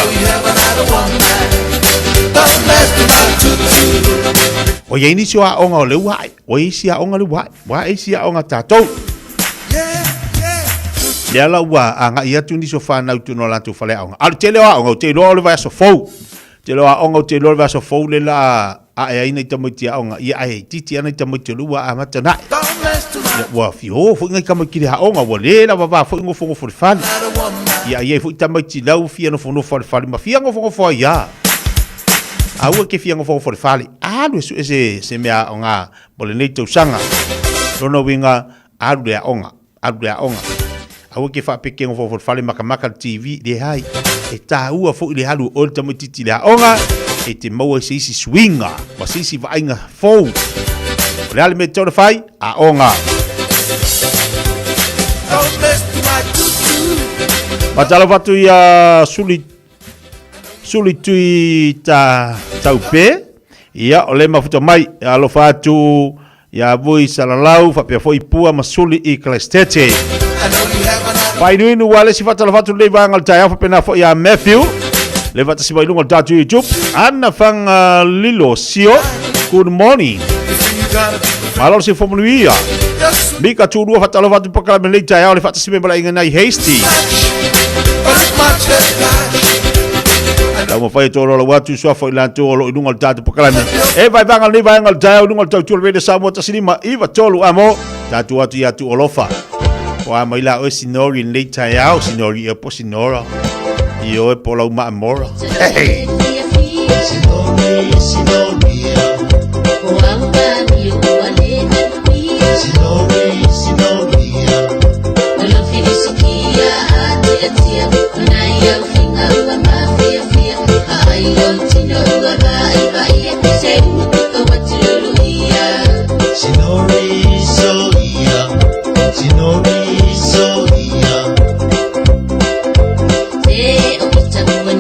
Ua i ai nisi o aoga o lea ua ae, ua i ai isi aoga lea ua ae, ua ae isi aoga a tatou. Lea la ua agai atu nisi o fanau i totonu o latou faleaoga. A o le tele o aoga, ou te iloa o le vaiaso fou. Tele o aoga ou te iloa o le vaiaso fou lea la ae ai nai tamaiti aoga. Ia ae itiiti lava nai tamaiti o lea ua amata ona ae. Ia, ua fia o foi nai tamaiti i le aoga, ua le lavava foi nofonofo i le fale. Ia, e i ai foi tamaiti la ua fia nofonofo lava i le fale ma fia nofonofo ai lava. Aua e te fia nofonofo i le fale, alu e sue se mea aoga mo lenei tausaga. Lona uiga, alu i le aoga, alu i le aoga. Aua e te faapea e te nofonofo i le fale makamaka le TV, leai. E taua foi le alu o oe le tamaitiiti i le aoga, e te maua ai se isi suiga ma se isi vaaiga fou. O le a le mea e tatau ona fai? Aoga. Faatalofa atu ia Suli Suli Tui ta Taupe. Ia, o le mafuta mai, alofa atu ia Vui Salalau, faapea foi Pua ma Suli i Christchurch. Fainuinu ua le isi faatalofa atu lenei vaega o le taeao faapena foi ia Matthew. Le faatasi mai luga o le tatou YouTube. Anna Fagalilo Sio, good morning. Malo le soifua manuia. Mika Tulua faatalofa atu polokalame lenei taeao le faatasi mai ma le aiga nai Hasty. Taumafai e tololo atu suafa i latou o lo o i luga o le tatou polokalame. E vaevaega lenei vaega o le taeao i luga o le tautua o le Radio Samoa 159 amo. Tatou atu ia Tuualofa. O a mai la oe Sinori i lenei taeao, Sinori ia po Sinora. I oe po lau maamora. Hey! Sinori, Sinori, Sinori, Sinori, Sinori, Soia, Sinori, Soia, Sinori, Sinora,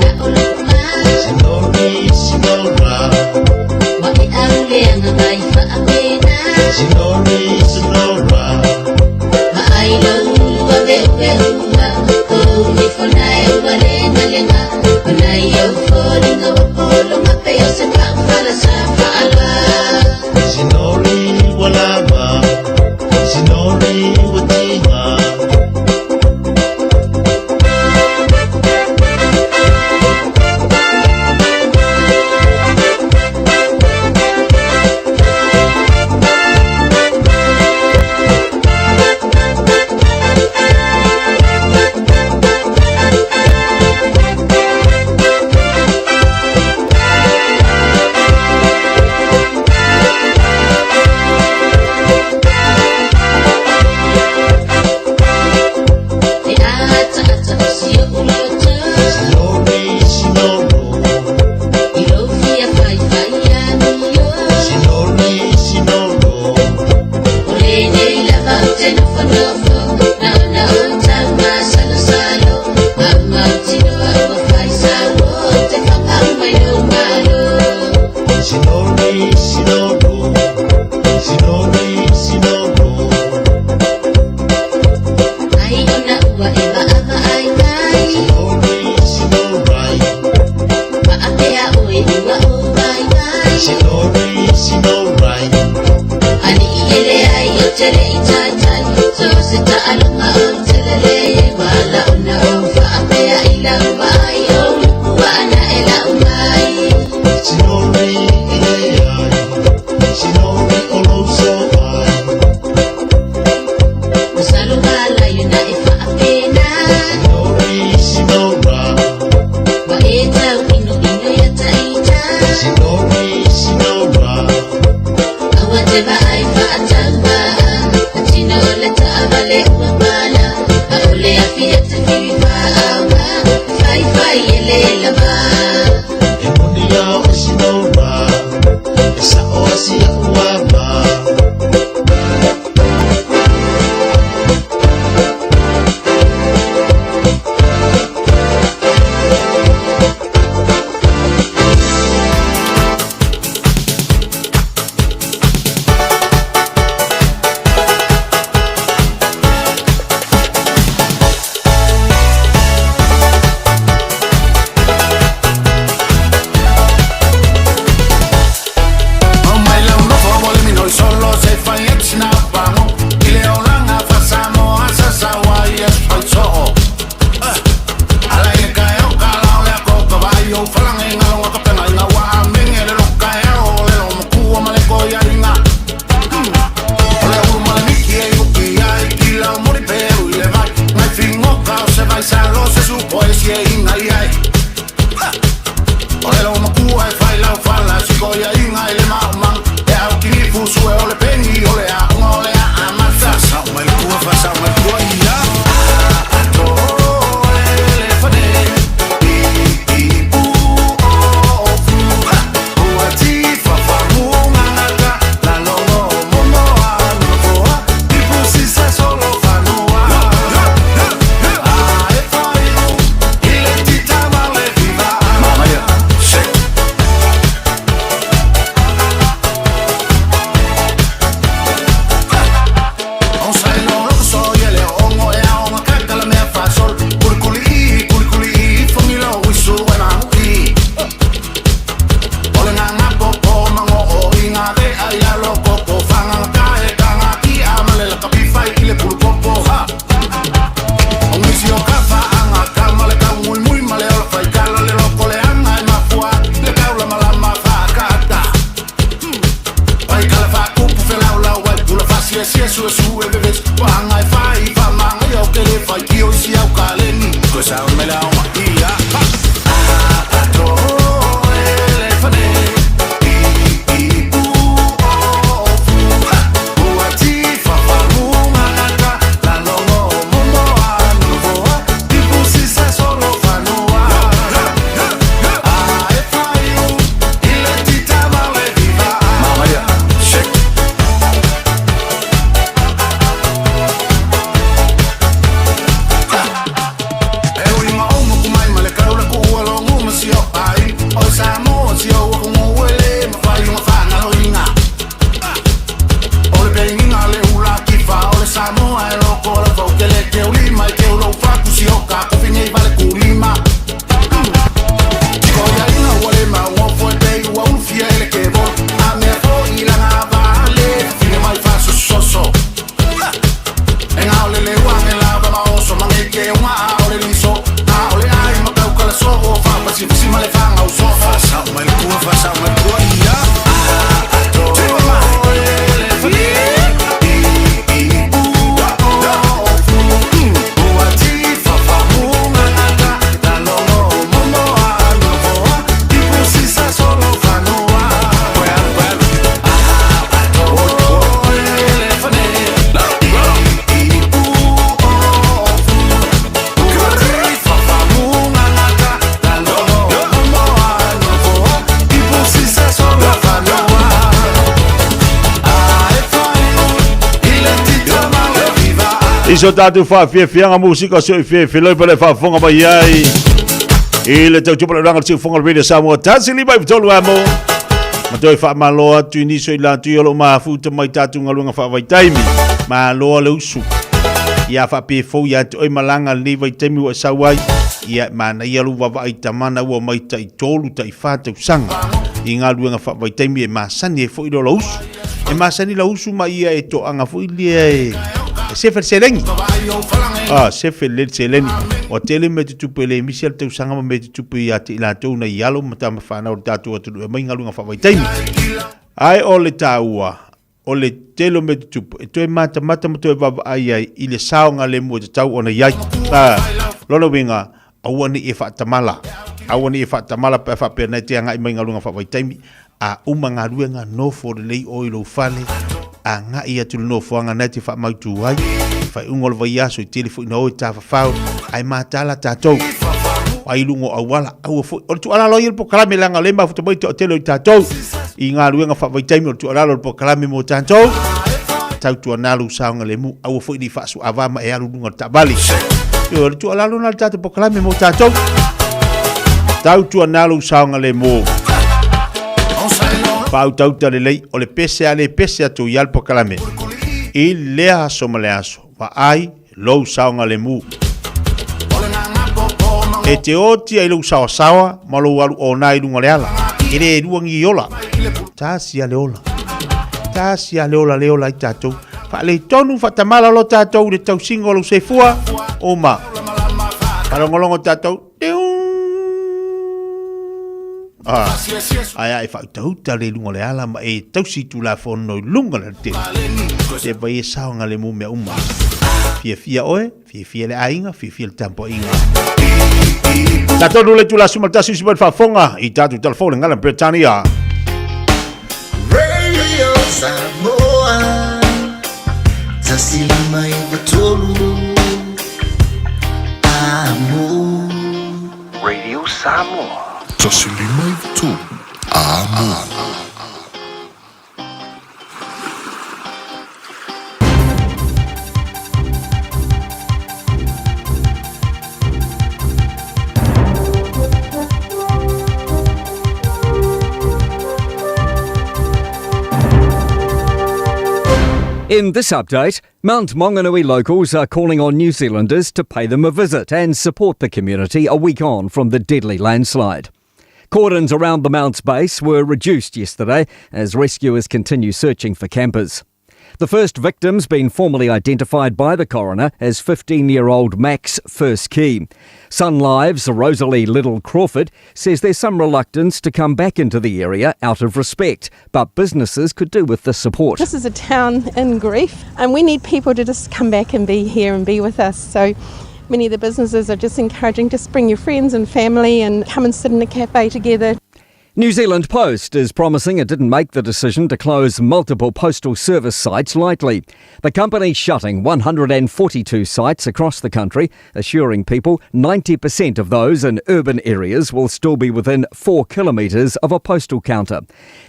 Sinori, Sinora, Sinori, Walama, Sinori, Watima. Sinori, Sinoro, Sinori, Sinoro, Sinori, Sinoro, Sinori, Sinoro, Sinori, Sinorai, Sinori, Sinorai, Sinori, Ileai, Sinori, Olosoai, Sinori, Sinora, Sinori, Sinora, E moni ao e Sinora, e sa'o a si a'u ama. I so tātou whaafiafiaga musika so i fiafiloi pa le faafofoga mai ai i le tautupa le ulaga le siufoga o le Radio Samoa tasi lima i tolu amo ma toe faamalo atu i nisi o i latou o lo o mafuta mai tatou galuega faavaitaimi. Malo le usu. Ia faapefou ia te oe malaga lenei vaitaimi ua e sau ai. Ia e manaia lou vaavaai tamana ua mai tai tolu tai fa tausaga i galuega faavaitaimi e masani ai foi le ola usu. E masani la usu ma ia e toaga foi lea e e sefe le seleni. Ah, sefe le seleni. Ua tele mea tutupu e le misi a le tausaga ma mea tutupu ia te i latou na i alo ma tama whanau le tātou atunuu e mai galuega faavaitaimi. Ae o le tāua, o le tele o mea tutupu, e toe matamata ma toe vaavaai ai i le saogalemu e tatau ona i ai. Ah, lona uiga, aua ne i e faatamala. Aua ne i e faatamala pe a faapea na e te agai mai galuega faavaitaimi, a uma galuega, nofo lelei oe i lou fale, agai atu i le nofoaga na e te faamautu ai. Faaiuga o le vaiaso, e tele foi na o e tafafao, ae mataala tatou. Ai luga o auala, aua foi. O le tuualalo ia le polokalame leaga o lea e mafuta mai toatele o i tatou i galuega faavaitaimi, o le tuualalo o le polokalame mo tatou. Tautuana lou saogalemu, aua foi ne i faasuaava ma e alu i luga o le taavale. Ioe, o le tuualalo lena o le tatou polokalame mo tatou. Tautuana lou saogalemu. Faautauta lelei, o le pese a le pese atu i a le polokalame. I lea aso ma le aso, vaai lou saogalemu. E te oti ai lou saoasaoa ma lou alu ona i luga o le ala. E le lua ni ola. Tasi a le ola. Tasi a le ola le ola ai tatou. Faaletonu faatamala lo tatou i le tausiga o lou soifua. Uma. Faalogologo tatou. Ae a e faautauta le luga o le ala ma e tausi tulafono i luga o le alatele. Te vai e saogalemu mea uma. Fiafia oe, fiafia le aiga, fiafia le tapuaiga. Tatou le itula 11 usi mai le faafofoga i tatou telefoni le gala Peretania. Radio Samoa 153 Amo. Radio Samoa. 153 Amo. In this update, Mount Maunganui locals are calling on New Zealanders to pay them a visit and support the community a week on from the deadly landslide. Cordons around the Mount's base were reduced yesterday as rescuers continue searching for campers. The first victim's been formally identified by the coroner as 15-year-old Max First Key. Sun Live's Rosalie Little Crawford says there's some reluctance to come back into the area out of respect, but businesses could do with the support. This is a town in grief, and we need people to just come back and be here and be with us. So many of the businesses are just encouraging, just bring your friends and family and come and sit in a cafe together. New Zealand Post is promising it didn't make the decision to close multiple postal service sites lightly. The company shutting 142 sites across the country, assuring people 90% of those in urban areas will still be within 4 kilometres of a postal counter.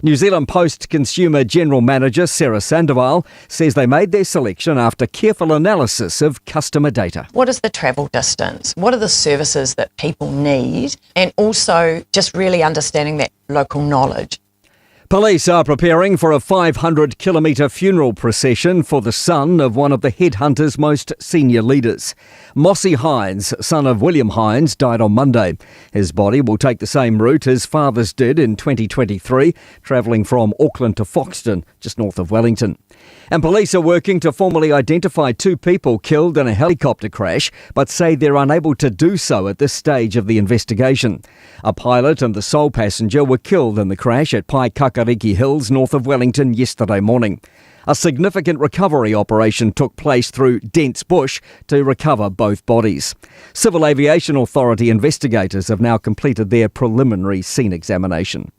New Zealand Post Consumer General Manager Sarah Sandoval says they made their selection after careful analysis of customer data. What is the travel distance? What are the services that people need? And also just really understanding that local knowledge. Police are preparing for a 500-kilometre funeral procession for the son of one of the headhunters' most senior leaders. Mossy Hines, son of William Hines, died on Monday. His body will take the same route his father's did in 2023, travelling from Auckland to Foxton, just north of Wellington. And police are working to formally identify 2 people killed in a helicopter crash, but say they're unable to do so at this stage of the investigation. A pilot and the sole passenger were killed in the crash at Paekakariki Hills north of Wellington yesterday morning. A significant recovery operation took place through dense bush to recover both bodies. Civil Aviation Authority investigators have now completed their preliminary scene examination.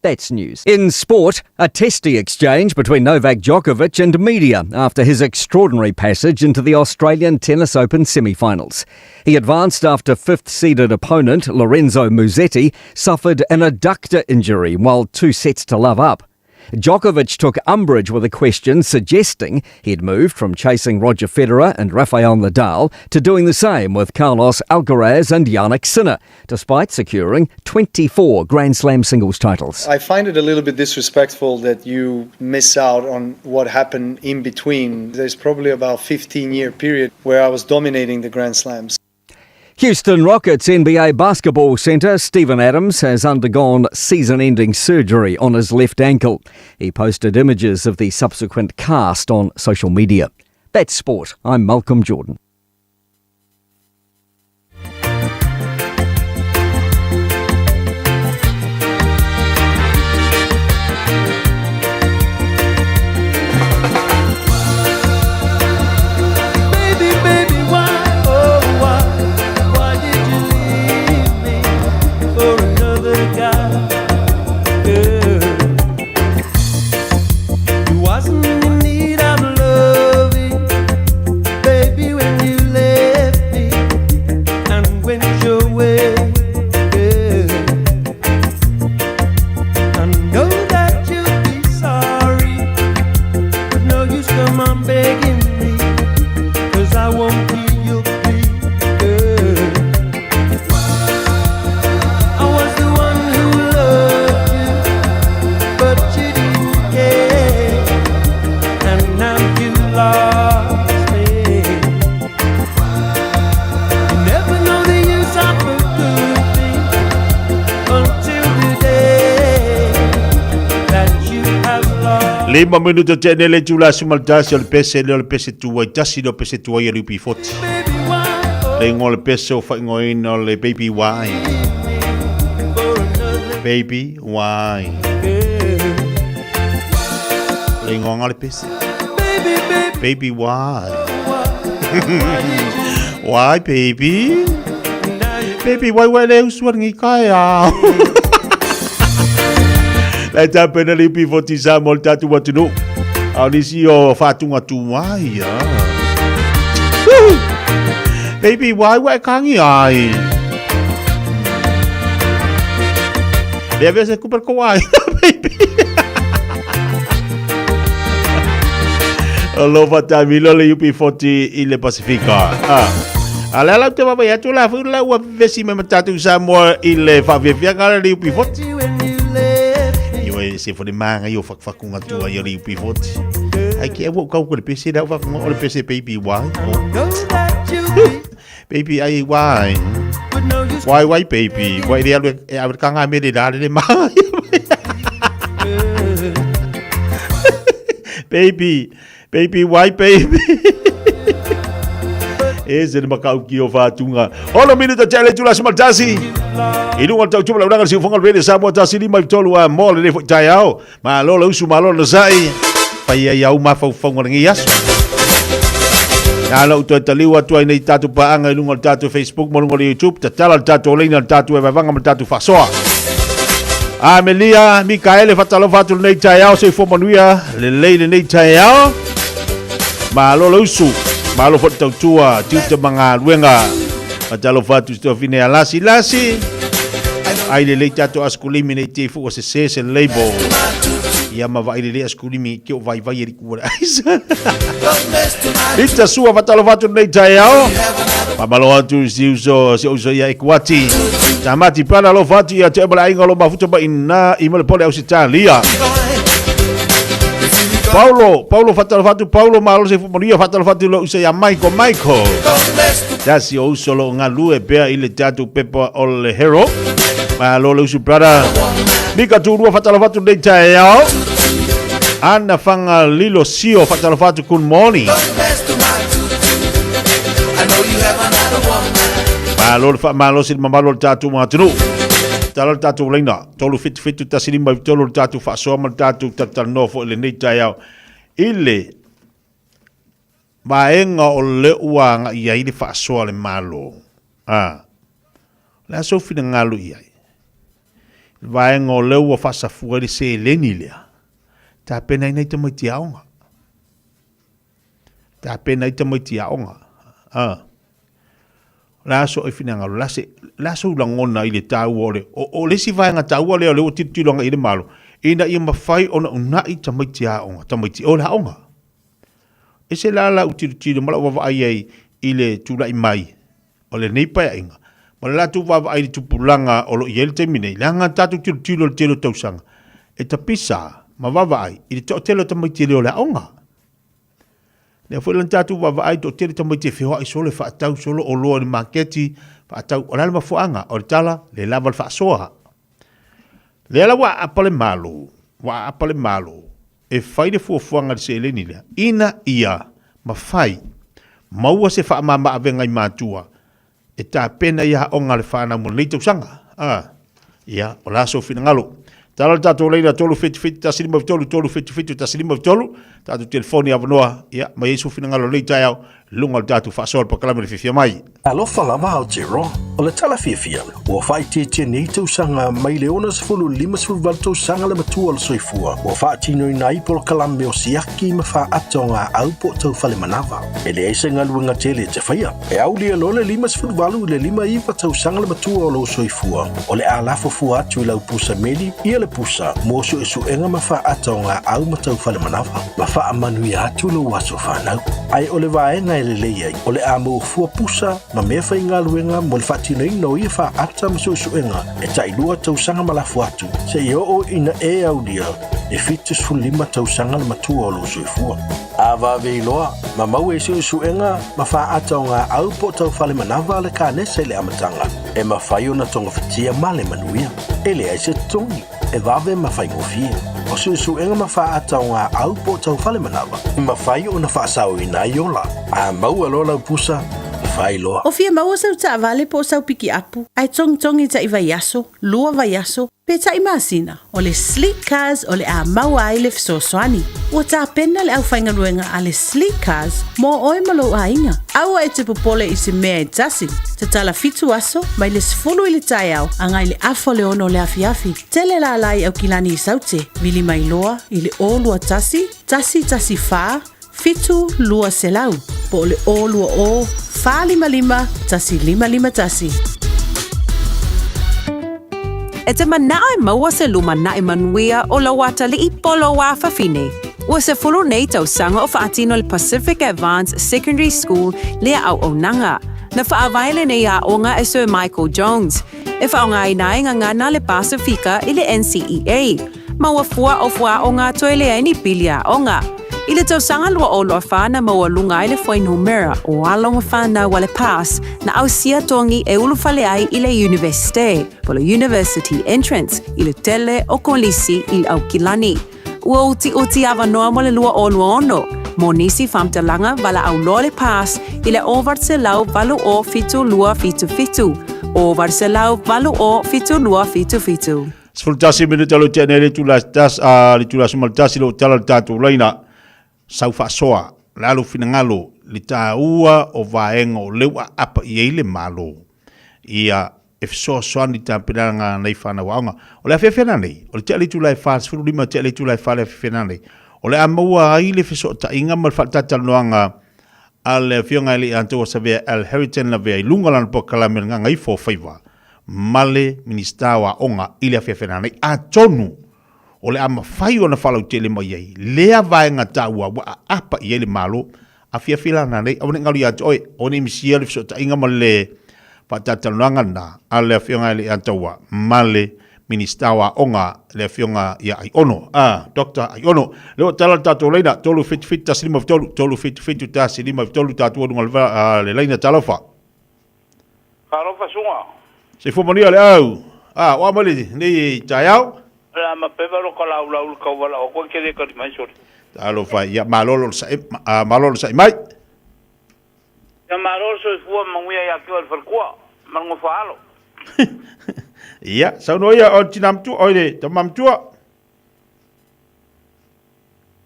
That's news. In sport, a testy exchange between Novak Djokovic and media after his extraordinary passage into the Australian Tennis Open semi-finals. He advanced after fifth-seeded opponent Lorenzo Musetti suffered an adductor injury while 2 sets to love up. Djokovic took umbrage with a question suggesting he'd moved from chasing Roger Federer and Rafael Nadal to doing the same with Carlos Alcaraz and Jannik Sinner, despite securing 24 Grand Slam singles titles. I find it a little bit disrespectful that you miss out on what happened in between. There's probably about 15-year period where I was dominating the Grand Slams. Houston Rockets NBA basketball centre Steven Adams has undergone season-ending surgery on his left ankle. He posted images of the subsequent cast on social media. That's sport. I'm Malcolm Jordan. Lima minuto tene le tula sumaltasi o le pese le o le pese tuai tasi le o pese tuai o le upi foti. Le ingoa o le pese o whaingoina o le Baby Y. Baby, why? Le ingoa le pese. Baby, why? Why, baby? Baby, why why le usua ngi kai a? Le tapena le pivoti sa mo le tatu atunu. A nisi o whātunga tūai, a. Baby, why why kangi ai? Lea vea se kupa ko ai, baby. Alofa tamilo le UP40 i le Pasifika. Ah. A le ala te wawa atu la fu la ua vesi me matatu Samoa i le whawhiawhianga le UP40. Iwa e se fone maanga i o whakawhakunga tua i o le UP40. Ai ki e wau kau ko le pese le au whakunga o le pese baby why? Baby ai why? Why why baby? Why le alu e alu kanga me le la le maanga. Baby, baby, why baby? E se le makau ki o whātunga. Ono minuta tele tula simaltasi. I lunga tau tupala unanga si ufonga rede sa mo tasi lima i tolu a mo le le tai ao. Ma lo le usu ma lo le sai. Pai ai au ma fau fau ngi aso. Ya lo toe taliu atu ai nei tatu paanga i lunga o le tatou Facebook ma lunga o le YouTube. Tatala le tatou leina le tatou e vavanga ma le tatou faasoa. Amelia, Mikaele, fatalofa atu lenei taeao, soifua manuia, lelei lenei taeao. Malo le usu, malo foi le tautua, tiute ma galuega. Fatalofa atu i se fine a lasi lasi. Ai lelei tatou askulimi nei te fua se se se label. Ia ma vai lelei askulimi ki o vai vai e liku wala aisa. Ita sua fatalofa atu lenei taeao. Famalo atu si uso si uso ia Ekuati. Tamati pana alofa atu ia te mala aiga o lo mafuta mai ina i Malepole Ausetalia. Paulo, Paulo fatalofa atu Paulo malo se fumanuia fatalofa atu lo uso ia Michael Michael. Tasi o uso lo ngalue pea i le tatou pepa o le Hero. Malo le usu brother. Mika Turua fatalofa atu nei taeao. Ana Fanga Lilo Sio fatalofa atu good morning. Malo le faamalosi le mamalu o le tatou atunuu. Tala le tatou laina, 377 153 le tatou faasoa ma le tatou talatalanoa foi i lenei taeao i le vaega o le ua agai i ai le faasoa a le Malo. A, o le a sou finagalo i ai? I le vaega o lea ua faasafua ai le seleni lea, tapena ai nai tamaiti aoga. Tapena ai tamaiti aoga. A, o le a sou finagalo, o le a se, o le a sou lagona i le taua o le, o, o le isi vaega taua lea o lea ua tilotilo agai i le Malo, ina ia mafai ona una'i tamaiti aoga, tamaiti o le aoga. E se la lau tilotilo ma lau vaavaai ai i le tulai mai o lenei paeaiga ma le latou vaavaai i le tupulaga o lo o i ai le taimi nei, leaga tatou tilotilo i le tele o tausaga e tapisa ma vaavaai i le toatele o tamaiti e le o le aoga. Lea foi la na tatou vaavaai toatele tamaiti e feoai solo, e faatau solo oloa i le maketi, faatau, o le a le mafuaaga? O le tala, le lava le faasoa. Lea la ua aapa le Malo, ua aapa le Malo e fai le fuafuaga i le seleni lea, ina ia mafai maua se faamama-avega i matua e tapena i aoga a le fanau mo lenei tausaga. A, ia, o le a sou finagalo? Tala le tatou laina 377 153 377 153, tatou telefoni avanoa, ia, mai ai sou finagalo i lenei taeao i luga o le tatou faasoa o le pakalame o le fiafia mai. Alofa lava Aotearoa, o le tala fiafia, ua faaitiitia nei tausaga mai le 60 58 tausaga le matua o le soifua ua faatinoina ai polokalame o siaki ma faata o gaau po o tau fale manava. E leai se galuega tele e te faia. E aulia loa le 58 i le 59 tausaga le matua o lou soifua, o le a lafo fua atu i lau pusa meli ia le pusa mo suesuega ma faata o gaau ma tau fale manava ma faamanuia atu lou aso fanau. Ae o le vaega e lelei ai, o le a maua fua pusa ma mea faigaluega mo le faatinoina o ia faata ma suesuega e tailua tausaga ma lafo atu seia oo ina e aulia e 75 tausaga le matua o lou soifua. A vave iloa, ma maua i suesuega ma faata o gaau po o tau fale manava le kanesa i le amataga, e mafai ona togafitia ma le manuia. E leai se totogi, e vave ma faigofie. O suesuega ma faata o gaau po o tau fale manava, e mafai ona faasaoina ai ola. A maua loa lau pusa, Faailoa. O fia maua sau taavale po o sau pikiapu, ae togitogi taʻi vaiaso, lua vaiaso, pe taʻi masina, o le Sleek Cars o le a maua ai le fesoasoani. Ua tapena le aufaigaluega a le Sleek Cars mo oe ma lou aiga. Aua e te popole i se mea e tasi. Tatala fitu aso, mai le 10 i le taeao agai le afa o le 6 o le afiafi. Tele lala i Aukilani i Saute, vili mai loa i le 021 114 7200 po o le 020 455 1551. E te manao e maua se lumanaʻi manuia o lou atalii po o lou afafine. Ua sefulu nei tausaga o faatino le Pacific Advanced Secondary School lea auaunaga. Na faavae lenei aoga e Sir Michael Jones. E faaaogaina ai gagana le Pasifika i le NCEA. Ma ua fua o fuaaoga toe leai ni pili aoga. I le tausaga 2024 na maualuga ai le fuainumera o alo ma fanau a le PASS na ausia togi e ulufale ai i le Iunivesite, po o le University Entrance, i le tele o kolisi i Aukilani. Ua utiuti avanoa mo le 2026 mo nisi faamatalaga valaau loa le PASS i le 0800 0 7277, 0800 0 7277. 11 minute lo te nei le itula tas a le itula 11 lo tala le tatou laina sau faasoa le alu finagalo le taua o vaega o lea ua aapa i ai le Malo ia e fesoasoani i tapenaga nei fanau aoga. O le afiafi ana nei, o le tea le itula e 45 tea le itula e 4 le afiafi ana nei, o le a maua ai le fesootaiga ma le faatatalanoaga a le afioga i le Antoa Savea L. Harrington Lavea i luga o lana polokalame o le Gagaifo o Faiva ma le Minisita o Aoga i le afiafi ana nei. Atonu o le a mafai ona faalautele mai ai lea vaega taua ua aapa i ai le Malo. Afiafi la nanei, aua ne i galu ia te oe, aua ne i misia le fesootaiga ma le faatalatalanoaga lena a le Afioga i le Ataua ma le Minisita o Aoga, le Afioga ia Aiono, a Doctor Aiono. Lea ua tala le tatou laina, 377 153, 377 153, tatou luga o le laina, talofa. Talofa Suga. Soifua manuia le au. A, o a mai lenei taeao? O le a mapeva lo ka laulau le kauvala o koe ke le kali mai sole. Talofa, ia malo lo sa'i, malo lo sa'i mai. Ia malo le soifua manuia ia te oe le falekua ma le nofo alo. Ia, saunoa ia o le tina matua, oi le tama matua.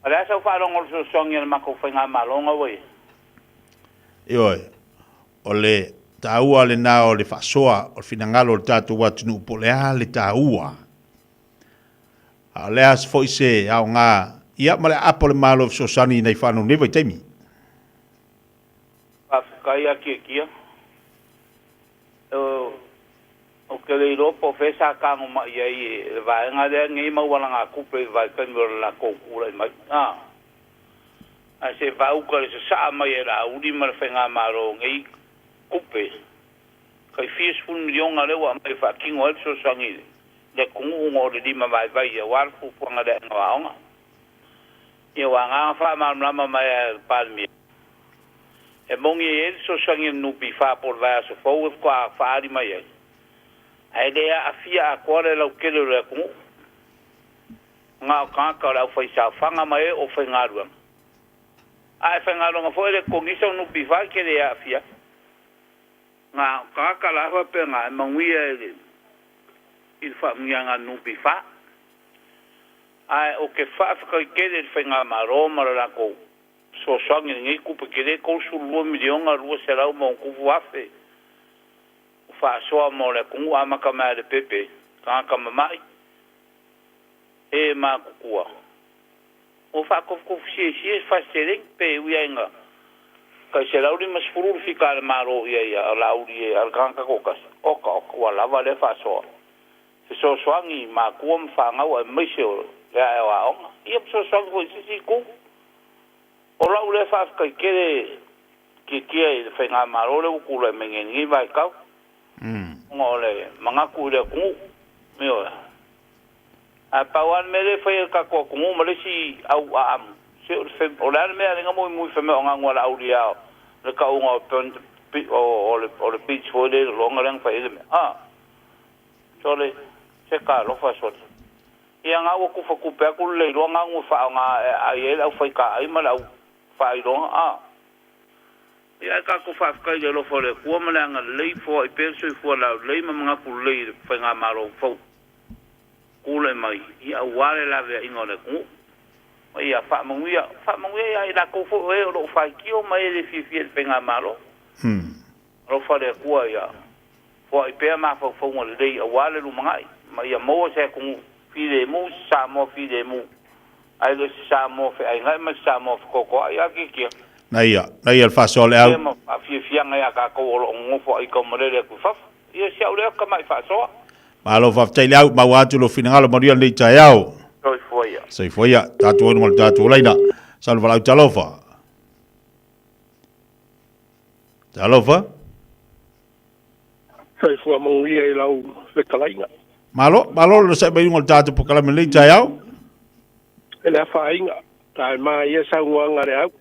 O le a sau faalogo o le fesoasoani a le matou faigamalo na ua i ai? Ioe, o le taua lena o le faasoa o le finagalo o le tatou atunuu po o le a le taua. A o le a foi se aoga, ia ma le aapa o le Malo e fesoasoani i nai fanau nei vaitaimi. Faafetai a Kiekia. Ou te le iloa po o fea sa tago mai ai e le vaega lea lenei mau alagatupe i le vaitaimi o le latou tulai mai. A, ae se vauta le sasaa mai e Laauli ma le faigamalo nei tupe, tai fia sefulu miliona lea ua aumai e faatino ai le fesoasoani i le atunuu ona o le lima vaivai aua le fuafuaga i le aega o aoga. Ia ua agaga faamalamalama mai a le Palemia, e moni e i ai le fesoasoani a le NPF po o le vaiaso fou e faatoa faaali mai ai, ae le aafia atoa le lautele o le atunuu, na o tagata o le aufaisaofaga ma e o faigaluega. A e faigaluega foi e le totogi sau NPF e te le aafia ai. Na o tagata la faapena e manuia i le i le faamanuiaga a le NPF. Ae ou te faafetai tele i le Faigamalo ma le latou fesoasoani i lenei tupe tele, $32 miliona 200 ma ono tupu afe o faasoa mo le atunuu, amata mai lava i le pepe, tagata mamai, e matutua. Ua faatofutofu siesie se fasi seleni pe ui ai ina tai $150 le fika a le Malo i ai a Laauli a le tagata toatasi. Oka oka, ua lava lea faasoa. Fesoasoani i matua ma fanau aemaise o le ae o aoga. Ia fesoasoani foi i se isi itu. O lau lea faafetai tele tiatia i le faigamalo lea ua tulai mai nei i lenei vaitau, ona o le manatu i le atunuu. Ioe. Ae pau lava le mea lea e fai e le tatou atunuu ma le isi au aamu, se o le fe, o le a le mea a le muimui fai mai o ganu a Laauli a o le tauga o o le o le beach foi lea i Lologa lea na fai ai le mea. A. Sole, se talofa sole. Ia na ua tufatupe atu le leiloa ganu e faaaoga e aai ai le aufaitaai ma le au faailoga a. Ia ae tatou faafetai i le alofa o le Atua ma le agalelei, foai pea le soifua laulelei ma manatu lelei i le Faigamalo fou tulai mai, ia aua le laveaiga o le atunuu. Ma ia faamanuia, faamanuia ia i latou foi o e o lo o faitio ma e le fiafia i le Faigamalo. Alofa le Atua ia foai pea mafaufauga lelei aua le lumanai, ma ia maua se atunuu filemu, se Samoa filemu, ae le o se Samoa feainai ma se Samoa fetotoai. A tiatia. Na ia, na ia le faasoa o le au. Ia ma faafiafiaga ia tatou o lo o nonofo ai taumalele atu i fafo. Ia si au lea tamai faasoa. Malo faafetai le au, maua atu lou finagalo manuia lenei taeao. Soifua ia. Soifua ia, tatou oi luga o le tatou laina. Sau le valaau talofa. Talofa. Soifua manuia i lau fetalaiga. Malo, malo le sai mai luga o le tatou polokalame lenei taeao. E le afaina, tae ma ia saunoaga a le au.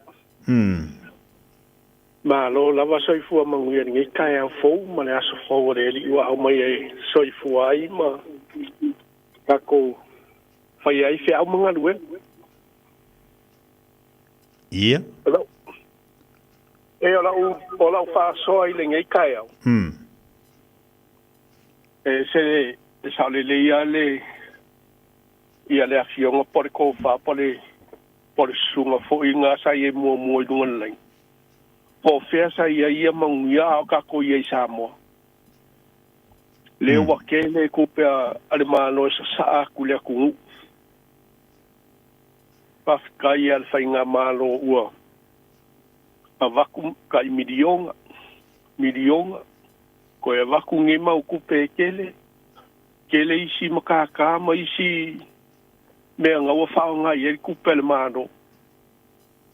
Malo lava soifua manuia i lenei taeao fou ma le aso fou o le Alii ua aumai e soifua ai ma tatou faia ai feau ma galuega. Ia. E o lau, o lau faasoa i lenei taeao. E se e saolelei lava le ia le afioga po o le tofa po o le po o le susuga foi na sa i ai muamua i luga o le laina. Po o fea sa i ai ia manuia a o tatou i ai i Samoa. Lea ua tele tupe a le Malo e sasaa atu i le atunuu. Faafetai a le Faigamalo ua avatu tai miliona, miliona, toe avatu nei mau tupe e tele, tele isi matata ma isi mea na ua faaaoga i ai le tupe a le Malo.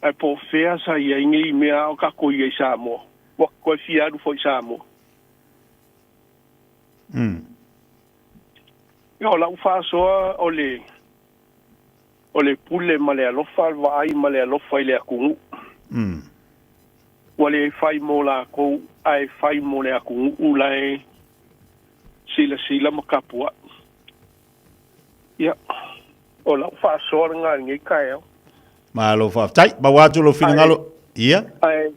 Ae po o fea sa i ai nei mea a o tatou i ai i Samoa. Ua toe fia alu foi i Samoa. Ia, o lau faasoa o le o le pule ma le alofa, le vaai ma le alofa i le atunuu. Ua le fai mo lakou, ae fai mo le atunuu la e silasila ma tapuai. Ia, o lau faasoa lena i lenei taeao. Malo faafetai. Maua atu lou finagalo. Ia. Ae,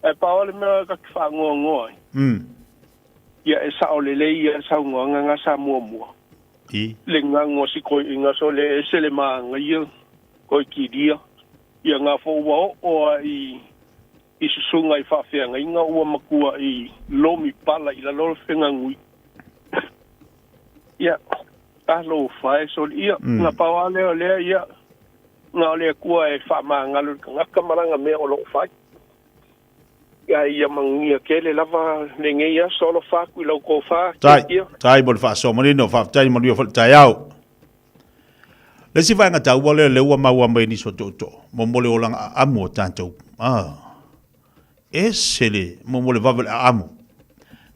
ae pau lava le mea ta te faanoanoa ai, ia e sao lelei ia le saunoaga na sa muamua. I. Le ganu a si toeaina so le ese le manaia toe kilia ia na fo ua oo a i i susuga i faafeagaiga ua matua i lomi pala i lalo le feganui. Ia, talofa e soli ia. Na pau lava lea o lea ia na o le Atua e faamagalo i le tagata ma lana mea o lo o fai. Ia ia manuia tele lava lenei aso alofa atu i lau tofa Tai, Tiatia. tai mo le faasoa manino, faafetai manuia foi le taeao. Le isi vaega taua lea lea ua maua mai nisi o tootoo, mo mo le olaga aamu o tatou. Ah, ese le mo mo le vave o le aamu.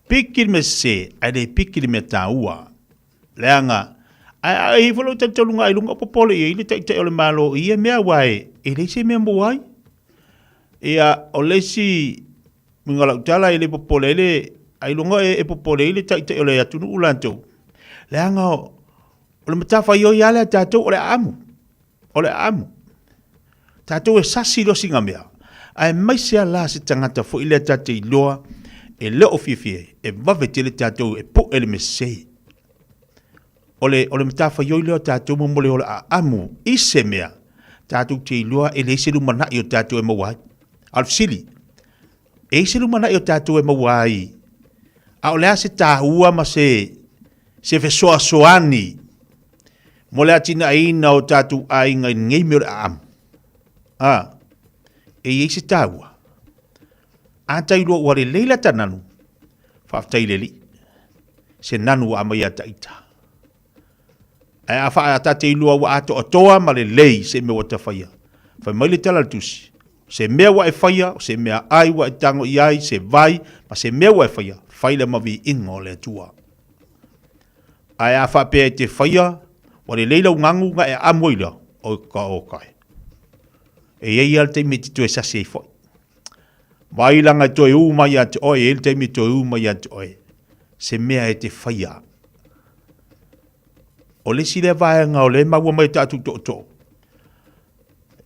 Piki le mea sese, ae le piki le mea taua. Leaga, ae a i ai foi lou talitonuga ai luga o popole i ai le Taitai o le Malo i ia mea, aua e leai se mea mua ai. Ia, o le isi uiga o lau tala e le popole ai le, ailoga e popole ai le Taitai o le atunuu latou, leaga o le matafaioi lava lea a tatou o le aamu, o le aamu. Tatou e sasi loa sina mea, aemaise lava la se tagata foi lea ta te iloa e le o fiafia ai, e vave tele tatou e pu'e le mea sese. O le, o le matafaioi lea o tatou mo mo le ola aamu i se mea, tatou te iloa e leai se lumanai o tatou e maua ai. A o le fesili, e i ai se lumanai o tatou e maua ai, a o le a se taua ma se, se fesoasoani mo le atinaeina o tatou aiga i lenei mea o le aamu? A, e i ai se taua? A tai loa ua lelei lata nanu, faafetai i le Alii, se nanu ua aumai ia Taita. Ae a faatate loa ua atoatoa ma lelei se mea ua ta faia, fai mai le tala a le tusi, o se mea ua e faia, o se mea ai ua e tago i ai, se vai, ma se mea ua e faia, fai lea ma viiga o le Atua. Ae a faapea e te faia, ua lelei lau gagu na e amu ai lea, oi ka o kai. E i ai lava le taimi e te toe sasi ai foi. Vai langa e toe ū mai ia te oe, e i ai le taimi e toe ū mai ia te oe, se mea e te faia. O le isi lea vaega o lea e maua mai e tatou tootoo,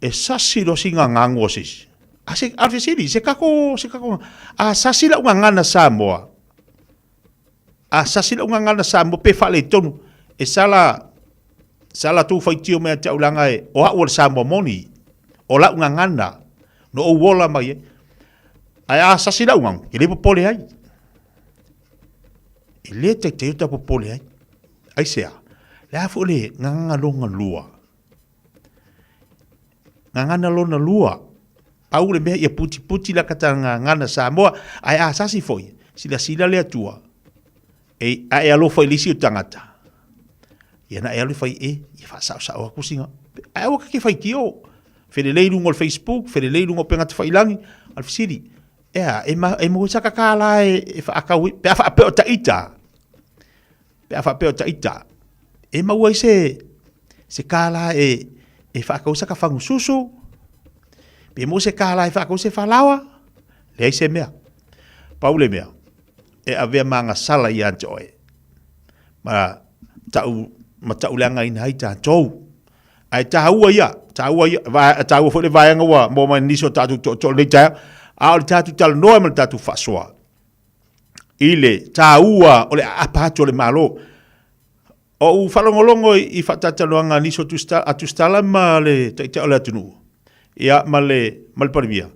e sasi loa sina gagu a se isi. A se, a le fesili, se kako, se kako, a sasi lau gagana Samoa, a sasi lau gagana Samoa pe faaletonu, e sala, sala tou faitio mai ia te au leaga e, o au o le Samoa moni, o lau gagana, na ou ola mai ai. Ae a sasi lau gagu, e le popole ai. E le taitai o ta popole ai. Aisea? Le a foi le gagana lona lua? Gagana lona lua. Pau le mea ia putiputi la kata gagana Samoa, ae a sasi foi, silasila le Atua, e, a e alofa i le isi o tagata, ia na e alu e fai e, ia faasaosao aku sina. Ae aua ka ke faitio. Felelei i luga o le Facebook, felelei i luga o upega tafailagi, a o le fesili, e a, e, ma, e maua ai saka kālā e, e faakau ai, pe a faapea o taita, pe a faapea o taita, e maua ai se, se kālā e, e faakau ai saka fagususu, pe maua se kālā e faakau ai se falaoa, leai se mea. Pau le mea, e avea magasala ia te oe, ma ta'u, ma ta'uleagaina ai tatou. Ae taua ia, taua ia, taua foi le vaega ua maua mai nisi o tatou tootoo i lenei taeao, a o le tatou talanoa ma le tatou faasoa i le taua o le aapa atu o le Malo. O ou faalogologo i faatalataloaga a nisi o a Tusitala ma le Taitai o le atunuu, ia ma le, ma le Palemia,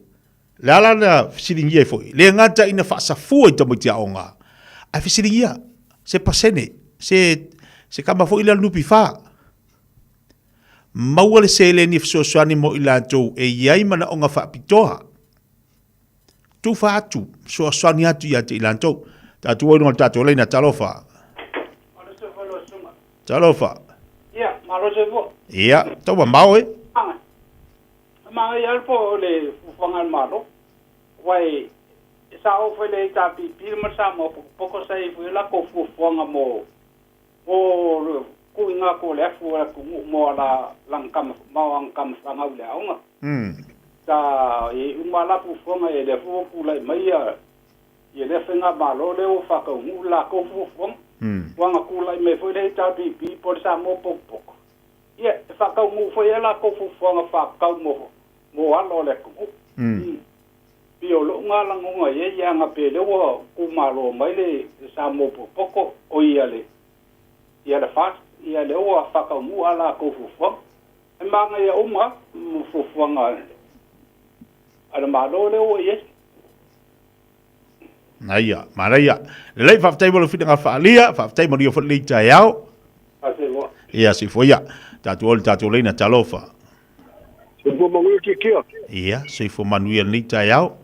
le ala na fesiligia ai foi, le gata ina faasafua i tamaiti aoga, ae fesiligia se pasene, se, se kama foi lea o le NPF, Maua le seleni e fesoasoani mo i latou e i ai manaoga faapitoa. Tufa atu, fesoasoani atu ia te i latou. Tatou ai luga o le tatou laina, talofa. Talofa. Ia, malo soifua. Ia, tau mamao e. Manga ia po o le fuafuaga a le Malo. Aua e sa oo foi le HRPP ma le Samoa Pokopoko sa i ai foi o latou fuafuaga mo mo le tuuina atu o le afu o le atunuu mo ala lana tama ma ana tama fanau i le aoga. Sa i ai uma la fuafuaga ia lea foi ua tulai mai ia ia lea faigamalo lea ua faataunuu le latou fuafuaga. Ua na tulai mai foi le HRPP po o le Samoa Pokopoko, ia e faataunuu foi e latou fuafuaga faatatau mo mo alo o le atunuu. Pei o lou na lagona i ai aga pe lea ua kumalo mai le Samoa Popoto o ia le ia le FAST ia lea ua faataunuu a latou fuafuaga. E manaia uma lava fuafuaga a le Malo lea ua i ai. Manaia, manaia. Lelei, faafetai mo le finagalo faaalia, faafetai manuia foi lenei taeao. Ia, soifua ia. Tatou o le tatou laina, talofa. Soifua manuia Tiatia. Ia, soifua manuia lenei taeao.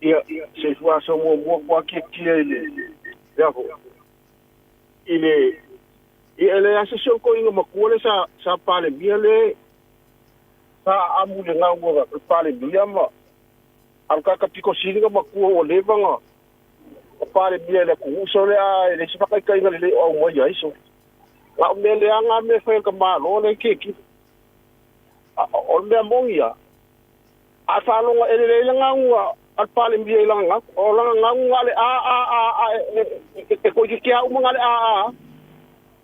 Ia, soifua aso muamua koa Tiatia i le, le afo, i le, ia e leai lava se isi o le toeaina matua lea sa, sa Palemia le, sa amu i le gau a le Palemia ma, a o le tagata pito sili ona matua ua leva ona Palemia i le atunuu, so le a, e leai se faataitaiga lelei o aumaia ai, so. Na o mea leaga a mea e fai e le Malo lea e kekili. O le mea moni lava, a e faalogo e lelei le gagu a le Palemia i lana gagu. O lana gagu na o le a a a a e toeitiiti lava uma na o le a a a.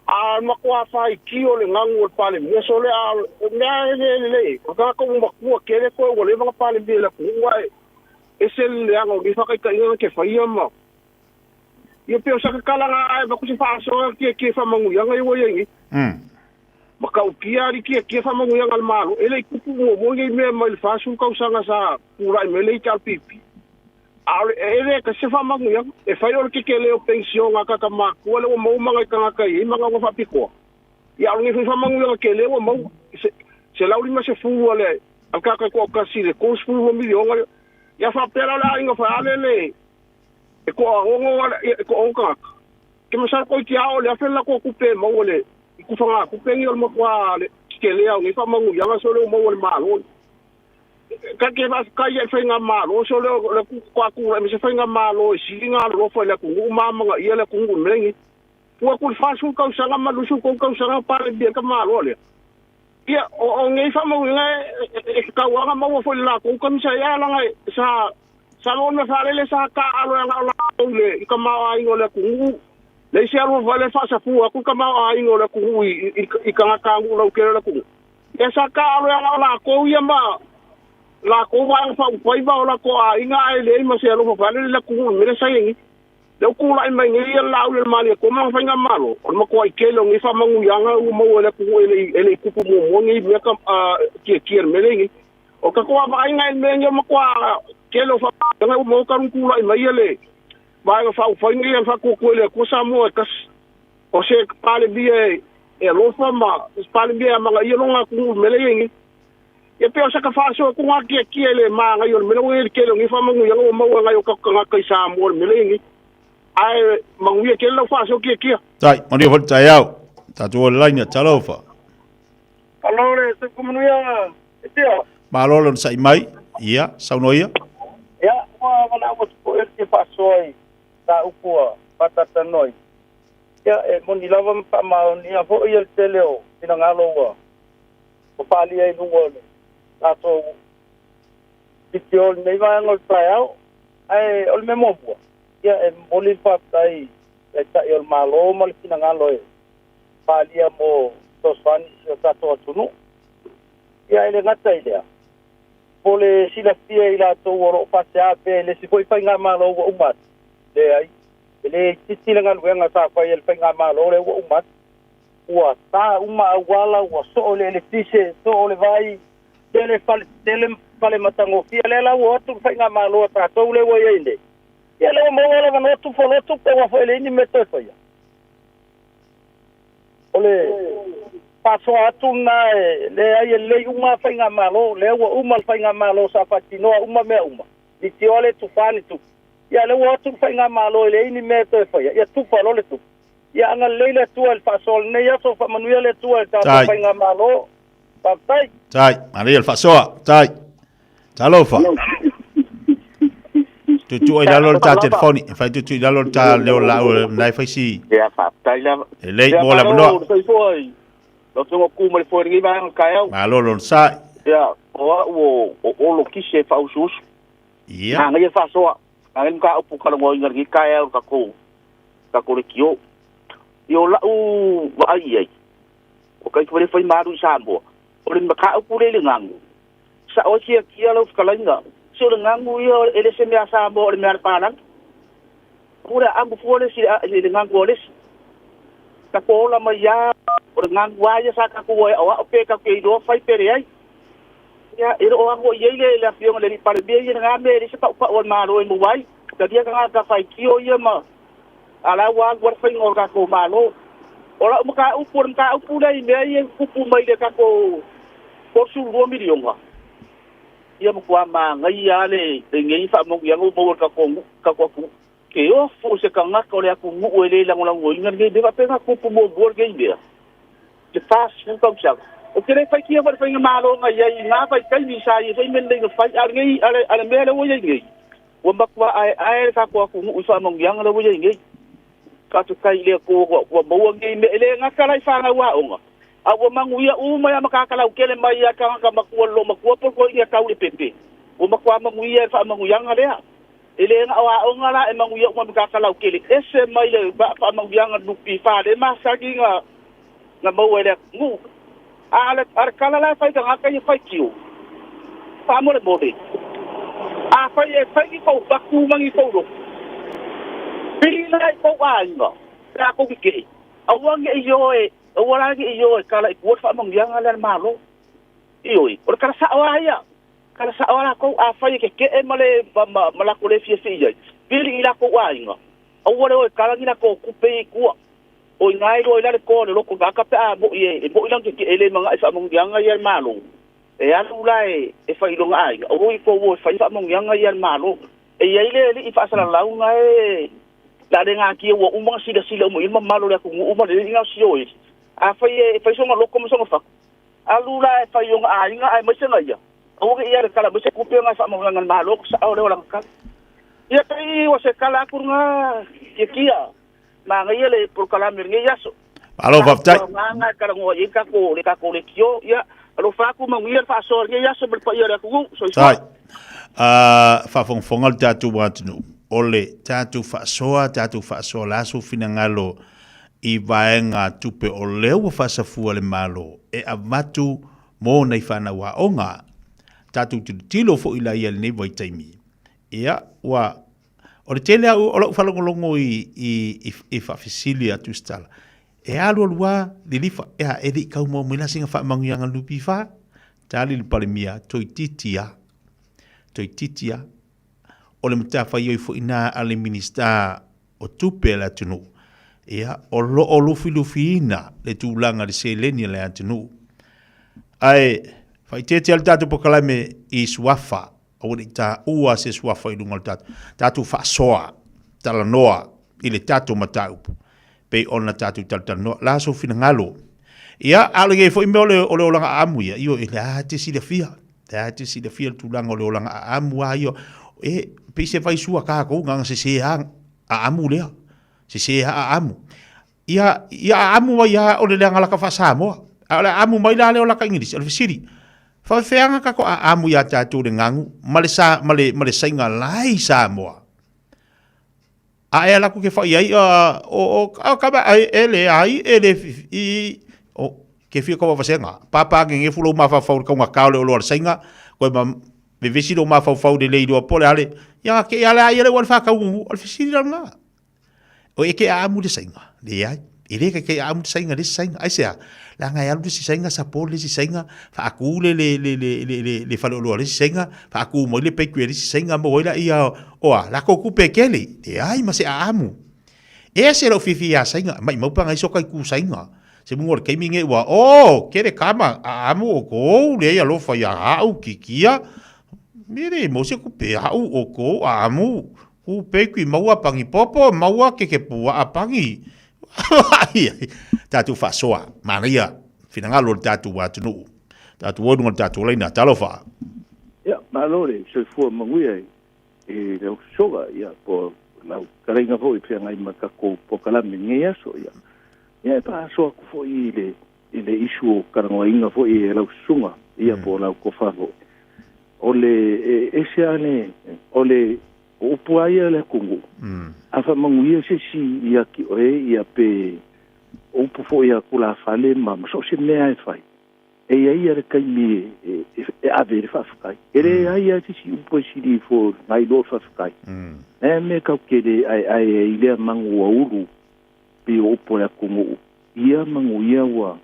A o le matua faitio le gagu o le Palemia, so le a, o mea e le lelei ai. O le tagata ua matua tele toe ua leva ona Palemia i le atunuu ae ese le leaga o nei faataitaiga na te faia ma Ia pei o sa tatalaga ae avatu se faasoa kiekie faamanuiaga ia ua i ai nei. Matautia ali kiekie faamanuiaga a le Malo, e le i tupu muamua nei mea mai le 40 tausaga sa tulai mai le HRPP. A o le, e le tasi se faamanuiaga. E fai o le tetele o penisiona a tagata matutua lea ua maua ma nai tagata e i ai manaoga faapitoa. Ia a o lenei foi faamanuiaga tele ua maua, se, 150 a le, a le tagata toatasi i le 32 miliona. Ia faapea la o le aiga faialele E toaono e toaono tagata. Ke masalo koe ki a o le afe le latou tupe e maua le i tufagā tupe ni o le matua le tele au nei faamanuiaga so le o maua le Malo. Ka ke faafetai ai faiga Malo so le le ku ka ku le se faiga Malo e sili ngā alofa i le atunuu ma amanaia le atunuu i le mea lenei. Ua ku le 40 tausaga ma 23 tausaga Palemia ka Malo lea. Ia o nei faamanuiaga e tatau lava ona maua foi i le latou kamisa ia laga sa Sa lona faalele sa taaalo e agao latou i le i tamaoaiga o le atunuu. Leai se alofa foi le faasafua atu le tamaoaiga o le atunuu i i tagata nuu lautele o le atunuu. Ia sa taaalo e agao latou ia ma lakou vaega faaupufai ma o latou aiga ae leai ma se alofa faale le atunuu i le mea lea sa i ai nei. Lea ua tulai mai nei le Laauli a le Malietoa ma lana faigamalo, o le matuai tele o nei faamanuiaga ua maua e le atunuu e le i e le i tupu muamua nei mea tietie i le mea lea i nei. O le tatou vaavaaiga i le mea lenei o le matua tele o faamanuiaga ua maua talu ona tulai mai le Vaega Faaupufai nei a le Faatuatua i le Atua Samoa e Tasi. O se Palemia e alofa ma se Palemia e amanaia lona atunuu i le mea lea e i ai nei. Ia pei o saka faasoa atu ga tiatia i le manaia o le mea lea ua i ai le tele o nei faamanuiaga ua maua e nai o tatou tagata i Samoa i le mea lea e i ai nei. Ae manuia tele lau faasoa tiatia. Tai, manuia foi le taeao. Tatou o le laina, talofa. Malo le soifua manuia e Tia. Malo le onosai mai. Ia, saunoa ia. Ia, ua valaau atu foi ou te faasoa i mataupu ua faatalatalanoaina. Ia, e moni lava ma faamaonia foi le tele o finagalo ua ua faaalia i luga o le tatou video i lenei vaega o le taeao. Ae o le mea muamua, ia e momoli le faafetai i Taitai o le Malo ma le finagalo e faaalia mo fesoasoani i si o tatou atunuu. Ia e le gata i lea, mo le silafia e i latou o lo o faatea pea i le isi foi faigamalo ua uma atu, leai, e le itiiti le galuega sa fai e le faigamalo lea ua uma atu. Ua ta uma auala, ua soo le eletise, soo le vai, tele fale tele fale matagofie. Lea la ua o atu le faigamalo a tatou lea ua i ai nei, ia lea ua maua le avanoa tufa loa tupe aua foi e leai ni mea e toe faia. O le faasoa atu lena e leai e lelei uma lava faigamalo, lea ua uma le faigamalo sa faatinoa uma mea uma, litioa le tufa ni tupe. Ia lea ua o atu le faigamalo e leai ni mea e toe faia, ia tufa loa le tupe. Ia agalelei le Atua i le faasoa o lenei aso, faamanuia le Atua i le tatou faigamalo. Faafetai. Tai, manaia le faasoa. Tai. Talofa. Tuutuu i lalo le ta telefoni. E fai tuutuu i lalo le ta leo lau e nai fai si. Ia, faafetai lava. E lei mo le avanoa. Lau Afioga ku ma le foe lenei vaega o le taeao. Malo lona sai. Ia, o au o, o Olo Kise e faausuusu. Ia. Manaia le faasoa. Manaia le mataupu talanoaina i lenei taeao i le tatou, tatou leitio. Ia o la'u vaai i ai, o taita le fai malu i Samoa, o le mataupu lea i le gagu, sa'o ai tiatia lau fetalaiga, se o le gagu ia e le se mea a Samoa o le mea a le palagi. Aua le amu fua le isi i le gagu a le isi. Tatou ola mai lava, o le gagu lava ia sa tatou aoao pe tatou te iloa fai pe leai. Ia, e le o ago i ai le Afioga i le Alii Palemia ia i lena mea, e leai se paupau a le Malo e maua ai. Talia tagata faitio ia ma a la ua alu ai le faiga o le tatou Malo. O lau mataupu, o le mataupu lea i mea ia e tutupu mai le tatou $32 miliona, ia matua manaia lava lenei faamanuiaga ua maua e le tatou nuu, tatou atunuu. Ke ofo se tagata o le atunuu e le lagolagoina lenei mea, faapea na tupu muamua lenei mea i le 40 tausaga. Ou te le faitia foi i le faigamalo na i ai i na vaitaimi sa i ai foi mea lelei na fai, a o lenei, a le mea lea ua i ai nei, ua matua aeae le tatou atunuu i faamanuiaga lea ua i ai nei. Faafetai i le Atua ua maua nei mea, e le gata la i fanau aoga, a ua manuia uma ia matata lautele mai ia tagata matua le loomatua po o le toeaina tau le pepe, ua matua manuia i le faamanuiaga lea. E le na o aoga la e manuia uma i matata lautele, ese mai le faamanuiaga NPF lea e masani na maua e le atunuu. A o le tala la e fai i tagata ia faitio, faamolemole, afai e fai ni tou fatu ma ni tou lotu, pili la i tou aiga pe a tou tetee, aua ne i o e, aua la ne i o e tala i tua le faamanuiaga lea a le Malo. Ioe, o le tala sao lava ia, tala sao lava latou, afai e tetee ma le, ma, ma latou le fiafia i ai, pili i latou aiga, aua le o e tala ni latou tupe ia i tua. O i ina e iloa ai la le toa o le loto tagata pe a mo'i e mo'i lana tetee e le mana'i faamanuiaga ia a le Malo. E alu la e fai i lona aiga, aua i tou o e fai faamanuiaga ia a le Malo. E i ai le alii faasalalau na e le a le natia ua uma ona silasila uma i ai le mamalu o le atunuu ma le alii na o Sioeli. Afai e fai sona loto ma sona fatu, alu la e fai i ona aiga aemaise na ia, aua ne i alu e tala mai se tupe ona e faamanuiaga a le Malo, sao lea o lana tala. Ia pei ua se tala atu lena Tiatia. Manaia le polokalame o lenei aso. Malo faafetai. Agaga e talanoa i ai tatou le tatou leitio. Ia, alofa atu manuia le faasoa o lenei aso ma le paia o le atunuu. Soifua. Tai. Uh, faafogafoga le tatou atunuu. O le tatou faasoa, tatou faasoa la sou finagalo i vaega tupe o lea ua faasafua le Malo e avatu mo nai fanau aoga. Tatou tilotilo foi la ia i lenei vaitaimi. Ia, ua, o le tele au o lau faalogologo i, i, i, i faafesili atu se tala, e alu alu a, lilifa, ea, e le i kau maua mai la sina faamanuiaga a le NPF? Tali le Palemia, toeitiiti a, toeitiiti a. O le matafaioi foi na a le Minisita o Tupe a le atunuu, ia, o lo o lufilufiina le tulaga i le seleni a le atunuu. Ae faaiteete le tatou polokalame i suafa, aua ne i taua se suafa i luga o le tatou, tatou faasoa, talanoa i le tatou mataupu, pei ona tatou talatalanoa. La sou finagalo. Ia, a o lenei foi mea o le, o le olaga aamu ia, ioe, o lea e te silafia, lea e te silafia le tulaga o le olaga aamu lava ia, e pei se vaisua tatou na ona sese lava aamu lea, sese lava aamu. Ia, ia aamu mai lava o le leaga laka faa-Samoa, a o le aamu mai la lea o laka Igilisi, o le fesili, faafefea tatou aamu ia tatou le gagu ma le, sa, ma le, ma le saiga la i Samoa? A e ala atu ke fai ai, o, o, o, kama, ai, e le ai, e le i, o, ke fia kaua vasega. Pāpā ngegefu lou mafaufau i le kaugata o le oloa le saiga, koe ma vevesi lou mafaufau i le le iloa po o le a le, ia ke ia le a ia le ua le whakaugungu, o le fesili la lena. O e ke aamu le saiga, leai. E le kaikai aamu le saiga, le isi saiga. Aisea? Leaga e alu le isi saiga, sapo le isi saiga, faatu le, le, le, le, le, le, le faleoloa a le isi saiga, faatu mai le bakery a le isi saiga, maua ai laia o a latou tupe e tele. Leai ma se aamu. E ese lou fiafia ia saiga, maimau pe ana i soka i ku saiga. Se muga o le taimi nei ua, oh, kele kama, aamu outou, leai alofa ia au, kikia. Me le mau se tupe au outou, aamu. Ku bakery maua pangi popo, maua keke puaa pangi. Tatou faasoa, manaia, finagalo o le tatou atunuu. Tatou o i luga o le tatou laina, talofa. Ia, malo le soifua manuia i lau sosoga, ia, po o lau fetalaiga foi e feagai ma le tatou polokalame i lenei aso, ia. Ia, e faasoa atu foi i le, i le issue o talanoaina foi e lau susuga, ia, po o lau tofa foi. O le, e ese lava le, o le O upu lava ia a le atunuu, a faamanuia se isi ia te oe, ia pe o upu foi a tulafale ma so o se mea e fai, e i ai lava le taimi e ave ai le faafetai. E leai lava se isi upu e sili ifo nai lo le faafetai. E mea tatou te le aeae ai i lea manu ua ulu pei o upu a le atunuu, ia manuia ua.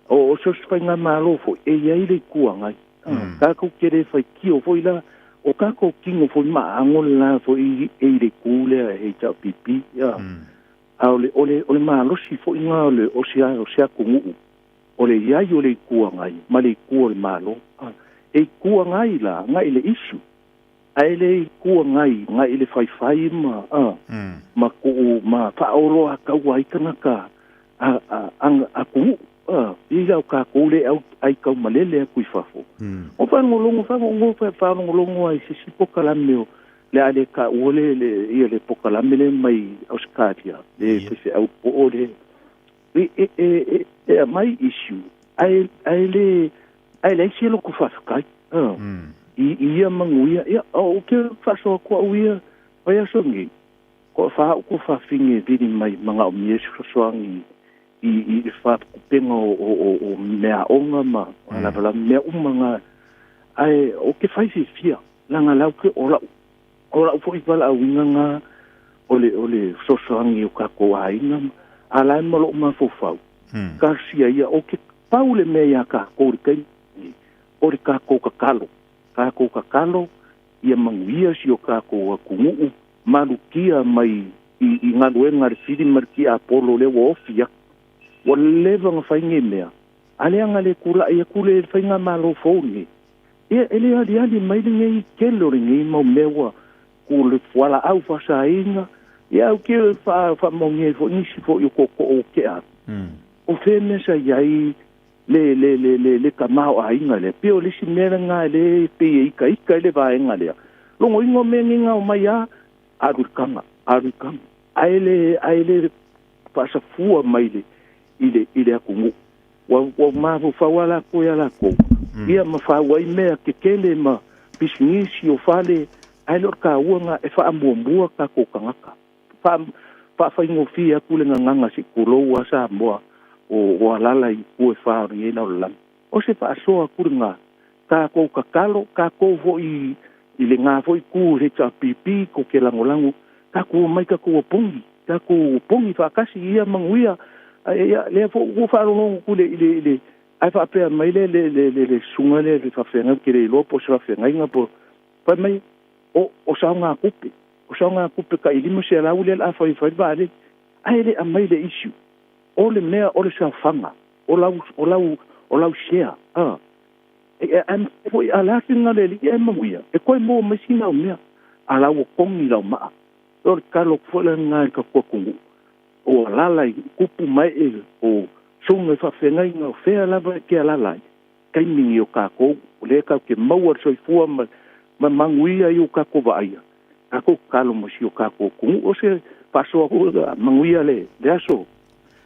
O so o se faigamalo foi, e i ai le Itu Agai. Tatou te le faitio foi la, o tatou tino foi ma ago le la foi e i le itu lea e HRPP. A o le, o le, o le malosi foi na o le, o se, o se atunuu, o le i ai o le Itu Agai ma le itu o le Malo. E Itu Agai la agai i le issue, ae le Itu Agai agai i le faifai ma, ma tuu, ma faaoloataua ai tagata a, a, a, atunuu. I lau tatou le au ai taumalele atu i fafo. O faalogologo, faalogologo, faalogologo ai i se isi polokalame o le a le taua le, le, ia le polokalame lea mai Ausetalia, le faifeau po o le, e, e, e, e, e aumai issue, ae, ae le, ae leai se loto faafetai. I, i ia manuia, ia, ou te faasoa atu au ia, vaiaso nei, Toafa au tuafafine e vili mai manaomia se fesoasoani i i le faatupega o o o meaaoga ma lavalava mea uma na ae ou te fai fiafia leaga la ou te o lau o lau foi valaauina na o le o le fesoasoani i o tatou aiga a la e ma lou mafaufau talosia ia ou te pau le mea ia tatou i le taimi lenei o le tatou tatalo tatou tatalo ia manuia si o tatou atunuu malutia mai i, i galuega a le fili ma le tiapolo lea ua ofi atu. Ua leva ona fai nei mea, a leaga le tulai atu le faigamalo fou lenei, ia e le aliali mai lenei tele o lenei mau mea ua ku le fualaau faasaina, ia au ke faamaonia ai foi nisi foi o tootoo o tea atu. O fea mea sa i ai le, le, le, le, le tamaoaiga lea. Pei o le isi mea lena lea e pei e itaita ai le vaega lea. Logoina o mea nei na omai a, alu i le taga, alu i le taga. Ae le, ae le faasafua mai le, i le, i le atunuu. Ua, ua mafaufau lava latou ia latou, ia ma fau ai mea tetele ma pisinisi o fale, ae le o le taua lena e faamuamua tatou tagata. Faafaigofie atu le gagana se i tulou a Samoa o alala i itu e fa o lenei lalolagi. O se faasoa atu lena, Kākou tatalo, kākou foʻi i legā foʻi kū i le HRPP ko ke lagolago, tatou omai tatou opogi, tatou opogi faatasi ia manuia. Ae ia lea foʻi ua faalogologo atu i le i le ae faapea mai le le le le le susuga lea le faafeagai ou te le iloa po o se faafeagaiga po fai mai o o saogatupe o saogatupe tai 500 lea o le a fai fai le vaalele ae le aumai le issue o le mea o le saofaga o lau o lau o lau share a e ae foi a le a fina le alii ae manuia e toe maua mai sina au mea a la ua togi lau maa. O le tatalo atu foi lena i le tatou atunuu o alala i tupu ma ee o susuga i faafeagaiga o fea lava e te alala ai, taimi nei o tatou o lea tatou te maua le soifua ma ma manuia i o tatou vaaia, tatou tatalo mo si o tatou atunuu. O se faasoa foi manuia le le aso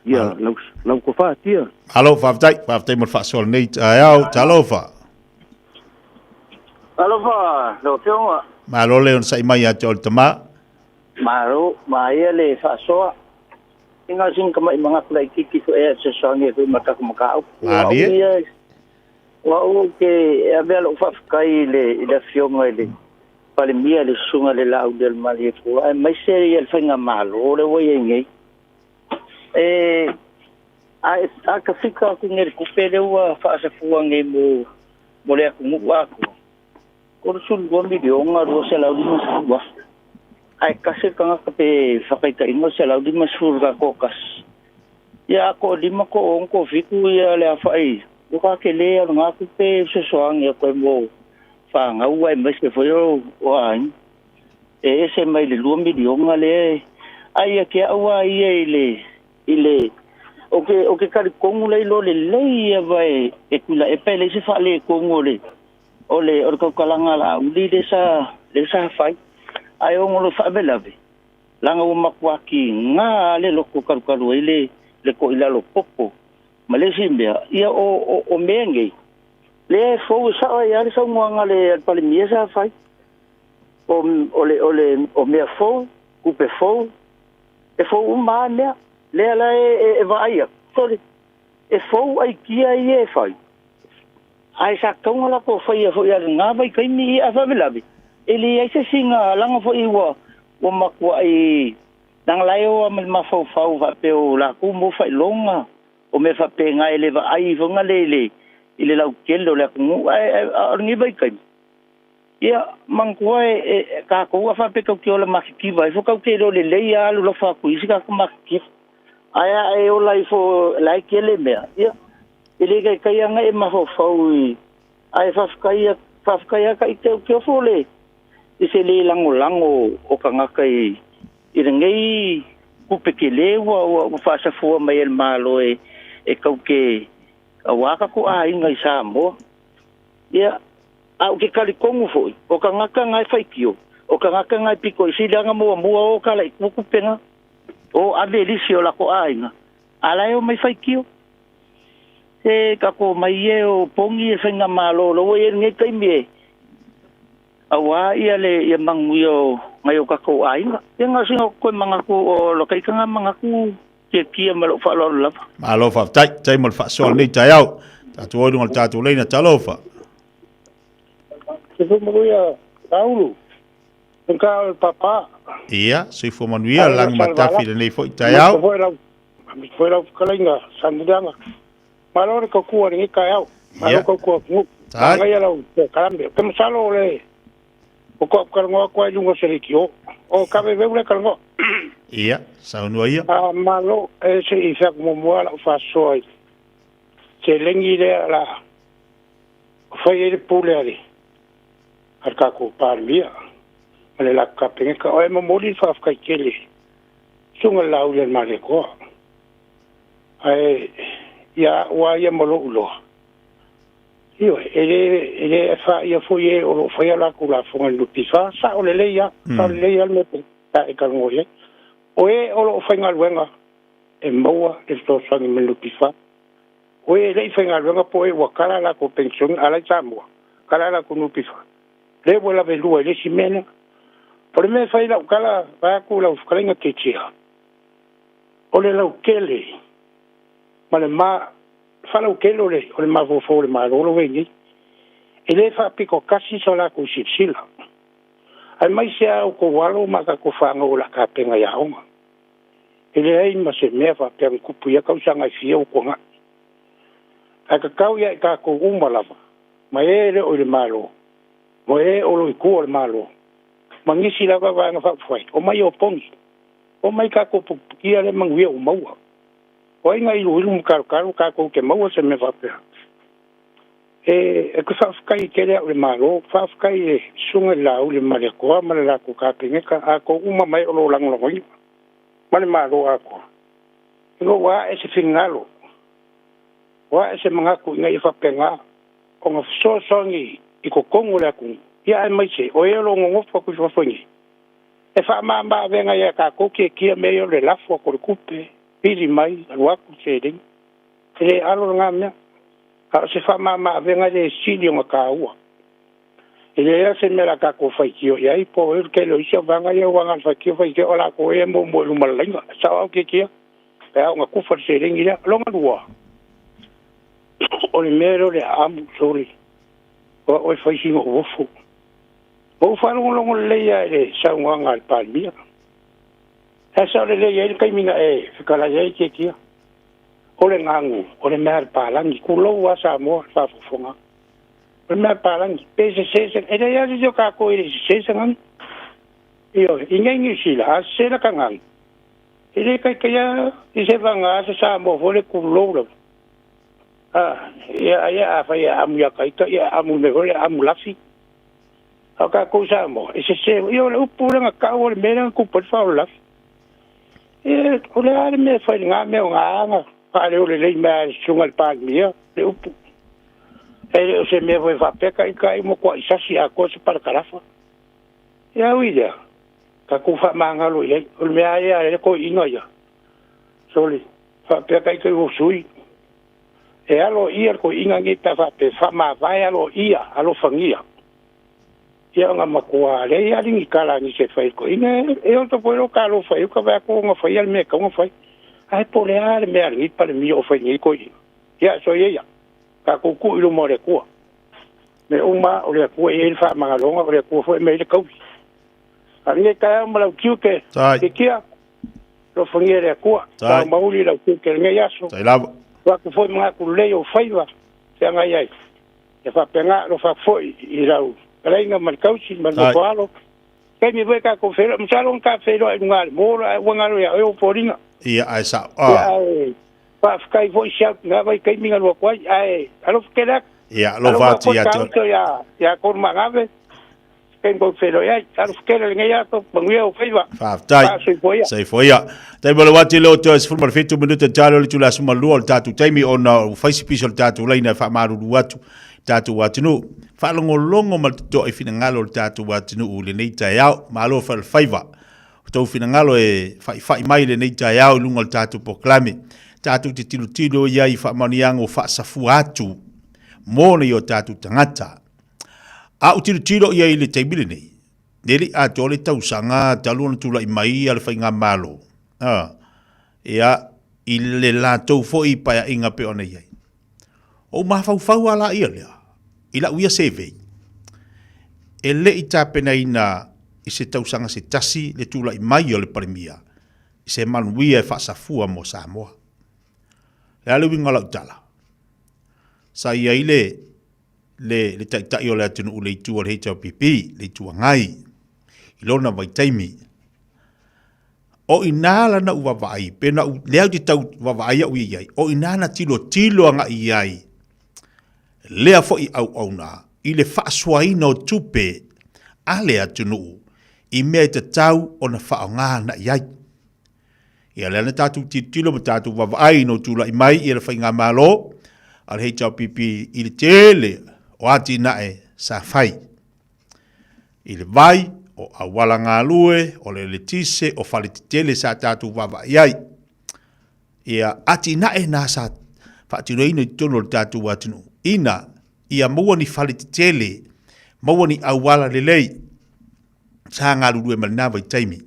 ia lau lau tofa tia. Malo, faafetai, faafetai mo le faasoa lenei taeao. Talofa. Alofa, lau Afioga. Malo le onosai mai ia te oe le tama. Malo, maia le faasoa. Inga sina tama'i manatu laitiiti foi ea e fesoasoani ai foi ma le tatou mataupu. O au ia, o au ou te avea lou faafetai i le i le Afioga i le Palemia, le Susuga i le Laaulialemalietoa, aemaise ia le faigamalo lea ua i ai nei. E a a tafika atu nei i le tupe lea ua faasafua nei mo mo le atunuu atoa, $32 miliona 250 afe. Ae tasi le tagata pe faataitaiga o le 150 i le toatasi. Ia a toalima, toaono, toafitu ia le aofai, ua tele lava o lena tupe e fesoasoani atu ai mo fanau aemaise foi o aiga. E ese mai le $2 miliona lea ai ia te au lava ia i le i le ou te ou te talitonu la iloa lelei lava e e Tuilaepa e leai se faaletonu o le o le o le tautalaga a Laauli lea sa lea sa fai. Ae ono le faalavelave, leaga ua matua tiga lava le loto talutalu ai le le toilalo popo. Ma le isi mea, ia o o o mea nei, lea e fou e sao ai lava le saunoaga a le Palemia sa fai. O o le o le o mea fou, tupe fou, e fou uma lava mea. Lea la e e vaai atu, sole, e fou aikia ia e fai, ae sa tatau ona latou faia foi i lena vaitaimi, ia ae faalavelave, e leai se isi laga foi ua ua matuai leaga la e o lava ma le mafaufau faapea o latou mo faailoga, o mea faapena e le vaai foi le i le i le lautele o le atunuu. Ae o lenei vaitaimi, ia manatua e tatou a faapea tatou te ola matitiva ai foi, tatou te iloa lelei lava alu lofa atu i isi tatou matitiva. Ae a e ola ifo la e tele mea, ia e le taitai lava ona e mafaufau i ae faafetai faafetai lava ita ou te ofo le i se le lagolago o tagata i i lenei tupe tele ua ua faasafua mai e le Malo e e tau te auā tatou aiga i Samoa. Ia, a ou te talitonu foi, o tagata na e faitio, o tagata na e pito i sili ana muamua o tala i tua tupe na, o ave lisi o lako aiga, a la e omai faitio. E tatou omai ia e opogi le faigamalo o la ua i ai i lenei taimi e auā ia le ia manuia o nai o tatou aiga. Ia na o sina toe manatu o la ita na manatu tiatia ma lou faaaloalo lava. Malo faafetai, faafetai mo le faasoa o lenei taeao. Tatou o i luga o le tatou laina, talofa. Soifua manuia Taulu, Ka o le papa. Ia, soifua manuia, lagi matafi i lenei foi taeao. Aemaise foi lau fetalaiga Sanileaga. Malo le tautua i lenei taeao. Malo tautua atunuu. Manaia lau polokalame. Ou te masalo o le o tou talanoa atu ai i luga o se leitio. O Kaveveu lea e talanoa. Ia, saunoa ia. A malo, e se i fai atu muamua lau faasoa i le seleni lea o le a fai ai le pule a le a le tatou Palemia ma le latou Kapeneta. O e momoli le faafetai tele i Susuga i le Laauli a le Malietoa. Ae ia au lava ia ma lou iloa, ioe, e le, e le faia foi e o lo o faia latou lafoga i le NPF, sao lelei lava, sao lelei lava le mea pe a e talanoa i ai. O e o lo o faigaluega e maua le fesoasoani mai le NPF, o e le i faigaluega po o e ua kala a latou penisione, a la i Samoa, kala a latou NPF, lea ua lavelua i le isi mea lea. O le mea e fai i lau tala, vaeatu lau fetalaiga Tetia, o le lautele ma le ma faalautele o le o le mafaufau o le Malo la ua i ai nei. E lē faapito tasi so latou silasila. Aemaise a outou alo ma a tatou fanau o le a tapena i aoga. E leai ma se mea faapea na tupu i ia tausaga e fia ua tuana'i. Ae tatau ia i tatou uma lava, ma e le o i le Malo, ma e o lo o i tua o le Malo, ma nisi lava vaega faaupufai, omai e opogi, omai tatou pukipukia lea manuia ua maua. O ai na iluilu ma talotalo tatou te maua se mea faapea? E, e te faafetai tele au i le Malo, faafetai i le Susuga i le Laauli Malietoa ma le latou Kapeneta, a outou uma mai o lo o lagolagoina ma le Malo atoa, ina ua ae se finagalo, ua ae se manatu ina ia faapena ona fesoasoani i totonu o le atunuu, ia aemaise o e o lo o nonofo atu i fafo nei, e faamama avega ia tatou tiatia mea ia o le lafo atu o le tupe, pili mai, alu atu le seleni. E le alo lena mea, a o se faamama avega lea e sili ona taua. E leai lava se mea o le a tatou faitio i ai, po o le tele o isi au vaega ia ua agai faitio faitio o latou ea e muamua i luma o le laina. E sao au tiatia, pe a ona tufa le seleni lea. Lona lua, o le mea lea o le aamu, sole, o au e fai sina ou ofo. Ua ou faalogologo lelei lava i le saunoaga a le Palemia. Ae sao lelei ai le taimi na e fetalai ai tiatia. O le gagu, o le mea a le palagi. Tulou lava Samoa i le faafofoga. O le mea a le palagi. Pe sese se, e leai lava se isi o tatou e le i sese se gagu. Ioe, i nei Niu Sila, a sese lata gagu, e le taitaia i se vaga se Samoa foi lea, tulou lava. A, ia, ia, afai e amu ia ta ita, ia amu i le mea foi lea, amu lafi. A o tatou Samoa, e sese foi. Ia o le upu lea na tau o le mea lea na tupu ai le faalavelave. Ia, o le a le mea e fai i lena mea o na na faaleo lelei mai lava e le susuga i le Palemia le upu. E le o se mea foi faapea ta ita ai matuai sasi atoa se parakalafa. Ia ui i lea, tatou faamagalo i ai. O le mea lava ia a le toeaina ia, sole, faapea ta ita i ua sui. E aloaia le toeaina nei pe a faapea e faamavae aloaia, alofagia. Ia ona matua leai lava ni tala a nisi e fai i le toeaina. E oto foi lou talofa i uka vaeatu ona faia le mea e tatau ona fai. Ae po o le a le mea a lenei Palemia o fai nei toeaina. Ia, soia ia, tatou tuu i luma o le Atua. Mea uma o le Atua e i ai le faamagaloga, o le Atua foi e aumai ai le taui. A o lenei taeao ma lau tiute, Titia, alofagia e le Atua, tau mauli lau tiute i lenei aso. Avatu foi manatu lelei o faiva feagai ai. Ia faapena alofa atu foi i lau fetalaiga ma le tausi ma le nofo alo. Taimi foi tatou feiloai, masalo na ta feiloai i luga o le mall ae ua galo ia oe ou foliga. Ia, ae sao. Ia, ae faafetai foi si au i lena vaitaimi na alu atu ai, ae alofa tele atu. Ia, alofa atu ia te oe. Alofa foi ia Tolumaagave. Taimi tou te feiloai ai. Alofa tele lenei aso, manuia ou faiva. Faafetai. Soifua ia. Soifua ia. Taimi o le uati leo toe 17 minute talo le itula 12 o le tatou taimi ona ua fai si pisi o le tatou laina e faamalulu atu i tatou atunuu. Faalogologo ma le totoa i finagalo o le tatou atunuu i lenei taeao. Malo falefaiva. O tou finagalo e faifai mai i lenei taeao i luga o le tatou polokalame. Tatou te tilotilo i ai i faamanuiaga ua faasafua atu mo nai o tatou tagata. A ou tilotilo i ai i le taimi lenei, e le i atoa le tausaga talu ona tulai mai le faigamalo, a, ia, i le latou foi paeaiga pei ona i ai. Ou mafaufau lava la ia lea, i lau ia survey, e le i tapenaina i se tausaga se tasi le tulai mai o le Palemia i se manuia e faasafua mo Samoa. O le a le uiga o lau tala? Sa i ai le le, le taitai o le atunuu i le itu o le HRPP, le Itu Agai, i lona vaitaimi. O i nā lana u vaavaai, pe na u, lea ou te tau vaavaai au i ai, o i nā na tilotilo agai i ai, lea foi auauna i le faasoaina o tupe a le atunuu i mea e tatau ona faaaoga agai ai. Ia lea na tatou tilotilo ma tatou vaavaai ina ua tulai mai ia le faigamalo a le HRPP i le tele o atinae sa fai i le vai, o auala galue, o le eletise, o fale tetele sa tatou vaavaai ai. Ia atinae na sa faatinoina i totonu o le tatou atunuu ina ia maua ni fale tetele, maua ni auala lelei sa galulue ma lena vaitaimi.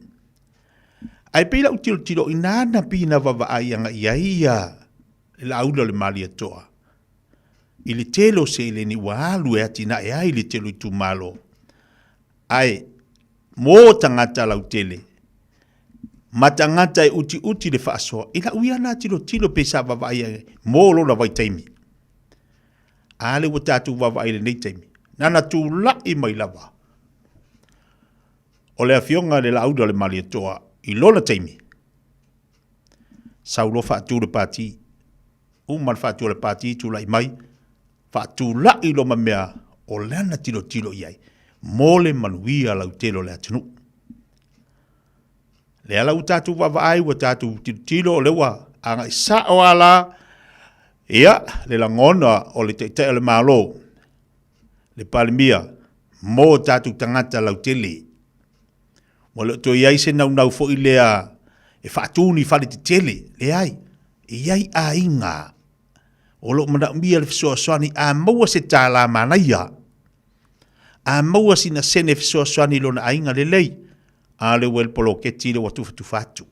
Ae pei lau tilotilo inā na pina vaavaai agai i ai ia le laaula o le Malietoa. I le tele o seleni ua alu e atinae ai le tele o itumalo, ae mo tagata lautele ma tagata e utiuti le faasoa, i lau ia na tilotilo pe sa vaavaai ai mo lona vaitaimi. A lea ua tatou vaavaai i lenei taimi, na ona tulai mai lava o le Afioga i le Laauli o le Malietoa i lona taimi, sau loa faatu le pati, uma le faatu o le pati tulai mai, faatulai loa ma mea o lana tilotilo i ai mo le manuia lautele o le atunuu. Lea la ua tatou vaavaai, ua tatou tilotilo, o lea ua agai sao lava la, ia, le lagona o le Taitai o le Malo, le Palemia, mo tatou tagata lautele. Ua le o toe i ai se naunau foi lea e faatu ni fale tetele, leai, e i ai aiga o lo o manaomia le fesoasoani a maua se tala manaia, a maua sina sene fesoasoani i lona aiga lelei, a lea ua i le poloketi lea ua tufatufa atu.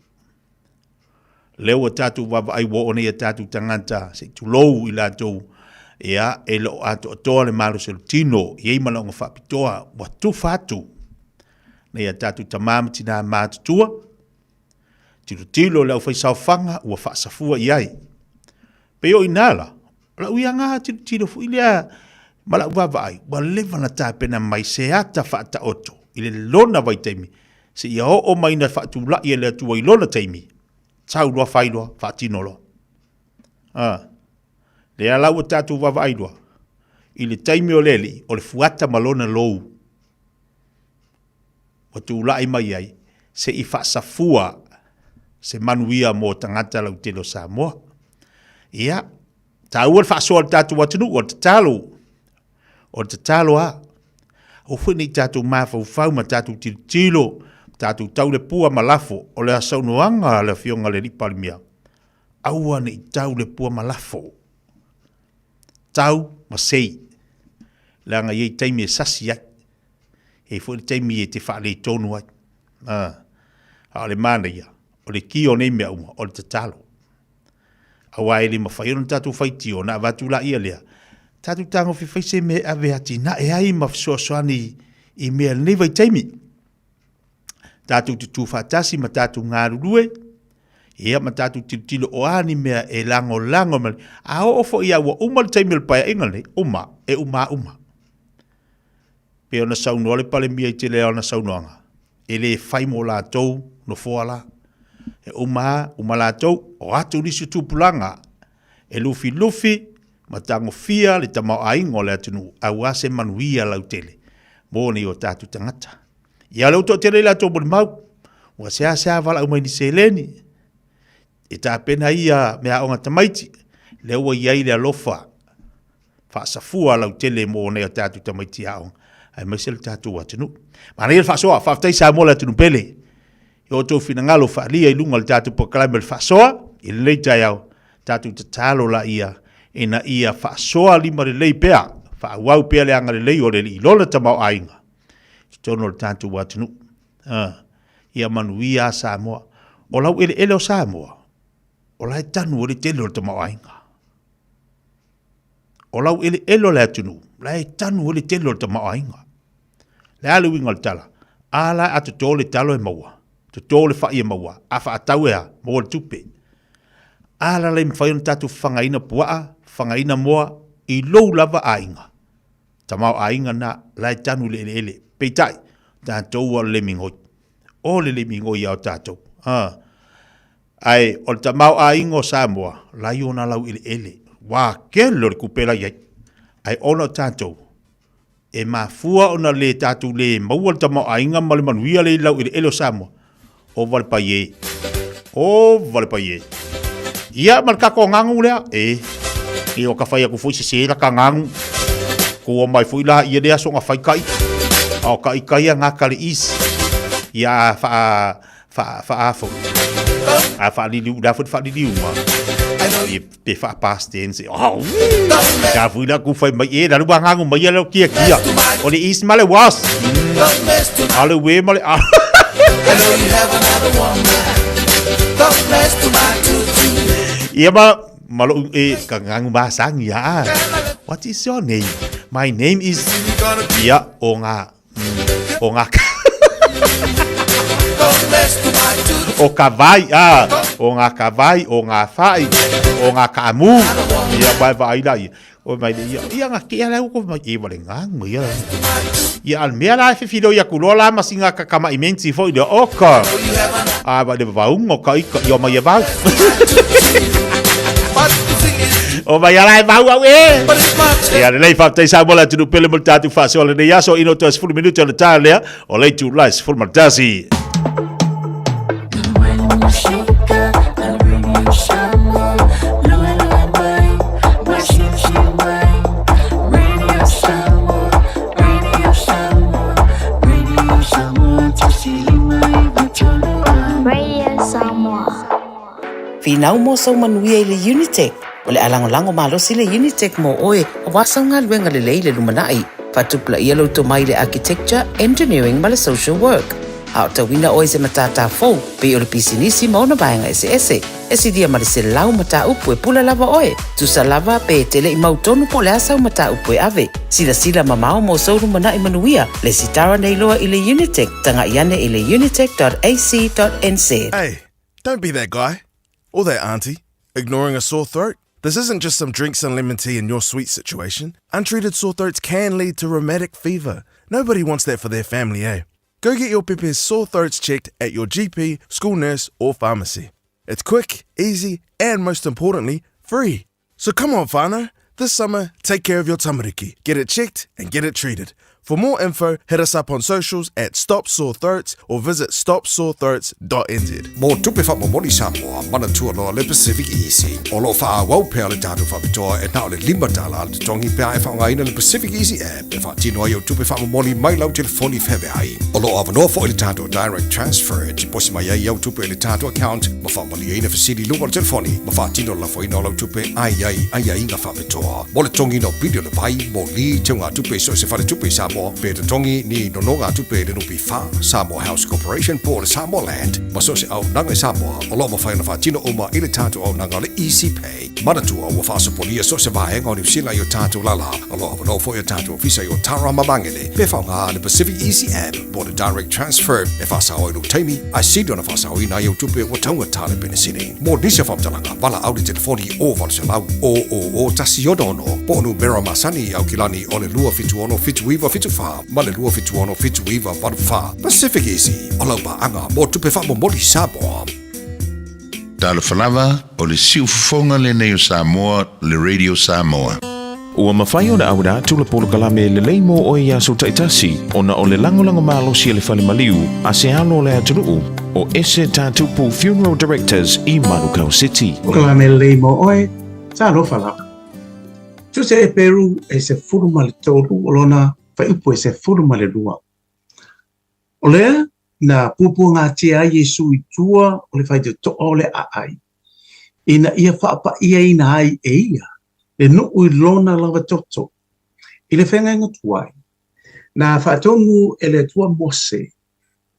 Lea ua tatou vaavaai ua oo nei a tatou tagata se i tulou i latou ia e le o atoatoa le malosi o le tino, e i ai manaoga faapitoa ua tufa atu nei a tatou tama ma tina matutua, tilotilo le aufaisaofaga ua faasafua i ai. Pei o i ina la, o lau ia nga tilotilo foi lea ma lau vaavaai, ua leva ona tapena mai se ata faataoto i le lona vaitaimi, seia oo mai ina faatulai e le Atua i lona taimi, sau loa fai loa, faatino loa. A, lea la ua tatou vaavaai loa, i le taimi o le Alii, o le fuata ma lona lou, ua tulai mai ai se i faasafua se manuia mo tagata lautele o Samoa. Ia, taua le faasoa o le tatou atunuu, o le tatalo, o le tatalo lava. Aua foi ne i tatou mafaufau ma tatou tilotilo, tatou tau le pua ma lafo, o le saunoaga a le Afioga i le Alii Palemia, aua ne i tau le pua ma lafo, tau ma sei, leaga e i ai taimi e sasi ai. E i ai foi le taimi e te faaletonu ai. A, a o le manaia, o le ki o nei mea uma, o le tatalo. Aua e le mafai ona tatou faitio ona avatu laia lea, tatou tagofi fai se mea e ave atinae ai ma fesoasoani i mea i lenei vaitaimi. Tatou tutū faatasi ma tatou galulue, ia ma tatou tilotilo o a ni mea e lagolago mai. A oo foi a ua uma le taimi o le paeaiga lenei, uma, e uma a uma. Pei ona saunoa le Palemia i tele o ana saunoaga, e le fai mo latou nofoa la. E uma a, uma latou, o atu nisi o tupulaga e lufilufi ma tagofia le tamaoaiga o le atunuu aua se manuia lautele mo nei o tatou tagata. Ia lea ua toatele i latou molimau, ua seasea valaau mai ni seleni, e tapena ia meaaoga tamaiti, lea ua i ai le alofa faasafua lautele mo nai o tatou tamaiti aoga, aemaise le tatou atunuu. Manaia le faasoa, faafetai Samoa le atunuu pele i o outou finagalo faaalia i luga o le tatou polokalame o le faasoa i lenei taeao, tatou tatalo laia ina ia faasoa lima lelei pea, faaauau pea le agalelei o le Alii i lona tamaoaiga i totonu o le tatou atunuu. Ia manuia Samoa. O lau eleele o Samoa, o la e tanu ai le tele o le tamaoaiga. O lau eleele o le atunuu, la e tanu ai le tele o le tamaoaiga. Le a le uiga o le tala? A la a toto le talo e maua, toto le fai e maua, a faatau e a, maua le tupe. A la le mafai ona tatou fafagaina puaa, fafagaina moa i lou lava aiga. Tamaoaiga na, la e tanu i le eleele. Peitai, tatou ua o le le migoi. O le le migoi ia o tatou. A. Ae o le tamaoaiga o Samoa, la i ona lau eleele. Ua tele o le tupe la i ai. Ae ona o tatou, e mafua ona le tatou le maua le tamaoaiga ma le manuia lea i lau eleele o Samoa, ova le pai e. Ova le pai e. Ia ma le tatou agagu lea, e. E o ka fai atu foi sese la ka agagu. Kou mai foi la ia lea aso na fai kai. A o kai kai a ngā kale is. Ia fa fa faafo. A faaliliu, la foi faaliliu ma. E pe fa past tense. Oh. Ka fui la ku fai mai e la lu agagu mai ia leo kia kia. O le is ma le was. A le we ma le a. Ia ma ma lou e ka gangu masangi a. What is your name? My name is Ia, o ngā o ngā o ka vai, a, o ngā ka vai, o ngā whai, o ngā kaamu. Ia, vai vai la ia. O mai le ia, ia ngā kea lau ko mai e wale ngā ngā ia. Ia al mea la e whiwhiro ia kuloa la ma singa kakama i menti fo i le oka. A vai le vaungo ka ika i o mai e vau. O mai ala e vau au e. Ia le lei whaptei sa mola tunu pele mo le tātu whasoa le nei aso ino toa 10 minuti o le tā lea o lei tū lai 11 ma le tasi. Radio Samoa. Finau mo sou manuia i le Unitec. O le a lagolago malosi le Unitec mo oe aua sau galuega lelei i le lumanai. Faatupulaia lou tomai i le Architecture, Engineering ma le Social Work. A o tauina oe i se matata fou, pei o le pisinisi ma ona vaega eseese, e silia ma le 100 mataupu e pule lava oe. Tusa lava pe e te le i mautonu po o le a sau mataupu e ave. Silasila mamao mo sou lumanai manuia, lesitara nei loa i le Unitec, taga'i ane i le unitec.ac.nz. Hey, don't be that guy. Or that auntie. Ignoring a sore throat? This isn't just some drinks and lemon tea in your sweet situation. Untreated sore throats can lead to rheumatic fever. Nobody wants that for their family, eh? Go get your pepe's sore throats checked at your GP, school nurse, or pharmacy. It's quick, easy, and most importantly, free. So come on, whānau. This summer, take care of your tamariki. Get it checked and get it treated. For more info, hit us up on socials at Stop Sore Throats or visit stopsorethroats.nz. Mō Tupe Whamomoli Samoa, Manatua Loa le Pacific Easy. O lo o faaauau pea le tatou faapitoa e na o le $5 le totogi pe a e faaaogaina le Pacific Easy app e faatino ai au tupe faamomoli mai lau telefoni feaveai. O lo o avanoa foi le tatou Direct Transfer e tiposi mai ai au tupe i le tatou account ma faamalieina fesili i luga o le telefoni ma faatino le lafoina o lau tupe ai ai aiaiga faapitoa. Mo le totogiina o pili o le vai, moli, teugatupe i so o se faletupe i Samoa, pe totogi ni nonogatupe i le NPF, Samoa House Corporation po o le Samoa Land, ma so o se auaunaga i Samoa, o lo o mafai ona faatino uma i le tatou auaunaga o le Easy Pay. Manatua ua faasopolia so o se vaega o Niu Sila i o tatou lala, o lo o avanoa foi o tatou ofisa i Otara ma Magele, pe faaaoga le Pacific Easy App po o le Direct Transfer e faasao ai lou taimi, ae sili ona faasaoina ai au tupe ua taugata le penisini. Mo nisi o faamatalaga, valaau i le telefoni o 800 000 166 po o numera masani i Aukilani o le 276 7974 ma le 276 7984. Pacific Easy, o lau paaga mo tupe faamomoli Samoa. Talofa lava, o le siufofoga lenei o Samoa, le Radio Samoa. Ua mafai ona auina atu le polokalame lelei mo oe i aso taitasi ona o le lagolago malosi a le Fale Maliu a se alo o le atunuu o Ese Tatupu Funeral Directors i Manukau City. Polokalame lelei mo oe, talofa lava. Tusa Eperu e 13 o lona fuaiupu e 12. O lea na puapuagatia ai Iesu i tua o le faitotoa o le aai, ina ia faapa'iaina ai e ia le nuu i lona lava toto. I le feagaiga tuai, na faatonu e le Atua Mose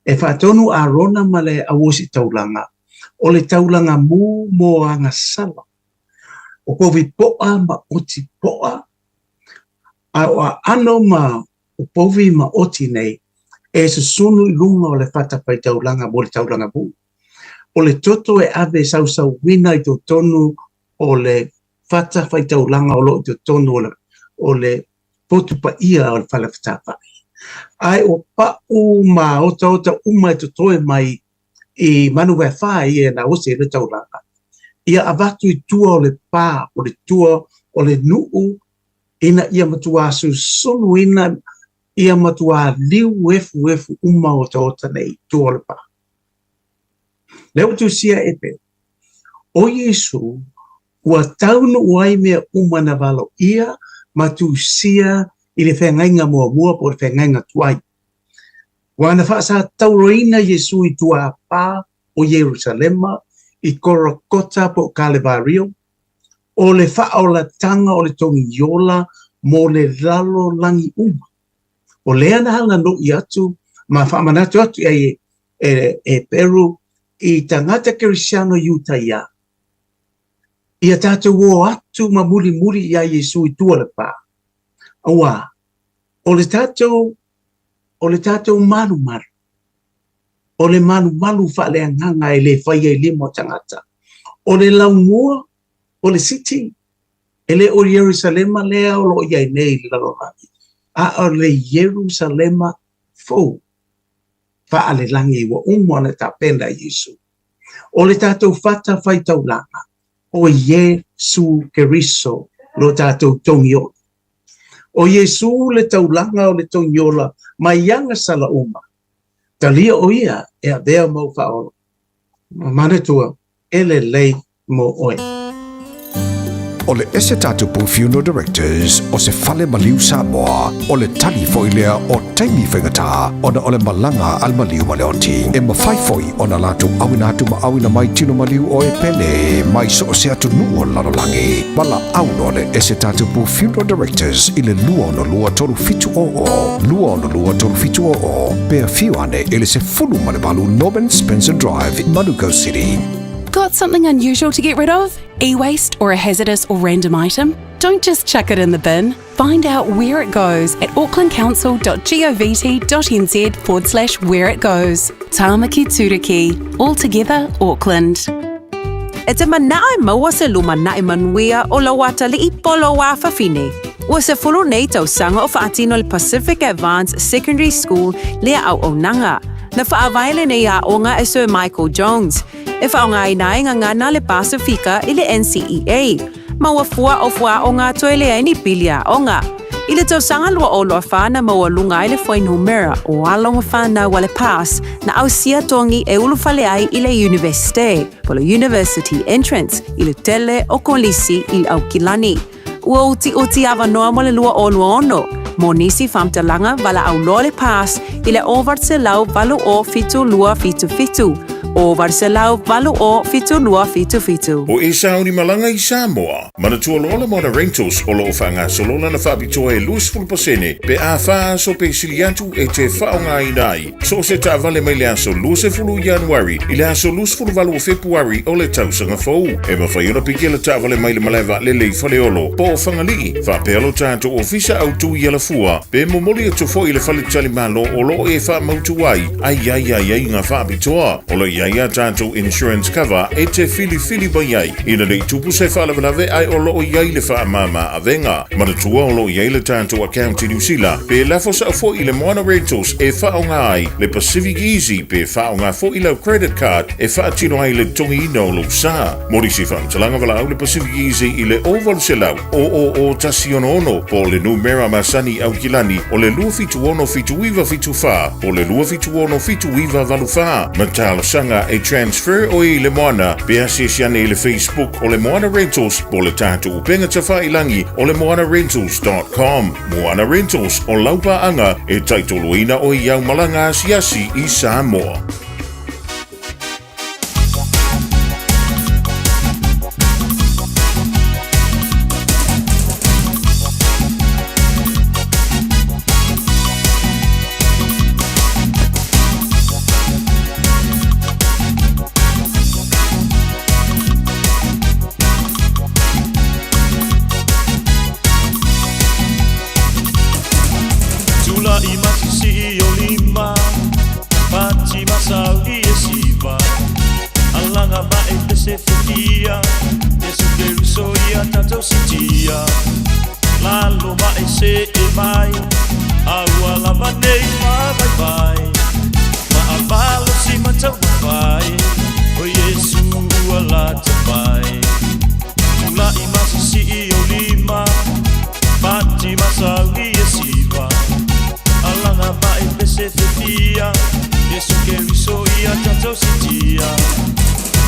e faatonu Arona ma le auositaulaga o le taulaga mu mo agasala, o povi po'a ma oti po'a, a o aano ma o povi ma oti nei e susunu i luga o le fatafaitaulaga mo le taulaga mu. O le toto e ave sausauina i totonu o le fatafaitaulaga o lo o i totonu o le, o le potu paia o le fale fetāfa'i. Ae ua pa'u ma otaota uma e totoe mai i manu whā ia na osi e le taulaga. Ia avatu i tua o le pā, o le tua o le nu'u ina ia matuā susunuina ia matuā liu efuefu uma otaota nei i tua o le pā. Lea ua tusia e Peru, ʻO Iesū, ua taunuu ai mea uma na valoia ma tusia i le feagaiga muamua po o le feagaiga tuai. Ua na faasatauroina Iesū i tuāpā o Ierusalema i Korokota po o Kalevario, o le faaolatanga o le togi ola mo le lalolagi uma. O lea na halano'i atu ma faamanatu atu i ai e Peru i tagata Kerisiano Iutaia, ia tatou o atu ma mulimuli iā Iesū i tua o le pā. Auā, o le tatou, o le tatou malumalu, o le malumalu faaleagaga e le faia i lima o tagata. O le laumua o le city, e le o Ierusalema lea o lo o i ai nei i le lalolagi, a o le Ierusalema fou faalelagi ua uma ona tapena e Iesu. O le tatou fata faitaulaga, o Iesu Keriso lo tatou togiola. O Iesu le taulaga o le togiola mai agasala uma. Talia o ia e avea ma ou faaola. Manatua, e lelei mo oe. O le Ese Tatupu Funeral Directors o se fale maliu Samoa, o le tali foi lea o taimi faigata ona o le malaga a le maliu ma le oti. E mafai foi ona latou auina atu ma auina mai tino maliu o e pele mai so o se atunuu o le lalolagi. Valaau loa le Ese Tatupu Funeral Directors i le 262 3700, 262 3700, pe afio ane i le 18 Norman Spencer Drive, Manukau City. Got something unusual to get rid of? E waste or a hazardous or random item? Don't just chuck it in the bin. Find out where it goes at aucklandcouncil.govt.nz forward slash where it goes. Tāmaki Turuki. All together, Auckland. E te manao e maua se lumanai manuia o lau atalii po lou afafine. Ua sefulu nei tausaga o faatino le Pacific Advance Secondary School lea auaunaga. Na faavae lenei aoga e Sir Michael Jones, e faaaogaina ai gagana le Pasifika i le NCEA, ma ua fua o fuaaoga toe leai ni pili aoga. I le tausaga 2024 na maualuga ai le fuainumera o alo ma fanau a le PASS na ausia togi e ulufale ai i le Iunivesite, po le University Entrance, i le tele o kolisi i Aukilani. Ua utiuti avanoa mo le 2026. Mo nisi faamatalaga, valaau loa le PASS i le 800 80 72 77, 800 80 72 77. O Esau ni malaga i Samoa. Manatua loa le Moana Rentals o lo o faagasolo lana faapitoa e 20% pe a fa aso pe sili atu e te faaaogaina ai so o se taavale mai le aso 20 o Ianuari i le aso 28 o Fepuari o le tausaga fou. E mafai ona piki le taavale mai le malae vaalele i Faleolo po o Fagalii, faapea lo tatou ofisa autu i Alafua, pe momoli atu foi i le faletalimalo o lo o e faamautu ai a i ai aiaiga faapitoa. O lo o i ai a tatou insurance cover e te filifili mai ai ina ne i tupu se faalavelave ae o lo o i ai le faamama avega. Manatua o lo o i ai le tatou account i Niu Sila, pe lafo sao foi i le Moana Rentals e faaaoga ai le Pacific Easy pe faaaoga foi lau credit card e faatino ai le totogiina o lou sa. Mo nisi faamatalaga valaau le Pacific Easy i le 0800 000 166 po o le numera masani i Aukilani o le 276 7974 po o le 276 7984. Ma talosaga e transfer oe i le Moana pe asiasi ane i le Facebook o le Moana Rentals po o le tatou upega tafailangi o le moanarentals.com. Moana Rentals o lau paaga e taitoloina oe i au malaga asiasi i Samoa. Tula'i ma sisii o lima Pati ma sauli e siva Alaga ma e pese fetia Yesu Keriso ia tatou sitia Lalo ma e see mai A ua lava nei faavaivai Faamalosi ma taumafai O Iesu ua lata mai Tula'i ma sisii o lima Pati ma sauli e siva Alaga ma e pese fefia Iesu Keriso ia tatou sitia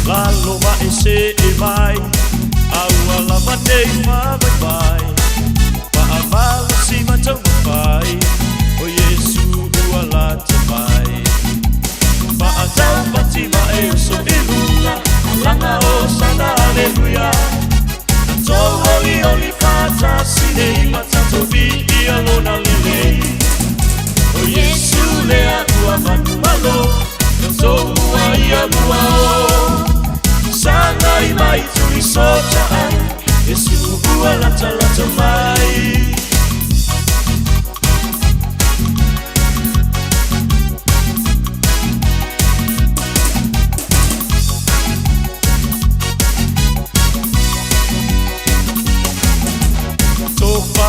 Lalo ma e see mai A ua lava nei faavaivai Faamalosi ma taumafai O Iesu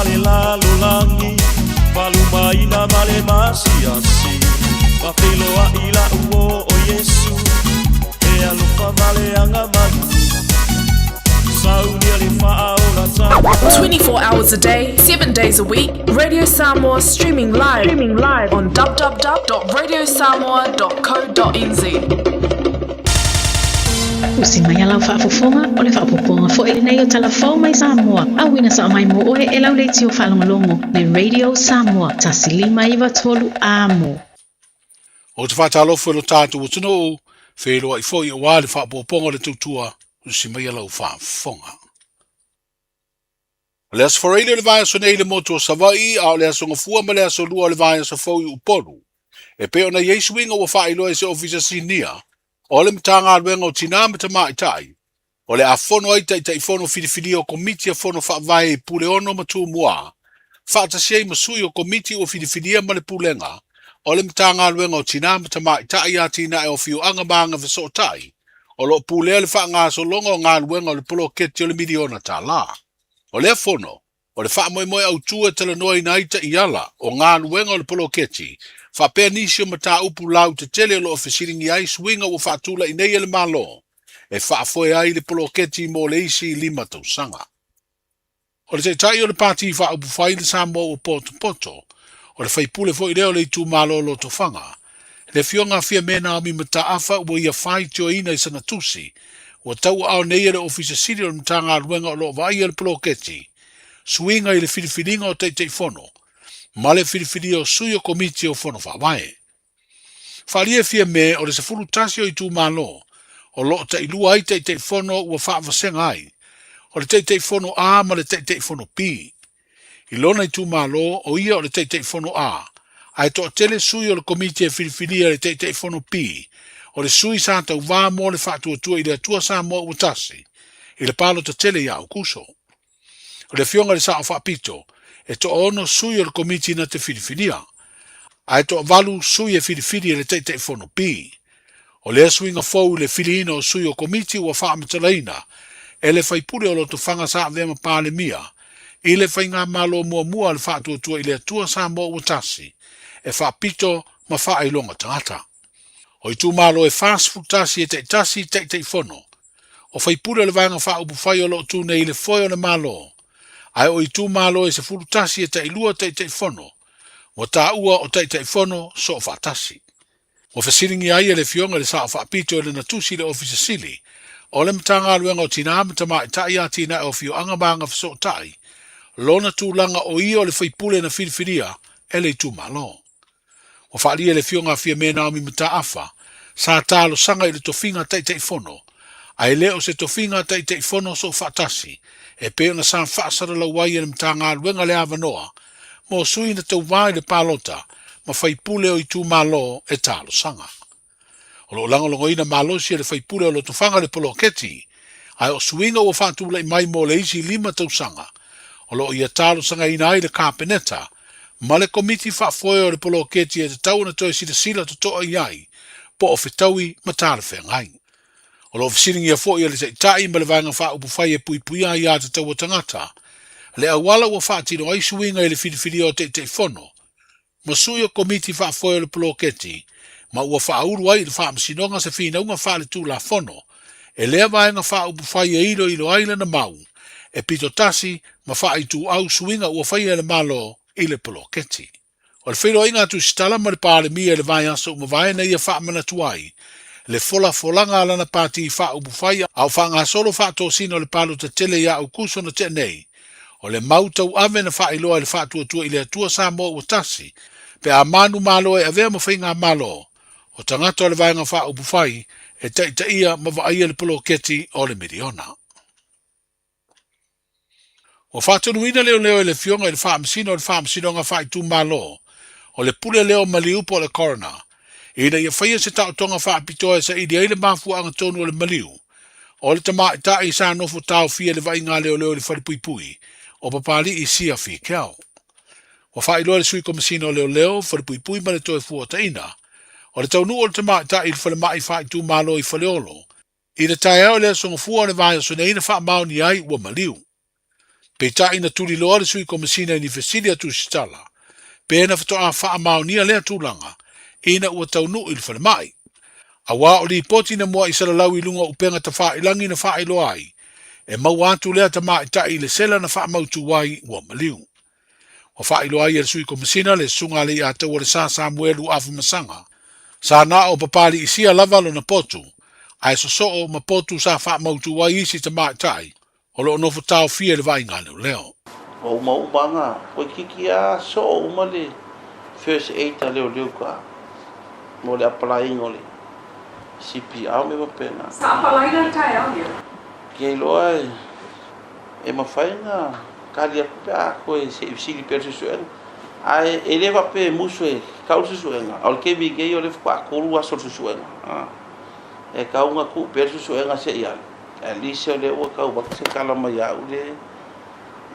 ma le lalolagi, faalumaina ma le masiasi, faafeiloaʻi laʻu o o Iesu, e alofa ma le agamalu, saunia le faaola 24 hours a day, 7 days a week, Radio Samoa streaming live, streaming live on www.radiosamoa.co.nz. Usi mai a lau faafofoga, o le faaopoopoga foi lenei o Tala Fou mai Samoa, auina sao mai mo oe e lau leitio faalogologo, le Radio Samoa, 1 5 93 Amo. Ou te faatalofa i lo tatou atunuu, feiloai foi aua le faaopoopoga o le tautua, usi mai lau faafofoga. O le aso Faraile o le vaiaso nei i le motu o Savaii, a o le aso Gafua ma le aso Lua o le vaiaso fou i Upolu. E pei ona i ai suiga ua faailoa e se Ofisa Sinia o le Matagaluega o Tinā ma Tamaitai, o le a fono ai Taitaifono filifilia o Komiti a Fono Faavae i Puleono ma Tumua, faatasi ai ma sui o Komiti ua filifilia ma le Pulega o le Matagaluega o Tinā ma Tamaitai, Atinae o Afioaga ma Agafesootai, o lo o pulea le faagasologa o galuega o le poloketi o le miliona tala. O lea fono, o le faamoemoe autū e talanoaina ai taiala o galuega o le poloketi, faapea nisi o mataupu lautetele o lo o fesiligia ai suiga ua faatula'i nei e le Malo e faafoe ai le poloketi mo le isi 5 tausaga. O le Taitai o le Pati Faaupufai le Samoa ua Potopoto, o le faipule foi lea o le itumalo o Lotofaga, le Afioga a Fiame Naomi Mataafa ua ia faitioina i sana tusi ua tauaao nei e le Ofisa Sili o le Matagaluega o lo o vaaia le poloketi, suiga i le filifiliga o Taitaifono ma le filifilia o sui o Komiti o Fono Faavae. Faaalia Fiame o le 11 o itumalo o lo o tailua ai Taitaifono ua faavasega ai, o le Taitaifono A ma le Taitaifono B. I lona itumalo, o ia o le Taitaifono A, ae toatele sui o le Komiti e filifilia le Taitaifono B, o le sui sa tauvā mo le Faatuatua i le Atua Samoa ua Tasi, i le palota tele ia Aokuso. O le Afioga i le Sao Faapito, e toaono sui o le Komiti na te filifilia, ae toavalu sui e filifili e le Taitaifono B. O lea suiga fou i le filiina o sui o Komiti ua faamatalaina e le faipule o Lotofaga sa avea ma Palemia i le faigamalo muamua a le Faatuatua i le Atua Samoa ua Tasi, e faapito ma faailoga tagata. O itumalo e 41 e taitasi Taitaifono, o faipule o le Vaega Faaupufai o lo o tu nei i le foe o le Malo, ae o itumalo e 11 e tailua Taitaifono, ua taua o Taitaifono soofaatasi. Ua fesiligia ai e le Afioga i le Sao Faapito i lana tusi i le Ofisa Sili o le Matagaluega o Tinā ma Tamaitai, Atinae o Afioaga ma Agafesootai, lona tulaga o ia o le faipule na filifilia e le itumalo. Ua faaalia e le Afioga a Fiame Naomi Mataafa, sa talosaga i le tofiga Taitaifono, ae le o se tofiga Taitaifono soofaatasi e pei ona sa faasalalau ai e le Matagaluega le avanoa mo sui na tauvā i le palota ma faipule o itumalo e talosaga. O lo o lagolagoina malosi e le faipule o Lotofaga le poloketi, ae o suiga ua faatula'i mai mo le isi 5 tausaga, o lo o ia talosagaina ai le Kapeneta ma le Komiti Faafoe o le poloketi e tatau ona toe silasila toto'a i ai po o fetaui ma talafeagai. O lo o fesiligia foi e le Taitai ma le Vaega Faaupufai e puipuia ai aiatatau a tagata le auala ua faatino ai suiga i le filifilia o Taitaifono ma sui o Komiti Faafoe o le Poloketi ma ua faaulu ai i le Faamasinoga se finauga faaletulafono e lea Vaega Faaupufai e iloilo ai lana mau e pitotasi ma faaituau suiga ua faia e le Malo i le poloketi. O le feiloaiga a Tusitala ma le Palemia i le vaiaso ua mavae na ia faamanatu ai le folafolaga a lana pati faaupufai a o faagasolo faatosina o le palota tele ia Aukuso na tea nei, o le mau tauave na faailoa e le Faatuatua i le Atua Samoa ua Tasi, pe a manumalo e avea ma faigamalo o tagata o le Vaega Faaupufai e taitaia ma vaaia le poloketi o le miliona. Ua faatonuina leoleo e le Afioga i le Faamasino o le Faamasinoga Faaitumalo o le Pule lea o Maliu po o le Coroner ina ia faia se taotoga faapitoa e saili ai le mafuaaga tonu o le maliu o le tamaitai sa nofo taofia i le vaaiga a leoleo i le falepuipui o Papali'i Sia Fikeo. Ua faailoa e le Sui Komasina o Leoleo, Falepuipui ma le Toefuataiga o le taunuu o le tamaitai i le falemai faaitumalo i Faleolo I le taeao i le aso Gafua o le vaiaso nei na faamaonia ai ua maliu. Peitai na tuliloa le Sui Komesina i ni fesili a Tusitala, pe na faatoa faamaonia lea tulaga ina ua taunuu i le falemai. Aua o lipoti na muai salalau i luga o upega tafailagi na faailoa ai, e maua atu lea tamaitai i le sela na faamautu ai ua maliu. Ua faailoa ai e le Sui Komesina le Susuga a Leiataua Lesa Samuelu Afamasaga, sa na o Papali'isia lava lona potu, ae sosoo ma potu sa faamautu ai isi tamaitai o lo o nofo taofia i le vaaiga a leoleo. Ua uma uma aga toeitiiti a soo uma le first aid a leoleo ka mo le apalaiga o le CPR mea faapena. Sa apalaina le taeao ia. Ke iloa e mafai ona kali atu pe a toe se i fesili pea le suesuega. Ae e le faapea e musu e kau le suesuega, a o le taimi nei o lea faatoa 3 aso o le suesuega. E tau ona tuu pea le suesuega se i alu. At least o lea ua tau atu se tala mai ia au le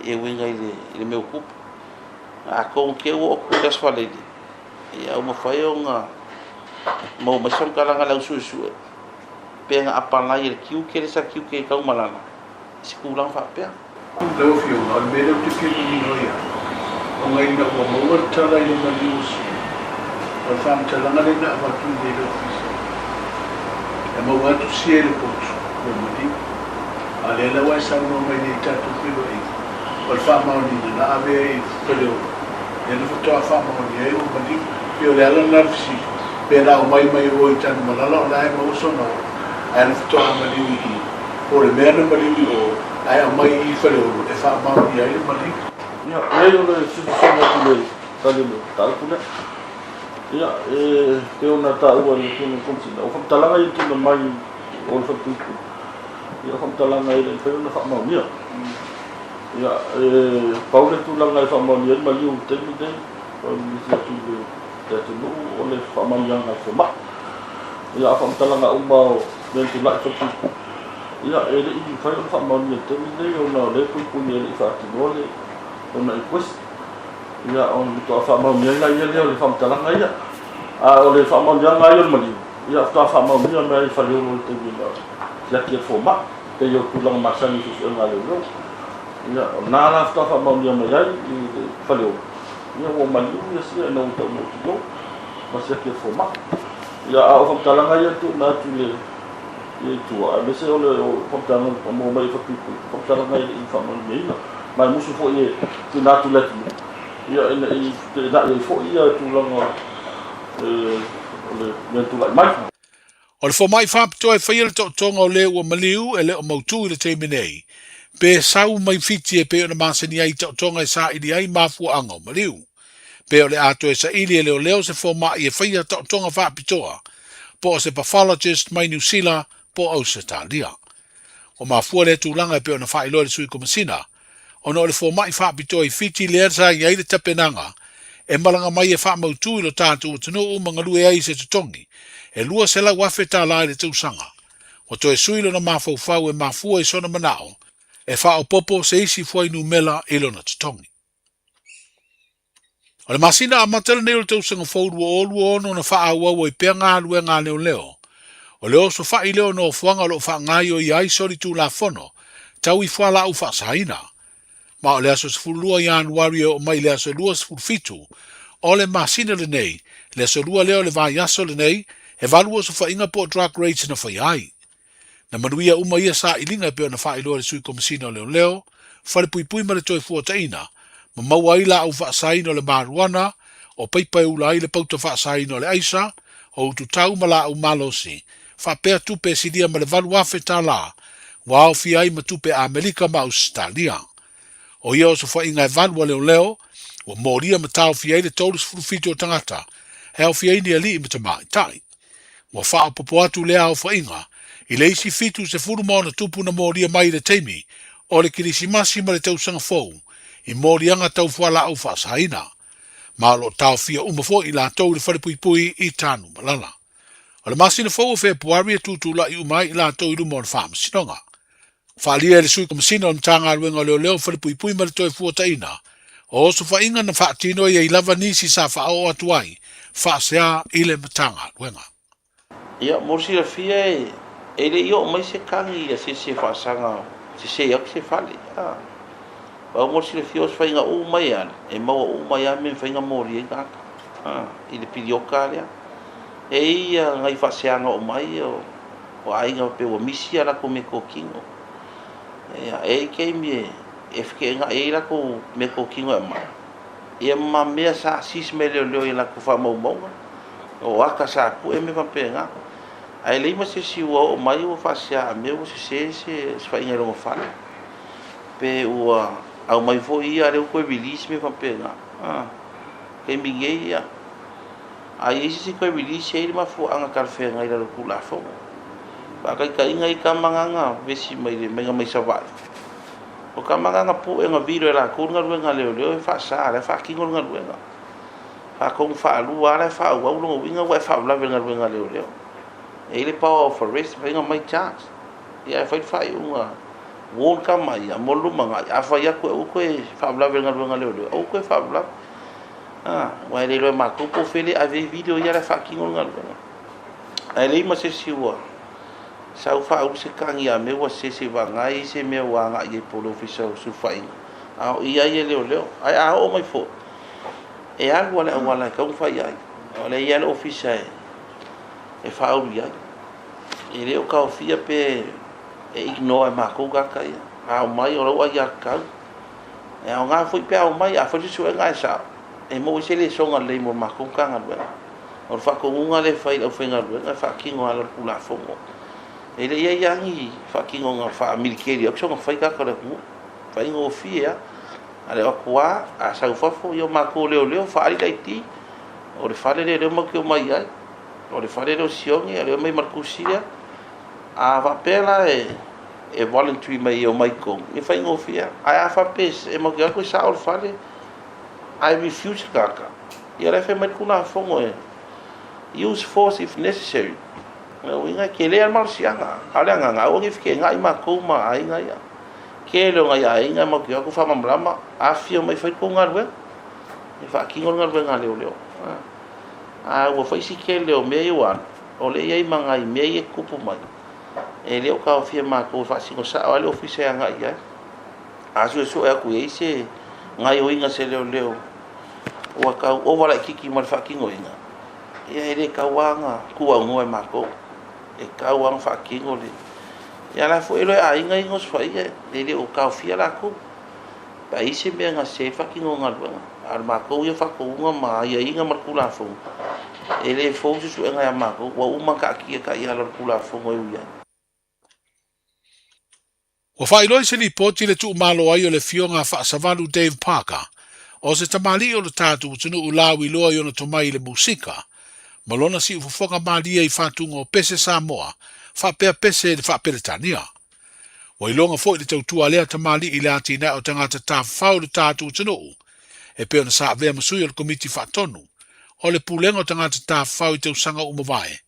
e uiga i le, i le mea ua tupu. Atonu te i ua oo atu i le Aso Faraile, ia ua mafai ona maua mai se faamatalaga a le au suesue pe na apalai e le tiute lea sa tiute ai Taumalala i se tulaga faapea. Lau Afioga, o le mea lea ou te fia manino ai au, ona ina ua maua le tala i le maliu o Sia, o le faamatalaga lea na avatu i inei i le Ofisa, e maua atu Sia i le potu, ua maliu. A o lea la ua e saunoa mai nei i tatou feiloaiga, o le faamaoniga na ave ai i Faleolo, lea na faatoa faamaonia ai ua maliu. Pei o le ala lena o le fesili, pe na aumai mai o i Tanumalala o la e maua sona ola, ae na faatoa maliu i i, po o le mea na maliu i o, ae aumai i Faleolo e faamaonia ai le maliu. Ia, leai o le fesoasoani atu i le tali o le mataupu lea. Ia, e pei ona taua e le Afioga i le Komesina, o faamatalaga ia na tuuina mai o le falepuipui, ia o faamatalaga e le i mafai ona faamaonia. Ia, e pau le tulaga e faamaonia ai le maliu i le taimi lenei, o le nisi atu i le atunuu o le faamaoniaga a le fomai. Ia, a o faamatalaga uma o mea na tulai i falepuipui, ia, e le i mafai ona faamaonia i le taimi lenei ona o lea e puipui e le i faatinoa le lona inquest. Ia, ona faatoa faamaonia ai laia lea o le faamatalaga ia. A o le faamaoniaga lava ia o le maliu, ia faatoa faamaonia mai i Faleolo i le taimi na siaki ai le fomai, pei o tulaga masani i suesuega a leoleo. Ia, o lena la faatoa faamaonia mai ai i le Faleolo, ia ua maliu ia sia ina ua taunuu atu i o ma siaki e le fomai. Ia, a o faamatalaga ia na tuuina atu i le i tua, aemaise o le faamatalaga na maua mai e Falepuipui, o faamatalaga e le i faamaoniaina. Ma e musu foi e tuuina atu i le atunuu, ia, ina i feteenai ai foi ia tulaga o le mea na tulai mai. O le fomai faapitoa e faia le taotoga o le ua maliu e le o mautū i le taimi nei, pe sau mai Fiti e pei ona masani ai i taotoga e saili ai mafuaaga o maliu. Pe o le a toe saili e leoleo se fomai e faia taotoga faapitoa, po o se pathologist mai Niu Sila po o Ausetalia. Ua mafua lea tulaga e pei ona faailoa e le Sui Komesina, ona o le fomai faapitoa i Fiti lea sa i ai le tapenaga e malaga mai e faamautū i lo tatou atunuu ma galue ai i se totogi e $200,000 i le tausaga. Ua toe sui lona mafaufau e mafua i sona manao e faaopoopo se isi fuainumera i lona totogi. O le masina amata lenei o le tausaga fou 2026 na faaauau ai pea galuega a leoleo. O le osofai lea o nofoaga o lo o faagaoioia ai solitulafono tau i fualaau faasaina. Ma o le aso 12 Ianuari e oo mai i le aso 27 o le masina lenei, le aso 2 lea o le vaiaso lenei, e valu osofaiga po o drug raids na faia ai. Na manuia uma ia sailiga e pei ona faailoa e le Sui Komesina o Leoleo, Falepuipui ma le Toefuataiga, ma maua ai laau faasaina o le marijuana, o paipa e ula ai le pauta faasaina o le aisa, o ututau ma laau malosi, faapea tupe e silia ma le $8,000, ua aofia ai ma tupe Amerika ma Ausetalia. O ia osofaiga e valu a leoleo, ua molia ma taofia ai le 37 o tagata, e aofia ai ni alii ma tamaitai. Ua faaopoopo atu lea aofaiga i le isi 76 na molia mai i le taimi o le Kerisimasi ma le Tausaga Fou i moliaga tau fualaau faasaina, ma o lo o taofia uma foi i latou i le falepuipui i Tanumalala. O le masina fou o Fepuari e tutulai uma ai i latou i luma o le Faamasinoga. Faaalia e le Sui Komesina o le Matagaluega o Leoleo, Falepuipui ma le Toefuataiga, o osofaiga na faatino e i ai lava nisi sa faaoo atu ai faasea i le Matagaluega. Ia, mo le silafia e le i oo mai se tagi ia se isi e faasaga sese atu se fale. A. Pau mo le silafia o se faiga uma ia e maua uma ai lava mea e mafai ona molia ai tagata i le pilioka lea. E i ai nai faaseaga oo mai o aiga faapea ua misi a latou meatotino. E i ai taimi e feteenai ai latou meatotino e aumai, ia ma mea sa seize mai e leoleo i a latou faamaumauga, o ata sa pue ma mea faapena. Ae leai ma se isi ua oo mai ua faasea a mea ua sese se faiga i lona fale. Pe ua aumai foi ia a lea ua toe release mea faapena. A, taimi nei ia, a i ai se isi toe release e i ai le mafuaaga talafeagai i lalo o le Tulafono. Faataitaiga e i ai tama na na vevesi mai le maiga mai Savaii. O tama na na pue na vilo e latou le galuega a leoleo e faasa, la e faatino le galuega. Faatonu faalua lava la e faaauau lona uiga ua e faalavelave i le galuega a leoleo. E i ai le power of arrest, e mafai ona aumai charge. Ia ae fai le faaiuga warn tama ia mo le lumanai, a fai atu e aua toe faalavelave i le galuega a leoleo, aua toe faalavelave. A, aua e le iloa e matou po o fea le ave ai video ia la e faatino le galuega. Ae leai ma se isi ua sau faaulu se tagi a mea ua sese vagana e i ai se mea ua agai ai po o le Ofisa o Sulufaiga, a o i ai e leoleo. Ae a oo mai foi, e alu lava le auala e tatau ona fai ai. O lea e i ai lava le Ofisa e faaulu i ai. E le o taofia pe e ignore e matou tagata ia. A omai o lau aiatatau. E aoga foi pe a omai, a fai se suega ae sao, e maua ai se lesona lelei mo le matou Matagaluega. O le faatonuga lea e fai i le aufaigaluega e faatino ala o le Tulafono. E le i i ai lava ni faatinoga faamiliteli au soona fai tagata o le atunuu. Faigofie lava. A le o atu lava, a sau i fafo, ia o matou leoleo, faaali le ID. O le fale lea o lea matou te omai ai. O le fale lea o Sione, o lea e omai ma le tusi lea. A faapea la e voluntary mai e omai i totonu, e faigofie lava. Ae a faapea e matou te o atu e sao le fale, ae refuse le tagata, ia o la e fai mai le Tulafono e use force if necessary. O lona uiga e tele lava le malosiaga. A o le agaga, aua ne i feteenai matou ma aiga ia. Tele o nai aiga e matou te o atu faamalamalama, afifio mai e fai le tou galuega, e faatino le galuega a leoleo. A ua fai si tele o mea ia ua alu, o lea e i ai ma nai mea ia e tutupu mai, e le o taofia matou e faasino sao lava le ofisa e agai i ai. A suesue atu i ai se gaoioiga a se leoleo ua tau ova laitiiti ma le faatinoina, ia e le tatau lava ona tuuaunoa e matou. E tatau lava ona faatino le... Ia la foi e iloa e aiga ia na osofaiga, e le o taofia latou. Pe a i ai se mea na sese ai le faatinoga o galuega. A o le matou ia faatonuga ma aiaiga ma le Tulafono, e le fou se suega ia matou, ua uma ona taatia taiala o le Tulafono e ui ai. Ua faailoa i se lipoti le tuumalo ai o le Afioga Faasavalu Dave Parker, o se tamalii o le tatou atunuu lauiloa i ona tomai i le musika, ma lona siufofoga malie i fatuga o pese Samoa faapea pese i le Faaperetania. Ua iloga foi le tautua a lea tamalii i le atinae o tagata tafafao i le tatou atunuu, e pei ona sa avea ma sui o le Komiti Faatonu o le Pulega o Tagata Tafafao i tausaga ua mavae,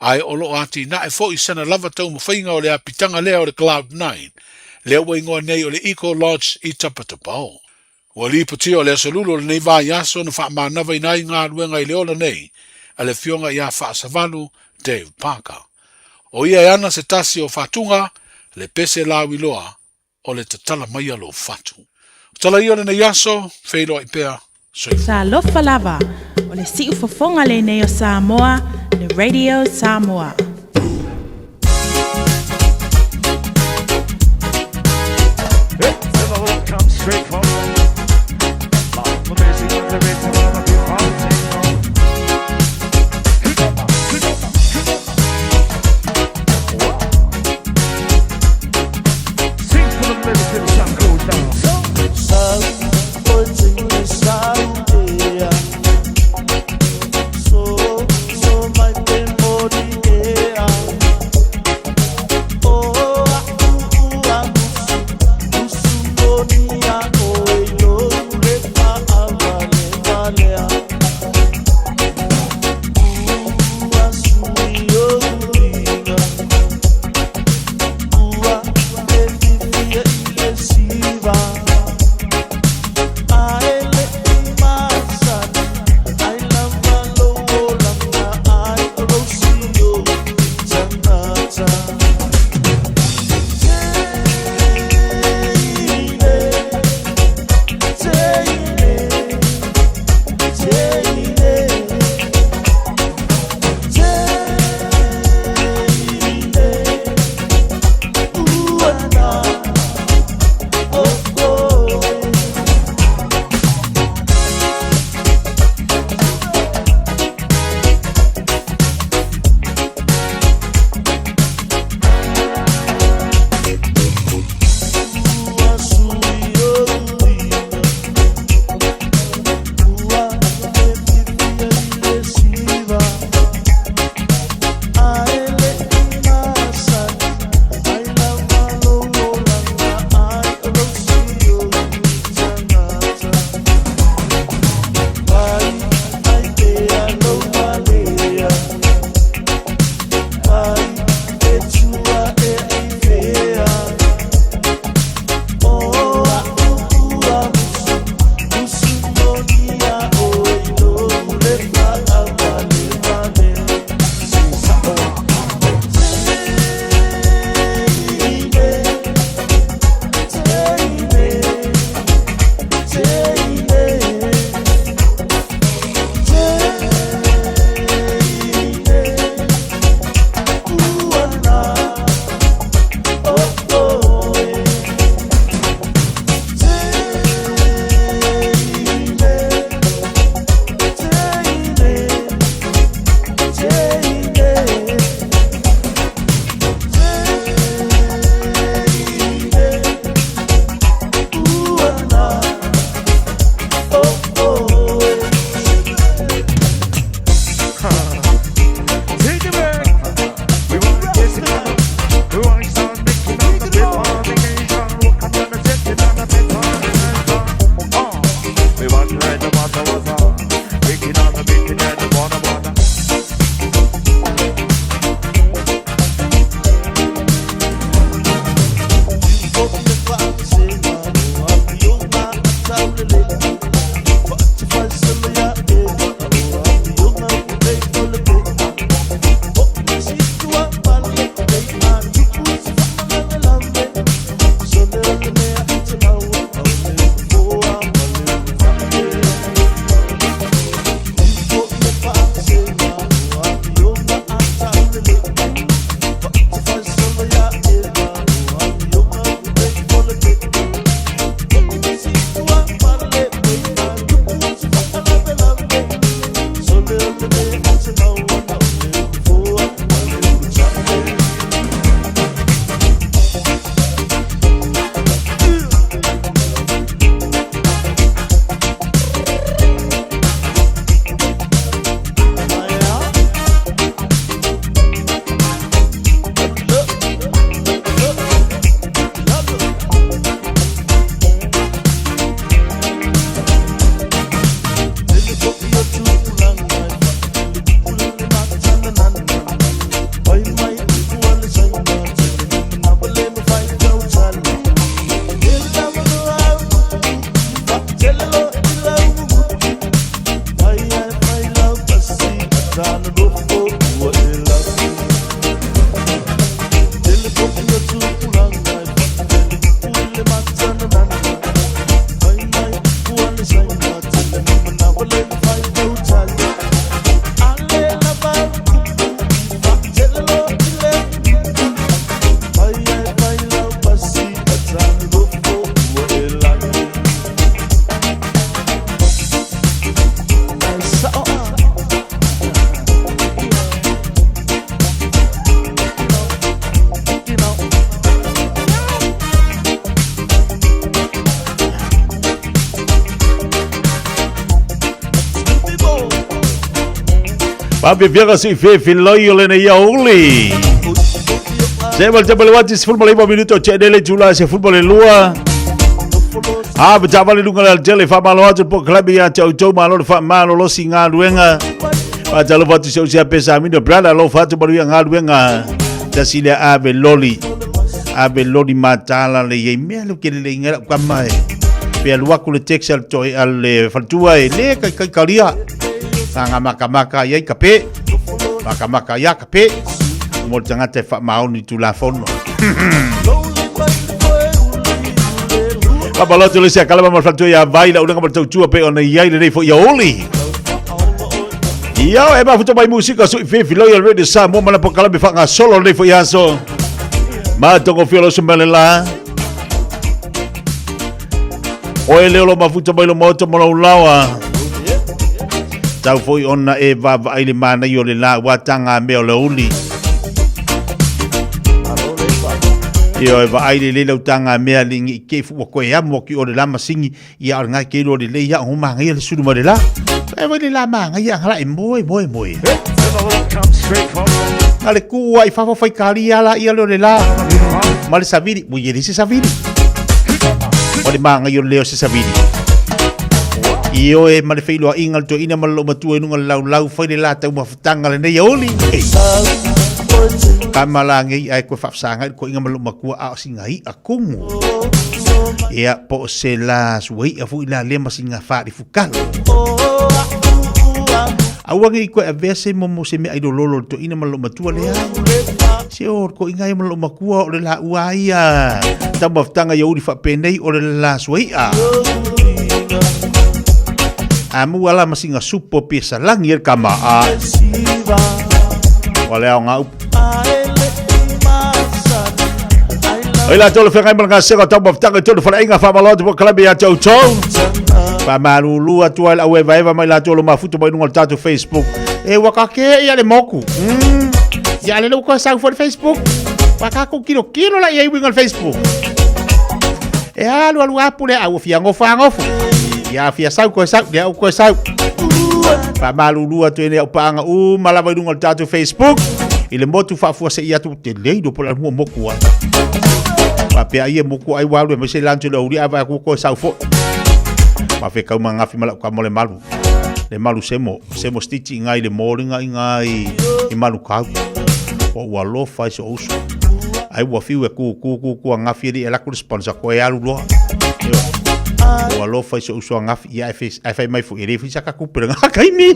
ae o lo o atinae foi sana lava taumafaiga o le apitaga lea o le Cloud Nine, lea ua igoa nei o le Eco Lodge i Tapatapao. Ua lipotia o le aso Lulu o lenei vaiaso na faamanavaina ai galuega i le ola nei a le Afioga ia Faasavalu Dave Parker. O ia e ana se tasi o fatuga le pese lauiloa o le tatala maia lou fatu. O tala ia o lenei aso, feiloai pea, soifua. Talofa lava, o le siufofoga lenei o Samoa, le Radio Samoa. Faafiafiaga se i fefiloi o lenei aoauli. Se ma le tama le wati 19 minuto o tšeʻe le itula e 12. A ma taavale i luga o le alatele, faamalo atu le polokalame iā te outou, malo le faamalolosi i galuega. Faatalofa atu i si ou sea Pesamino Brother, alofa atu manuia galuega. Tasi lea ave loli. Ave loli matala le iai mea le ke lelei ngai lau kama e. Pe alu aku le text a le toe a le faletua e le kai kai kalia. Nga makamaka iai ka pe. Makamaka ia ka pe. Mo le tagata e faamaoni tulafono. Faamalo le sia kalama ma le faletua ia vai la ulega ma le tautua pe ona iai lenei foi aoauli. Ia e mafuta mai musika sui fifi loyal radio Samoa ma la polokalame faagasolo lenei foi aso. Matagofie o lo sumele la. Oe leo lo mafuta mai lo maota ma lou laoa. Tau foi ona e vaavaai le manaia o le la ua taga mea o le uli. Ia e vaai lelei lau taga mea le ngi ke fu ua koe amo ki o le la masingi ia o le ngai ke lo le lei ia o mangaia le sulu ma le la. E vai le la mangaia ngala e moe moe moe. Na le kua i fafo fai kalia la ia le o le la. Ma le savili, ua ia le se savili. O le mangaia o le leo se savili. Ioe ma le feiloaiga le toeaina ma le loomatua i luga o le laulau fai le la taumafataga lenei aoauli. Tama la ngei ae koe faafesagai le koiga ma le loomatua a o sina i'a kumu. Ia po o se la suai'a foi la lea ma sina faalifukalo. Aua nei koe avea se momo se mea ailololo le toeaina ma le loomatua lea. Se o le koiga ia ma le loomatua o le laua ia taumafataga i aoauli faapenei o le la suai'a. A mua la ma sina supo pia salagi e le kama a. Ua le aoga upu. Oi la tolu whengai ma ngā sega tau mawhitanga i tolu wharainga whamalo atu po kalame ia te outou. Whamalulu atu ai lau eva eva mai la tolu mafuta mai lunga o le tātou Facebook. E waka ke ia le moku. Ia le loko sau fo le Facebook. Waka ko kilo kilo la ia i winga le Facebook. E alu alu apu le au fia ngofa ngofu. Ia fia sau koe sau, ia koe sau. Faamalulu atu ai nei au paaga uma lava i luga o le tatou Facebook i le motu faafuasei atu te lei lo pola mua moku ai. Faapea ai e moku ai walu e mai se lancho le uri ava aku koe sau fo. Ma fe kau mangafi mala ka mo le malu. Le malu semo, semo stitch i ngai le molinga i ngai i malu kau. O ua lofa i so uso. Ai ua fiu e ku ku ku ku ngafi e la ku sponsor ko e alu loa. Ua lofa i so uso ngafi ia e e fai mai fu e le fisa ka ku pere ngā kaimi.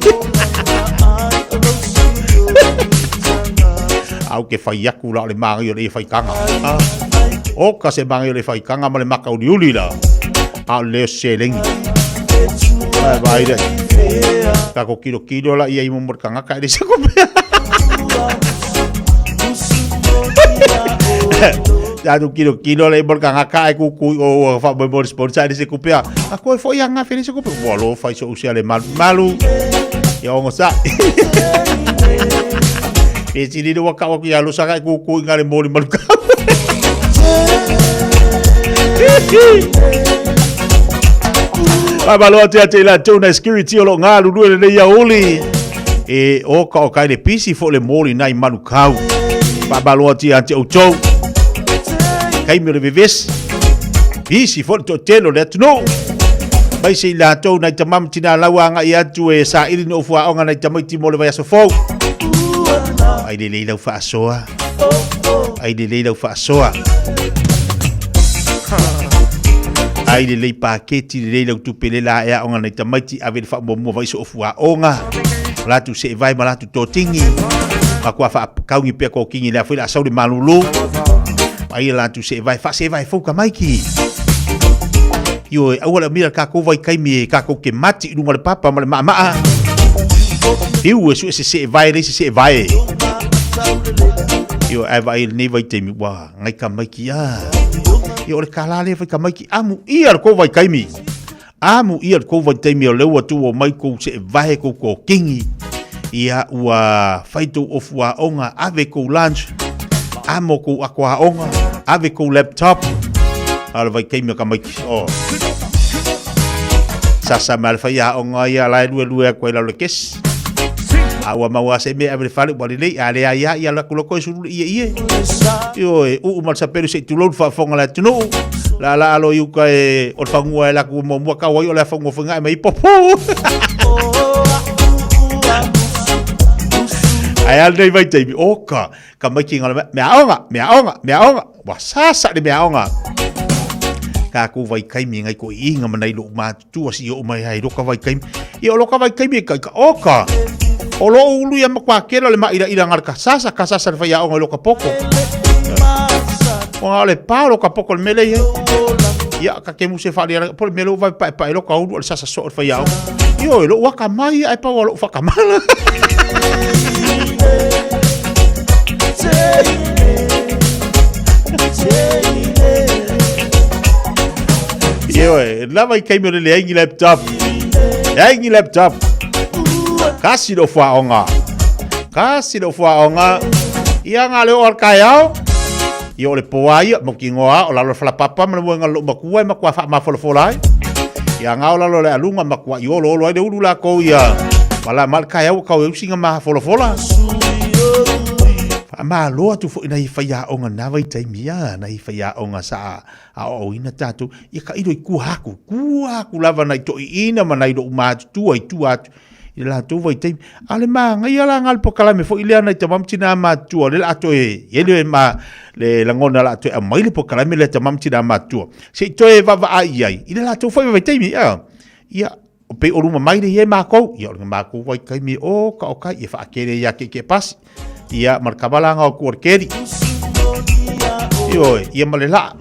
Au ke fai aku la o le maangai o le fai kanga. O ka se maangai o le fai kanga ma le maka uli uli la. A o le se lengi. Ai vai le. Ka ko kilo kilo la ia i mo kanga ka le se ko Ya tu kilo kilo le mo kanga ka e ku ku o fa mo mo sponsor le se kupea. A koe fo ia nga fele se kupea. Wa lo fai so usia le malu malu. Ia ongo sa. Pe tini le waka waka ia lo saka e ku ku inga le moli malu ka. Vai malo atu ia te ila tuna security o lo ngā lulue le nei uli. E o ka o kai le pisi fo le moli nai malu kau. Vai malo atu ia te outou. Kai me le vevesi. Pisi fo le toatele o le atunuu. Mai se i latou nai tamama tina laua agai atu e saili ni ofu aoga nai tamaiti mo le vaiaso fou. Ai lelei lau faasoa. Ai lelei lau faasoa. Ai lelei paketi lelei lau tupe le la e aoga nai tamaiti ave le faamuamua vai so ofu aoga. O latou seevae ma latou totigi. Ma kua faakaugi pea kokingi le a foi le a sau le malolo. Ai e latou seevae faaseevae fou tamaiti. Ioe, aua le aumia le kakou vaitaimi e kakou ke mati i luga o le papa ma le maamaa. Fiu e sue se seevae le se seevae. Ioe, ae vaai i lenei vaitaimi, ua ngai tamaiti a. Ia o le kālā lea fai tamaiti, amu ia le kou vaitaimi. Amu ia le kou vaitaimi o lea ua tuu mai kou seevae kou kokingi. Ia ua fai tou ofu aoga, ave kou lunch, amo kou ako aoga, ave kou laptop. A o le vaitaimi o tamaiti, oh. Sasa ma le fai aoga ia la e lue lue aku ai lalo le kesi. A ua maua se mea ave le fale ua lelei, a le ai a ia la kulo koe sulu le ie ie. Ioe, uu ma le sapelu se i tulou le faafofoga le atunuu. La la alo i uka e o le fagua e laku muamua kau ai o le afagua foi ngae mai popo. Ai al nei vaitaimi, oka, ka maiki ngala mea, mea aoga, mea aoga, mea aoga. Ua sasa le mea aoga. Ka ku vaitaimi ngai ko iinga ma nei lou matutua si o mai ai loka vaitaimi. Ia o loka vaitaimi e kai ka oka. O lo ulu ia makua kela le maila ila ngal ka sasa ka sasa le fai aoga i loka poko. O ngā le pā loka poko le mele ia. Ia ka ke muse whaali ala po le mele o vai pae pae loka ulu o le sasa so o le fai aoga. Io e lo waka mai ai pau o lo whakamala. Ioe, lava i kaimi o le leai ni laptop. Leai ni laptop. Kasi lo whaonga. Kasi lo whaonga. Ia ngā leo al kai ao. Ia o le poa ia, mo ki ngoa o lalo whala papa ma le moenga lo makua e makua wha mafolafola ai. Ia ngā o lalo le alunga makua i olo olo ai le ulu la kou ia. Ma la mal kai au kau e usinga mahafolafola. Faamalo atu foi nai faiaoga na vaitaimi a nai faiaoga sa aoaoina tatou ia tailo i kua aku kua aku lava nai toeaiina ma nai lou matutua i tua atu i le latou vaitaimi a o le magaia la ga le pokalame foi lea nai tama ma tinā matutua o lea o le a toe i ai le ma le lagona o le a toe aumai le pokalame lea tama ma tinā matutua se i toe vaavaai i ai i le latou foi vaitaimi a ia O pei o luma mai le ia makou, ia o le makou vaitaimi o ka o kai, ia whaakere ia ke ke pasi. Ia ma le kavalanga o ku o le keri. Ioe, ia ma le laa.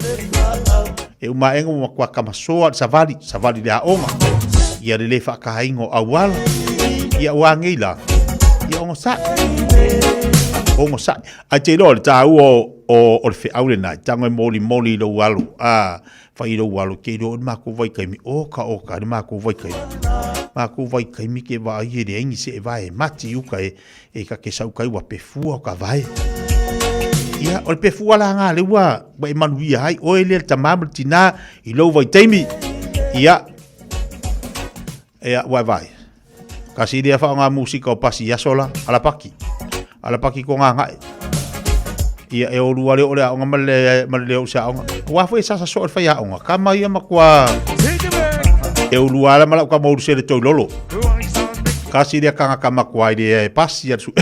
E uma enga ma kua kamasoa le savali, savali le aoga. Ia le le whaakahainga o auala. Ia ua ngei la. Ia ongo sa. Ongo sa. Ai te iloa le tāua o, o le wheau le nai, tango e moli moli i lou alo. Ah, Whai rau alo ke iloa o le mākou vaikaimi, o ka o ka le mākou vaikaimi. Mākou vaikaimi ke vaai e le aingi se e vae mati uka e, e ka ke sau kai ua pefua o ka vae. Ia, o le pefua la ngā le ua, ua e manuia ai, oe le tamā ma le tinā i lou vaitaimi. Ia, Ia, ua e vaai. Kasi lea faaaoga musika o pasi i aso la, alapaki. Alapaki ko gagae. Ia, e olua lea o le aoga ma le, ma le leo se aoga. Ua foi e sasa soa le faiaoga. Kama ia matua e ulua ala ma lau kama ulu se le toilolo. Kasi lea kanga kama kua i le e pasi a su.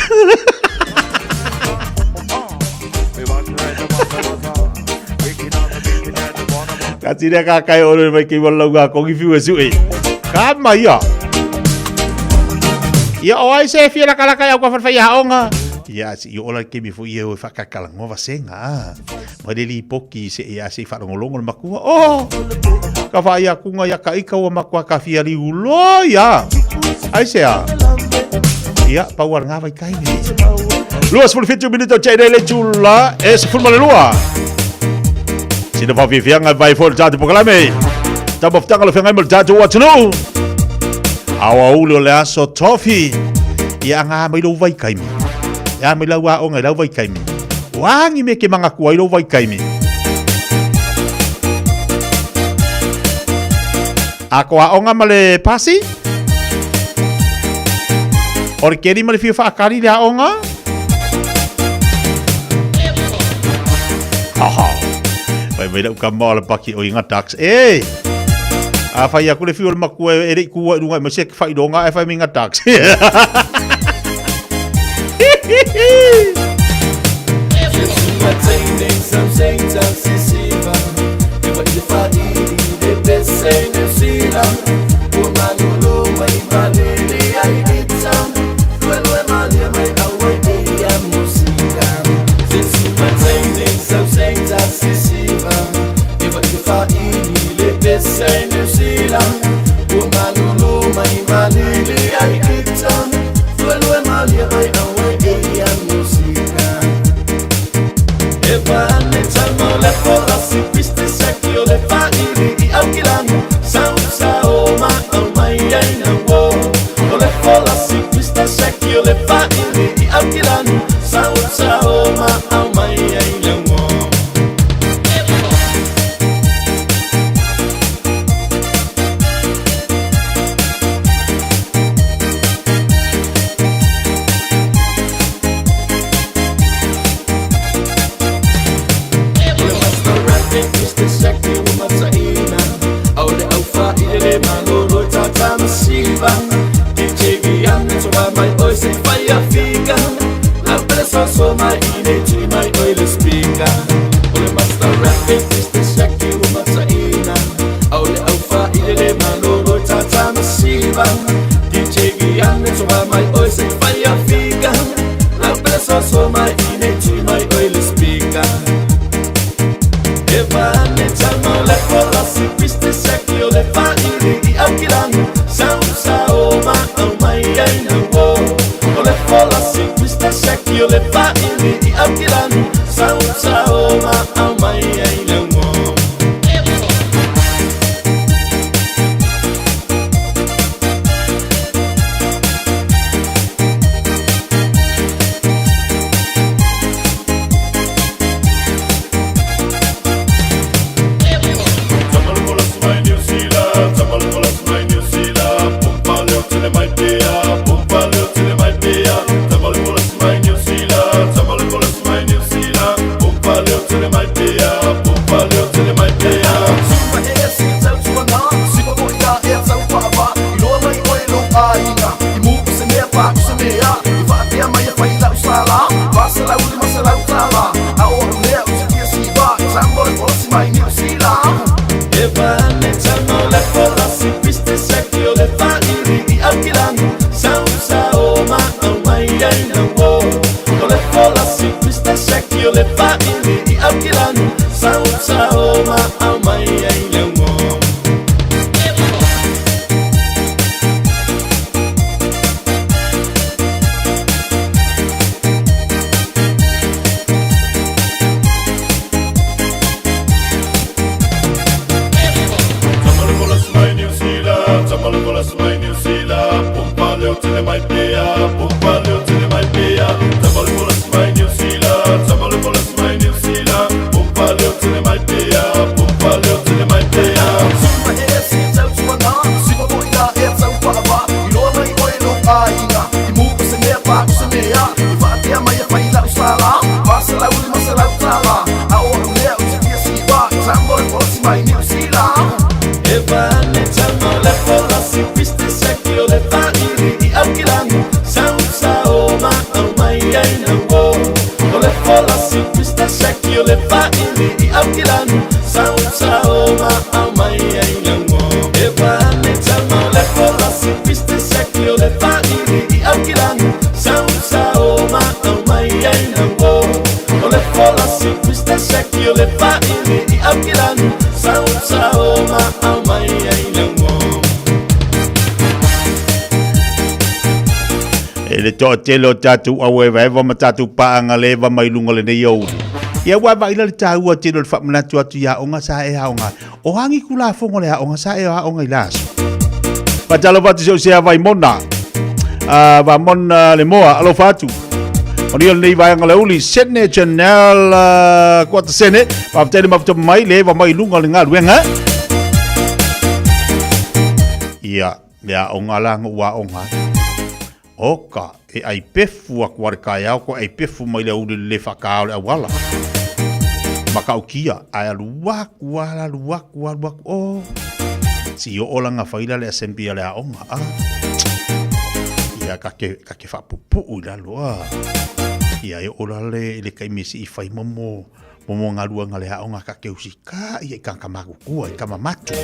Kasi lea ka kai olo mai ki wala uga kongi fiu e su e. Kama ia. Ia o ai se fia laka laka iau ka whalwhai aonga. Ia si i ola ke mi fo ia o whakakala ngova senga. Ma le lipoki se ia se whalongolongo le makua. Oh! Ka wha ia kunga ia ka ika ua makua ka fia li ulo ia. Ai se a. Ia, pau ar ngā vai kai ni. 27 minuto tšai le tula e se fulma le lua. Sina whawhiwhianga vai fo le tātou pokalame. Tamafutanga le whengai mo le tātou atunuu. Awa ulu o le aso tofi. Ia ngā mai lou vai kaimi. Ia mai lau a onga i lau vai kaimi. Wangi me ke mangakua i lou vai kaimi. A ko a onga ma le pasi. O le keri ma le fia whaakari le a onga. Aha. Mai mai lau ka ma o le paki o inga ducks. E! A whai aku le whio le makua e rei kua i runga i masia ki whai ronga e whai mi nga ducks. Aukilagi Sausao ma aumai ai lauo O le folasi Mr. Shaki o le faaili i Aukilagi Sausao ma aumai ai lauo E vale tama o le folasi Mr. Shaki o le faaili i Aukilagi Sausao ma aumai ai lauo O le folasi Mr. Shaki o le faaili i Aukilagi Sausao ma aumai ai lauo E le toatele o tatou auevaeva ma tatou paaga leva mai luga o lenei aoauli. Ia ua vaai la le taua tele o le faamanatu atu i aoga sa e aoga. O a ni Tulafono o le aoga sa e aoga i la aso. Faatalofa atu i si ou sea Vaimona. Vamona le moa, alofa atu. Manuia lenei vaega o le aoauli. Sene Janelle Kuata Sene, faafetai le mafuta mai le eva mai luga o le galuega. Ia, le aoga la na ou aoga ai. Oka, e ʻai pefu aku a le kaeao koe ʻai pefu mai le aoauli le lē faakā o le auala. Matautia, ae alu aku a alu aku alu aku, oh, si oo la gafaila le assembly a le aoga, ah. Ia, ka ke, ka ke faapupuu i lalo, ah. Ia, e oo la le, le taimi e sii fai mo mo galuega a le aoga ka ke usitaʻi ai i tagata matutua i tama matu.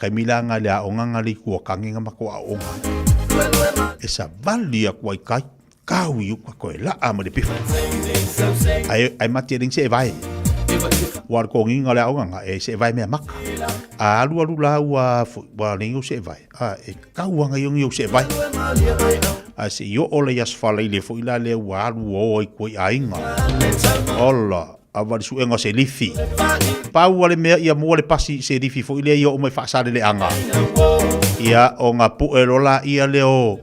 Taimi la nga le aoga nga le itu akage nga matou aoga ai. E savali atu ai kai, kau i uka koe laa ma le pefu. Ae, ae mate e se e vae. Ua le togiga o le aoga nga, e se e vae mea maka. A alu alu la ua, ua lenei se e vae. A, e kau anga i o se e vae. Ae se i oo le i Aso Faraile foi la lea ua alu ua o ai kua i aiga. Ola, a wa le suega o se lifi. Pau a le mea ia mua le pasi i se lifi foi lea ia oo mai Faasaleleaga. Ia, o nga pu'e loa laia lea o,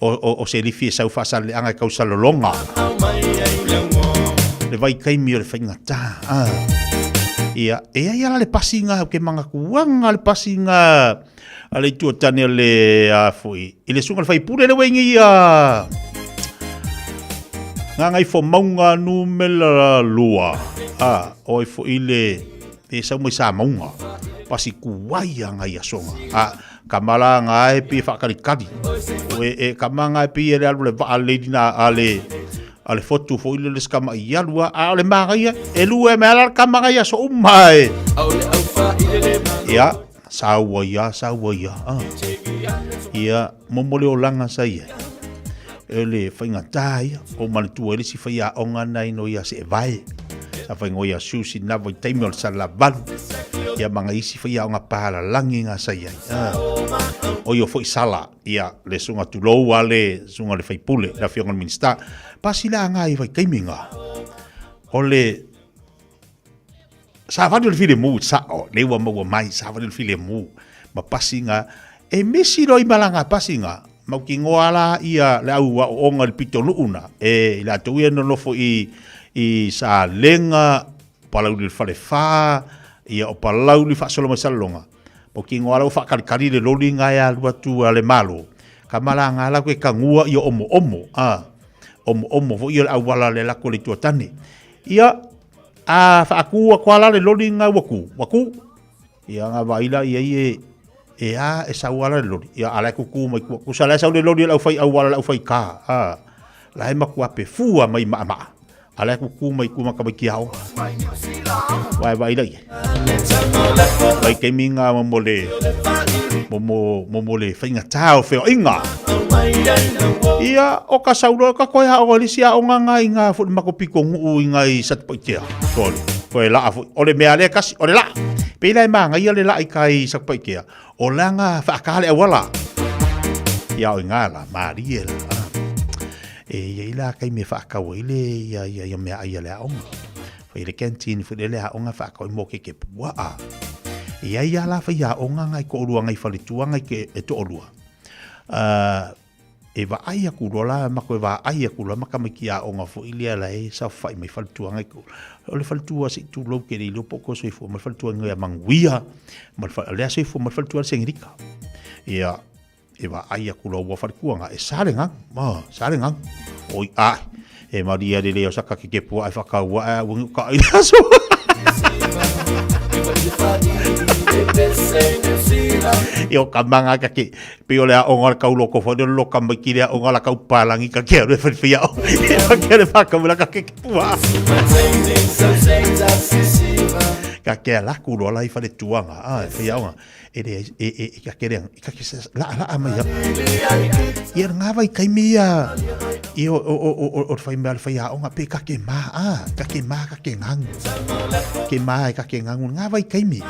o, o, o se lifi e sau Faasaleleaga e tau Salelologa. Le vaitaimi o le faigata. Ah. Ia, e ai ala le pasi nga, ke manatuaga le pasi nga a le itu o tane o le a foi i le suga le faipule le wengi ia ngā fo maunga numera lua a o ai foi le e sau mai sa maunga pasi kuai a ngai asoga a kamala ngā e pi whakalikali o e, e kama ngā e pi e le alu le waa le na a le a le fotu foi le le skama i alu a o le magaia e lua e mea la kama ngai aso uma e ia Saua ia, saua ia, ah. Ia, momo le olaga sa i ai. E le faigata ia, o manatua ai le isi faiaoga na ino ia Seevae. Sa faingoa ia Susi na vaitaimi o le Salelavalu. Ia ma ngai isi faiaoga palalagi nga sa i ai. Ah. O ia foi Sala, ia, le susuga tulou a le susuga le faipule, le afioga i le Minisita. Pasi la nga i vaitaimi nga. O le Savali o le filemu, sa'o, lea ua maua mai, savali o le filemu, ma pasiga, e misi loa i malaga pasiga, mautinoa la ia le au aoaoga i le pitonuu na, e i latou ia e nonofo i, i Salega, Palauli o le Falefa, ia o Palauli faasolo mai Salelologa, mautinoa la ua faakalikali le loli na e alu atu a le Malo, ka malaga la e tagua ia omoomo, a, omoomo foi ia le auala le alu atu a le Itu Atane. Ia, A faatu atu lava la le loli lena ua tu, ua tu. Ia ona vaai lea i ai e, e a e sau lava la le loli. Ia a o la e tutu mai tua. Tusa la e sau le loli a le aufai auala a le aufai car, a, la e matua pefua mai maamaa. A o la e tutu mai tua ma tamaiti aoga. Aua e vaai la i ai. Vaitaimi na mo le, mo, mo, mo le faigata o feoaiga. Ia, o ka sau loa ka koe aoga i le isi aoga nga i nga foi le matou pitonuu i nga i Satupaitea. Sole, koe laa foi. O le mea lea kasi, o le laa. Pei la e manaia le laa i kai Satupaitea, o la nga faaka le auala. Ia o i nga la, malie la. Ah. E iai la taimi e faatau ai le ia, ia, ia meaai a le aoga. Fai le canteen foi le aoga faatau ai mokeke puaa. E iai a la faiaoga ngai toalua ngai faletua ngai ke e toalua. E vaai aku loa la matou e vaai aku loa ma tamaiti aoga foi lea la e saofai mai faletua ngai ko o le faletua se i tulou ke le iloa po o koe soifua ma le faletua ngai a Manuia ma le lea soifua ma le faletua le Sengerika. Ia e vaai aku loa ua faletua nga e sa le gagu ma sa le gagu. Oi ae e malia lelei o saka keke puaa e whakaua e au ngi ka i aso. Ia o ka manga ka ke pe o le aoga o le kauloko foi le loka mai ki le aoga la kau palangi ka ke alu e whai ao. E ke le whakau la ka ke ke pua. Ka ke ala ku loa la i whare tuanga. Ah, e whai aoga. E le e e e ka ke le ka ke la la ama ia. Ia ngā vai kai me ia i o o o o o whai mea le whai aoga pe ka ke mā ah, ka ke mā ka ke ngangu. Ke mā e ka ke ngangu ngā vai kai me.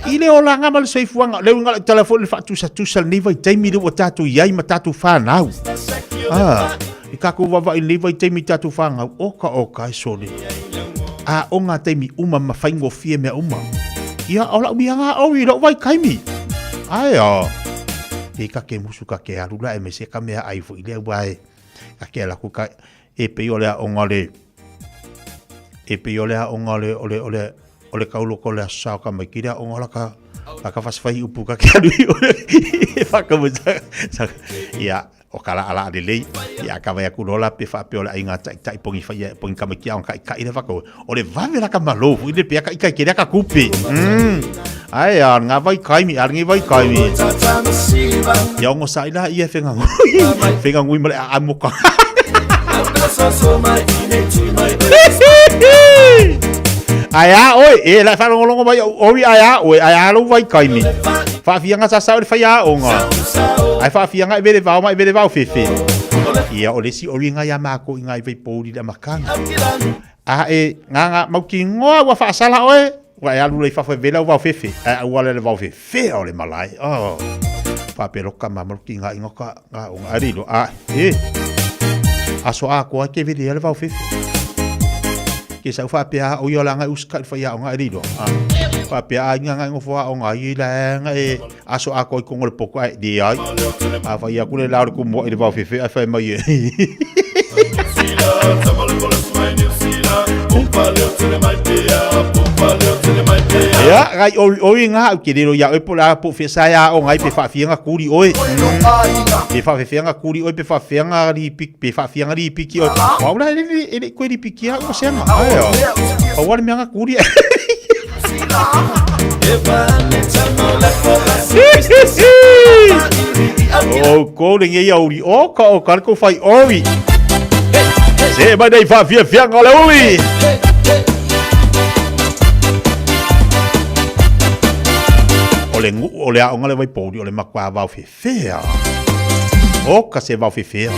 I le olaga ma le soifuaga, o le uiga o lau tala foi o le faatusatusa i lenei vaitaimi lea ua tatou i ai ma tatou fanau. Ah, i kakou vaavaai i lenei vaitaimi i tatou fanau, oka oka e sole. Aoga taimi uma ma faigofie mea uma. Ia, o lau miaga au i lou vaitaimi. Ae a, pe ka ke musu ka ke alu la e me se ka mea ai foi lea ua e, ka ke ala ku ka, e pei o le aoga o le, e pei o le aoga o le, o le, o le, o le kauloko o le aso sao ka mai ki le aoga o la ka, la ka fasifai upu ka ke alu i o e whakamu sa, sa, ia, o ka la ala lelei, ia ka vai aku lola pe whape o le ainga tai tai pongi whai, pongi ka mai ki aoga kai kai le whakau, o le vave la ka malo, fu i le pea ka ikai ke lea ka kupe. Ai a ngā vai kaimi, a ngi vai kaimi. Ia ongo sa ila ia whenga ngui, whenga ngui ma le a amoka. Ai a oi, e la whalongolongo mai oi ai a oi, ai a lou vai kaimi. Whaafianga sa sa o le whai a onga. Ai whaafianga e vere vao ma e vere vao fefe. Ia o le si ori ngai a mako i ngai vai pouri le amakanga. A e ngā ngā mau ki ngoa ua whaasala oe, ua e alu lei fafo e vela ua vao fefe. Ai ua le vao fefe o le malae. Oh. Whaape loka ma malu ki ngā ingoka ngā onga. Ai rilo, a e. Aso a koa ke vere le vao fefe. Ke sau whaapea a o ia la ngai uska i whai a onga e rilo. A. Whaapea a inga ngai ngofo a onga i la nga e aso a koa i kongo le poko ai di ai. A whai a kule la o le kumua i le vao fefe ai whai mai e. Ia, gai oi oi ngā au ke rero ia oi po la po whesa ia o ngai pe whawhianga kuri oi. Pe whawhianga kuri oi pe whawhianga ripiki pe whawhianga ripiki oi. Wau la ele ele koe ripiki a o seanga. Ai o. Pau wale meanga kuri. O ko le nge ia uri o ka o ka ko whai ori. Se mai nei whawhiawhianga o le uli. O le ngu o le aonga le waipouri o le makua vau fefea. O ka se vau fefea.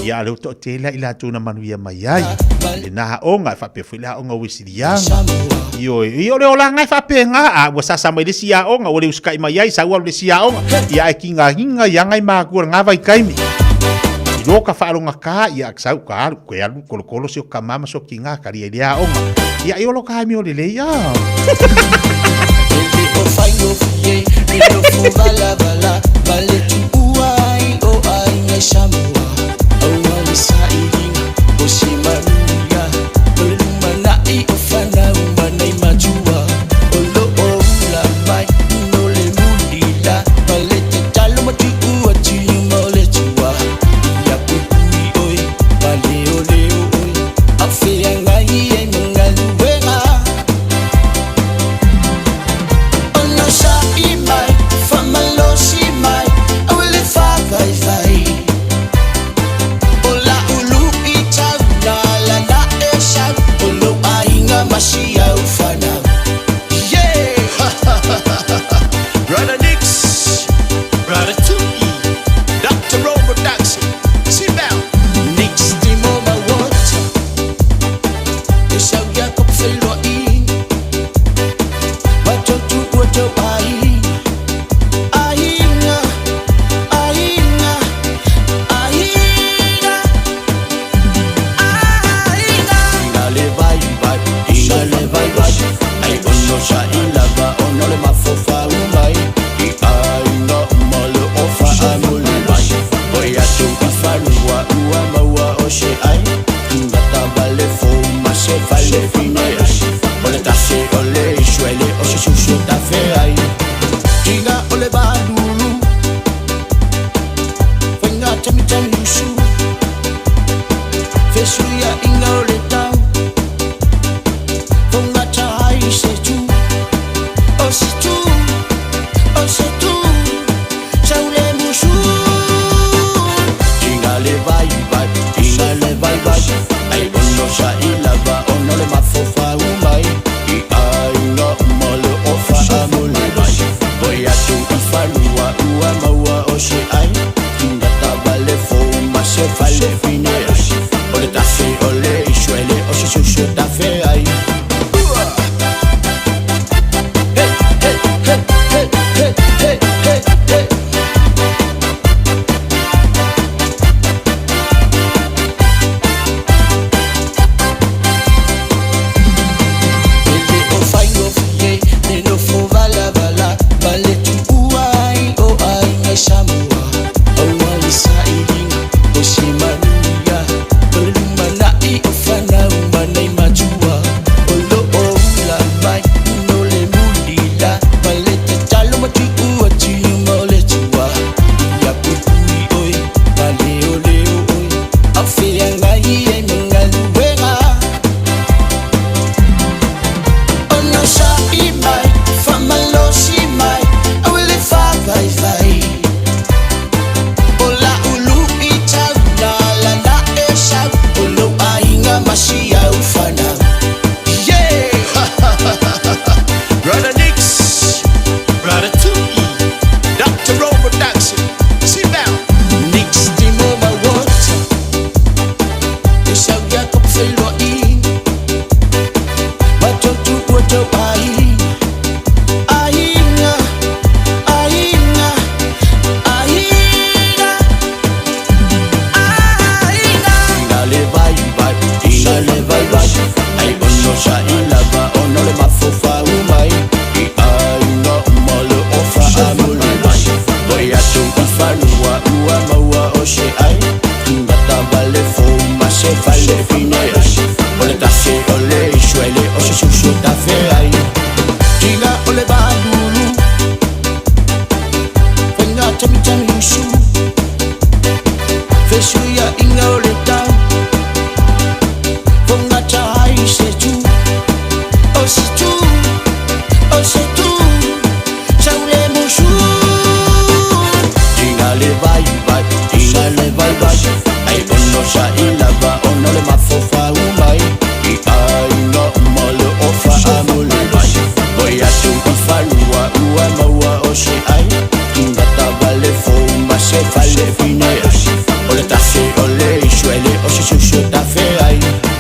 Ia le uto te la ila tuna manuia mai ai. Le naha onga e whapea fui le aonga uisilianga. Io i o le olanga e whapea a ua sasa mai le si aonga o le uskai mai ai sa ua le si aonga. Ia e ki ngā hinga ia ngai mākua ngā vai kaimi. I lo ka whaalonga ka ia sau ka alu koe alu kolokolo se o ka mama so ki ngā kari e le aonga. Ia i olo ka haemi o le lei a. Brother Nix, Brother Tuki, Dr. Robert Daxon, sit down. Nix Timo Mawata,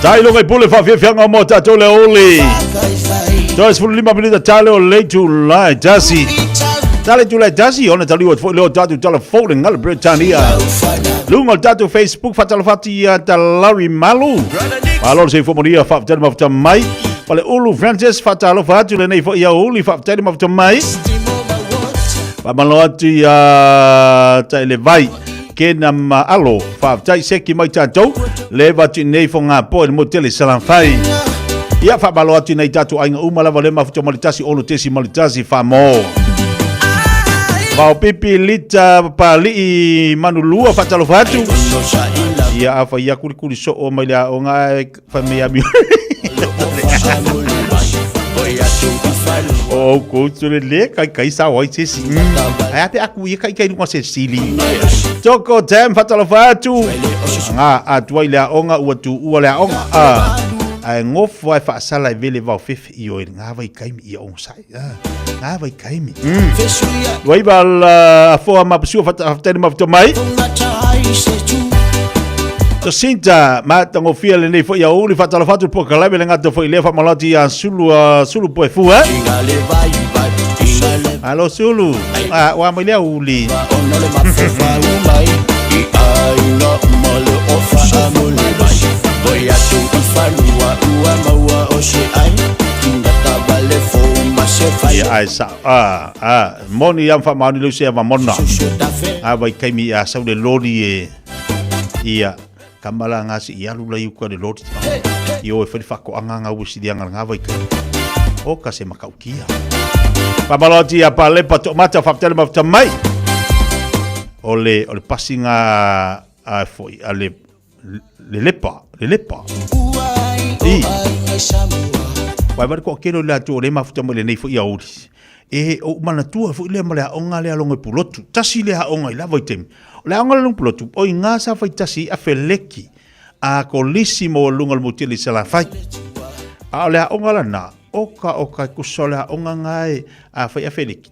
Tai loga i pule whawhiawhianga mo tātou le oli. Toi sefulu lima minita tale o le tulai tasi. Tale tulai tasi, ona taliu atu foi leo tātou tala fou le ngala Britannia. Lunga o tātou Facebook whatalafati ia ta Larry Malu. Malo le seifua monia whawhitari mawhita mai. Pale Ulu Francis whatalofa atu lenei foi ia uli whawhitari mawhita mai. Whamalo atu ia taile vai ke na ma alo whawhitai seki mai tātou. Le vatu nei fo ngā po e le mo tele salamfai. Ia whamalo atu nei tātou ainga uma lava le mafuta malitasi ono tesi malitasi whamo. Vao pipi lita pali'i manulua whatalofa atu. Ia afa ia kuri kuri so o mai lea o ngā whai mea mi. O ko tu le le kai kai sa wai se si. Ai ape aku ia kai kai lunga se sili. Toko tem whatalofa atu. Ngā atua i lea onga ua tu ua lea onga. Ah. Ai ngofo ai whaasala i vele vau fefe i o ngā vai kaimi i o sai. Ngā vai kaimi. Wai bal afoa mapasua whataini mawhita mai. Jacinta, ma tangofia le nei foi ia uli whatalofatu po kalame le ngata foi lea whamalati ia sulu sulu po e fua. Alo sulu, wa mai lea uli. Ia ai sa moni am whamani lu se mona. A vai kaimi ia sau le lori e ia kamala ngā si ia lula iuka le lori. I o e whai whako anga ngā usi di anga ngā vai kai. O ka se makaukia. Whamaloti a pa lepa to mata whaptele mawhita mai. O le pasinga a foi a le lepa, le lepa. I. Wai wari ko kero le atu o le mafuta mo le nei foi ia uri. E o manatua foi le male aonga le alongo pulotu. Tasi le aonga i lava i temi. O le aonga le alongo pulotu, o i ngā sa fai tasi a feleki a ko lisi mo lunga le mutili sa la fai. A o le aonga la na, o ka o kai kusa o le aonga ngai a fai a feleki.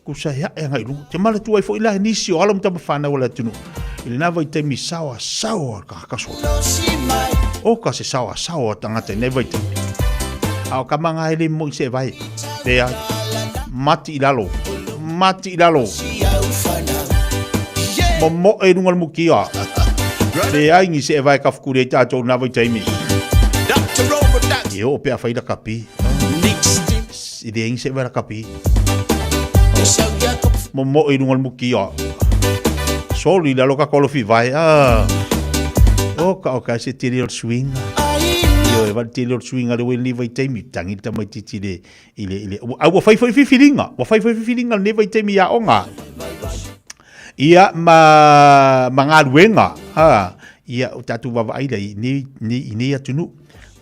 Kusa hea e ngai lunga. Te mala tua i foi la nisi o alo mtama whanau o le atunu. I le nā vai taimi saoa saoa ka hakasoa. O ka se saoa saoa tangata i nei vai taimi. A o ka manga hele mo i se vai. Le ai. Mati i lalo. Mati i lalo. Mo mo e runga le mukia. Le ai ngi se vai ka fukuri e tātou nā vai taimi. I o pea whaira kapi. I le ngi se vai kapi. Mo mo e runga le mukia. Soli le aloka kolofi vai. O ka o ka se tiri o swinga. Io e vale tiri o swinga le weli vai taimi. Tangi ta mai titi le i le a ua fai foi fifilinga. Ua fai foi fifilinga le vai taimi ia onga. Ia ma ngaluenga. Ha. Ia o tātou wawa aila i nei atunu.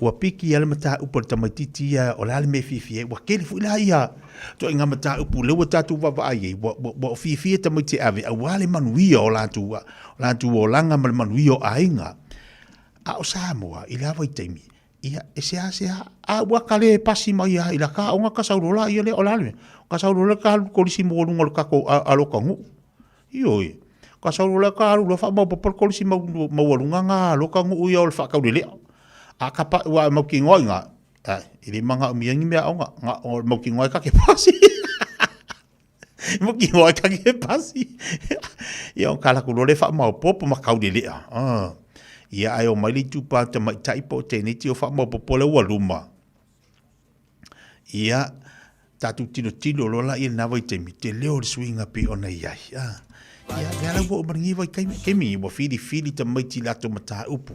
Ua piki ia le mata upo le tamaititi ia o le me fifi e. Ua kele fui la ia. To inga mata upu le ua tātou wawa ai e. Ua fifi e tamaiti ave. A ua le manuia o lātou o langa ma le manuia o ainga. A o Samoa i la vai taimi. Ia e se a se a. A ua kale pasi mai ia i la ka onga ka saurola ia le o la le. Ka saurola ka alu kolisi mo lunga le kako a loka ngu. Ioi. Ka saurola ka alu la wha mau papal kolisi mau alunga ngā loka ngu ia o le whakau le lea. A ka pa ua mau ki ngoi ngā. I le manga o miangi mea onga. Ngā o mau ki ngoi ka ke pasi. Mau ki ngoi ka ke pasi. Ia o ka laku lore wha mau popo makau le lea. Ia ai o mai le tupa te mai taipo tēnei ti o wha mau popo le ua luma. Ia tātou tino tino lola ia nā vai temi. Te leo le suinga pe ona iai. Ia mea lau o maringi vai kaimi. Ua whiri whiri ta mai ti lato mata upu.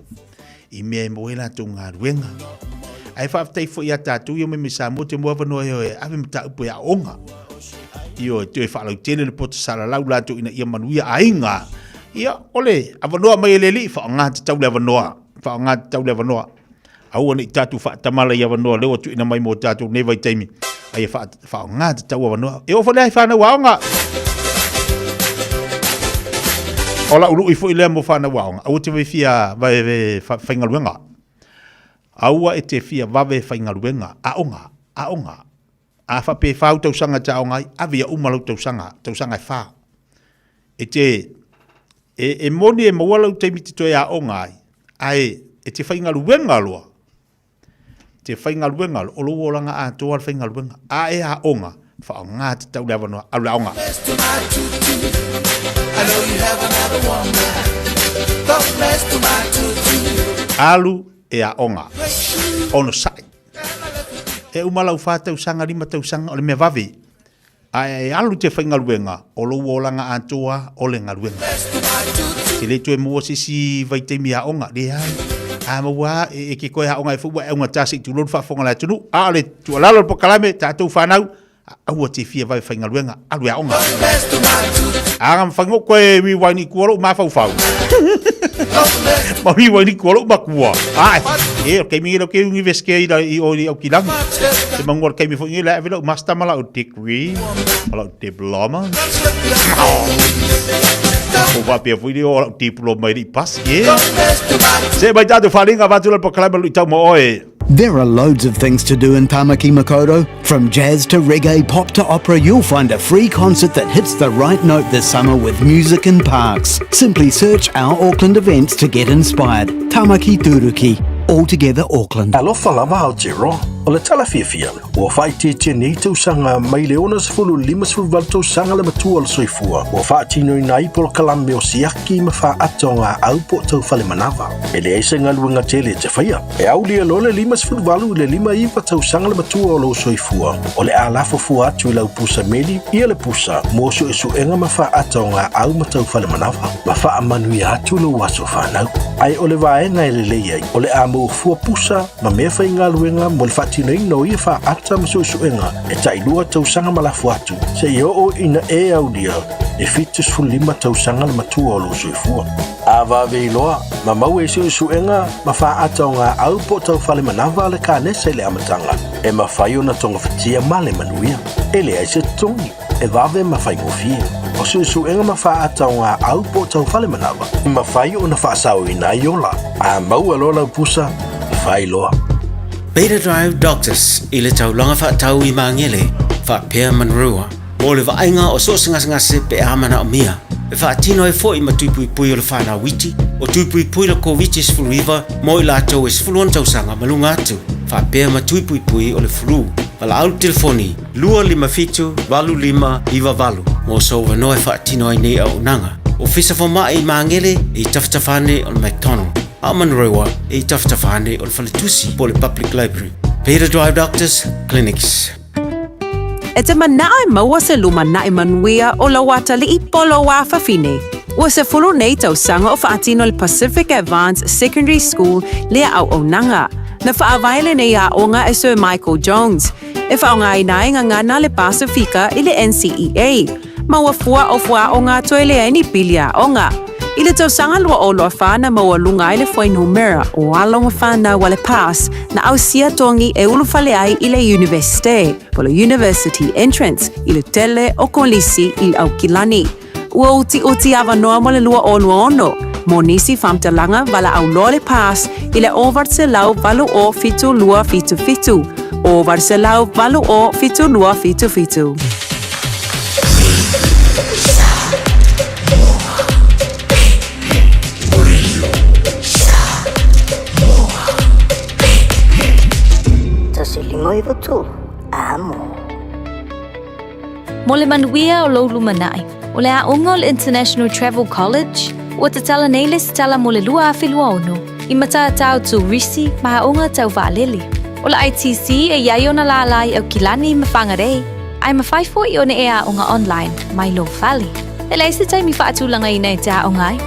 I mea e moe lato ngā ruenga. Ai whaaftai fo ia tātou ia me me Samoa te mua wanoa e oe. Ave mata upu e a onga. Ioe, toe faalautele le poto salalau latou ina ia manuia aiga. Ia, o le avanoa mai e le Alii, faaaoga tatau le avanoa, faaaoga tatau le avanoa. Aua ne i tatou faatamala i avanoa lea ua tuuina mai mo tatou nei vaitaimi, a ia faaaoga tatau avanoa. E oo foi lea i fanau aoga. O lau lui foi lea mo fanau aoga, aua te fia vave faigaluega. Aua e te fia vave faigaluega, aoga, aoga. A faapea e fa au tausaga e te aoga ai, ave ia uma lau tausaga, tausaga e fa. E te, e, e moni e maua lau taimi te toe aoga ai, ae e te faigaluega loa, te faigaluega loa, o lou olaga atoa le faigaluega. A e aoga, faaaoga tatau le avanoa, alu le aoga. Alu e aoga. Onosai. E uma lau fa tausaga, lima tausaga, o le mea vave. Ae e alu te faigaluega, o lou olaga atoa o le galuega. Te le toe maua se isi vaitaimi aoga, leai. A maua e, e ke koe aoga e foi ua e augata se i tulou le faafofoga a le atunuu. A o le tuualalo o le polokalame, tatou fanau, aua te fia vave faigaluega, alu e aoga. A na mafai ona toe rewind i tua lou mafaufau. Ma rewind i tua lou matua. Ae, e, o le taimi nei ke university i i o i Aukilani. Te manu o le taimi foi nei le ave lau master ma lau degree, ma lau diploma. O faapea foi lea o lau diploma i le i pasi, e. Se mai tātou whalinga wātu le polokalame lui tau mo oe. There are loads of things to do in Tamaki Makaurau. From jazz to reggae, pop to opera, you'll find a free concert that hits the right note this summer with Music in Parks. Simply search our Auckland events to get inspired. Tamaki Turuki. All together Auckland. Alofa lava Aotearoa, o le tala fiafia, ua faaitiitia nei tausaga mai le 60 i 58 tausaga le matua o le soifua, ua faatinoina ai polokalame o siaki ma faaata o ngā au po o tau fale manava. E leai se galuega tele e te faia. E aulia loa le 58 i le 59 tausaga le matua o lou soifua, o le a lafo fua atu i lau pusa meli ia le pusa mo suesuega ma faaata o ngā au ma tau fale manava, ma faamanuia atu lou aso fanau. Ae o le vaega e lelei ai, o le a maua fua pusa ma mea faigaluega mo le faatinoina o ia faaata ma suesuega e tailua tausaga ma lafo atu, seia oo ina e aulia e 75 tausaga le matua o lou soifua. A vave iloa, ma maua i suesuega ma faaata o ngā au po o tau fale manava a le kanesa i le amataga, e mafai ona togafitia ma le manuia. E leai se totogi, e vave ma faigofie. O suesuega ma faaata o ngā au po o tau fale manava, e mafai ona faasaoina ai ola. A maua loa lau pusa, fai loa. Beta Drive Doctors i le taulaga faatau i Magele, faapea Manurewa. Mo le vaaiga o so o se gasegase pe a manaomia, e faatino ai foi ma tui puipui o le whanau iti, o tui puipui le Koviti-19 mo i latou e 16 tausaga ma luga atu, faapea ma tui puipui o le flu. Valaau le telefoni 257 8598 mo sou avanoa e faatino ai nei auaunaga. Ofisa Fomai i Magele e i tafatafa ane o le McDonald, a o Manurewa e i tafatafa ane o le Faletusi po o le Public Library. Beta Drive Doctors Clinics. E te manao e maua se lumanai manuia o lou atalii po o lou afafine. Ua sefulu nei tausaga o faatino le Pacific Advance Secondary School lea auaunaga. Na faavae lenei aoga e Sir Michael Jones, e faaaogaina ai gagana le Pasifika i le NCEA. Maua fua o fuaaoga toe leai ni pili aoga. I le tausaga 2024 na maualuga ai le fuainumera o alo ma fanau a le PASS na ausia togi e ulufale ai i le Iunivesite, po o le University Entrance, i le tele o kolisi i Aukilani. Ua utiuti avanoa mo le 2026 mo nisi faamatalaga valaau loa le PASS i le 980 7277, 980 7277. 153 amo. Mo le manuia o lou lumanai, o le aoga o le International Travel College, ua tatala nei le setala mo le 2026 i matatau turisi ma aoga tau vaalele. O le ITC e i ai ona lālā i Aukilani ma Whangarei, ae mafai foi ona e aoga online mai lou fale. E leai se taimi faatulagaina e te aoga ai.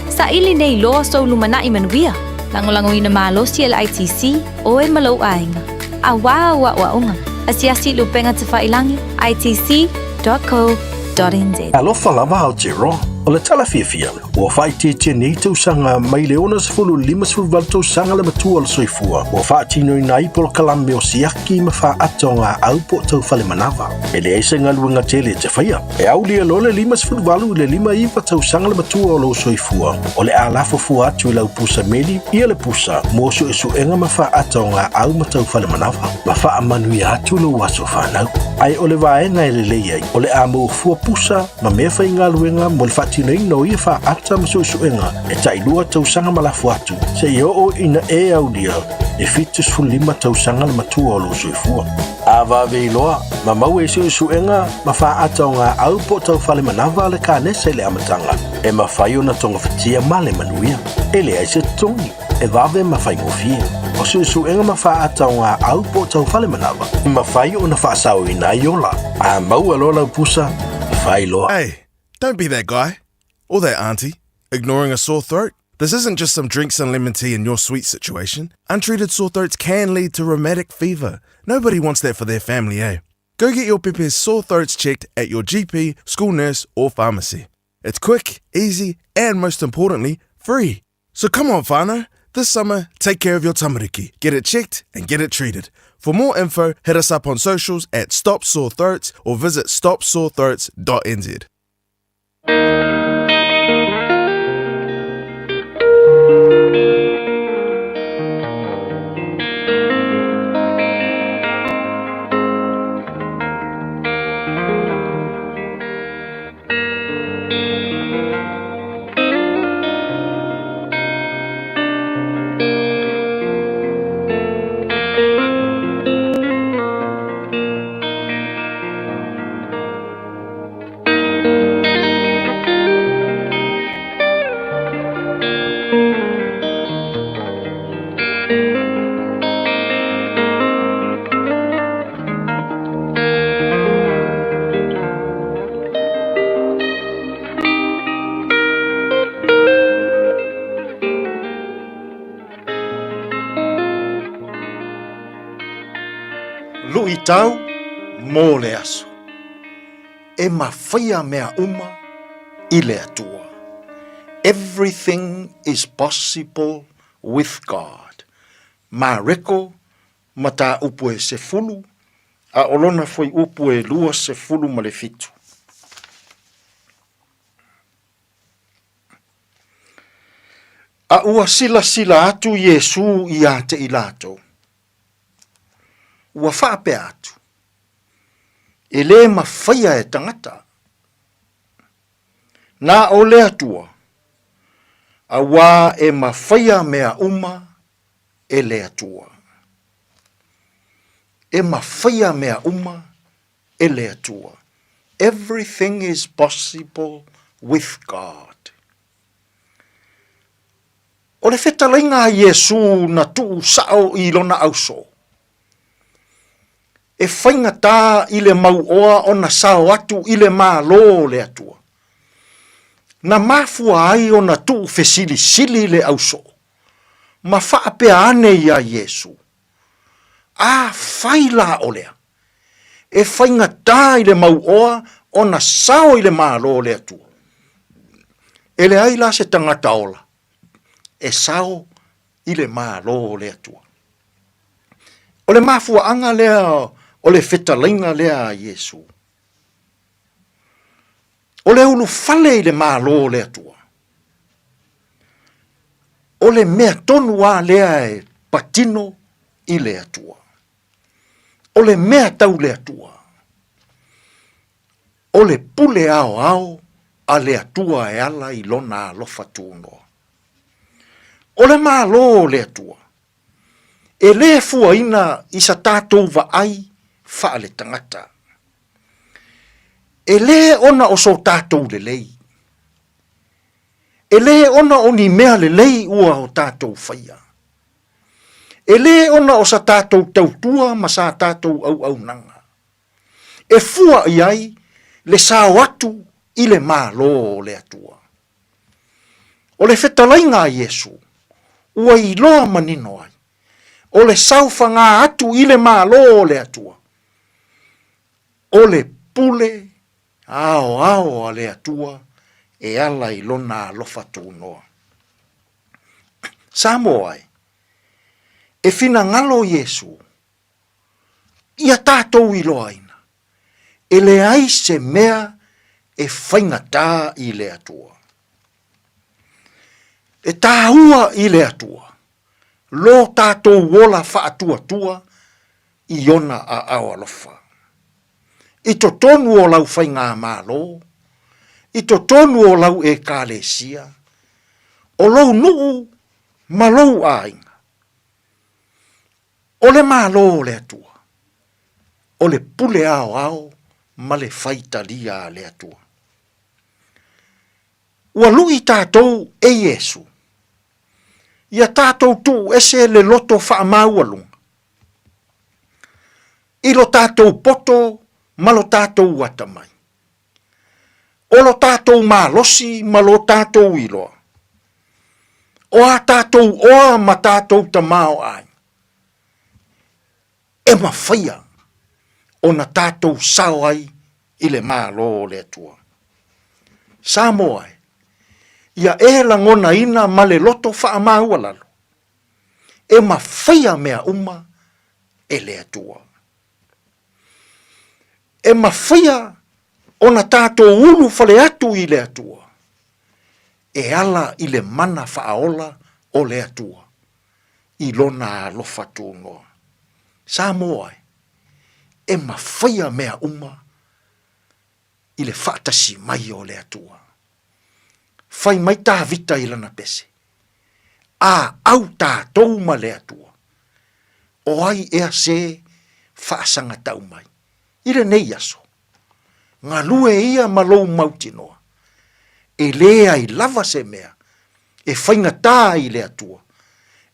Saili nei loa sou lumanai manuia, lagolagoina malosi e le ITC, oe ma lou aiga. Auā au aoaoga, asiasi i le upega tafailangi, itc.ac.nz. www.co.nz. Alofa lava Aotearoa, o le tala fiafia, ua faaitiitia nei tausaga mai le 60 58 tausaga le matua o le soifua ua faatinoina ai polokalame o siaki ma faaata o gaau po o taufale manava. E leai se galuega tele e te faia. E aulia loa le 58 i le 59 tausaga le matua o lou soifua, o le a lafo fua atu i lau pusa meli ia le pusa mo suesuega ma faaata o gaau ma taufale manava ma faamanuia atu lou aso fanau. Ae o le vaega e lelei ai, o le a maua fua pusa ma mea faigaluega mo le faatinoina o ia faaata ma suesuega e tailua tausaga ma lafo atu seia oo ina e aulia e 75 tausaga le matua o lou soifua. A vave iloa, ma maua i suesuega ma faaata o gaau po o taufale manava le kanesa i le amataga, e mafai ona togafitia ma le manuia. E leai se totogi, e vave ma faigofie. O suesuega ma faaata o gaau po o taufale manava, e mafai ona faasaoina ai ola. A maua loa lau pusa, fai loa. Hey, don't be that guy. Or that auntie. Ignoring a sore throat? This isn't just some drinks and lemon tea in your sweet situation. Untreated sore throats can lead to rheumatic fever. Nobody wants that for their family, eh? Go get your pepe's sore throats checked at your GP, school nurse, or pharmacy. It's quick, easy, and most importantly, free. So come on, whānau. This summer, take care of your tamariki. Get it checked and get it treated. For more info, hit us up on socials at Stop Sore Throats or visit stopsorethroats.nz. Luitau mo le aso. E mafaia mea uma i le Atua. Everything is possible with God. Mareko mataupu e sefulu, a o lona fuaiupu e 27. A ua silasila atu Iesū iā te i latou, ua faapea atu, E lē mafaia e tagata, na o le Atua, auā e mafaia mea uma e le Atua. E mafaia mea uma e le Atua. Everything is possible with God. O le fetalaiga a Iesū na tuusao i lona auso, e faigata i le mauoa ona sao atu i le Malo o le Atua. Na mafua ai ona tuufesilisili le ausoo, ma faapea ane iā Iesū, Afai la o lea, e faigata i le mauoa ona sao i le Malo o le Atua, e leai la se tagata ola e sao i le Malo o le Atua. O le mafuaaga lea o le fetalaiga lea a Iesū, o le ulufale i le Malo o le Atua, o le mea tonu lava lea e patino i le Atua. O le mea tau le Atua, o le pule aoao a le Atua e ala i Lona alofa tunoa. O le Malo o le Atua, e lē fuaina i sa tatou vaai faaletagata. E lē ona o so tatou lelei. E lē ona o ni mea lelei ua o tatou faia. E lē ona o sa tatou tautua ma sa tatou auaunaga. E fua i ai le sao atu i le Malo o le Atua. O le fetalaiga a Iesu, ua iloa manino ai, o le saofaga atu i le Malo o le Atua, o le pule aoao a le Atua e ala i Lona alofa tunoa. Samoa e, e finagalo Iesu ia tatou iloaina, e leai se mea e faigata i le Atua. E tāua i le Atua lo tatou ola faatuatua i ona aao alofa. I totonu o lau faigamalo, i totonu o lau Ekalesia, o lou nuu ma lou aiga, o le Malo o le Atua, o le pule aoao ma le faitalia a le Atua. Ua luʻi tatou e Iesu, ia tatou tuu ese le loto faamaualuga i lo tatou poto ma lo tatou atamai, o lo tatou malosi ma lo tatou iloa, o a tatou oa ma tatou tamaoaiga, e mafaia ona tatou sao ai i le Malo o le Atua. Samoa e, ia e lagonaina ma le loto faamaualalo, e mafaia mea uma e le Atua. E mafaia ona tatou ulufale atu i le Atua, e ala i le mana faaola o le Atua i Lona alofa tunoa. Samoa e, e mafaia mea uma i le faatasi mai o le Atua. Fai mai Tavita i lana pese, A au tatou ma le Atua, o ai ea se faasagatau mai i lenei aso? Galue ia ma lou mautinoa, e leai lava se mea e faigata i le Atua,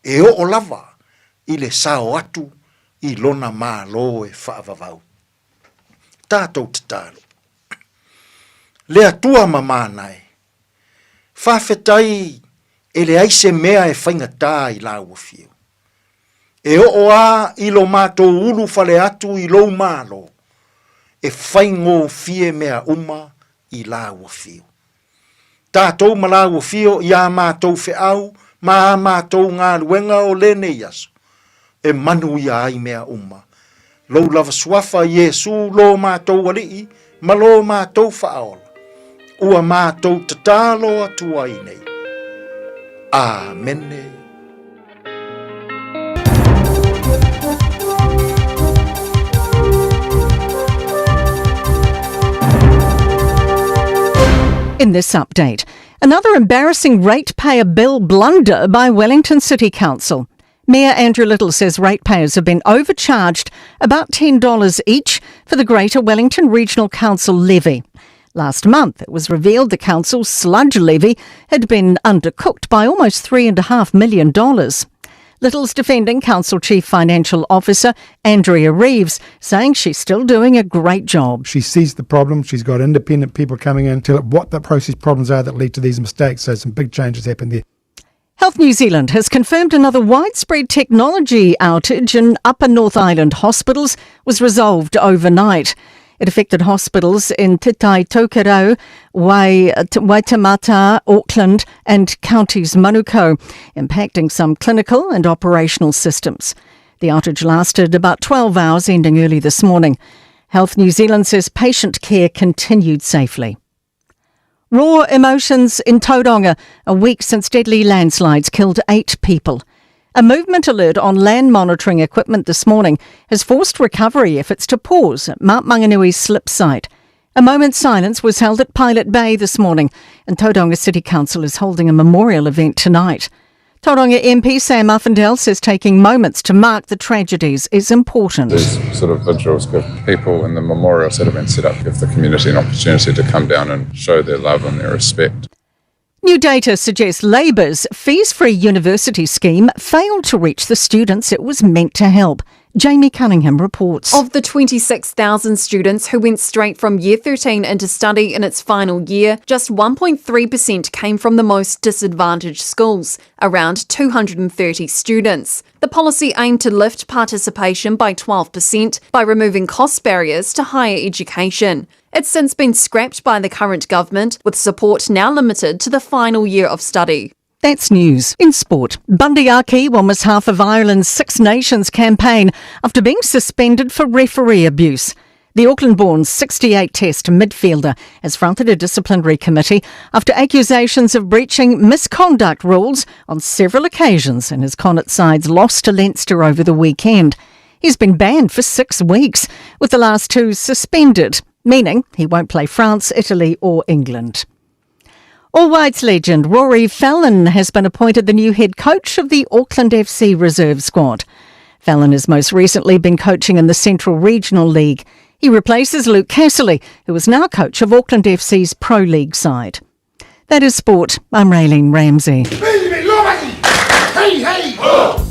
e oo lava i le sao atu i Lona Malo e faavavau. Tatou tatalo. Le Atua mamana e, faafetai e leai se mea e faigata i lāua fiu. E oo a i lo matou ulu fale atu i lou Malo, e faigofie mea uma i lāua fiu. Tatou ma lāua fio i ā mātou feau ma ā mātou galuega o lenei aso, e manuia ai mea uma. Lou lava suafa Iesū lō mātou Alii ma lō mātou Faaola, ua mātou tatalo atu ai nei. Āmene. In this update, another embarrassing ratepayer bill blunder by Wellington City Council. Mayor Andrew Little says ratepayers have been overcharged about $10 each for the Greater Wellington Regional Council levy. Last month, it was revealed the council's sludge levy had been undercooked by almost $3.5 million. Little's defending Council Chief Financial Officer Andrea Reeves, saying she's still doing a great job. She sees the problem. She's got independent people coming in to tell what the process problems are that lead to these mistakes. So some big changes happen there. Health New Zealand has confirmed another widespread technology outage in Upper North Island hospitals was resolved overnight. It affected hospitals in Te Tai Tokerau, Waitemata, Auckland and counties Manukau, impacting some clinical and operational systems. The outage lasted about 12 hours, ending early this morning. Health New Zealand says patient care continued safely. Raw emotions in Tauranga, a week since deadly landslides killed 8 people. A movement alert on land monitoring equipment this morning has forced recovery efforts to pause at Mount Maunganui's slip site. A moment's silence was held at Pilot Bay this morning, and Tauranga City Council is holding a memorial event tonight. Tauranga MP Sam Uffindell says taking moments to mark the tragedies is important. These sort of vigils give people and the memorials that have been set up give the community an opportunity to come down and show their love and their respect. New data suggests Labour's fees-free university scheme failed to reach the students it was meant to help. Jamie Cunningham reports. Of the 26,000 students who went straight from Year 13 into study in its final year, just 1.3% came from the most disadvantaged schools, around 230 students. The policy aimed to lift participation by 12% by removing cost barriers to higher education. It's since been scrapped by the current government, with support now limited to the final year of study. That's news. In sport, Bundee Aki will miss half of Ireland's Six Nations campaign after being suspended for referee abuse. The Auckland-born 68 Test midfielder has fronted a disciplinary committee after accusations of breaching misconduct rules on several occasions in his Connacht side's loss to Leinster over the weekend. He's been banned for 6 weeks, with the last 2 suspended, meaning he won't play France, Italy or England. All Whites legend Rory Fallon has been appointed the new head coach of the Auckland FC reserve squad. Fallon has most recently been coaching in the Central Regional League. He replaces Luke Casserly, who is now coach of Auckland FC's Pro League side. That is sport. I'm Raylene Ramsey. Hey, hey! Oh!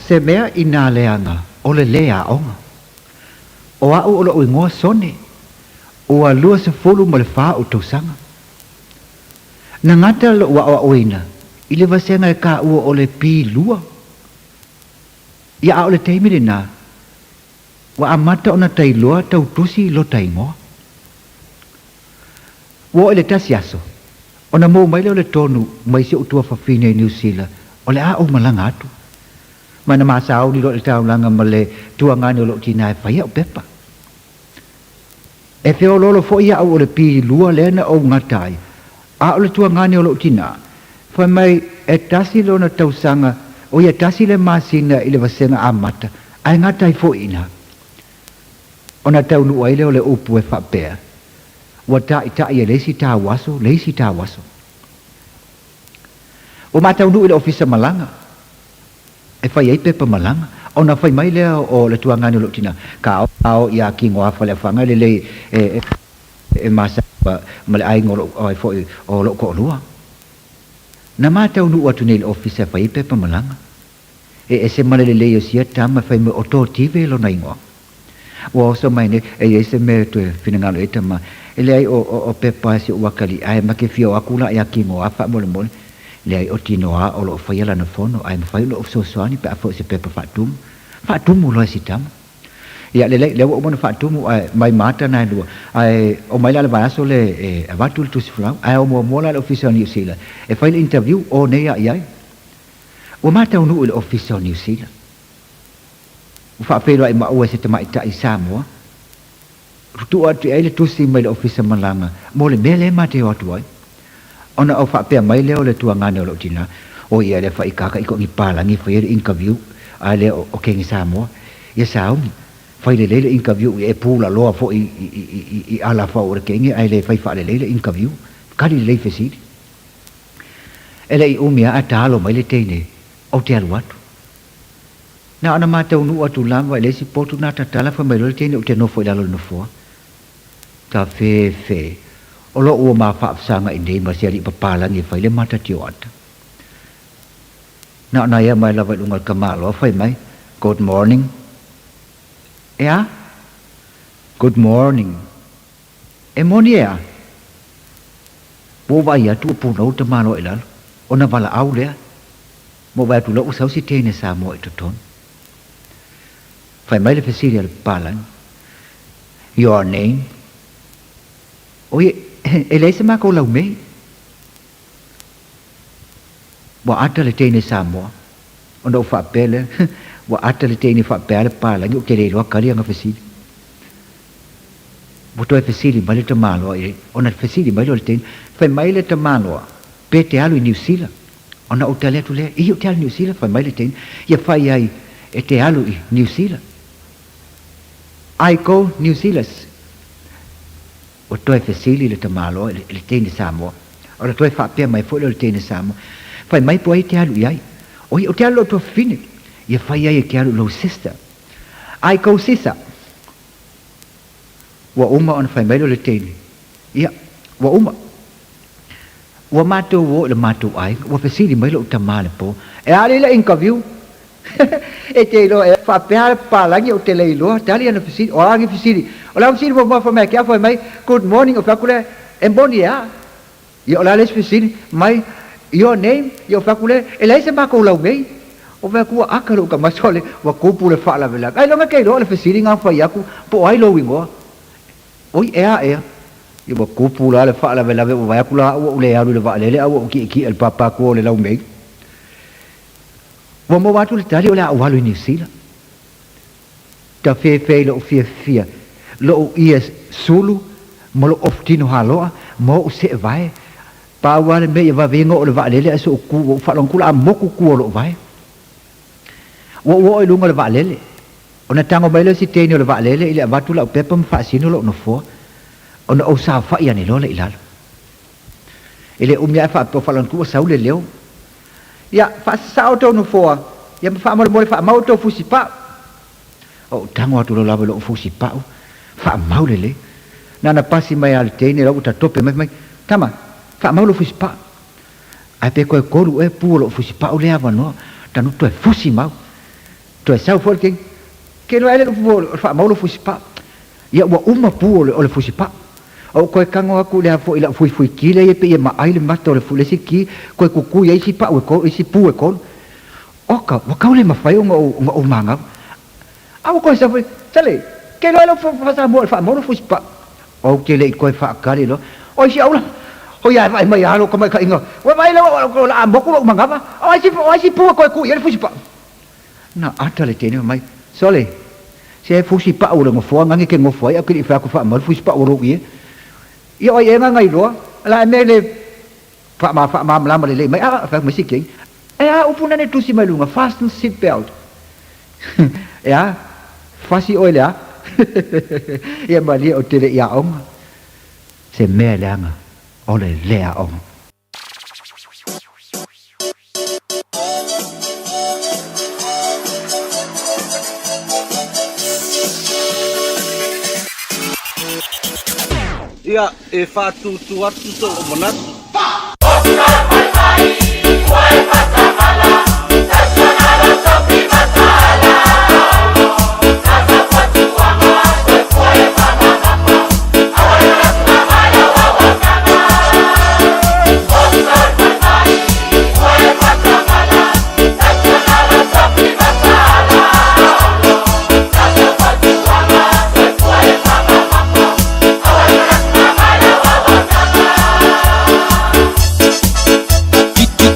Se mea i nā leaga o le lē aoga. O a'u o lo'u igoa Sone, ua 24 o'u tausaga. Na gata lo'u a'oa'oina i le vasega e kāua o le P2. Ia a o le taimi lenā, ua amata ona tailoa tautusi lota igoa. Ua oo i le tasi aso, ona mou mai lea o le tonu mai si ou tuafafine i Niu Sila, o le a ou malaga atu. Ma na ma sauni loa i le taulaga ma le tuagane o lou tinā e fai au pepa. E feoloolo foi au o le P2 lea na ou gata ai, a o le tuagane o lou tinā, fai mai e tasi lona tausaga, o ia tasi le masina i le vasega amata, ae gata ai foi i ina. Ona taunuu ai lea o le upu e faapea, Ua taʻitaʻi e le isi tauaso le isi tauaso. Ua mataunuu i le ofisa malaga e fai ai pepa malaga, ona fai mai lea o le tuagane o lou tina, Ka ao ia Kinoa Faleafaga e lelei e e masa ma le aiga o lou ai foi o lou toalua. Na mataunuu atu nei i le ofisa e fai ai pepa malaga. E ese ma le lelei o sia tama e fai mai o Totive lona igoa. Ua oso mai nei, e i ai se mea e toe finagalo i ai tama, e leai o, o, o pepa e si ou akalii, ae ma ke fia o aku la ia Kinoa faamolemole. Leai o Tinoa o lo o faia lana fono, ae mafai ona ou fesoasoani pe a foi o se pepa faatumu. Faatumu loa e si tama. Ia, lelei, lea ua uma ona faatumu, ae mai ma ata na e lua. Ae omai la le vaiaso le e avatu le tusi folau, ae o muamua la le ofisa o Niu Sila e fai le interview, o nei a i ai. Ua mataunuu i le ofisa o Niu Sila. Ua faafeiloai maua e se tamaitai Samoa. Tuutuu atu i ai le tusi mai le ofisa malaga mo le mea lea ma te o atu ai. Ona ou faapea mai lea o le tuagane o lou tinā, O ia lea faikaka i koʻu palagi e fai ai le interview a lea o Kenge Samoa. Ia sauni, fai lelei le interview ia e pula loa foi i ala fau o le kenge ae le fai faalelei le interview. Kali lelei fesili. E le i umi a ae talo mai le teine, ou te alu atu. Na ona ma taunuu atu lava i le isi potu na tatala fai mai loa le teine ou te nofo i lalo o le nofoa. Ta fefe, o lo ua ma faafesagai nei ma se alii papalagi e fai le mata tioata. Na ona ea mai lava i luga o le tamaloa fai mai, Good morning. E a? Good morning. E moni e a? Ua ou vaai atu ua punou le tamaloa i lalo, ona valaau lea. Ma ou vaai atu loa ua sau si teine Samoa i totonu. Fai mai le fesili a le papalagi, Your name? Oi, e leai se makou laumei. Ua ata le teine Samoa. Ona ou faapea lea, Ua ata le teine faapea le papalagi ou te le iloa kali ana fesili. Ua toe fesili mai le tamaloa i, ona fesili mai lea o le teine, fai mai le tamaloa, pe te alu i Niu Sila. Ona ou tali atu lea, Ii ou te alu i Niu Sila, fai mai le teine, ia fai ai e te alu i Niu Sila. I go New Zealand. Ua toe fesili le tamaloa i le teine Samoa. Ona toe faapea mai foi lea o le teine Samoa, Fai mai po o ai e te alu i ai. Oi, ou te alu i lou tuafafine. Ia fai ai e te alu i lou sister. I go sisa. Ua uma ona fai mai lea o le teine, Ia, ua uma. Ua matou o i le matou aiga, ua fesili mai lou tama i le po, E a alii le interview? E te iloa ea, faapea le papalagi ou te le iloa, tali ana fesili, o a ni fesili? O lau fesili muamua fai mai ke au fai mai, Good morning, ou fai atu lea, E moni e a? Ia o le a le isi fesili, mai, Your name? Ia ou fai atu lea, E leai se matou laumei. Ou fai atu, Ua aka lou tama sole, ua tupu le faalavelave. Ailoga e te iloa o le fesili na fai atu, po o ai lou igoa? Oi, e a ea? Ia ua tupu la le faalavelave ua vaai atu la au ua ou le alu i le vaalele a ua ou tietie i le papa atu o le laumei. Ua maua atu le tali o le a ou alu i Niu Sila. Tafefe i lou fiafia, lou ie sulu ma lou ofu tino haloa ma ou seevae. Pau lava le mea ia vave ia ona oo i le vaalele ae se ou ku, ua ou faalogo atu la a motu tua o lou vae. Ua ou oo i luga o le vaalele. Ona tago mai lea o si teine o le vaalele i le avatu lau pepa ma faasino lou nofoa, ona ou saofai ane loa lea i lalo. E le umi ae faapea o faalogo atu ua sau le leo. Ia, faasasao tou nofoa, ia ma faamolemole faamau outou fusi pau. Ou tago atu loa lava i lou fusi pau, faamau lelei. Na ona pasi mai lava le teine la ua tatope mai, fai mai, Tama, faamau lou fusi pau. Ae pe toe kolu ea pu o lou fusi pau lea avanoa, tanu toe fusi mau. Toe sau foi le teine, Ke iloa ea le upu o le faamau lou fusi pau. Ia ua uma pu o le fusi pau. Ou koe tago atu lea foi i lau fuifui ki lea ia pei e maai le mata o le le isi ki, koe kukui ai isi pau e kolu, isi pu e kolu. Oka, ua kau le mawhai ona ou, ona ou mangau. A ua koe sau foi, Sale, ke iloa e lau faasamoa i le faamau lou fusi pau. Ou te le i toe faatali loa. Oi si aula! Hoi ae vaai mai lava lou tamaitaiga. Ua vaai lea o le a moku lou manava. O ai si, o ai si pu e koe ku i ai le fusi pau. Na ata le teine fai mai, Sole, se fusi pau o le nofoa nani ke nofo ai au ke le i fai atu faamau le fusi pau o lou ie. Ia o ai ea nana iloa, la e mea le faama faamalamalama lelei mai, a fai atu mai si teine, e a upu nani tusi mai luga, fasten seat belt. E a, fasi oe le a? Ia malie ou te le i aoga, se mea leaga o le le aoga. Ia, e faatūtū atu sou manatu.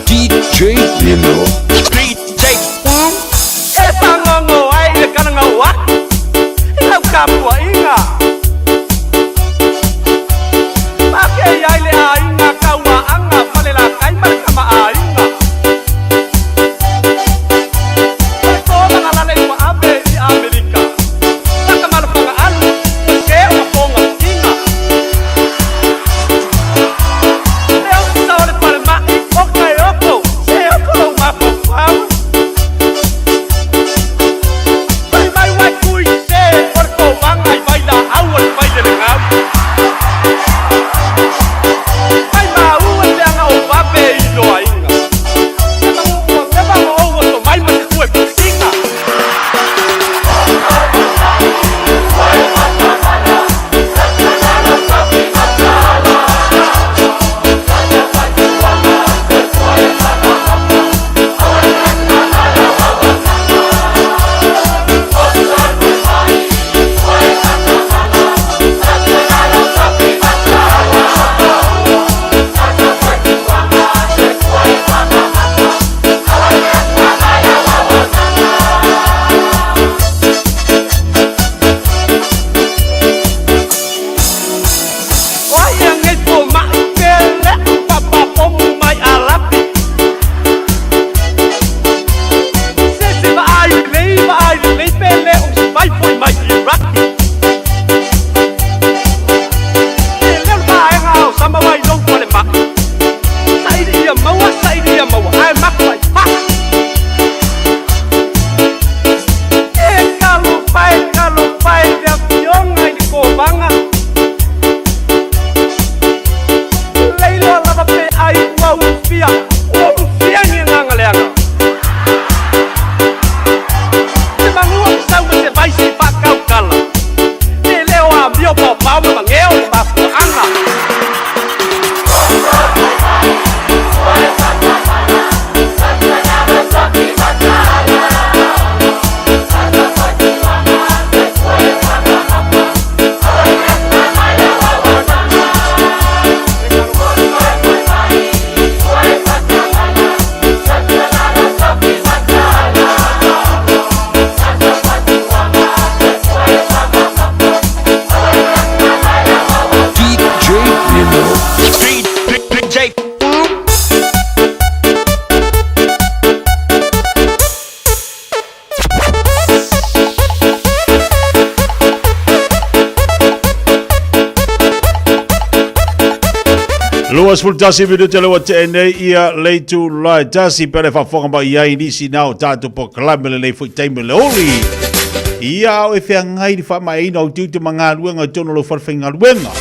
DJ Lino. 21 minute le ua tea nei ia leitu lai tasi pele faafofoga mai ai nisi na o tatou polokalame lenei foi taimi le oli. Ia ao e feagai le faamaeaina o tiute ma galuega i totonu o lou fale faigaluega.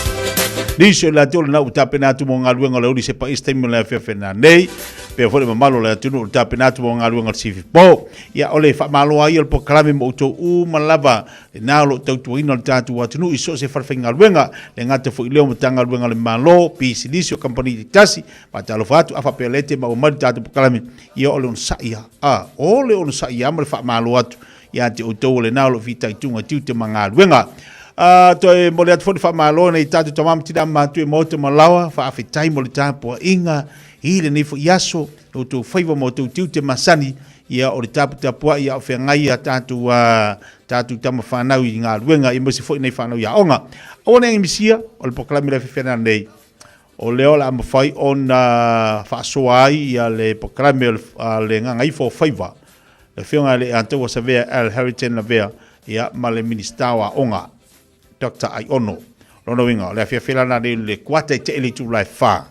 Nisi o latou lena ua tapena atu mo galuega o le oli se paisi taimi o le afiafi nanei. Pea foi le mamalu o le atunuu ua tapena atu mo galuega o le sifipo. Ia o le faamalo ai o le polokalame mo outou uma lava Lena o lo o tautuaina le tatou atunuu i so o se falefaigaluega, le gata foi lea o Matagaluega a le Malo, pisinisi o kamupani taitasi, faatalofa atu, a faapea lea e te maua mai le tatou polokalame, ia o le onosai lava, a, o le onosai lava ma le faamalo atu ia te outou o lena o lo o fitaituga i tiute ma galuega. A, toe momoli atu foi le faamalo i nai tatou tama ma tina matua i Maota ma Laoa, faafetai mo le tapuaiga i lenei foi aso, o outou faiva ma outou tiute masani, ia o le taputapuai a o feagai a tatou a tatou tama fanau i galuega aemaise foi nai fanau i aoga. Aua ne i misia, o le polokalame lea fefe nei, o lea o le a mafai ona faasoa ai ia le polokalame o le Gagaifo o Faiva, le Afioga i le Ataua Savea Al Harrington Lavea, ia ma le Minisita o Aoga, Doctor Aiono. Lona uiga, o le afiafi la lena nei le kuata i te i le itula e 4,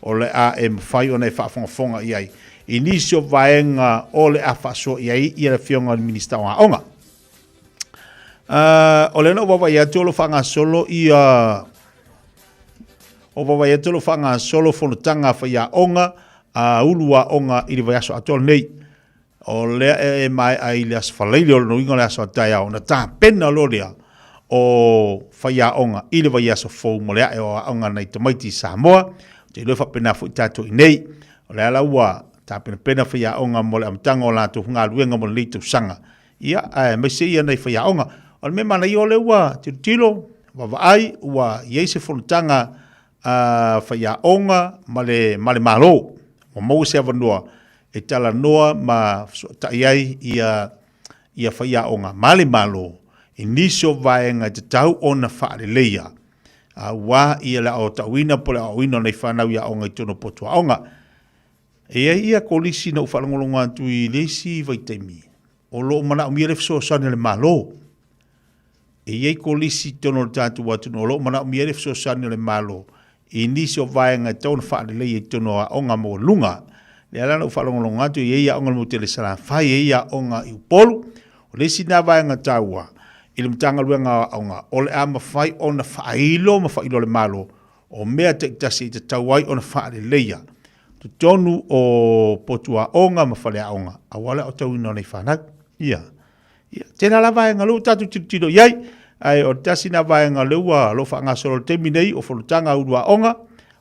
o le a e mafai ona e faafogafoga i ai i nisi o vaega o le a faasoa i ai ia le Afioga i le Minisita o Aoga. O lea na ou vaavaai atu o lo o faagasolo ia o vaavaai atu o lo o faagasolo fonotaga a faiaoga a ulu aoga i le vaiaso atoa lenei. O lea e maea i le Aso Faraile, o lona uiga o le aso a taeao, ona tapena loa lea o faiaoga i le vaiaso fou mo le ae o aoga a nai tamaiti i Samoa. Ou te iloa e faapena foi tatou i inei. O lea la ua tapenapena faiaoga mo le amataga o latou galuega mo lenei tausaga. Ia, aemaise ia nai faiaoga. O le mea manaia o lea ua tilotilo, vaavaai, ua i ai se fonotaga a faiaoga ma le, ma le Malo. Ua maua se avanoa e talanoa ma fesootai ai ia, ia faiaoga ma le Malo i nisi o vaega e tatau ona faaleleia, aua ia le aotauina po o le aoaoina o nai fanau i aoga i totonu o potu aoga. E i ai ia kolisi na ou faalogologo atu i le isi vaitaimi, o lo o manaomia le fesoasoani a le Malo. E i ai kolisi i totonu o le tatou atunuu o lo o manaomia le fesoasoani a le Malo i nisi o vaega e tatau ona faaleleia i totonu o aoga maualuga. Lea la na ou faalogologo atu, e i ai aoga i le motu o Salafai, e i ai aoga i Upolu. O le isi lena vaega taua i le Matagaluega o Aoga, o le a mafai ona faailo ma faailo e le Malo o mea taitasi e tatau ai ona faaleleia totonu o potu aoga ma faleaoga aua le aotauina o nei fanau. Ia. Ia, tele la vaega lea ua tatou tilotilo i ai, ae o le tasi lena vaega lea ua lo faagasolo i le taimi nei o fonotaga a ulu aoga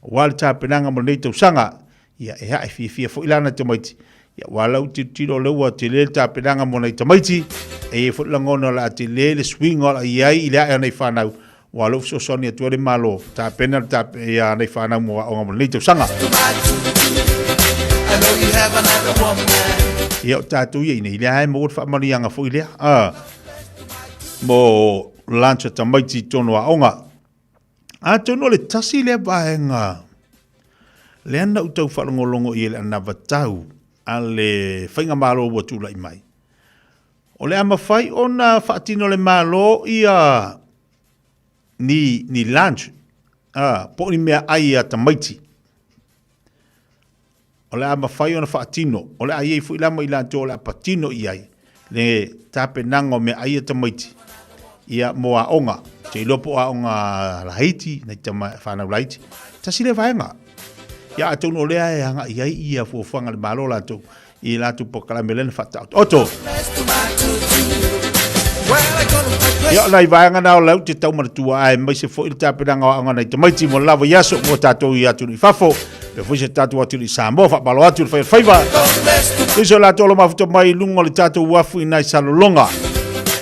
aua le tapenaga mo lenei tausaga. Ia, e ae fiafia foi la nai tamaiti. Ia, aua lau tilotilo lea ua tele le tapenaga mo nai tamaiti, e i ai foi le lagona o le a tele le suiga o le a i ai i le ae o nai fanau, aua o lea ua fesoasoani atu ai le Malo, tapena le tape, ia nai fanau mo aoga mo lenei tausaga. Ia, o tatou ia i nei, lea e maua le faamanuiaga foi lea, a, mo lunch a tamaiti i totonu o aoga. Atonu o le tasi lea vaega lea na ou tau faalogologo i ai i le anavatau a le faigamalo ua tulai mai. O le a mafai ona faatino e le Malo ia ni, ni lunch, a, po o ni meaai a tamaiti. O le a mafai ona faatino, o le a i ai foi la ma i latou o le a patino i ai le tapenaga o meaai a tamaiti ia mo aoga. Ou te iloa po o aoga laiti, nai tama, fanau laiti. Tasi lea vaega. Ia atonu o lea e agai i ai ia fuafuaga a le Malo latou i latou polokalame lea na faataotooto. Ia, o nai vaega na o lau te tau manatua aemaise foi le tapenaga o aoga nai tamaiti mo le lava i aso mo tatou i atunuu i fafo. Pe foi se tatou atunuu i Samoa, faamalo atu le fai o le faiva. Nisi o latou o lo mafuta mai i luga o le tatou uafu i nai Salelologa.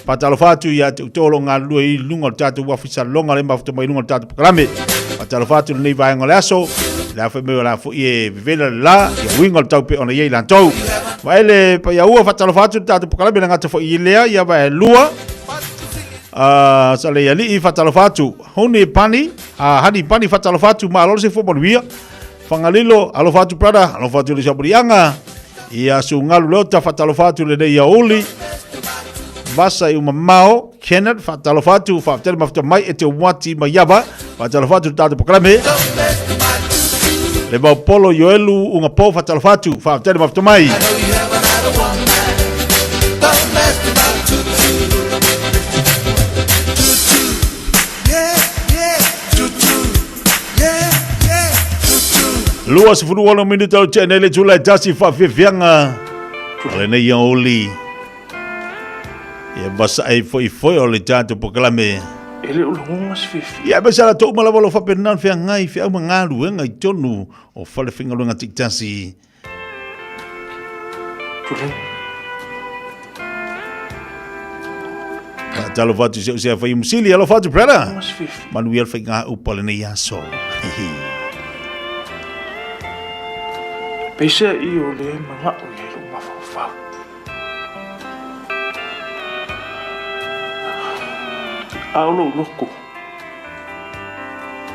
Faatalofa atu ia te outou o lo o galulue i luga o le tatou uafu i Salelologa le mafuta mai i luga o le tatou polokalame. Faatalofa atu i lenei vaega o le aso. Le a fai mai o la foi e vevela le la, ia uiga o le tau pe ona i ai latou. Vaele Paiaua, faatalofa atu i le tatou polokalame le gata foi i lea, ia vae lua. Sa le alii, faatalofa atu. Honi Pani, Hani Pani, faatalofa atu, malo le soifua manuia. Fagalilo, alofa atu brother, alofa atu le sabulianga. Ia Sugalu Leota, faatalofa atu lenei aouli. Vasa i umamao, Kenneth, faatalofa atu, faafetai le mafuta mai e te wati mai ava. Faatalofa atu le tatou polokalame. Le Vaupolo Ioelu Ugapo faatalofa atu, faafetai le mafuta mai. 26 minute o tea nei le itula e tasi faafiafiaga o lenei aoauli. Ia vasaʻi foʻifoʻi o le tatou polokalame. E le o lagona se fiafia. Ia aemaise a latou uma lava o lo o faapena ona feagai feau ma galuega i totonu o fale faigaluega taitasi. Tulei. Faatalofa atu i si ou sea fai musili. Alofa atu, brother. Manuia le faiga upu a lenei aso. Peisea i o le manao i ai lou mafaufau. A o lou loko,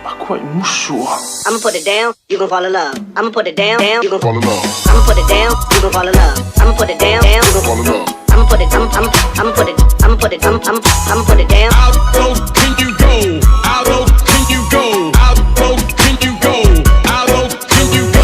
matuai musu a. I'ma put it down, you gon' fall in love. I'ma put it down, down, you gon' fall in love. I'ma put it down, you gon' fall in love. I'ma put it down, down, you gon' fall in love. I'ma put it, I'm, I'm, I'ma put it, I'ma put it, I'm, I'm, I'ma put it down. How low can you go? How low can you go? How low can you go? How low can you go?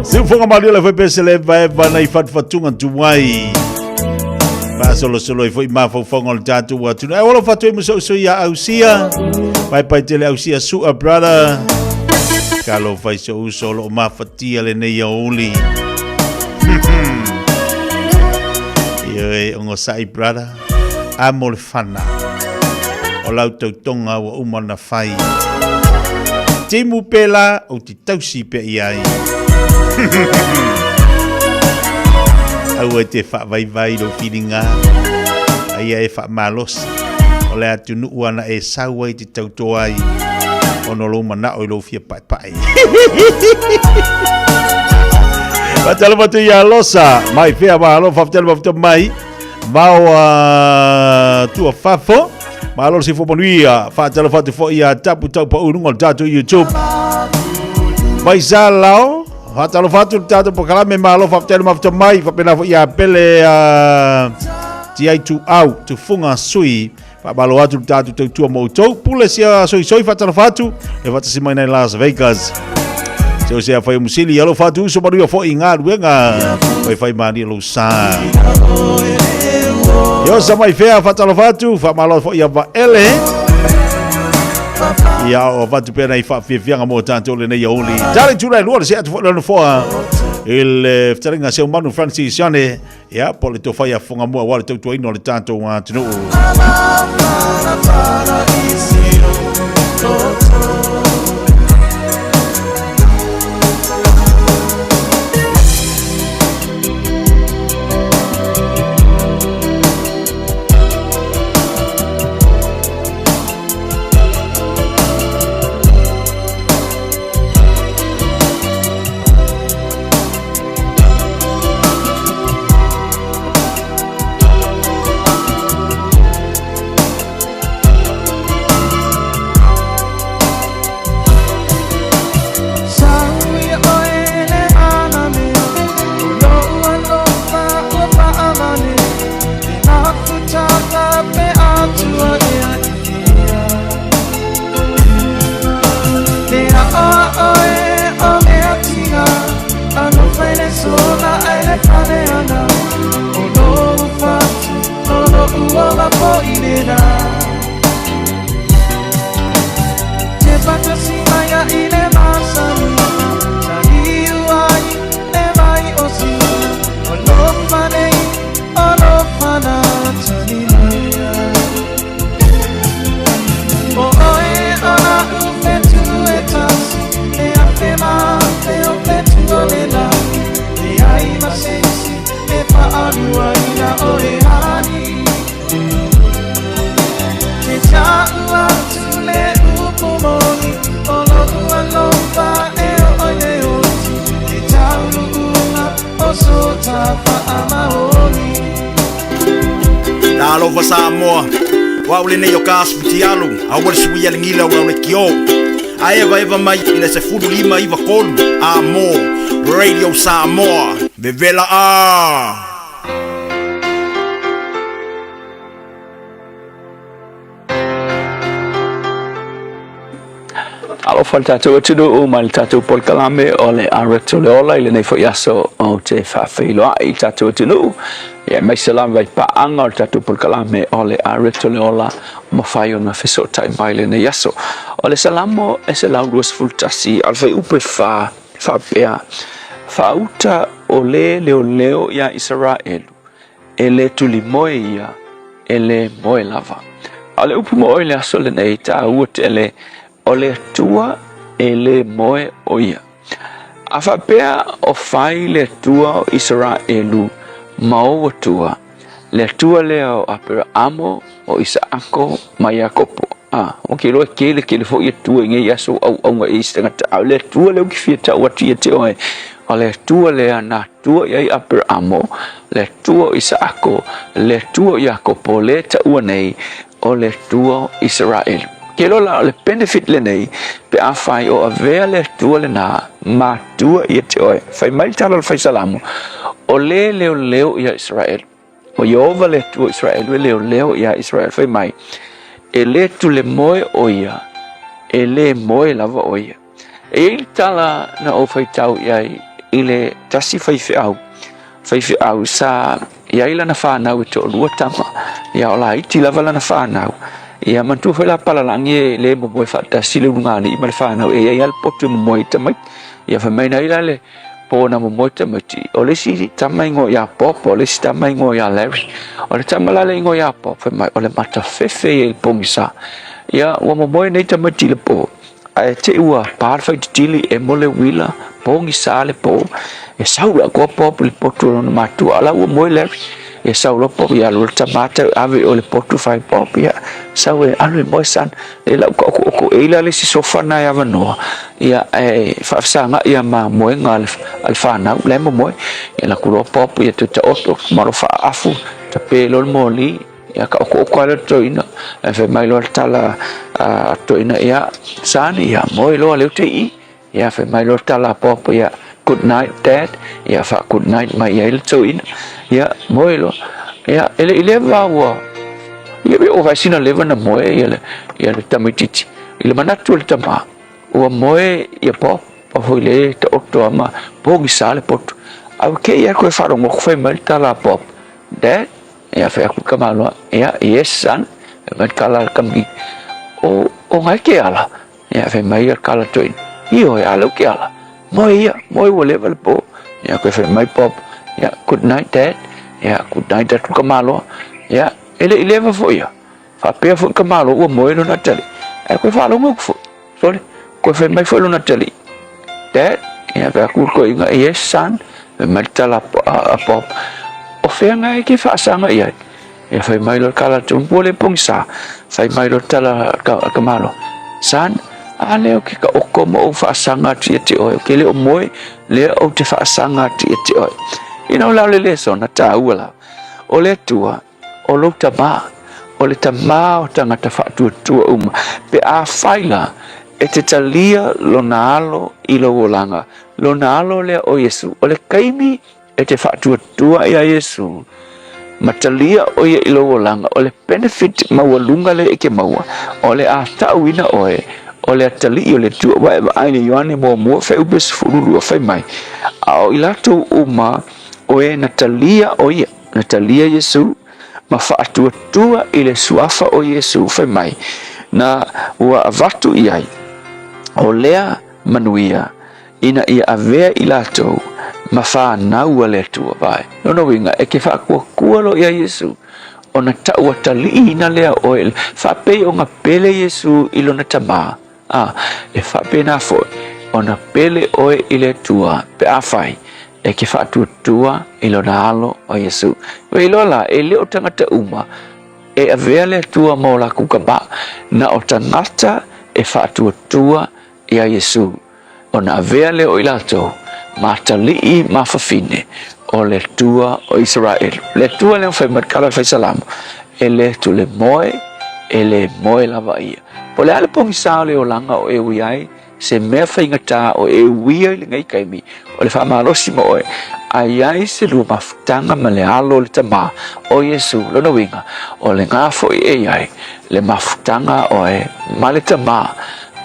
Siufoga malia le foi pese le eva eva na i fatufatuga tuai. Faasolosolo ai foi mafaufauga o le tatou atunuu. Ae ola fatu ai ma so'u sui ia ausia. Paepae tele ausia sua brother. Talofa i so'u uso o loo mafatia lenei aoauli. Ioe, ogosa'i brother. Amo le fana. O lau tautoga ua uma ona fai. Timu pela ou te tausi pea i ai. Aua e te faavaivai lou filiga, a ia e faamalosi. O le atunuu ana e sau ai te tauto ai, ona o lou manao i lou fia paepae. Faatalofa atu ia Losa, mai fea malo, faafetai le mafuta mai. Mao a tua fafo. Malo le soifua manuia. Faatalofa atu foi ia Tapu Tau Pau i luga o le tatou YouTube. Mai sa lao. Faatalofa atu le tatou polokalame malo faafetai le mafuta mai. Faapena foi ia Pele Tiai Tuau, Tufunga Sui. Faamalo atu le tatou tautua mo outou. Pule sia soisoi faatalofa atu. Le faatasi mai nai Las Vegas. Se o se a whai musili, alo whatu uso manuia foi i ngā ruenga. Whai whai mani lou sa. Yo sa mai fea whatalofa atu, whamalo foi ia vaele. Ia o whatu pena i whawhiawhianga mō tātou le nei aoli. Tale tūrai lua le se atu foi lana foa. I le whitaringa seu manu Francis Sione. Ia, po le tofai a whangamua wale tautuaina o le tātou atunuu. Talofa Samoa, o au lenei o ka aso fitialu, aua le suia le gila o lau leitio. A evaeva mai i le 15 93 a mo Radio Samoa, vevela a! Alofa le tatou atunuu mai le tatou polokalame o le Areto le Ola i lenei foi aso ou te faafeiloai i le tatou atunuu ia aemaise lava i paaga o le tatou polokalame o le Areto le Ola mafai ona fesootai mai lenei aso. O le Salamo e 121 a o le fuaiupu e 4 e faapea, Faauta o le leoleo iā Isaraelu, e le tulimoe ia, e le moe lava. A o le upu mo oe i le aso lenei, taua tele, o le Atua E lē moe ʻo ia. A faapea o fai le Atua o Isaraelu ma ou Atua, le Atua lea o Aperaamo, o Isaako ma Iakopo. A, ou te iloa e tele tele foi Atua i nei aso ua auauna i isi tagata, a o le Atua lea ou te fia tau atu ia te oe, o le Atua lea na Atua i ai Aperaamo, le Atua o Isaako, le Atua o Iakopo, lea e taua nei o le Atua o Isaraelu. Ke iloa la o le benefit lenei pe afai o avea le Atua lenā ma Atua ia te oe. Fai mai le tala o le Faisalamo, o le leoleo ia Isaraelu. O Ieova le Atua o Isaraelu e leoleo ia Isaraelu. Fai mai, e le tulemoe o ia, e le moe lava o ia. E i ai le tala na ou faitau i ai i le tasi faifeau, faifeau sa i ai lana fanau e toalua tama, ia o laiti lava lana fanau. Ia manatua foi la palalagi e le momoe faatasi le ulugalii ma le fanau, e i ai lava le potu e momoe ai tamaiti. Ia fai mai na i la le po na momoe tamaiti, o le isi tama ingoa ia Bob, o le isi tama ingoa ia Larry. O le tama la le ingoa ia Bob, fai mai, o le matafefe ia i le pogisa. Ia ua momoe nei tamaiti i le po. Ae te i ua pa le faititili e mo le uila, pogisa le po, e sau le akoa Bob i le potu o lona matua, a la ua moe Larry. E sau loa Bob ia alu le tama tau ave o le potu fai Bob ia sau e alu e moe son e lau ka oko oko e ila le si sofa na e avanoa ia e faafesagai ia ma moega a le fanau la e momoe. Ia alu atu loa Bob ia toe taoto ma lo faaafu tape loa le moli. Ia ka oko oko ale toina e fai mai loa le tala a toina ia son ia moe loa leu te i ia fai mai loa le tala a Bob ia good night dad ia fa good night mai ia le toina ia moe loa ia ele i leva ua ia be o vai sina leva na moe ia le ia le tamaititi i le manatu o le tama ua moe ia Bob pa foi le taoto ama pogisa le poto au ke ia koe faalogo atu fai mai le tala a Bob dad Ia fai aku ka maloa, ia, yes son, fai mai le kala a le kamiki, o, o ngai ke ala? Ia fai mai ia le kala toeaina, ioe, a leu ke ala, moe ia, moe ua leva le po. Ia koe fai mai Bob, ia, good night dad, ia, good night atu ka maloa, ia, e le i leva foi ia, faapea foi ka maloa ua moe lona atalii, ae koe faalogo atu foi, sole, koe fai mai foi lona atalii, dad, ia fai atu le toeaina, yes son, fai mai le tala a Bob, o fea ngai ke faasaga i ai? Ia fai mai loa le tala atu, ua le pogisa, fai mai loa le tala a ka malo, son, a lea ou te taoto ma ou faasaga atu ia te oe, ou te le o moe, lea ou te faasaga atu ia te oe. Ina o la o le lesona taua la, o le Atua, O lou tama, o le tama o tagata faatuatua uma, pe afai la e te talia lona alo i lou olaga, lona alo lea o Iesu, o le taimi e te faatuatua ia Iesu, ma talia o ia i lou olaga, o le benefit maualuga lea e ke maua, o le a taʻuina oe, o le atalii o le Atua. Ua e vaai i le Ioane muamua fuaiupu 12, fai mai, a o i latou uma o e na talia o ia, Na talia Iesu ma faatuatua i le suafa o Iesu, fai mai, na ua avatu i ai o lea manuia ina ia avea i latou ma fanau a le Atua. Vai, lona uiga, e ke faatuatua loa ia Iesu, ona tauataliiina lea oe, faapei ona pele Iesu i lona Tama, A, e faapena foi ona pele oe i le Atua pe afai e ke faatuatua i lona alo o Iesu. Ua iloa la, e le o tagata uma e avea le Atua ma o lakou tama, na o tagata e faatuatua ia Iesu, ona avea lea o i latou ma atalii ma fafine o le Atua o Isaraelu. Le Atua lea ua fai mai le tala a le Faisalamo, e le tulemoe, e le moe lava ia. Po o le a le pogisa o le olaga o e ui ai, se mea faigata o e uia i lenei taimi, o le faamalosi mo oe, a i ai se lua mafutaga ma le alo o le Tama, o Iesu, lona uiga, o lena foi e i ai le mafutaga a oe ma le Tama,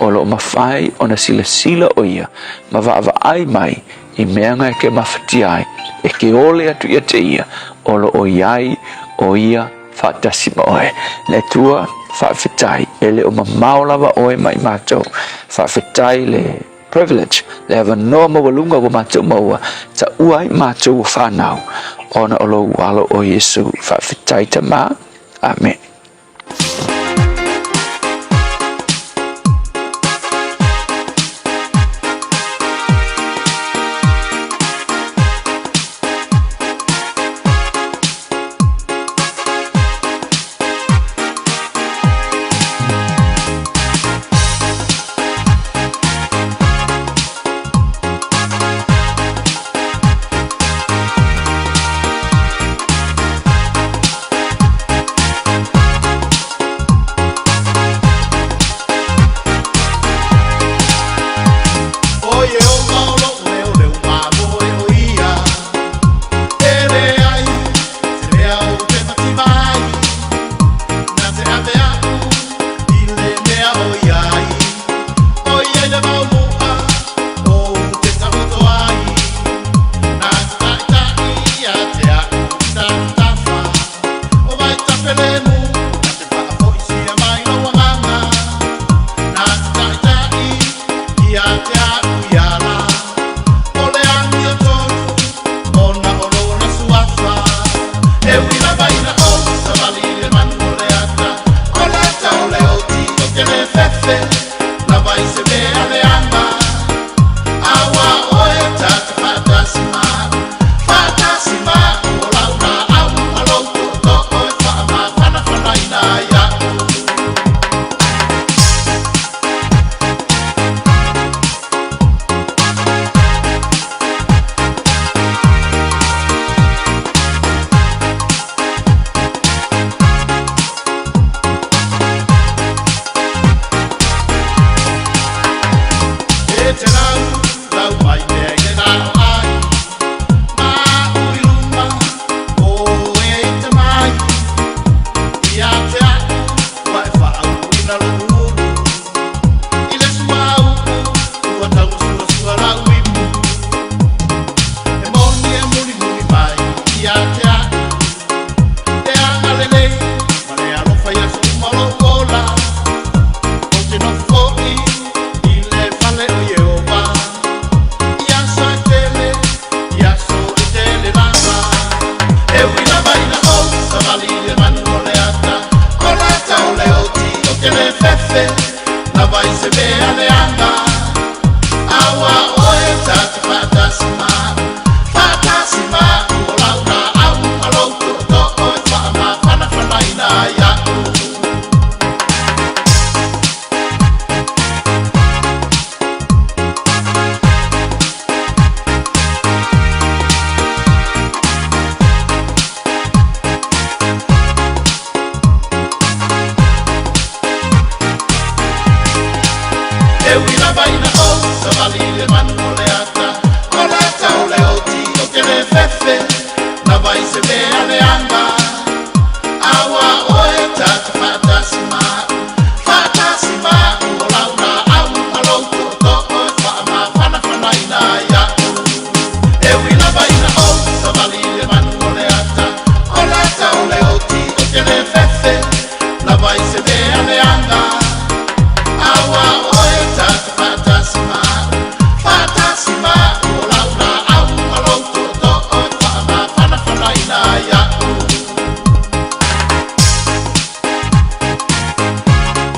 o lo o mafai ona silasila o ia ma vaavaai mai i mea na e ke mafatia ai, e ke ole atu ia te ia, o lo o i ai o ia faatasi ma oe. Le Atua, faafetai, e le o mamao lava oe mai matou. Faafetai le privilege, le avanoa maualuga ua matou maua, taua ai matou ua fanau, ona o lou alo o Iesu. Faafetai Tama. Amene.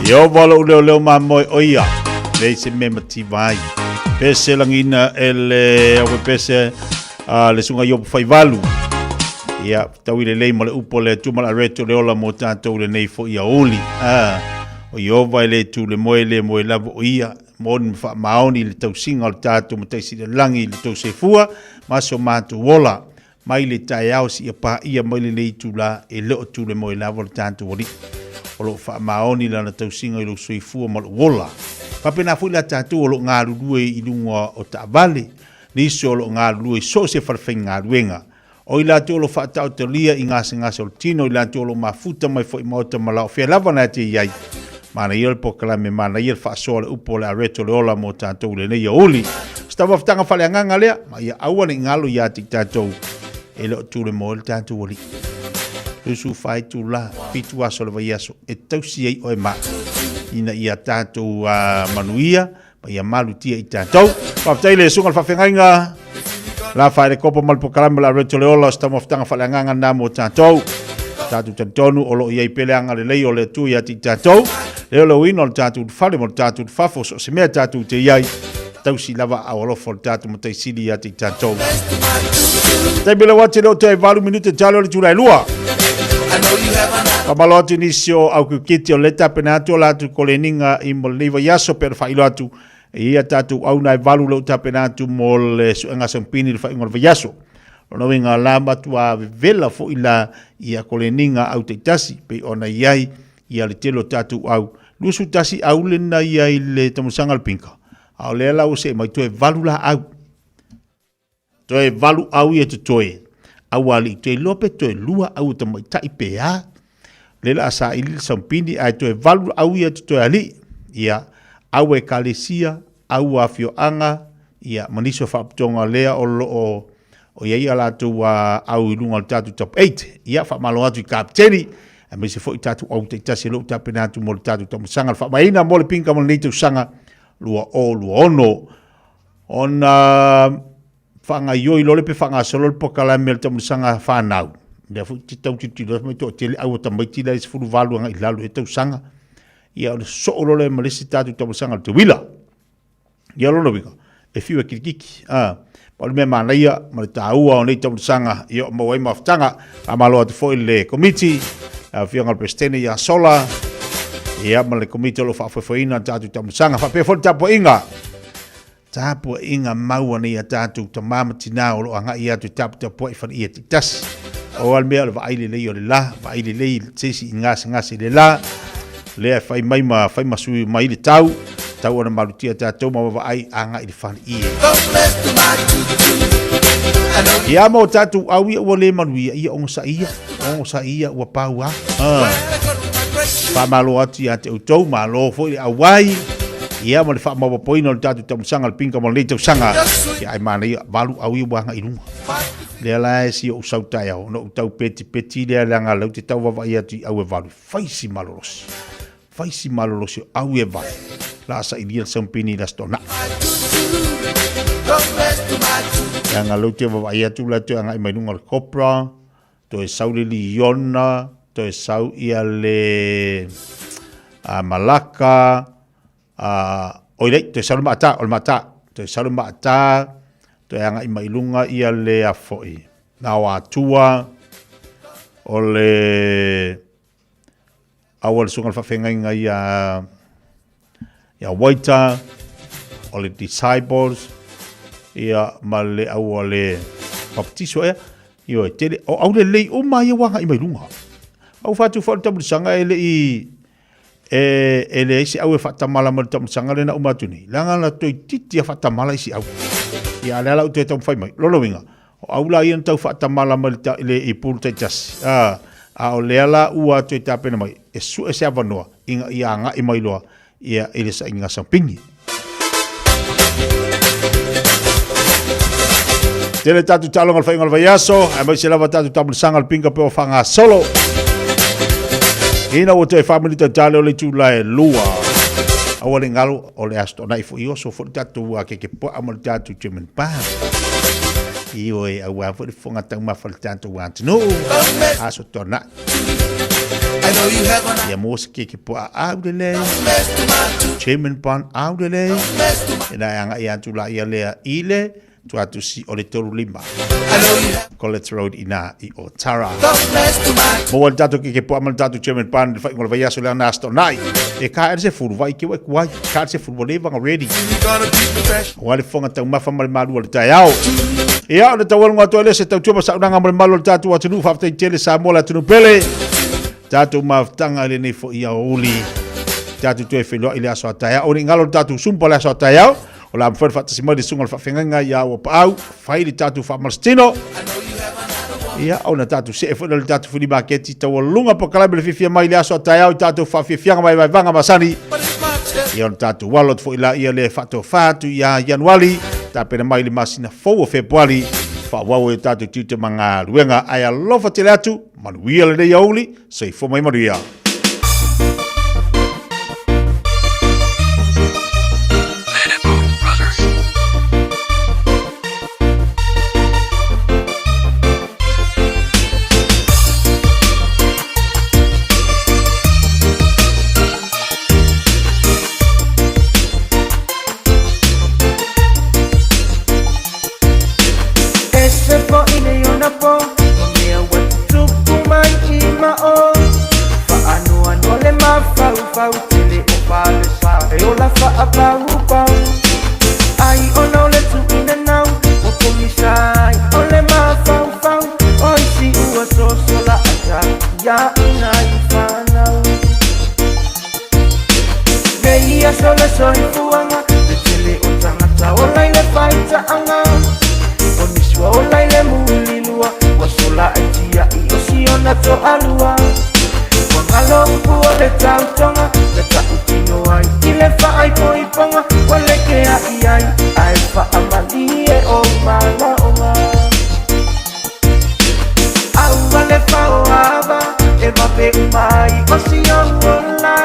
Ieova lou leoleo mamoe o ia, leai se mea e mativa ai. Pese lagina e le au pese a le suga Iopo Faivalu. Ia, taui lelei ma le upu a le Atua ma le areto o le ola mo tatou lenei foi aouli. A, o Ieova e le tu le moe, le moe lava o ia, moni ma faamaoni i le tausiga o le tatou Matai Sili o le Lagi i le tou sefua ma so matou ola. Mai le taeao seia paia mai lenei itula, e le o tu le moe lava o le tatou Alii. O lo o faamaoni lana tausiga i lou soifua ma lou ola. Faapena foi la tatou o lo o galulue i luga o taavale, nisi o lo o galulue i so o se falefaigaluega. O i latou o lo o faataotolia i gasegase o le tino, i latou o lo o mafuta mai foi i maota ma laofea lava na te i ai. Manaia le polokalame, manaia le faasoa o le upu o le areto o le ola mo tatou i lenei aouli. Se taumafataga faaleagaga lea, ma ia aua ne i galo ia te i tatou e le o tule moe le tatou Alii. 24 itula, 7 aso o le vaiaso e tausi ai oe ma ina ia tatou manuia ma ia malutia i tatou. Faafetai le susuga i le faafeagaiga la faelekopo ma le polokalame o le Areto le Ola o se taumafataga faaleagaga lena mo tatou. Tatou talitonu o lo o i ai pea le agalelei o le Atua ia te i tatou. Lea o le uiga o le tatou fale ma le tatou fafo, so o se mea tatou te i ai, tausi lava aao alofa o le tatou Matai Sili ia te i tatou. Taimi le wati le o te 8 minute talo le tula e lua. Faamalo atu i nisi o au kikiti o le tapena atu o latou koleniga i mo lenei vaiaso pe ona faailoa atu e ia tatou auna e valu lou tapena atu mo le suega sampini i le faaiuga o le vaiaso. Lona uiga la matua vevela foi la ia koleniga au taitasi pei ona i ai ia le tele o tatou au. 21 au lena ia i le tamosaga o le pinka. A o lea la ua see mai toe valu la au. Toe valu au ia totoe. Aua le i toe iloa pe toe lua au o tamaitai pe a. Lea la a saili le sampini ae toe valu au ia totoe alii. Ia, au ekalesia, au afioaga, ia, ma nisi o faaputoga lea o lo o o i ai a latou au i luga o le tatou top 8. Ia, faamalo atu i Kapiteni, aemaise foi tatou au taitasi o lo o tapena atu mo le tatou tamosaga, le faamaina mo le pinka mo lenei tausaga 2026. Ona faagaioi loa lea pe faagasolo le polokalame a le taamilosaga fanau, lea foi te tau tilotilo atu mai toatele au a tamaiti la e 18 agai i lalo i tausaga. Ia ona sosoo loa lea ma le isi tatou taamilosaga o le teuila. Ia o lona uiga, e fiu e kilikiki. A, ma o le mea manaia ma le taua o nei taamilosaga, ia o maua ai mafutaga. Faamalo atu foi i le Komiti, le Afioga i le Peresetene ia Sola, ia ma le Komiti o lo o faafoefoeina le tatou taamilosaga. Faapea foi le tapuaiga, tapuaiga mau a nei a tatou tama ma tina o lo o agai atu e taputapuai i faleia taitasi. O le mea o le vaai lelei o le la, vaai lelei se isi i gasegase i le la, lea e fai mai ma fai ma sui mai le tau, Tatau ona malutia tatou ma vaavaai agai i le faleie. Ia ma o tatou au ia ua le manuia, ia ogosaia, ogosaia ua pau lava. Faamalo atu ia te outou, malo foi le auai, ia ma le faamaopoopoina o le tatou taumusaga o le pinga mo lenei tausaga. Ia ae manaia, valu au ia ua agai i luga. Lea la e si ou sau taeao, ona ou tau petipeti lea leaga lea ou te tau vaavaai atu i au e valu, fai si malolosi. Fai si malolosi o au e valu. La sailia le sampini i le Aso Toonai. Leaga lea ou te vaavaai atu la toe agai mai luga o le cobra, toe sau le liona, toe sau ia le malaka, oi lei, toe sau le maata, o le maata, toe sau le maata, toe agai mai luga ia le afoi, na o Atua, o le aua le susuga le faafeagaiga ia ia Waita, o le Disciples, ia ma le aua le Baptiso ea, ioe, tele, o au lelei uma ia ua agai mai luga. Au fatu foi le tamulisaga e le i e leai se au e faatamala mai le tamulisaga lea na uma atu nei, leaga na toeitiiti a faatamala isi au. Ia a o lea la ua toe taumafai mai. Lona uiga, o au la ia na tau faatamala mai le i pulu taitasi, a, a o lea la ua toe tapena mai e sue se avanoa ina ia agai mai loa ia i le sainiga sampini. Tele tatou taaloga o le faiga o le vaiaso, aemaise lava tatou tamulisaga o le pinga pe o faagasolo. Ina ua toe faaminita tale o le itula e lua. Aua le galo o le Aso Toonai foi oso foi le tatou keke puaa ma le tatou German Bar. Ioe, aua foi le fofoga taumafa le tatou atunuu. Aso Toonai. Ia mo se keke puaa au lelei. German Bun au lelei. Ina e agai atu la ia lea i le tuatusi o le 35. College Road ina i Otara. Maua le tatou keke puaa ma le tatou German Bun le faaiuga o le vaiaso lea na Aso Toonai. E ka ea le sefulu vai ke ua e kuai. Ka le sefulu ua leva ona ready. Aua le fofoga taumafa ma le malu o le taeao. Ia, o le taualuga atu ai lea se tautua ma saunoaga mo le malu o le tatou atunuu. Faafetai tele Samoa le atunuu pele. Tatou mafutaga i lenei foi aoauli. Tatou toe feiloai i le aso a taeao. Aua ne i galo le tatou sumpa le aso a taeao. O le a mafai ona faatasi mai le susuga i le faafeagaiga ia Uapaau. Fai le tatou faamalositino. Ia, ona tatou see foi lea i le tatou fili maketi taualuga polokalame le fiafia mai i le aso a taeao i tatou faafiafiaga ma vaevaega masani. Ia, ona tatou alo atu foi laia lea e faatofa atu ia Ianuari, tapena mai i le masina fou o Fepuari, faaauau ai o tatou tiute ma galuega. Ae alofa tele atu, manuia lenei aoauli, soifua mai manuia. Ese foi nei ona po Ma mea ua tutupu mai i mao Faanoanoa le mafaufau Tele o falesa e ola faapaupau Ai ona o le tuuina nau Ua pogisa ai o le mafaufau O isi ua sosola ata Ia ina i fanau Nei aso le soifuaga Le tele o tagata ola i le faitaaga O nisi ua ola i le mulilua Ua sola ai tiai o siona toalua Ua galo upu o le tautoga Na tautino ai i le faaipoipoga Ua lekeai ai ae faamalie ou manaoga Aua le faoava e vave uma ai o si ou ola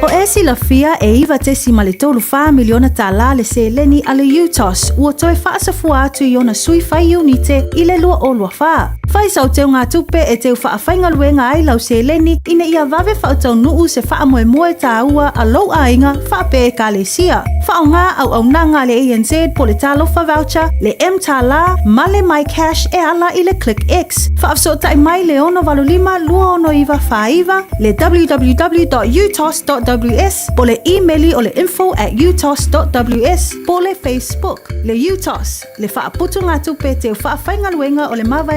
O e silafia e 9.34 miliona tālā le seleni a le UTOS ua toe faasafua atu i ona sui fai iunite i le 2024. Fai sau teugatupe e teu faafaigaluega ai lau seleni ina ia vave faataunuu se faamoemoe tāua a lou aiga faapea ekalesia. Faaaoga auaunaga a le ANZ po le Talofa Voucher, le mTālā ma le MyCash e ala i le ClickX. Faafesootai mai le 685 269 49, le www.utos.ws po le imeli o le info@utos.ws po le Facebook. Le UTOS, le faaputugatupe teu faafaigaluega o le mavaega.